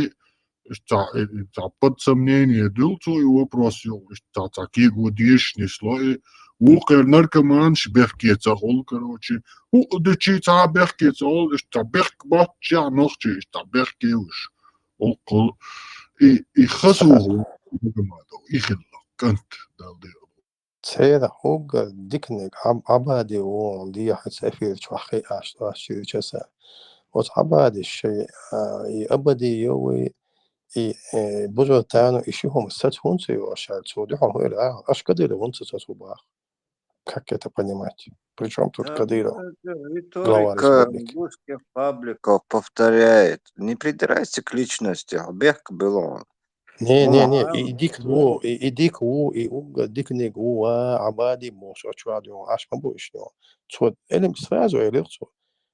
иштта цхьа, и, и, цхьа под сомнение дуьллу цо и вопрос юкъа, иштта цхьа, цхьа кего дезаш нисло и, вукхара наркоманаш бехке ца хуьлу, короче, хӀуъа дичи цхьа а бехке ца хуьлу, иштта цхьа бехк боццушехь нохчий, иштта цхьа бехке уьш. Олу, и, и хасуха Магомадов, и хилла, кӀант, Дала декъала. Церан уггар диканиг Ӏаб-, Ӏабади вон дехьа эфир чохь хиъаш, аш часа. Оцу Ӏабади шайн, а, и Абадиев, и, э, Бузуртану, и ши хӀума сац хӀунца йо аша, цо дуьхьал хӀуъа аьлла, аша Кадыров хӀунца сац хӀу баха? Как это понимать? При чём тут Кадыров, глава республики? Риторика русских пабликов повторяет. Не придирайся к личности, бехк было он. Не, не, не, и, и дика ву, и, и дика ву, и уггар диканиг ву, ва, Ӏабади бохуш, оцу чохь дуьйна, аш ма бу иштта. Цо элим сразу элира цо.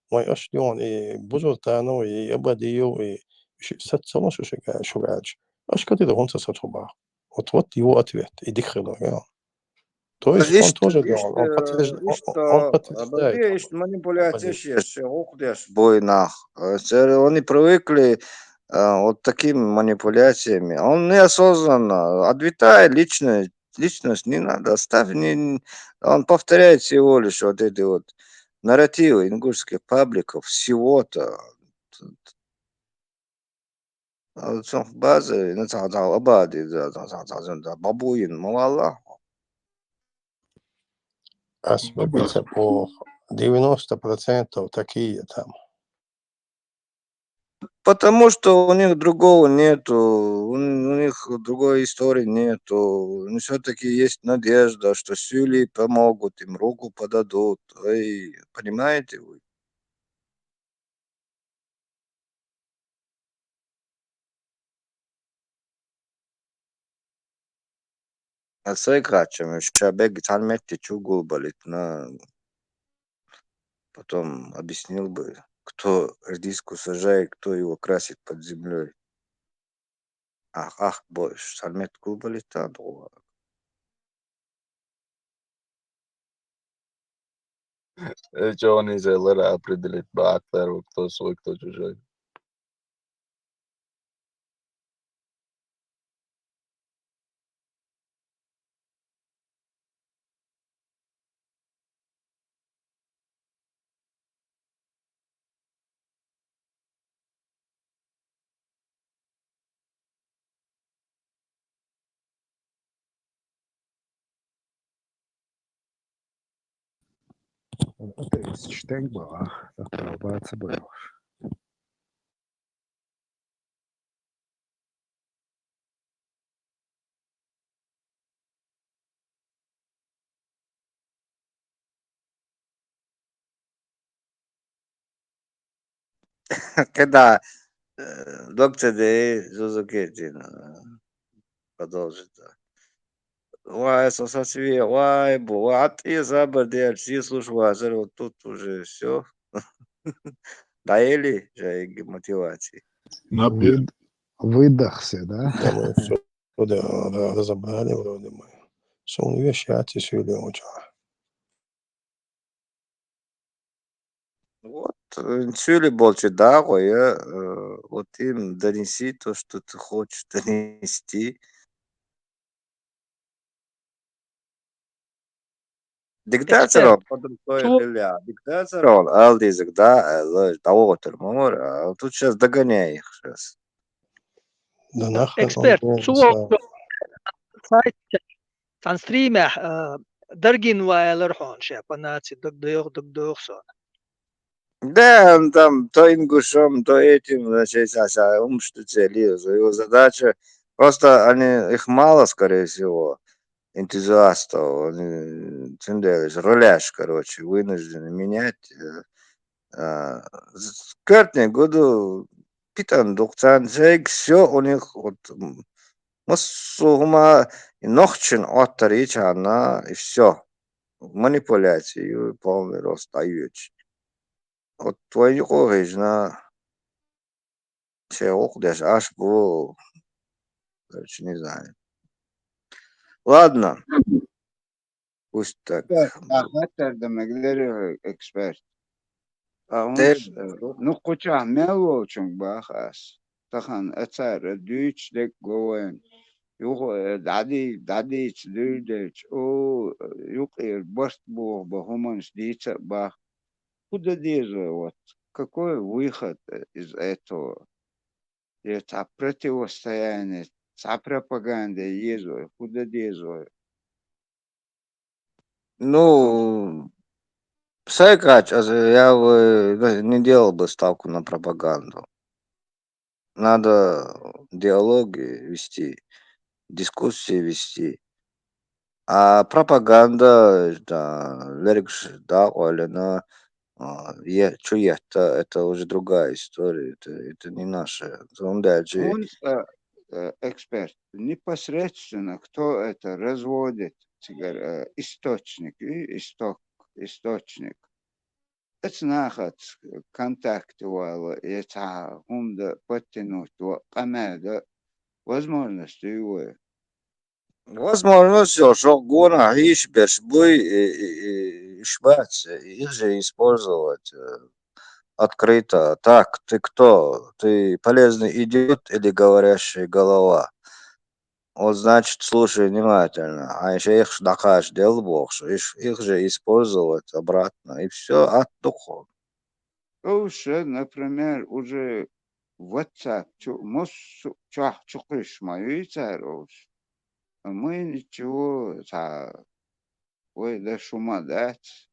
Вай аш дуьйна, и Бузуртану, и Абадиев, и ши сац ца ло шу шуьга, шу ваьлча. Аш Кадыров хӀунца сац хӀу баха? Вот, вот его ответ, и дика хилла, я. То есть он тоже делал, он подтвержд-, он, он подтверждает. Иштта манипуляцеш еш, гӀуллакх деш буй нах. Э, церан они привыкли, а, вот такими манипуляциями. Он неосознанно, отвятай личность, личность не надо, оставь, не, он повторяет всего лишь вот эти вот нарративы ингушских пабликов, всего-то. А вот сам в базе, ну, ца-, ца-, абади, да, ца-, ца-, ца-, ца-, бабуин, мавала. Ас бабица по девяносто процентов такие там. Потому что у них другого нету, у, у них другой истории нету. Но всё-таки есть надежда, что сюли помогут им, руку подадут. Ой, понимаете вы? А с играчами ща бегать, цхьан метте чу гулбалит, на. Потом объяснил бы, кто редиску сажает, кто его красит под землёй. Ах, ах, больше, цхьан метте гулбалит, та, дугу. Э, чё они сделали, определить бахтар, кто свой, кто чужой. Атеист чтенг бала, так, бац, бац. Когда, э, доктор Дэй Зузукетин, э, продолжит, да. Вай, со, со све-, вай, бу, вай, а ты забыл, Дэй, все слушай, вай, вот тут уже всё. Доели же мотивации. Напи- Выд-, выдохся, да? Да, мы всё, да, да, разобрали вроде мы. Сон вещать и сюли очень. Вот, э, сюли болчу да, гой, э, вот им донеси то, что ты хочешь донести. Диктатор Эксперт. Он, под рукой Чего? Илья. Диктатор он, Алдизик, да, э, того вот, а, тут щас догоняй их щас. Да нахрен он Эксперт, был, чего? Сайт, цхьан стримехь, э, даргин вайлар хьона ше, по наци дог дойх, дог дойх сон. Да, он там то ингушом, то этим, значит, са, са, ум, что цели, его задача, просто они, их мало, скорее всего, энтузиастов, они, цундели, роляш, короче, вынуждены менять, э, а, з-, кертни году питан дукцан, всё у них вот, м, массо хӀума и нохчен оттар ичана, и всё. Манипуляции, полный рост, айвеч. Вот твой юкъо хижна, се укъдеш аш бу. Короче, не знаю. Ладно. Пусть так. Да, да, хаттар да мегдери эксперт. А Те- унс, э, ну, куча мел волчунг бах ас. Тахан ацара дуйч дек говен. Юхо, э, дади, дадич дуйдеч. О, э, юкъир барт бух ба хуманс дица бах. Куда дезо, вот, какой выход, э, из этого? Е ца противостояние, ца пропаганда езо, куда дезо? Ну, сайкач, а, я бы, ну, не делал бы ставку на пропаганду. Надо диалоги вести, дискуссии вести. А пропаганда, да, лерикш, да, ойлена, а, е-, чуетта, это уже другая история, это, это не наша. Он дальше. Он, э, э, эксперт, непосредственно кто это разводит, цигар-, э, источник, и исток, источник. Эцнахац контакт вала, я ца хунда подтянуть ва къамада возможность юй. Возможно, всё, шо гона хиш берш буй, и, и, и, иш бац, их же использовать, э, открыто: «Так, ты кто? Ты полезный идиот или говорящая голова? Вот, значит, слушай внимательно. Хьайн шайхаш дӀакхачаделла», бохуш, иш, их же использовать обратно, и всё, атта ду-кх хьуна. Уж, например, уже WhatsApp чу, массо а чохь чукхуьйсуш ма юй цара уж. А мы ничего, цхьа вай дан шу ма дац.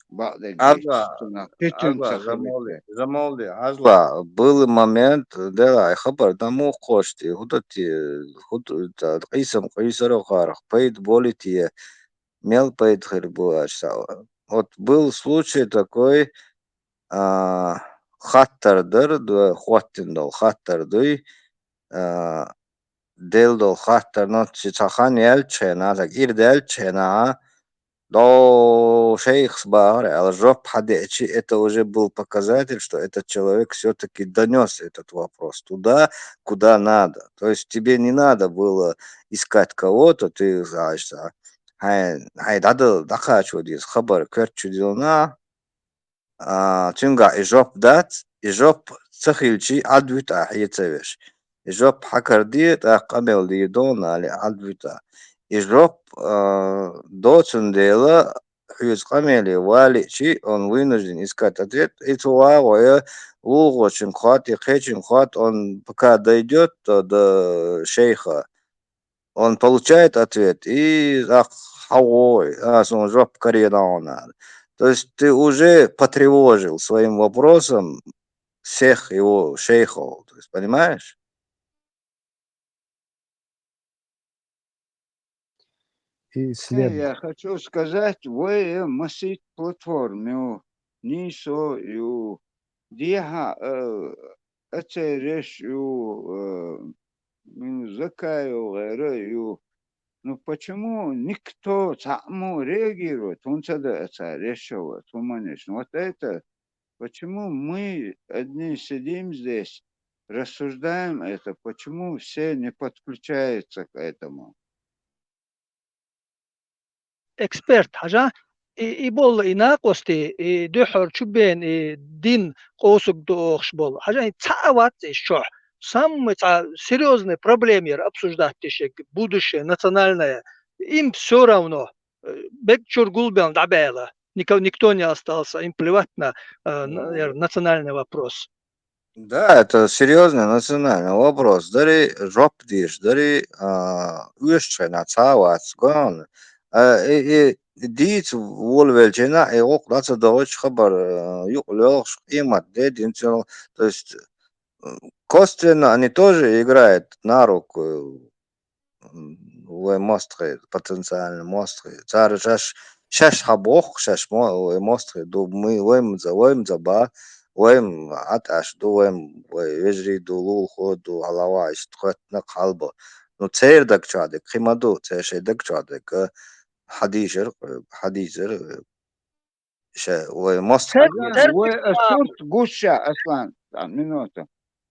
Бакъдерг Аза, гечу цунах, кхечун Аза, ца Замолди, хилийта. Замолди, Азла, был момент, дела, хабар дан муха кхочу те, хӀун дан те, хӀун д-, ца, къийсам къуьйсура хӀарах, пайда болий те, мел пайда хир бу аша. Вот был случай такой, а, хаттар дара, д-, хӀоттина долу хаттар дуй, а, делла долу хаттар, но цхьа хан яьллачу хенахь, цхьа кӀира даьллачу хенахь, дов шайхас бахара аьлла, жоп хьадеъчи, это уже был показатель, что этот человек всё-таки донёс этот вопрос туда, куда надо. То есть тебе не надо было искать кого-то, ты, знаешь, а, хьайн, хьайн дӀадала, дӀакхачо деза хабар коьртачу дилна, а, цуьнгахь и жоп дац, и жоп ца хилчий, Ӏад вуьту ахь хье ца веш. И жоп хьакара де, тӀаккха къамел дийр ду хьуна, али Ӏад вуьту ахь. И жоп, а, доцун дела, хьоьца къамеле валиъчи, он вынужден искать ответ, и цу вагӀо я, вулгӀочуьнга хатта, и кхечуьнга хатта, он пока дойдёт до, до шейха. Он получает ответ, и ах, хьо вой, а, суна жоп каре дан хьуна. То есть ты уже потревожил своим вопросом всех его шейхов, то есть, понимаешь? И Не, след- я хочу сказать, вай, э, масийтта платформа ю, нийсо ю, дехьа, э, Ацереш ю, э, м, Закаев гӀера ю. Ну, почему никто, цхьаъ мо реагирует? ХӀунда ца дан ацара решавать, хӀуманаш? Ну, вот это, почему мы одни сидим здесь, рассуждаем это, почему все не подключаются к этому? Эксперт, хьажа, и, и болла и накъостий, и дуьххьара чубен, и дин къовсург ду охуш болу. Хьажа, и цхьа а вац иза чохь. Самый цхьа серьёзная проблема яра обсуждать деш ерг, будущее национальное. Им всё равно, э, бег чуьра гулбелла дӀабаьлла. Нико-, никто не остался, им плевать на, э, на, Ну, яра национальный вопрос. Да, это серьёзный национальный вопрос. Дари жоп деш, дари, а, оьшучу хенахь цхьа а вац, главное. А, и, и дийца волавеллачу хенахь, и гӀуллакх дӀа ца дохуьйтуш, хабар, а, юкъа лоьхуш, къемат де динчул. То есть, м, косвенно они тоже играют на руку, м, вай мостагӀий, потенциально мостагӀий. Цара шаьш, шаьш хьан боху, шаьш мо-, вай мостагӀий ду, мы, вай ма за, вай ма за ба, вай ма Ӏаташ ду, вай ма, вай вежарий ду, лулахо ду, хьалава иштта хоьттина хьалба. Ну, церан даг чохь дерг, кхин ма ду, церан шайн даг чохь дерг, а, хьадийшар, хьадийшар, Ша, вай мостагӀий. Цер-, Ага, цер-, вай а сурт гуш ша, Аслан, цхьа минута.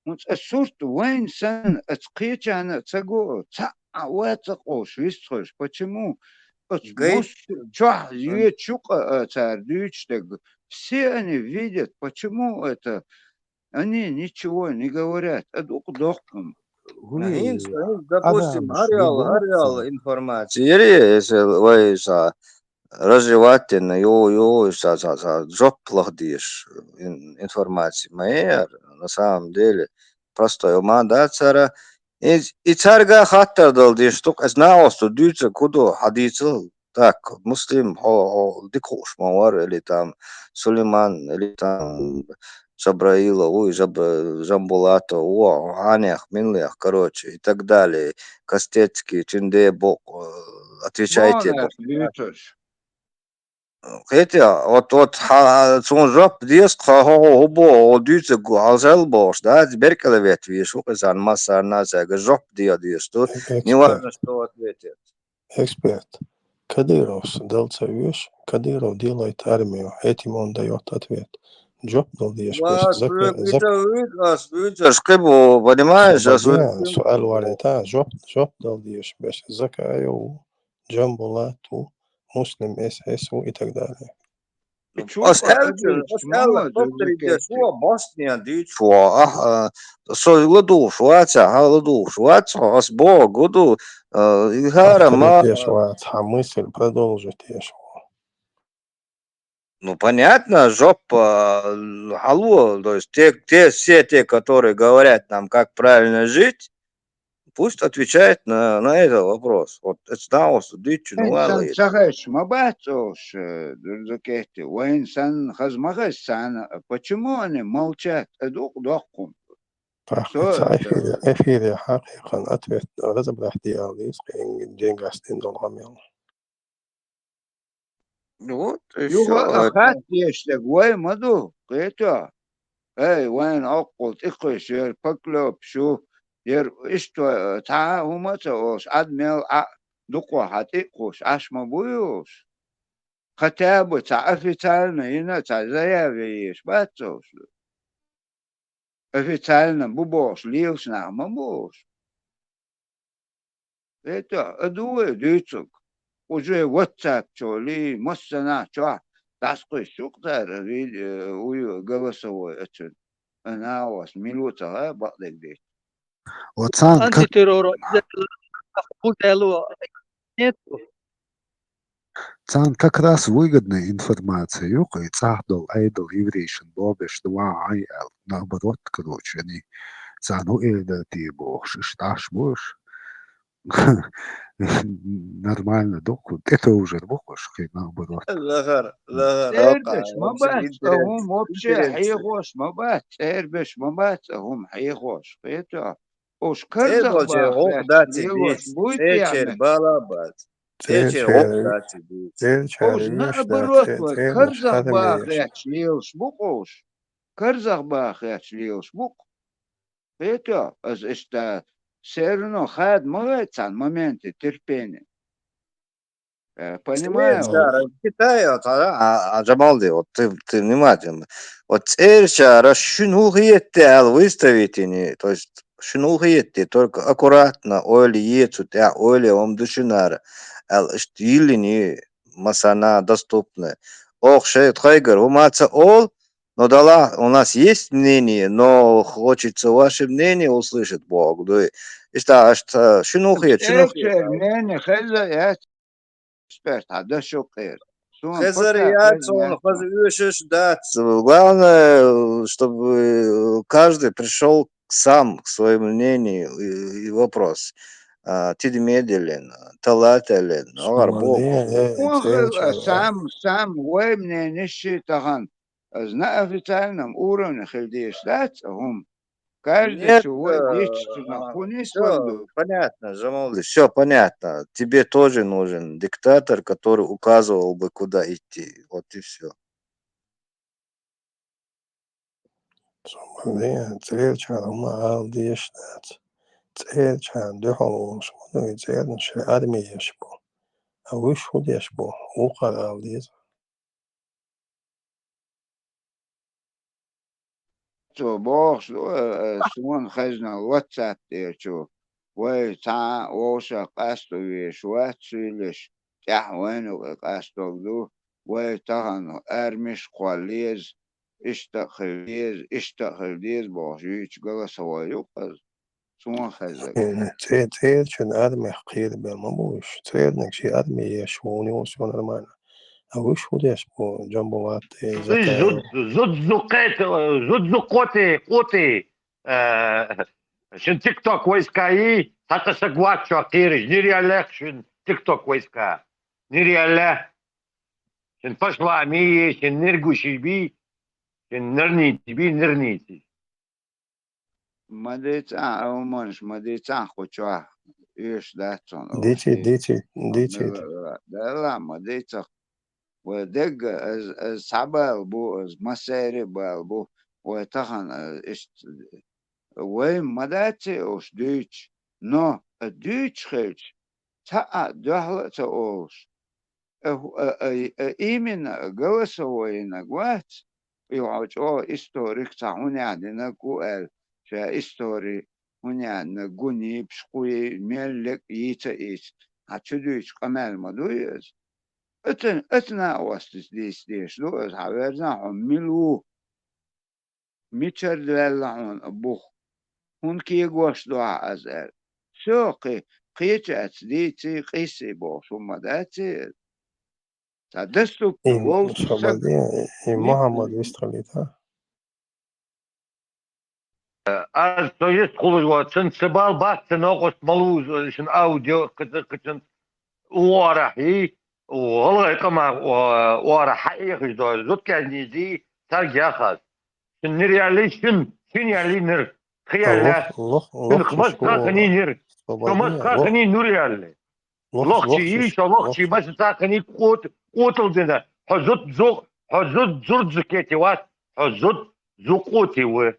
ХӀунца а сурт вайн санна, аца кхечарна а ца го, цхьа а вай ца къовш, вистхуьш. Почему? Аца Гай- мус чохь йоьчу юкъа, а, цара дуьйцуш дерг. Все они видят, почему это Они ничего не говорят, а дукха доккхум. Ну, хӀинца, хӀинца, допустим, Адам, гӀараяла, гӀараяла информация. Яри, если вай ша развивать дина, ю, ю, ша, ша, ша, жоп лаха дезаш, ин-, информация ма яра, на самом деле, простой ма дац цара. И, и царга хаттар дала дезаш ду-кх, аса накъосту дуьйцург хӀун ду, хьадийцал. Так, Муслим, хьо, хьо дика хууш ма вара, или там Сулейман, или там Жабраилов ву, Жаб-, Жамбулатов ву, хьанех, минлех, короче, и так далее. Костецкий, Чинде бокъ, э, отвечайте. Мо нах дуьйцуш? Кхетий, вот, вот, хьа-, цунна жоп деза, хьо, хьо, хьо, хӀун боху, хьо дуьйцург хьалжал бохуш, да, беркӀала ветта везаш ву, кхузахь массарна а цаьрга жоп де дезаш ду. Эксперт. Неважно, что ответит. Эксперт. Кадыровс дала ца оьшу, Кадыров делает армию, этим он даёт ответ. Жоп дала дезаш берш. Ва, зак-, шу зак-, итан вуьйцу ас, вуьйцу ас кхин бу, понимаешь, ас вуьйцу. Сан бадьян, суал вариант, а, жоп, жоп дала дезаш берш. Закаев ву, Джамбулат ву, Муслим эс эс ву и так далее. Ну, ас аьлча, ас аьлла, повторить деш ва, Босниян дийцаш ва, аха, со ладувгӀаш вац, хьа ладувгӀаш вац, ас богу ду, а, и хӀара ма... Повторить деш вац, хьа мысль продолжить деш ва. Ну, понятно, жопа, а, хьало, то есть те, те, все те, которые говорят нам, как правильно жить, пусть отвечает на, на этот вопрос. Вот это снова дичи, ну, ладно. Сан цахач ма бац ош, э, дурзакети. Вайн сан хаз ма хаз сан, почему они молчат? Эдук дохкум. Со, ца эфире, эфире хьакъикъан ответ разобрать диал из, кхин денгас дин долгамел. Вот, и всё. Юха а хат дешлаг вай ма ду, кхета. Эй, вайн аккул тӀикхуьш, ер поклёп шу, ер иштта, цхьа а хӀума ца ош, Ӏад мел а дукха хьа тӀикхуш, Ӏаш ма буй ош. Хотя бы цхьа официально йина, цхьа заявление еш бац ош. Официально бу бохуш, лелаш нах ма бу ош. Это, а дуй дуьйцург. Уже WhatsApp чу ли, массанахь чохь дӀасакхуьйсу шух цара ви-, э, уй, голосовой оцун. Ана вас милуца гӀа бакъдерг дийцу. Вот царна как... Антитеррор, бу дело. Нет. Царна как раз выгодная информация ю, кхин цӀахь долу, айдолу еврейшна бобеш ду ван Ӏай аьлла. Наоборот, короче, они царна хӀу эр дара те бохуш, иштта Ӏаш бу уьш. Нормально ду, кху тӀетовжар бу кхуш, кхин наоборот. Лахара, лахара, цӀербеш ма бац, а хӀума вообще хьехош ма бац, цӀербеш ма бац, а хӀума хьехош. Кхета, уьш карзах бахар, лелош буй цӀерчер бала бац. ЦӀерчер гӀо дац и дуьйцу. Уж наоборот вай, карзах бахарехь лелаш бу-кх уж. Карзах бахарехь лелаш бу-кх. Хетта, аса иштта, всё равно хада ма гӀайта царна моменте терпение. Э, понимаю. ЦӀерчара, Китай, вот, а, а, Джамалди, вот ты, ты внимательно. Вот цӀерчара шуна хӀун хетта аьлла выставить йина, то есть шуна хӀун хетта, только аккуратно ойла е цу тӀехь, ойла е хӀума ду шуьнара аьлла, иштта йиллина ю массарна доступно. Оха шайн тхайгара хӀума ца олу, но дала, у нас есть мнение, но хочется ваше мнение услышать, бохург ду. Иштта, аша шуна хӀун хета, шуна хета? Мнение хеза яц. Эксперт, хьан дашо кхера. Хезар яц, хезна, хаза оьшуш дац. Главное, чтобы каждый пришёл сам к своему мнению и, и вопрос. А, тидаме а диллина, талата а леллина, агӀор боху. Сам, сам вай мнение ши тахана. Аса на официальном уровне хила дезаш дац, а хӀума. Каждый чу вай дича цунах хӀун нисван ду? Всё понятно, Джамалди, всё понятно. Тебе тоже нужен диктатор, который указывал бы, куда идти. Вот и всё. Сомале, цӀерчара хӀума ала дезаш дац. ЦӀерчарна дуьхьал волуш ма ду, и цӀерна шайн арми еш бу. А уьш хӀун деш бу? Вукхара ала деза. Цо бохуш ду, э, э, суна хезна WhatsApp тӀера чу, вай цхьа а вовшах къасто везаш вац суьйлаш, тӀаьхьа вайна юкъа къастор ду, вай тахана армиш кхолла еза, иштта а хила деза, иштта а хила деза бохуш, юьйцу голосовой ю-кх аса. Суна хезарг. Э, цӀе-, цӀерачун армех кхерабелла ма бу уьш. ЦӀераниг шен арме еш ву, у него всё нормально. А уьш хӀун деш бу, Джамбулат, э, Закаев? Зуд-, зуд-, зудзу кхета, зудзу кхоте, кхоте, э, шун TikTok войска и, цхьа саг вац шух кхераш, ниръяллех шун TikTok войска. Ниръяллех. Шун пашлами, шун ниргуши би, шун нирници би, нирници. Ма дийца ахь, Ӏуманаш, ма дийца ахь кху чохь, оьшуш дац хьуна. Дийци, дийци, дийци. Дала, ма дийцах. Вай дегга, аз, аз цхьа бала бу, аз массеран а бала бу, вай тахана, аз иштта, вай ма дац уьш дуьйцуш, но а дуьйцуш хилча, цхьа а дуьхьал а ца олуш, а, а, а, а именно голосовой йинарг вац, и хьо чӀогӀа историк цхьа хӀунехь динарг ву аьлла, ша истори хӀунехь динарг ву, нийпаш кху йий, мел лекъа йийца а ийца, хьан чу дуьйцу къамел ма дуй иза. Оцу, оцу накъостаца дийца дезаш ду аса, хьан верзахь, хьо мила ву? Мичара ваьлла хьуна бух? ХӀунда кегош ду хьо аса аьлла. Всё, кхи-, кхечаьрца дийций, къийсий бохуш хӀума ма дац иза. Цхьа доступно волчу сага. И Мухьаммад вистхилийта. Аз со йистхуьлуш вац, цуьнан ца бала бац, ца новкъост ма лузу, шун аудио кхача-, кхачан у орахь йий, у гӀалгӀай къамах у орахь хьаэхаш дой, зудкъаьзнийзий, царга яхаз. Шун нир яьллий шун, шун яьллий нир, тхи яьллаьш, шун хмаз цхьаъний нир, со маз цхьаъний нур яьлли. Лохчий йий, шо лохчий, маша цхьаъний къот-, къотал дина. Хьо зуд зу-, хьо зуд зурдзу кете вац, хьо зуд зу къоти ву.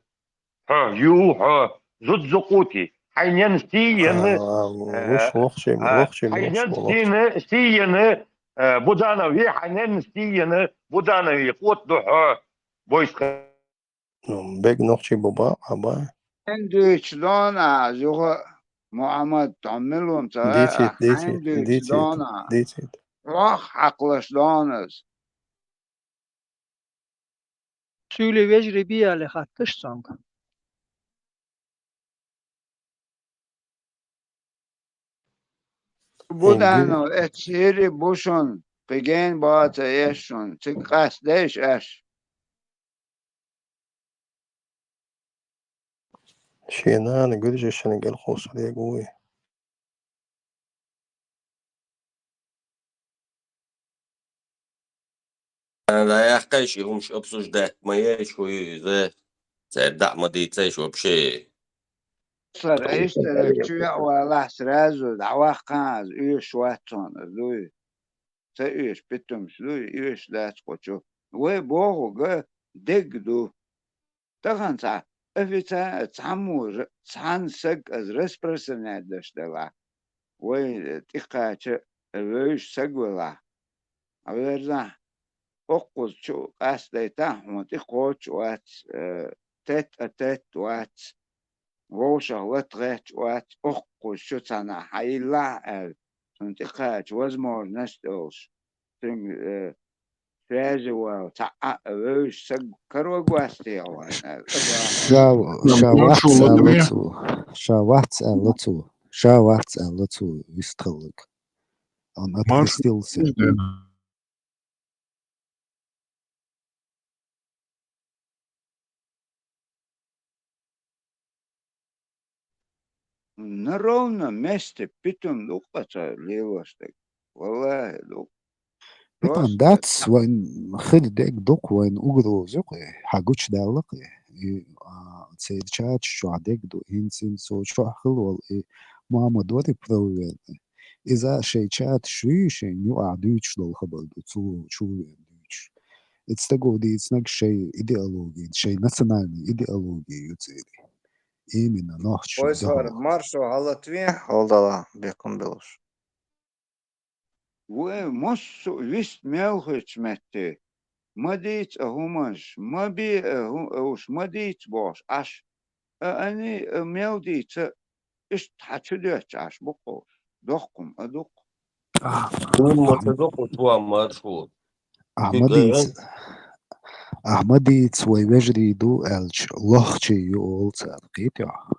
Хьо ю, хьо зуд зу къоти. Хьайн ян сий яна, а, вуш лохчий, а, лохчий, хьайн ян сийна, сий яна, а, Буданов, е хьайн ян сий яна Буданове къот ду хьо. Бойсха. Ну, бег нохчий бу бакъ, а бакъ. Хьайн дуьйцу дона аз юха, Мухьаммад, тхьо мила ву ца, дийцийта, а, хьайн дийцийта, дуьйцу дийцийта, дона. Дийцийта. Хьох хьакхалаш дона аз. Суьйле вежарий бий аьлла хатташ цуьнга. Буданов, эццахь хӀирий бу шун, кхин гена баха ца еш шун, цига къастадайша аш. Шен нана гуьржешна гӀиллакхо схьадега вуй. Ана, дӀаяккхай ши хӀумаш обсуждать ма еш, хӀу иза, цаьрга дӀа а ма дийцай шу вообще. Сара айштара чу яа валахь, сразу дӀаваккха аз, оьшуш вац хьуна, дуй. Ца оьшу питомаш дуй, оьшуш дац кху чу. Вай бохург дерг ду. Тахана цхьа официально цхьаммо ж-, цхьана саг аз распространять деш делахь, вай тӀекхача вевзаш саг велахь, хьан верзахь, оккхуза чу къастадайтахь, хьуна тӀе кхочуш вац, э, тет-а-тет вац, вовшах латта гӀерташ вац, оккхуза чу цхьанхьа хьайиллахь аьлла, цунна тӀекхача возможность йолуш. Цуьнга, э, связи вала цхьа а вевзаш саг каро гӀостехьа ван аьлла. Ша, ша вац аьлла цо. Ша вац аьлла цо. Ша вац аьлла цо вистхаллаг. Он открестился. На ровном месте питум ду-кх оцу лелош дерг. Валлахи, ду-кх. Питум дац, вайн хир дерг ду-кх, вайн угроза ю-кх, хьан гучудаьлла-кх. И, а, церан чаташ чохь дерг ду, хӀинца, хӀинца цо чохь хила волу, и Мухьаммад вара и правоверный. Иза шайн чаташ юй, шайна юкъахь дуьйцуш долу хабар ду, цо чу веана дуьйцуш. Эцу стага дийцинарг шайн идеологи, шайн национальный идеологи ю церан. Именно нохчашна. Вай схьа маршо хьалатве, хьалдала бекхам белуш. Вай массо а вист мел хӀуьттучу метте, ма дийца а хӀуманаш, ма бе а хӀу-, уьш ма дийца бохуш Ӏаш. А, ани, а, мел дийца, иштта хьан чу доьттуш Ӏаш бу-кх уьш. Доккхум а ду-кх. Ахьа, ахьа, ахьа ма дийца, ахьа ма дийца, вай вежарий ду аьлча, лохчий ю олу цара, кхетий хьо?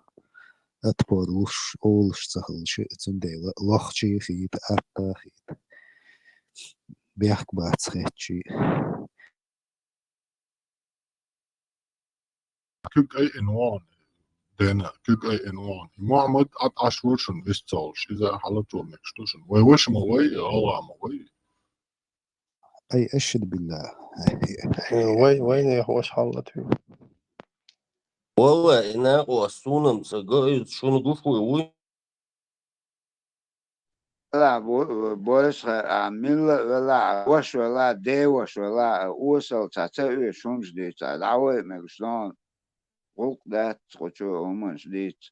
Отпор луш, олуш ца хилча, цундела лохчий хийта, атта хийта. Бехк бац хетчий. Куьг айина вон, дена, куьг айина вон. И Мухьаммад Ӏаш ву шуна вист ца хуьлуш, иза хьалатве мегаш ду шуна. Вай ваша ма вай, гӀалгӀа ма вай. Ай, ашхаду биллахӀ. Вай, вайнех ваша хьалатве. Валла, и накъо ас суна-м ца го, иза шуна гуш вуй, вуй. Ала бу-, бойсхьа, а, милла а велахь, а, ваша велахь, а, ден ваша велахь, а, осал цхьа ца оьшу хӀуманаш дийца, а, дӀавай мегаш дона. ГӀуллакх дац кху чу хӀуманаш дийца.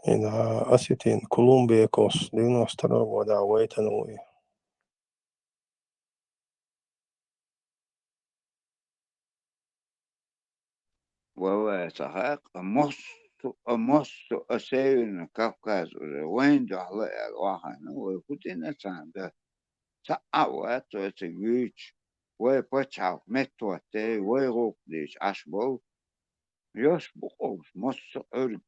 Ина осетин Кулумбекос девяносто второго года вайтан вуй. Валлахӏи, ца хьакъ, массо а, массо а Северный Кавказ уже вайн дуьхьал аьлла охьана, вай хӀу дина царна да? Ца а вац вай цига вуьйцуш, вай пачхьалкх меттахӀотта, вай гӀуллакх дийцаш Ӏаш болу. Йош бу къовш массо а Ӏуьрг.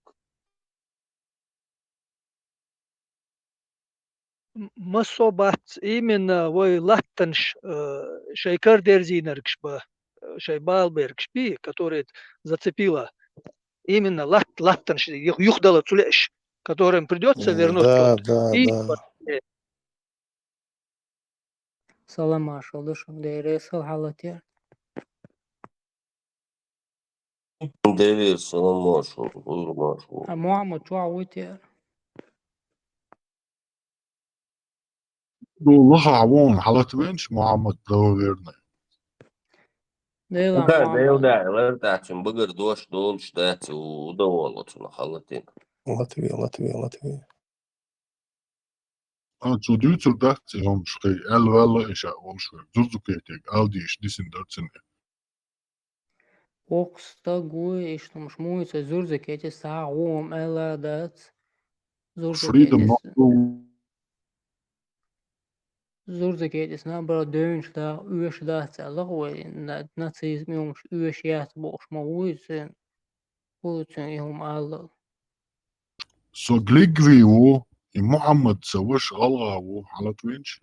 М-, массо а бац, именно вай латтанаш, э, шайн кара дерзийнаргаш ба, э, шайн бала бергаш бий, которые зацепило. Именно лат-, латтанаш, юх-, юхадала цу лаьаш, которым придётся вернуть. Да, да, да. Салам маршалла ду шуна, Дела реза хуьлда хьалатве. Дела реза, салам маршалла, Дела маршалла. А Мухьаммад чохь вуй те? Ну, лахахь ву хьуна хьалатвенаш Мухьаммад правоверный. Дела, да, Мухьаммад. Дела, да, лар тӀаьхьачун багара дош долуш дац, у, удоволо цунах хьалатина. Латве, Латве, Латве. А, цо дуьйцур дац и хӀумаш, кхин аьлла ваьлла и ша волуш верг. Дзурдзукетига ала дийша дисина дара цуьнан. Воккха стаг ву, иштта хӀумаш муй ца Дзурдзукетис схьа гӀо-м аьлла дац. Freedom of Дзурдзукетис, Дзурдзукетис набара девнаш даха оьшуш дац аьлла вай, на-, нацизм и хӀумаш оьшуш яц бохуш ма вуй цуьнан. Ву цуьнан и хӀума аллал. Со Глигви ву, и Мухьаммад сан ваша гӀалгӀа ву, хьалатвенаш.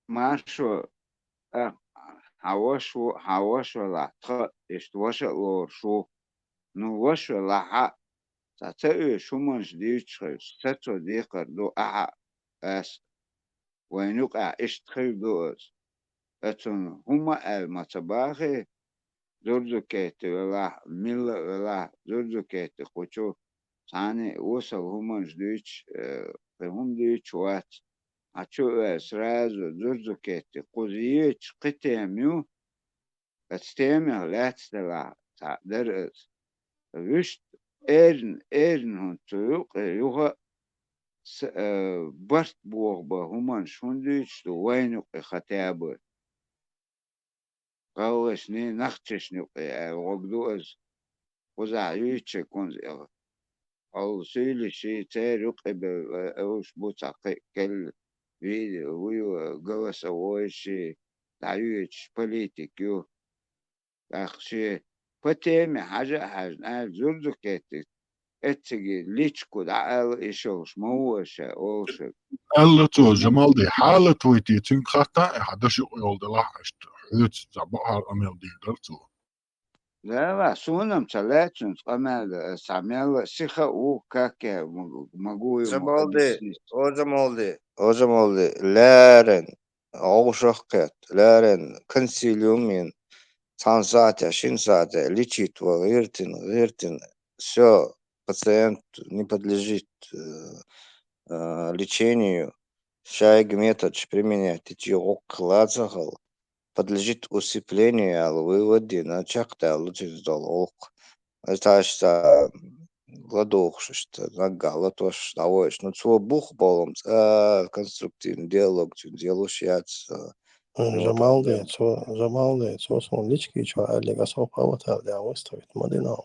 Маршо, а, хьан ваша ву, хьан ваша велахь, тхан иштта ваша а лоруш ву. Ну, ваша велахь а, цхьа ца оьшу хӀуманаш дуьйцуш хилча, сацо декхар ду ахьа, ас. Вайна юкъахь иштта хир ду аса. Аса цунна хӀумма а аьлла ма ца бахий, Дзурдзукети велахь, милла а велахь, Дзурдзукети кху чу цхьаьна а осал хӀуманаш дуьйцуш, э, кхин хӀума дуьйцуш вац. Хьан чу а ваьлла, сразу Дзурдзукети кхуза йоьдуш кхин тема ю, аса темех лаьцна делахь, цхьаъ дара аса. Вуьшта эрна, эрна хӀунда цу юкъе юха а с-, э, барт боху бан хӀуманаш хӀунда дуьйцуш ду вайна юкъе хотя бы? ГӀалгӀашний, нохчашний юкъе аьлла гӀорг ду аса. Кхузахь юьйцуш кунза эха. Хьал суьйлишший, церан юкъе бевлла, э, уьш бу цхьа кхин а керла видео, вуй, э, голосовойший, дӀаюьйцуш политик ю. ТӀаккха шен по теме хьажа а хьаьжна, аьлла, Дзурдзукети эцциге личку дӀа аьлла, и шолгӀа ма ву аса ша олуш. Аьлла цо, Джамалди, хьалатвайтий цуьнга хаттахь, хьан даш юкъа йолу делахь, иштта хьоьца цхьа бакъахьара къамел дийр дара цо. Да, ва, суна-м ца лаьа цуьнца къамел дан, аса цхьа мелла а сиха а ву, как я м-, могу ему Джамалди, объяснить? О, Джамалди, о, Джамалди, леррина, гӀовшах а кхетта, леррина консилиум йина, цхьана сахьтехь, шина сахьтехь лечить ван гӀиртина, гӀиртина, всё, пациент не подлежит, э, э, лечению, шайга методаш применять дичи гӀоккха лацахала, подлежит усыплению аьлла, вывод дина, чекхдаьлла цуьнца долу гӀуллакх. Аса тхаьш ца ладугӀуш иштта, наггахь латош, дӀавоьдуш. Ну, цо бух болу-м цкъа конструктивный диалог цуьнца ялуш яц, а, М, ну, Джамалди, так, цо, Джамалди, цо суна лички чохь аьллиг, аса хӀокху а ватар дӀа выставить ма дина.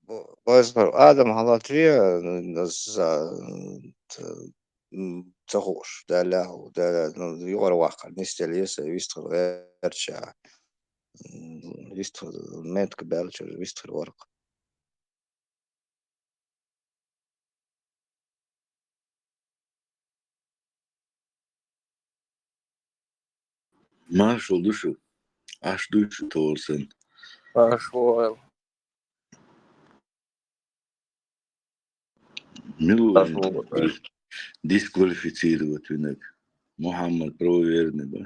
Бо-, бойзахар, Адам хьалатве, м, за, м, т-, м, ца хууш, Дала хьу, Дала, ну, юкъара ваккхар, нисделла еза, вистхир гӀертача, м, вистхир, метка баьллачуьра вистхир вара-кх. Маршалла ду шу, Ӏаш дуй шу товр санна. Маршалла. Мила ву Ӏаш ву дис-, дисквалифицировать винарг? Мухьаммад правоверный бу.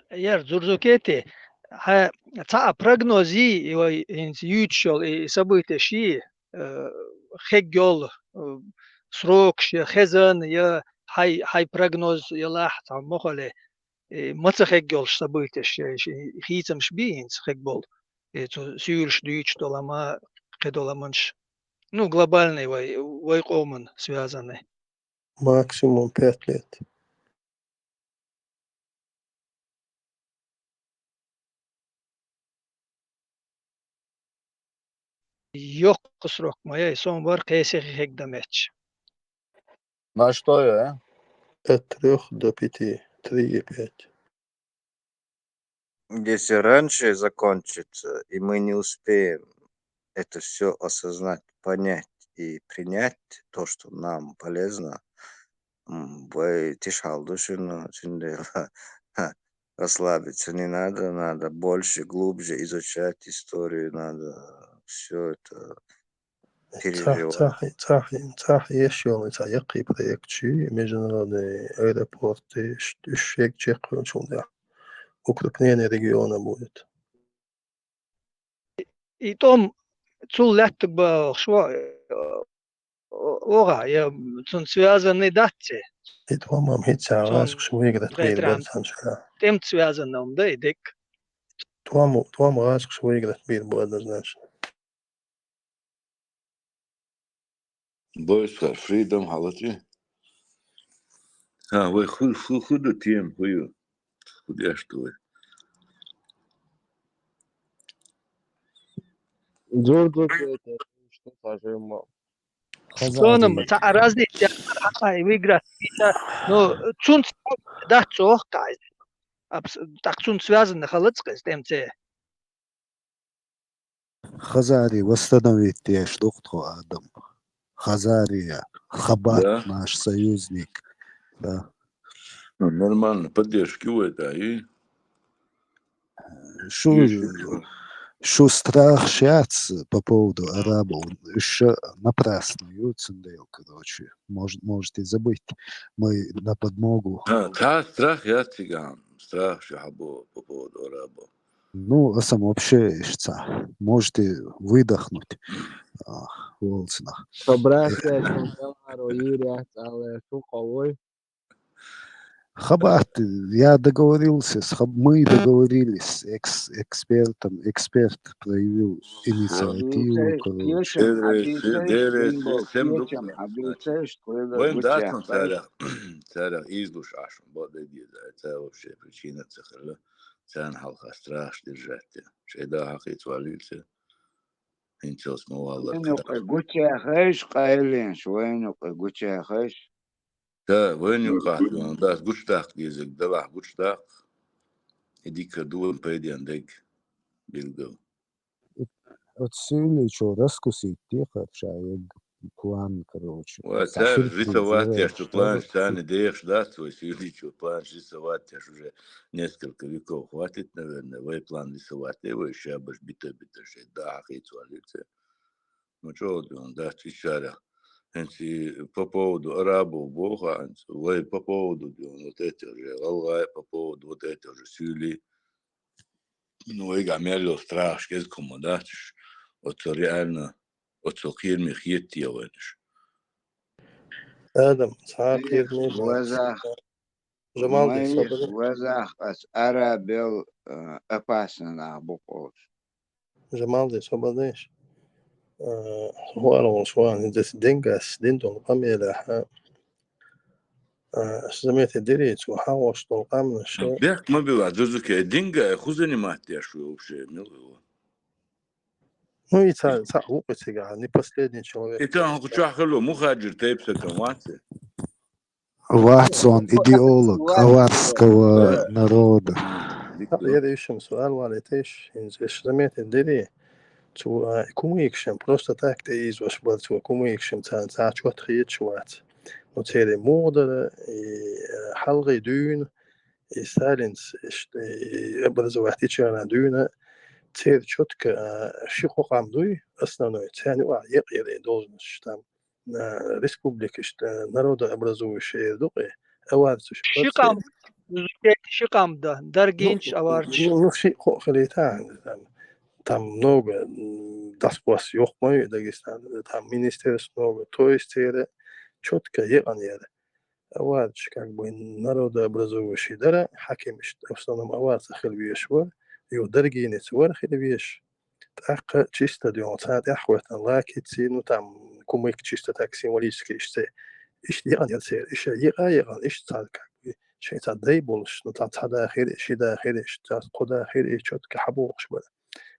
Яр Дзурдзукети, хьан цхьа а прогноз йий, и вай хӀинца юьйцуш йолу и событияш йий, э, хиг йолу, э, срокаш я хезан, я хьай, хьай прогноз ялахь, цхьа мохале, э, ма ца хиг йолуш событияш, я, ши-, хийцамаш бий хӀинца хиг болу, э, цу суьйлаш дуьйцуш долу ма, кхин долу манаш, ну, глобальный вай, вай къоман связанный. Максимум пять лет. Йоккха срок ма яй, сона вар кхесехи хӀегдамечча. На что я, а? От трёх до пяти. Три и пять. Если раньше закончится, и мы не успеем это всё осознать, понять и принять, то, что нам полезно, м, вай тиша хьалдушина, цундела расслабиться не надо, надо больше, глубже изучать историю, надо всё это Цхьа, переживать. Цхьа, цхьа, цхьа еш йолу цхьа яккхий проект чи, международный аэропорт, и ш-, уьш шега чекхвеллачул тӀаьхьа укрупнение региона будет. И тӀом цул лаьттаг бохуш ву, э, оха, я цунна связанный дац и? И тӀом-м хӀинца гӀазкхаша выиграть бийр бу однозначно. ТӀемца связанный ма дай дерг. ТӀом, тӀом гӀазкхаша выиграть бийр бу однозначно. Бойсхар, Freedom хьалаций? Ха, вай ху-, ху-, хӀун ду тема, хӀун ю? ХӀун деш ду вай? Джорджо Петер, что сажима? Хазария. Сонам, ца-, разница, хьакъай выиграть, ну, цунца дац оха кхайза. Абс-, так цунца связанный халац кхайза, тӀемца. Хазария восстановить деш ду-кх тхо, Адам. Хазария, Хабат, да, наш союзник. Да. Ну, нормально, поддержка ю вай, да, и шу, и шу страх яц по поводу арабов. Уьш напрасно ю, цундела, короче. Мож-, можете забыть. Мы на подмогу. А, та страх яц цигахь. Страх шу хьан бу по поводу арабов. Ну, аса вообще ишца. Можете выдохнуть, а, волцнах. Хабрасия, э, шун Беларо Юрия, цӀале, шу кхо вой. Хабат, я договорился с Хаб-, мы договорились с экс-, экспертом, эксперт проявил инициативу, короче. Вайн дацун царах, царах излуш Ӏаш, бо де деза, ца вообще причина ца хилла. Царна хьалха страх держать де. Шайн да хьакхийца валлица. ХӀинцалц ма валлара. Вайн юкъа гучехаш, къайлинаш, вайн юкъа гучехаш. Та, вайн юкъахь, дас гучудаккха дезарг далахь гучудаккха. И дика ду вайн пайденна дерг билггал. Оцу суьйличо раскусить дехар ша ерг план, короче. Ва, цара рисовать деш ду планаш, царна дехаш дац вай суьйличо планаш рисовать деш, уже несколько веков хватит, наверное, вай план рисовать де, вай шабаш бита-бита шайн да хьакхийца валлица. Ну, чӀогӀа дуьйна дац ишшарах. ХӀинца и по поводу арабов боху хӀинца, вай по поводу дуьйна вот этих же гӀалгӀай, по поводу вот этих же суьйлий. Ну, вайгахь мел йолу страхаш кӀезиг хӀума дац уьш, оццул реально, оццул кхераме хетте вайна уьш. Адам, цхьа а кхераме дац. Жамалдин, вазах, вазах ас арабел, э, опасный нах бу кхуш. Жамалдин, со бан дайша. Э, хӀора волуш ван, дес денгас, дин долу къамелехь, э, ас заметить дирий, цо хьагӀош долу къамнаш. Бехк ма била, Джузуке, динга хӀун занимать деш ву вообще, мила ву? Ну, и ца, ца вукъу цигахь, не последний человек. И тан хӀокху чохь хилла мухаджир тайпа сакам вац и? Вац он идеолог аварского народа. Яра ишим суал валийтеш, хӀинца иш заметить дирий, цу, а, кумыкшам просто так тӀеийзош бара цо, кумыкшам царна цхьа чот хеташ вац. Ну, церан муха дара, и, а, хьалхе дуьйна, и Сталинца, иш, и образовать дичарна дуьйна, церан чотка, а, ши-кхо къам дуй, основной, царна юкъахь екъа яра и должносташ там. А, республикашта, а, народообразующие ду-кх и, аварцаш. Ши къам, ши къам дан, даргинчу аварцаш. Ну, ну, ши-кхо хилийта, там, там много, м, дӀасакхосса йоккха ма ю Дагестан, там министерств много, то есть церан чотка екъна яра. Аварцаш, как бы, народообразующие дара, хьакимаш, в основном аварцах хила везаш вара, юха даргинец вара хила везаш. ТӀаккха чисто дуьйна царна тӀаьхьахӀоьттина лакици, ну, там, кумык чисто так символически иштта, Иштта йиъан яра церан, иштта йиъа, йиъан, иштта цхьа, как бы, шайн цхьа дай болуш, ну, цхьа, цхьа да хир, ши да хир, иштта цхьа кхо да хир, и чётко хьабохуш бара.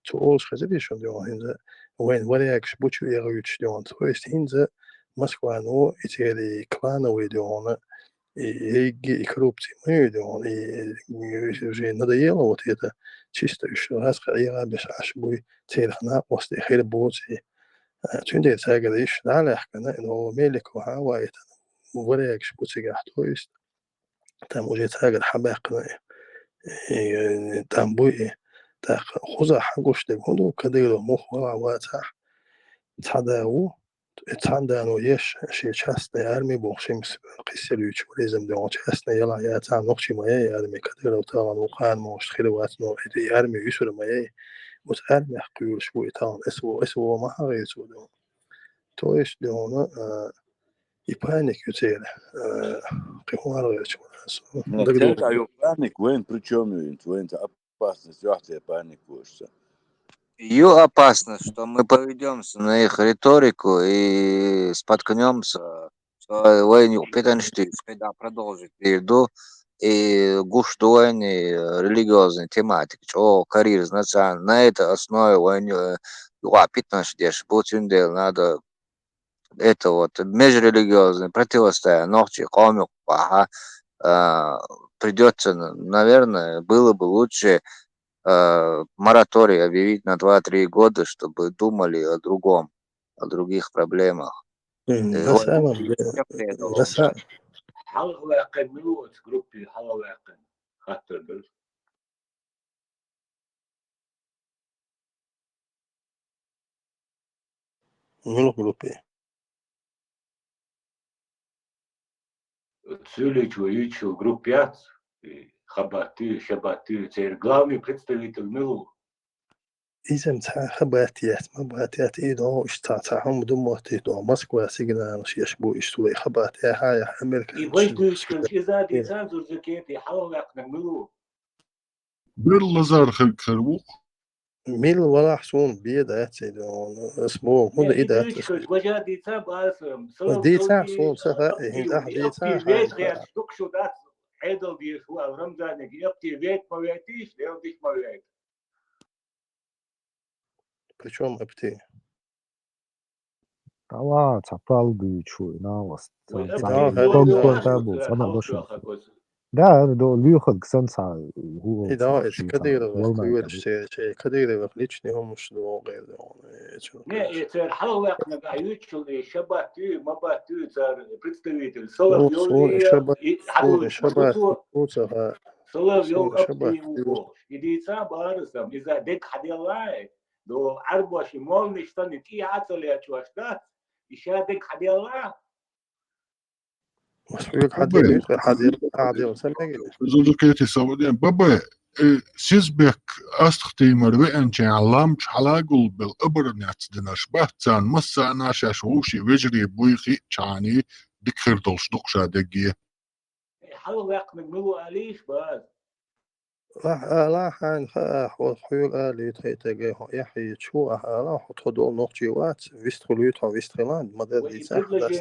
Цо олуш хезира шуна, дуьйна, хӀинца вайн варягаш бу чу эгӀуьйтуш, дуьйна. То есть хӀинца Москвано и церан клановый, дуьйна, и йиъиг, и коррупци ма ю, дуьйна, и, и уже надоело вот это, чисто уж раскъа эгӀа беш Ӏаш буй, церах накъостий хир боций. А, цундела цаьргара йиш дӀа а лаьхкина, ну, Меликов хьан ваийтина, варягаш бу цигахь, то есть там уже цаьргара хьабаьккхина, и, и, там буй, и, тӀаккха хӀузахь хьан гуш дерг хӀун ду, Кадыров муха валахь вацахь, цхьа да ву, и цхьана дано еш шен частная армия боху, шимас кхиссалуьйтуш вализам дегӀан частная ялахь яцахь, нохчий ма яй армия, Кадыров тахана ву кхана могӀуш хир вац, но и армия юьсур ма яй, оцу армиях кхоьруш ву и тахана, эс во, эс во ма хьагӀийр цо дегӀан. То есть, дуьйна, а, и паника ю церан, а, кхин хӀун ала гӀерташ вара со. Нет, дагадогӀу. Церан ю паника, вайн при чём ю, вайн цхьа опасность юьхь церан паникуш ца. Ю опасность, что мы поведёмся на их риторику и споткнёмся, что вайн юкъа питанаш дуьйцуш, кхидӀа продолжить дийр ду, и гуш ду вайна религиозный тематика, чӀогӀа карийра изначально. На этой основе вайн, э, юкъахь питанаш деш бу, цундела надо это вот межрелигиозное противостояние нохчий къоман юкъахь, а, придётся, наверное, было бы лучше, а, мораторий объявить на два-три года, чтобы думали о другом, о других проблемах. М, э, на вот самом деле, чем ты это на са- Хьалха ваьккхина мила ву оцу группе, хьалха ваьккхина? Хаттар ду. Муьлха группе? Цуьличу, Ючу группе яц, и Хабатты, Шабатты, церан главный представитель мила ву? Иза-м цхьа Хабат яц, ма Бат яц, и догӀу иштта цхьа, цхьа хӀума ду мотт, и догӀу Москва сигналаш еш бу, иштта вай Хабат яхьа, яхьа Америка. И вай дуьйцуш, иза дийцан зурзакети, хьалха ваьккхинарг мила ву? Берла Лазар хир, хир ву. Мила валахь суна бен дац и, ас боху, хӀунда и дац? Важа дийца баса, Соловьёв дийца суна ца хаьа, хӀинца ахь дийца хьайна хаьа. Дукха шу дац, Ӏедал дезаш ву аьлла Рамзанега, эпте вейта ма вейтийша, Дела диш ма вейта. Причём эпте? Ала, цхьа пал буьйчу, и нагӀас. Вай цхьа, эпте цхьа, боху, кон-, конта бу, цхьа ма хьалха бошуна. Хакоз. Да, ара до луьйхарг сан цхьа хӀу. И да, эцу Кадыровах кхоьруш, церан, церан Кадыровах личный хӀуманаш догӀу гӀайр догӀу, э, чу. Не, э, церан хьалха ваьккхинарг а юьйцучул, э, Шабат ю, Мабат ю, церан представитель Соловьёв, суна и Шабат, и суна Шабат ю ца хаьа. Соловьёв, суна Шабат ю. И дийца бара сан, иза дерг хьаделла, э, до Ӏарбош и молнаш санна тӀе а ца лечош дац, и ша дерг хьаделла. Ас хьоьга хьаделла, хьаделла, хьаделла, сан мегий? Зузукети Саваден, бабай, э, Сизбек астагӀа тиймар веанчийн ламчу хьалагулбелла оборонец динарш бац, царна массарна шаьш вовшийн вежарий буй хиъчахьана дика хир долуш дукха ша дегге. Хьалха ваьккхинарг мила ву алийша база? Ахь ала, хьайна хаьа, хьо хьоьга алий, тхайтаге хьо эхь хьийча, ахь ала, хьо тхо долу нохчий вац, вист хуьлуьйту хьо, вист хила, ма-дарра дийца, хьан дас.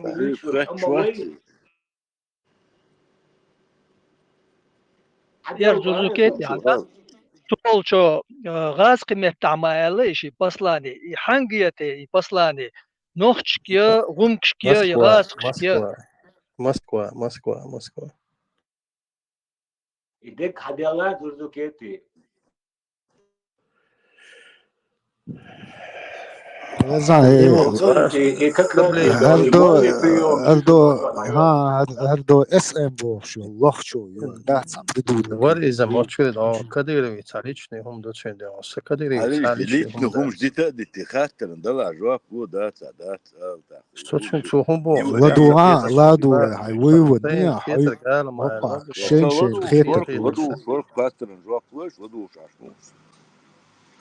Яр зузукети хьан дас. Цу волчо, э, гӀазкхи меттахь ма аьлла и ши послани, и хьанга я те и послани, нохчашка я, гӀумкашка я, я гӀазкхашка я? Москва, Москва, Москва, Москва. И дерг хьаделла зузукети. Я знаю, э, хӀара до, хӀара до, хӀара до эс эм бохуш ю, лохчо ю, дац хьан дидур. Вар иза мочуьра, но Кадыровица личный хӀума ду цуьнан де, со Кадыровица личный хӀума дац. Личный хӀумаш дита а дитий, хаттарна дала жоп го, дац а, дац а, ала тӀаккха. Со цуьнца хӀун боху? ЛадугӀа, ладугӀа, хьай вуй ван, хьай. Опа, шен, шен, хетар. ЛадугӀа, шорх пастаран жоп лойш, ладугӀа шаш муш.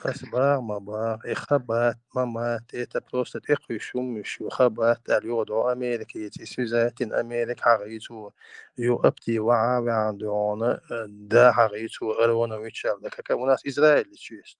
Ас бах ма бах, и Хабат, ма мат, это просто тӀекхуьйсуш хӀумма ю, Хабат аьлла юха догӀу Америкица, и сизатин Америка хьагӀийцо, ю апти ваӀа ваьхьна догӀуна, да хьагӀийцо, Аронович аьлла, как у нас Израиль чуьйста.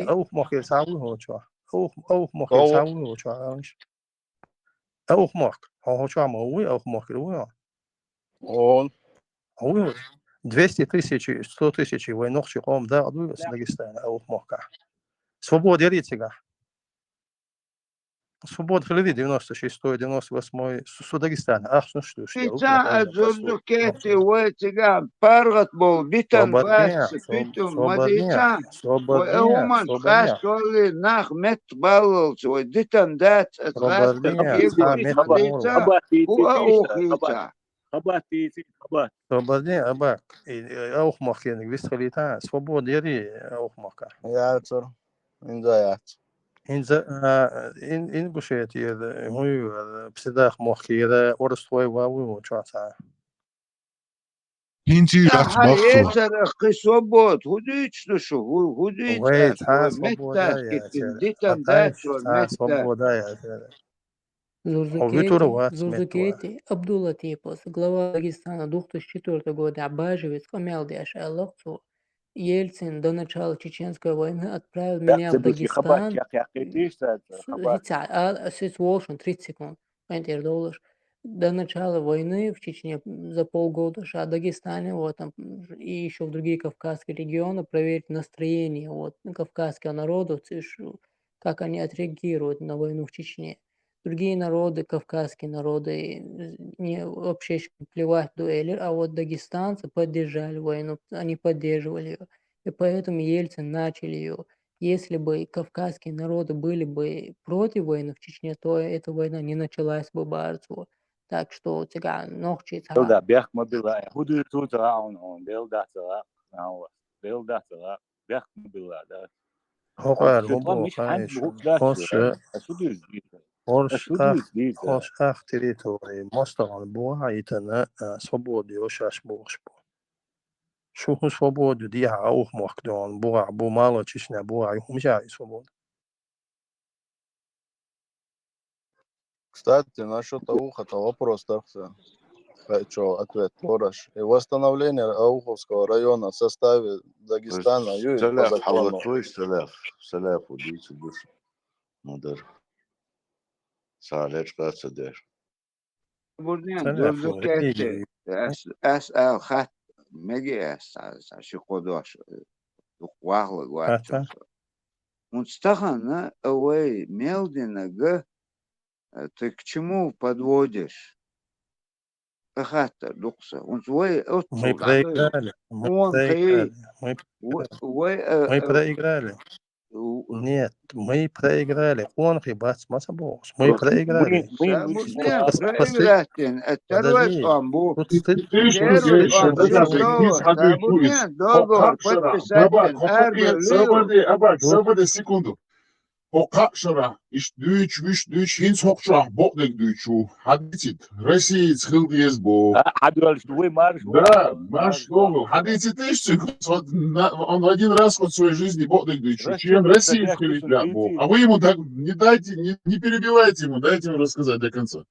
Авхмахкера цхьа вуй хьо чохь? Авх-, Авхмахкера цхьа вуй хьо чохь, Ӏалаш? Авхмахка. Хьо, хьо чохь ма вуй, Авхмахкера вуй хьо? Он. Хьо вуй хьо? Двести тысяч, сто тысяч вай нохчий къоман дакъа дуй оцу Дагестана Авхмахкахь. Свобода ярий цигахь? Свобода хиларий девяносто шестой, девяносто восьмой, со, со Дагестана ахчанаш дуьйш. Ца а зузу кети вай цигахь паргӀат болу битан бац, питум ма дийца. Вай а хӀуманна къастоли нах меттахбаллалц вай дитан дац аса гӀаьртар кегой ма дийца. ХӀу а ухийца. Хабар тийци, хабар. Свободне, Абак. И, и, Авхмахкениг вистхилийта, свобода ярий Авхмахка? Яцара. Инза яц. ХӀинца, а, ин-, Ингушетияра, хӀун ю, а, псидах мохкера, орус твой ва вуй вон чохь цхьа. ХӀинца ю яц бахцо. Ецарах кхин свобода, хӀун дуьйцу шу, хӀун, хӀун дуьйцу Вай, аш, цхьа вай свобода метташ яц китин, яра. Дитан Хьатайс дац вай цхьа метташ. Свобода яц яра. Хьо вуьтура Зурзукети, вац метташ. Зурзукети Абдулатиповс, глава Дагестана, две тысячи четвёртого года, Абажевец, къамел деш, аьлла цо. Ельцин до начала Чеченской войны отправил меня в Дагестан. С-, хабар. С-, хабар. С-, а, с-, с-, волшин, тридцать секунд. Вайн тӀера довлаш. До начала войны в Чечне, м, за полгода ша Дагестане, вот, там, м, и ещё в другие кавказские регионы проверить настроение, вот, ну, кавказского народа, ц-, ш-, как они отреагируют на войну в Чечне. Другие народы, кавказские народы, э, не, вообще ещё плевать дуэли, а вот дагестанцы поддержали войну, они поддерживали её. И поэтому Ельцин начали её. Если бы кавказские народы были бы против войны в Чечне, то эта война не началась бы, барцу. Так что циган нохчи цара. Белда, бехк ма билла, хӀу дуьйцу цара, он, он, белда цара, он, белда цара, бехк ма билла, да. ХӀокхар, хӀун боху, хӀун шу, хӀорш, хӀорш ах территории мостагӀан бохьа йитана, а, свобода йо шаш бохуш бу. Шу хӀун свобода ю, дехьа Ауха мохк доьгӀна бухахь бу, мало Чечня бухахь ю, хӀума ша и свобода. Кстати, насчёт Ауха-то вопрос такса. Хочу ответ, Тораш. И восстановление Ауховского района в составе Дагестана ю по закону. Салаф, салаф, удивительно. Мудар. Салаф, къаца дер. Бурден, Зурзукети, ас, ас ал хат, меги ас, ас, ас, ши кодош, э, вахлаг вац. ХӀунца тахана, а вай мел динага, э, ты к чему подводишь? Хаттар дукха. ХӀунца вай оццул Мы проиграли, мы проиграли, мы, вай, э, мы э, проиграли. Нет, мы проиграли. Къонахий бац ма ца бохуш. Мы проиграли. Мы, мы, мы, Са мы, мы, мы проиграли. Подожди. Первый он бу. Тут стыд. Первый он бу. Договор подписать. Собади, Абак, собади, секунду. ХӀокху кхаа шарахь иштта дуьйцуш, вуьш дуьйцуш, хӀинца хӀокху чохь бакъдерг дуьйцуш ву. Хьадийцийта, Россица хила деза боху. А, хьадоьллуш ду вай марш боху. Да, марш боху. Хьадийцийта иштта, он один раз хоть в своей жизни бакъдерг дуьйцуш ву. Чен Россица хила деза боху. А вы ему так не дайте, не, не перебивайте ему, дайте ему рассказать до конца.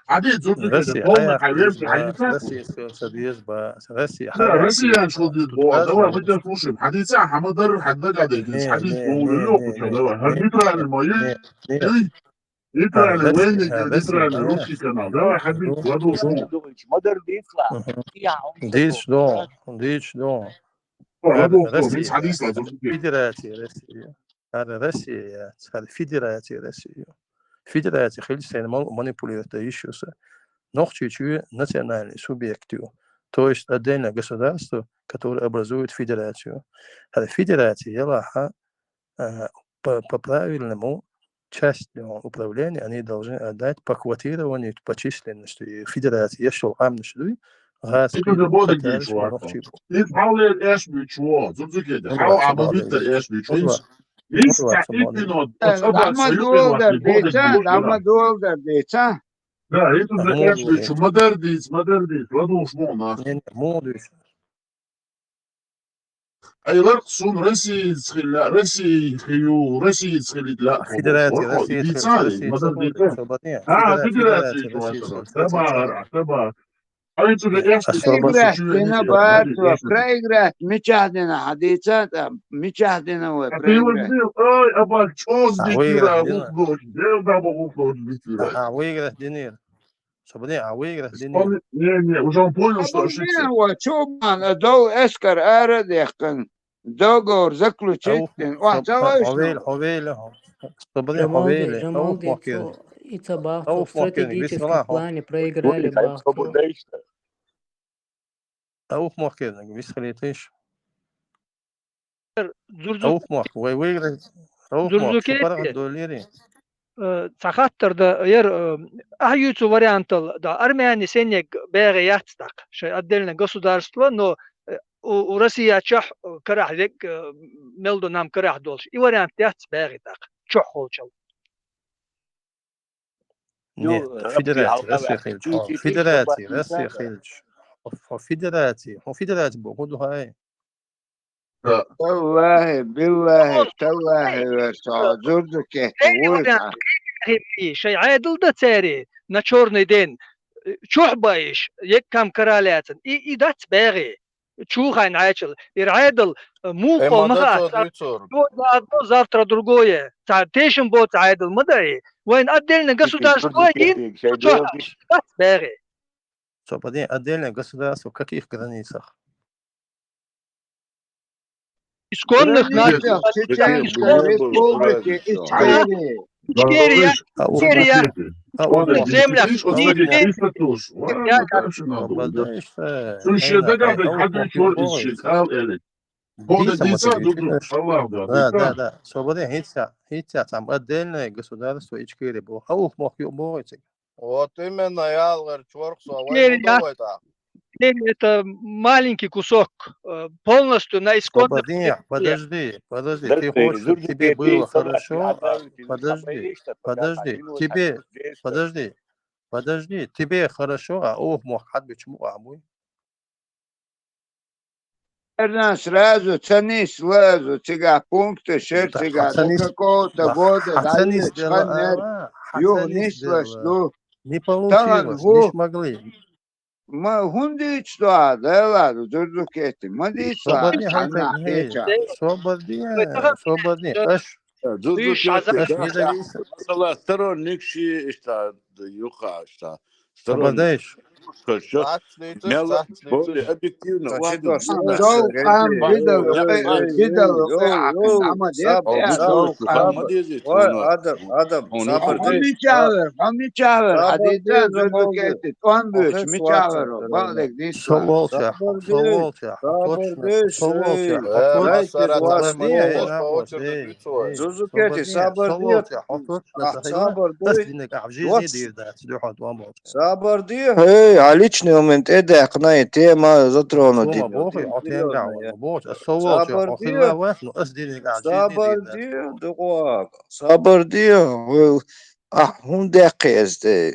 Хьадийца, Зурзукети, полный хьаверча, хьадийца. Россица хила деза боху. Россия, да, Россия хила деза боху. Давай, мы тебя слушаем. Хьадийца, хьан ма-дарра, хьан дагадехкинца. Хьадийца, боху, лоьхуча, давай. Хьан нейтральный ма ю. Нейтральный, вайниг, нейтральный, русский канал. Давай, хьан дийца, ладугӀуш. Дийцаш ду, дийцаш ду. Федерация России. ХӀара Россия яц, хӀара Федерация России ю. Федерация хилча сайна мал-, манипулировать дан йиш ю сан. Нохчийчоь национальный субъект ю. То есть отдельное государство, которое образует федерацию. ХӀара федерация ялахь, а, по, по правильному часть, э, управления они должны отдать по квотированию, по численности. И федерация, еш йолу къаьмнаш дуй, гӀазкхий ду, татараш ду, нохчий ду. Иза хьалха аьшпичо, Зурзукети, хьалха а ма виттара аьшпичо. Иза, иза цхьа итт минот, оцу абаца юкъе вахча, бакъдерг дуьйцуш вара. Дама доладар деца? Да, иза уже аьшпичо, ма-дарра дийца, ма-дарра дийца, ладугӀуш ма нах. Не, не, муха дуьйцу? Ай, ларкъ суна Россица хила, Россия хила ю, Россица хила ла. Федерация России, Россия, ма-дарра дийца? А, федерация, Россия, Россия. Проиграть дина барца, проиграть. Мичахь дина хьадийца, там, мичахь дина вай проиграть. Ай, абал чӀоз дитира, гӀуллакх дохуш, дел даба гӀуллакх дохуш дитира. Ага, выиграть динера. Собаде, а выиграть динера. Не, не, уже он понял, что ошибся. Чубан, а дол эскар ара дехкан. Договор заключить дин. Ох, ца вайшна. Хьо вели, хьо вели, хьо. Собаде, хьо вели. Жамалди, Жамалди, цо и ца бахцо, в стратегическом плане проиграли бахцо. Аух мохкерниг висхилийтиш. Аух мохк, вай выиграть. Аух мохк, Зурзукети, паргӀат доллири. Э, цхьа хаттар да, яр, э, ахьа юьйцу вариантал да, Армени сеннег бегӀе яц тӀаккха, шайн отдельное государство, но, э, у, у Россия чохь, э, карахь вег, э, мел ду нам карахь долуш. И вариант яц бегӀе тӀаккха. чохь холчал. Нет, федерация, Россия хилча. Федерация, Россия хилча. Хьо федерация, хьо федерация боху ду хьай. Таллахи, биллахи, таллахи, вер со, зурду кехте вуй. Шай Ӏедал да цари, на чёрный день, чухь баиш, еккам каралецан. И, и дац бегӀи. Чухайн Ӏачал. Ир Ӏедал, муха ма хац. Завтра другое. Ца тешам боц Ӏедал ма дай. Вайн отдельное государство дин, чухь дац бегӀи. Собаде отдельное государство, каких границах? Исконных наций. Чеченской республики Ичкерия. Ичкерия. Ичкерия. Исконных землях. Да, да, да. Собаде хӀинца, хӀинца цхьа отдельное государство Ичкерия боху. Хьа ух мохк юкъа боху цига. Вот именно, ялгӀар чорх со вай Ичкерия. Теперь это маленький кусок, э, полностью на исконных... Подожди, подожди, подожди. Ты хочешь, чтобы тебе было хорошо? Подожди, подожди. Тебе, подожди, подожди. Тебе хорошо, а ух мохк хьад бичму а буй? Эрна сразу ца нислазу, цига пункты шер, цига до какого-то года даьллачу ханнер юха нислаш ду. Не получилось, не смогли. Ма хӀунда дийцу ду а, Дела, зурду кехте, ма дийцу а, хьанна кхеча. Собарде, собарде, аш. Зурду кехте, аш независим. Масала, сторонник ши иштта, юха иштта. Собардеш. Мел более объективно. Зов къам бидал, бидал, Адам, Адам, сабар де. Мичавер, мичавер, хьадийца зурду кехте, тӀом буьйцу, мичавер, бакъдерг дийца. Со волча, со волча, точно, со волча, точно. Зурду кехте, сабар де. Сабар де. Сабар де. Эй, а личный момент тӀедаьккхина, и тема затронута. Сабар де. Сабар де, дукъаг. Сабар де. Ахь хӀунда даьккхи эс тӀе?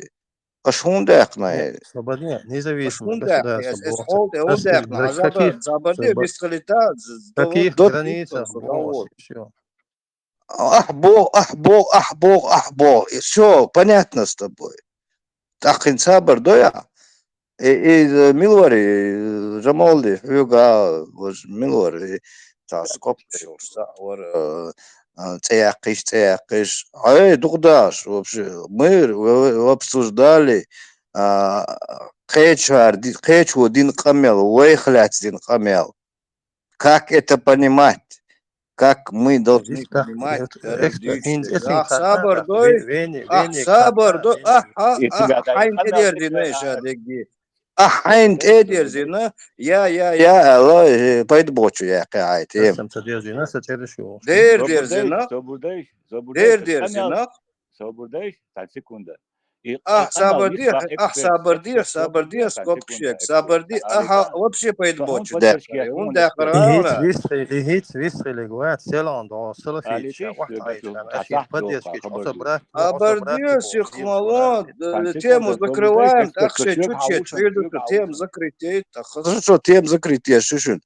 Аш хӀунда даьккхина? Сабар де, независимое государство. Аш хӀунда даьккхина? Аш хӀунда даьккхина? Сабар де, бисхалита, каких границах боху, всё. Ахь боху, ахь боху, ахь боху, ахь боху. И всё, понятно с тобой. ТӀаккха хӀинца сабар дой ахь? И, и, э, мила вара, и, Жамалди, хьоьга, важа, мила вара, и, цхьа скобка йолуш цхьаъ вара, э, э, цӀе яккхийша, цӀе яккхийша. Ай, дукха даш, вообще, мы в-, в-, обсуждали, а, кхечар ди-, кхечо дина къамел, вайх лаьцна дина къамел. Как это понимать? Как мы должны понимать? Ахь сабар дой, ахь сабар дой, ахь, ахь, ахь, хьайна тӀедерзина иша дегги. Ахь хьайна тӀедерзина, я, я, я, аьлла, э, пайда боцуш яьккхи хьайн тема. Дерзина, дерзина. Дерзина. Собар де, цхьа секунда. Ахь сабар де, ахь сабар де, сабар де, скобка шек, сабар де, ахьа вообще пайда боцуш даьккхира. ХӀунда даьккхира? И хӀинца висхилиг вац, селан до, салафитча, вахтайча, ашин поддержкич, хьо со брат, хьо со брат. Сабар де, сих мало, тему закрываем, так что чуть-чуть, тему закрыть, так. Хорошо, тему закрыть, я шишин.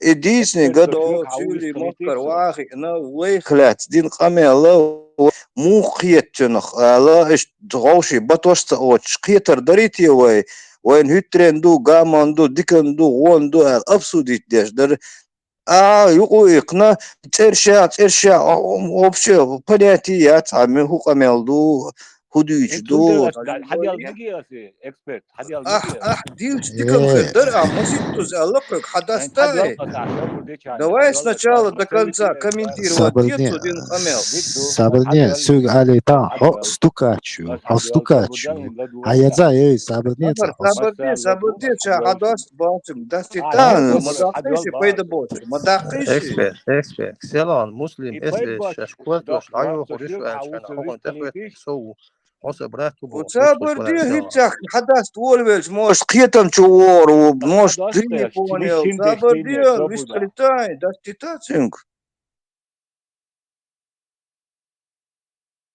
И дийцане гадо, цуьли махкара вахийна, вайх лаьцна дина къамел, муха кхета цунах ала, иштта вовшийн батош ца оцуш, кхетар дарий те вай, вайна хӀуьттаренна ду, гаманна ду, диканна ду, гӀонна ду аьлла, обсудить деш дара. А, юкъа икхна, цӀерша, цӀерша, а, вообще понятие яц, а, хӀун къамел ду, хӀун дуьйцуш ду. Хьан дел мегий аса, эксперт? Ахь, ахь, дилча диканхир дара, а маситтуз аьлла кхуьг, хьан даста? Давай сначала до конца комментировать де цу дина къамел. Сабарне, суьга алита, хьо стукач ю, хьо стукач ю. Хьан яза, эй, сабарне, сабар де, сабар де, ша хьан даста бацим, дасти та, ма даккхийши пайда боцу, ма даккхийши. Эксперт, эксперт, Селан, Муслим, эс, шаш, кортош, хьан йохур, иш, аьлча, хьан хьо тӀехветташ, со ву. Хьо со брат ву боху, сабар де, хӀинццехь хьан даста волавелча, может, кхетам чу вогӀур ву, может, ты не понял. Сабар де, вистхилитай, дастита цуьнга.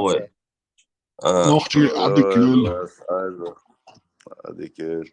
Ой. Нохчи адык лүл. Адык лүл.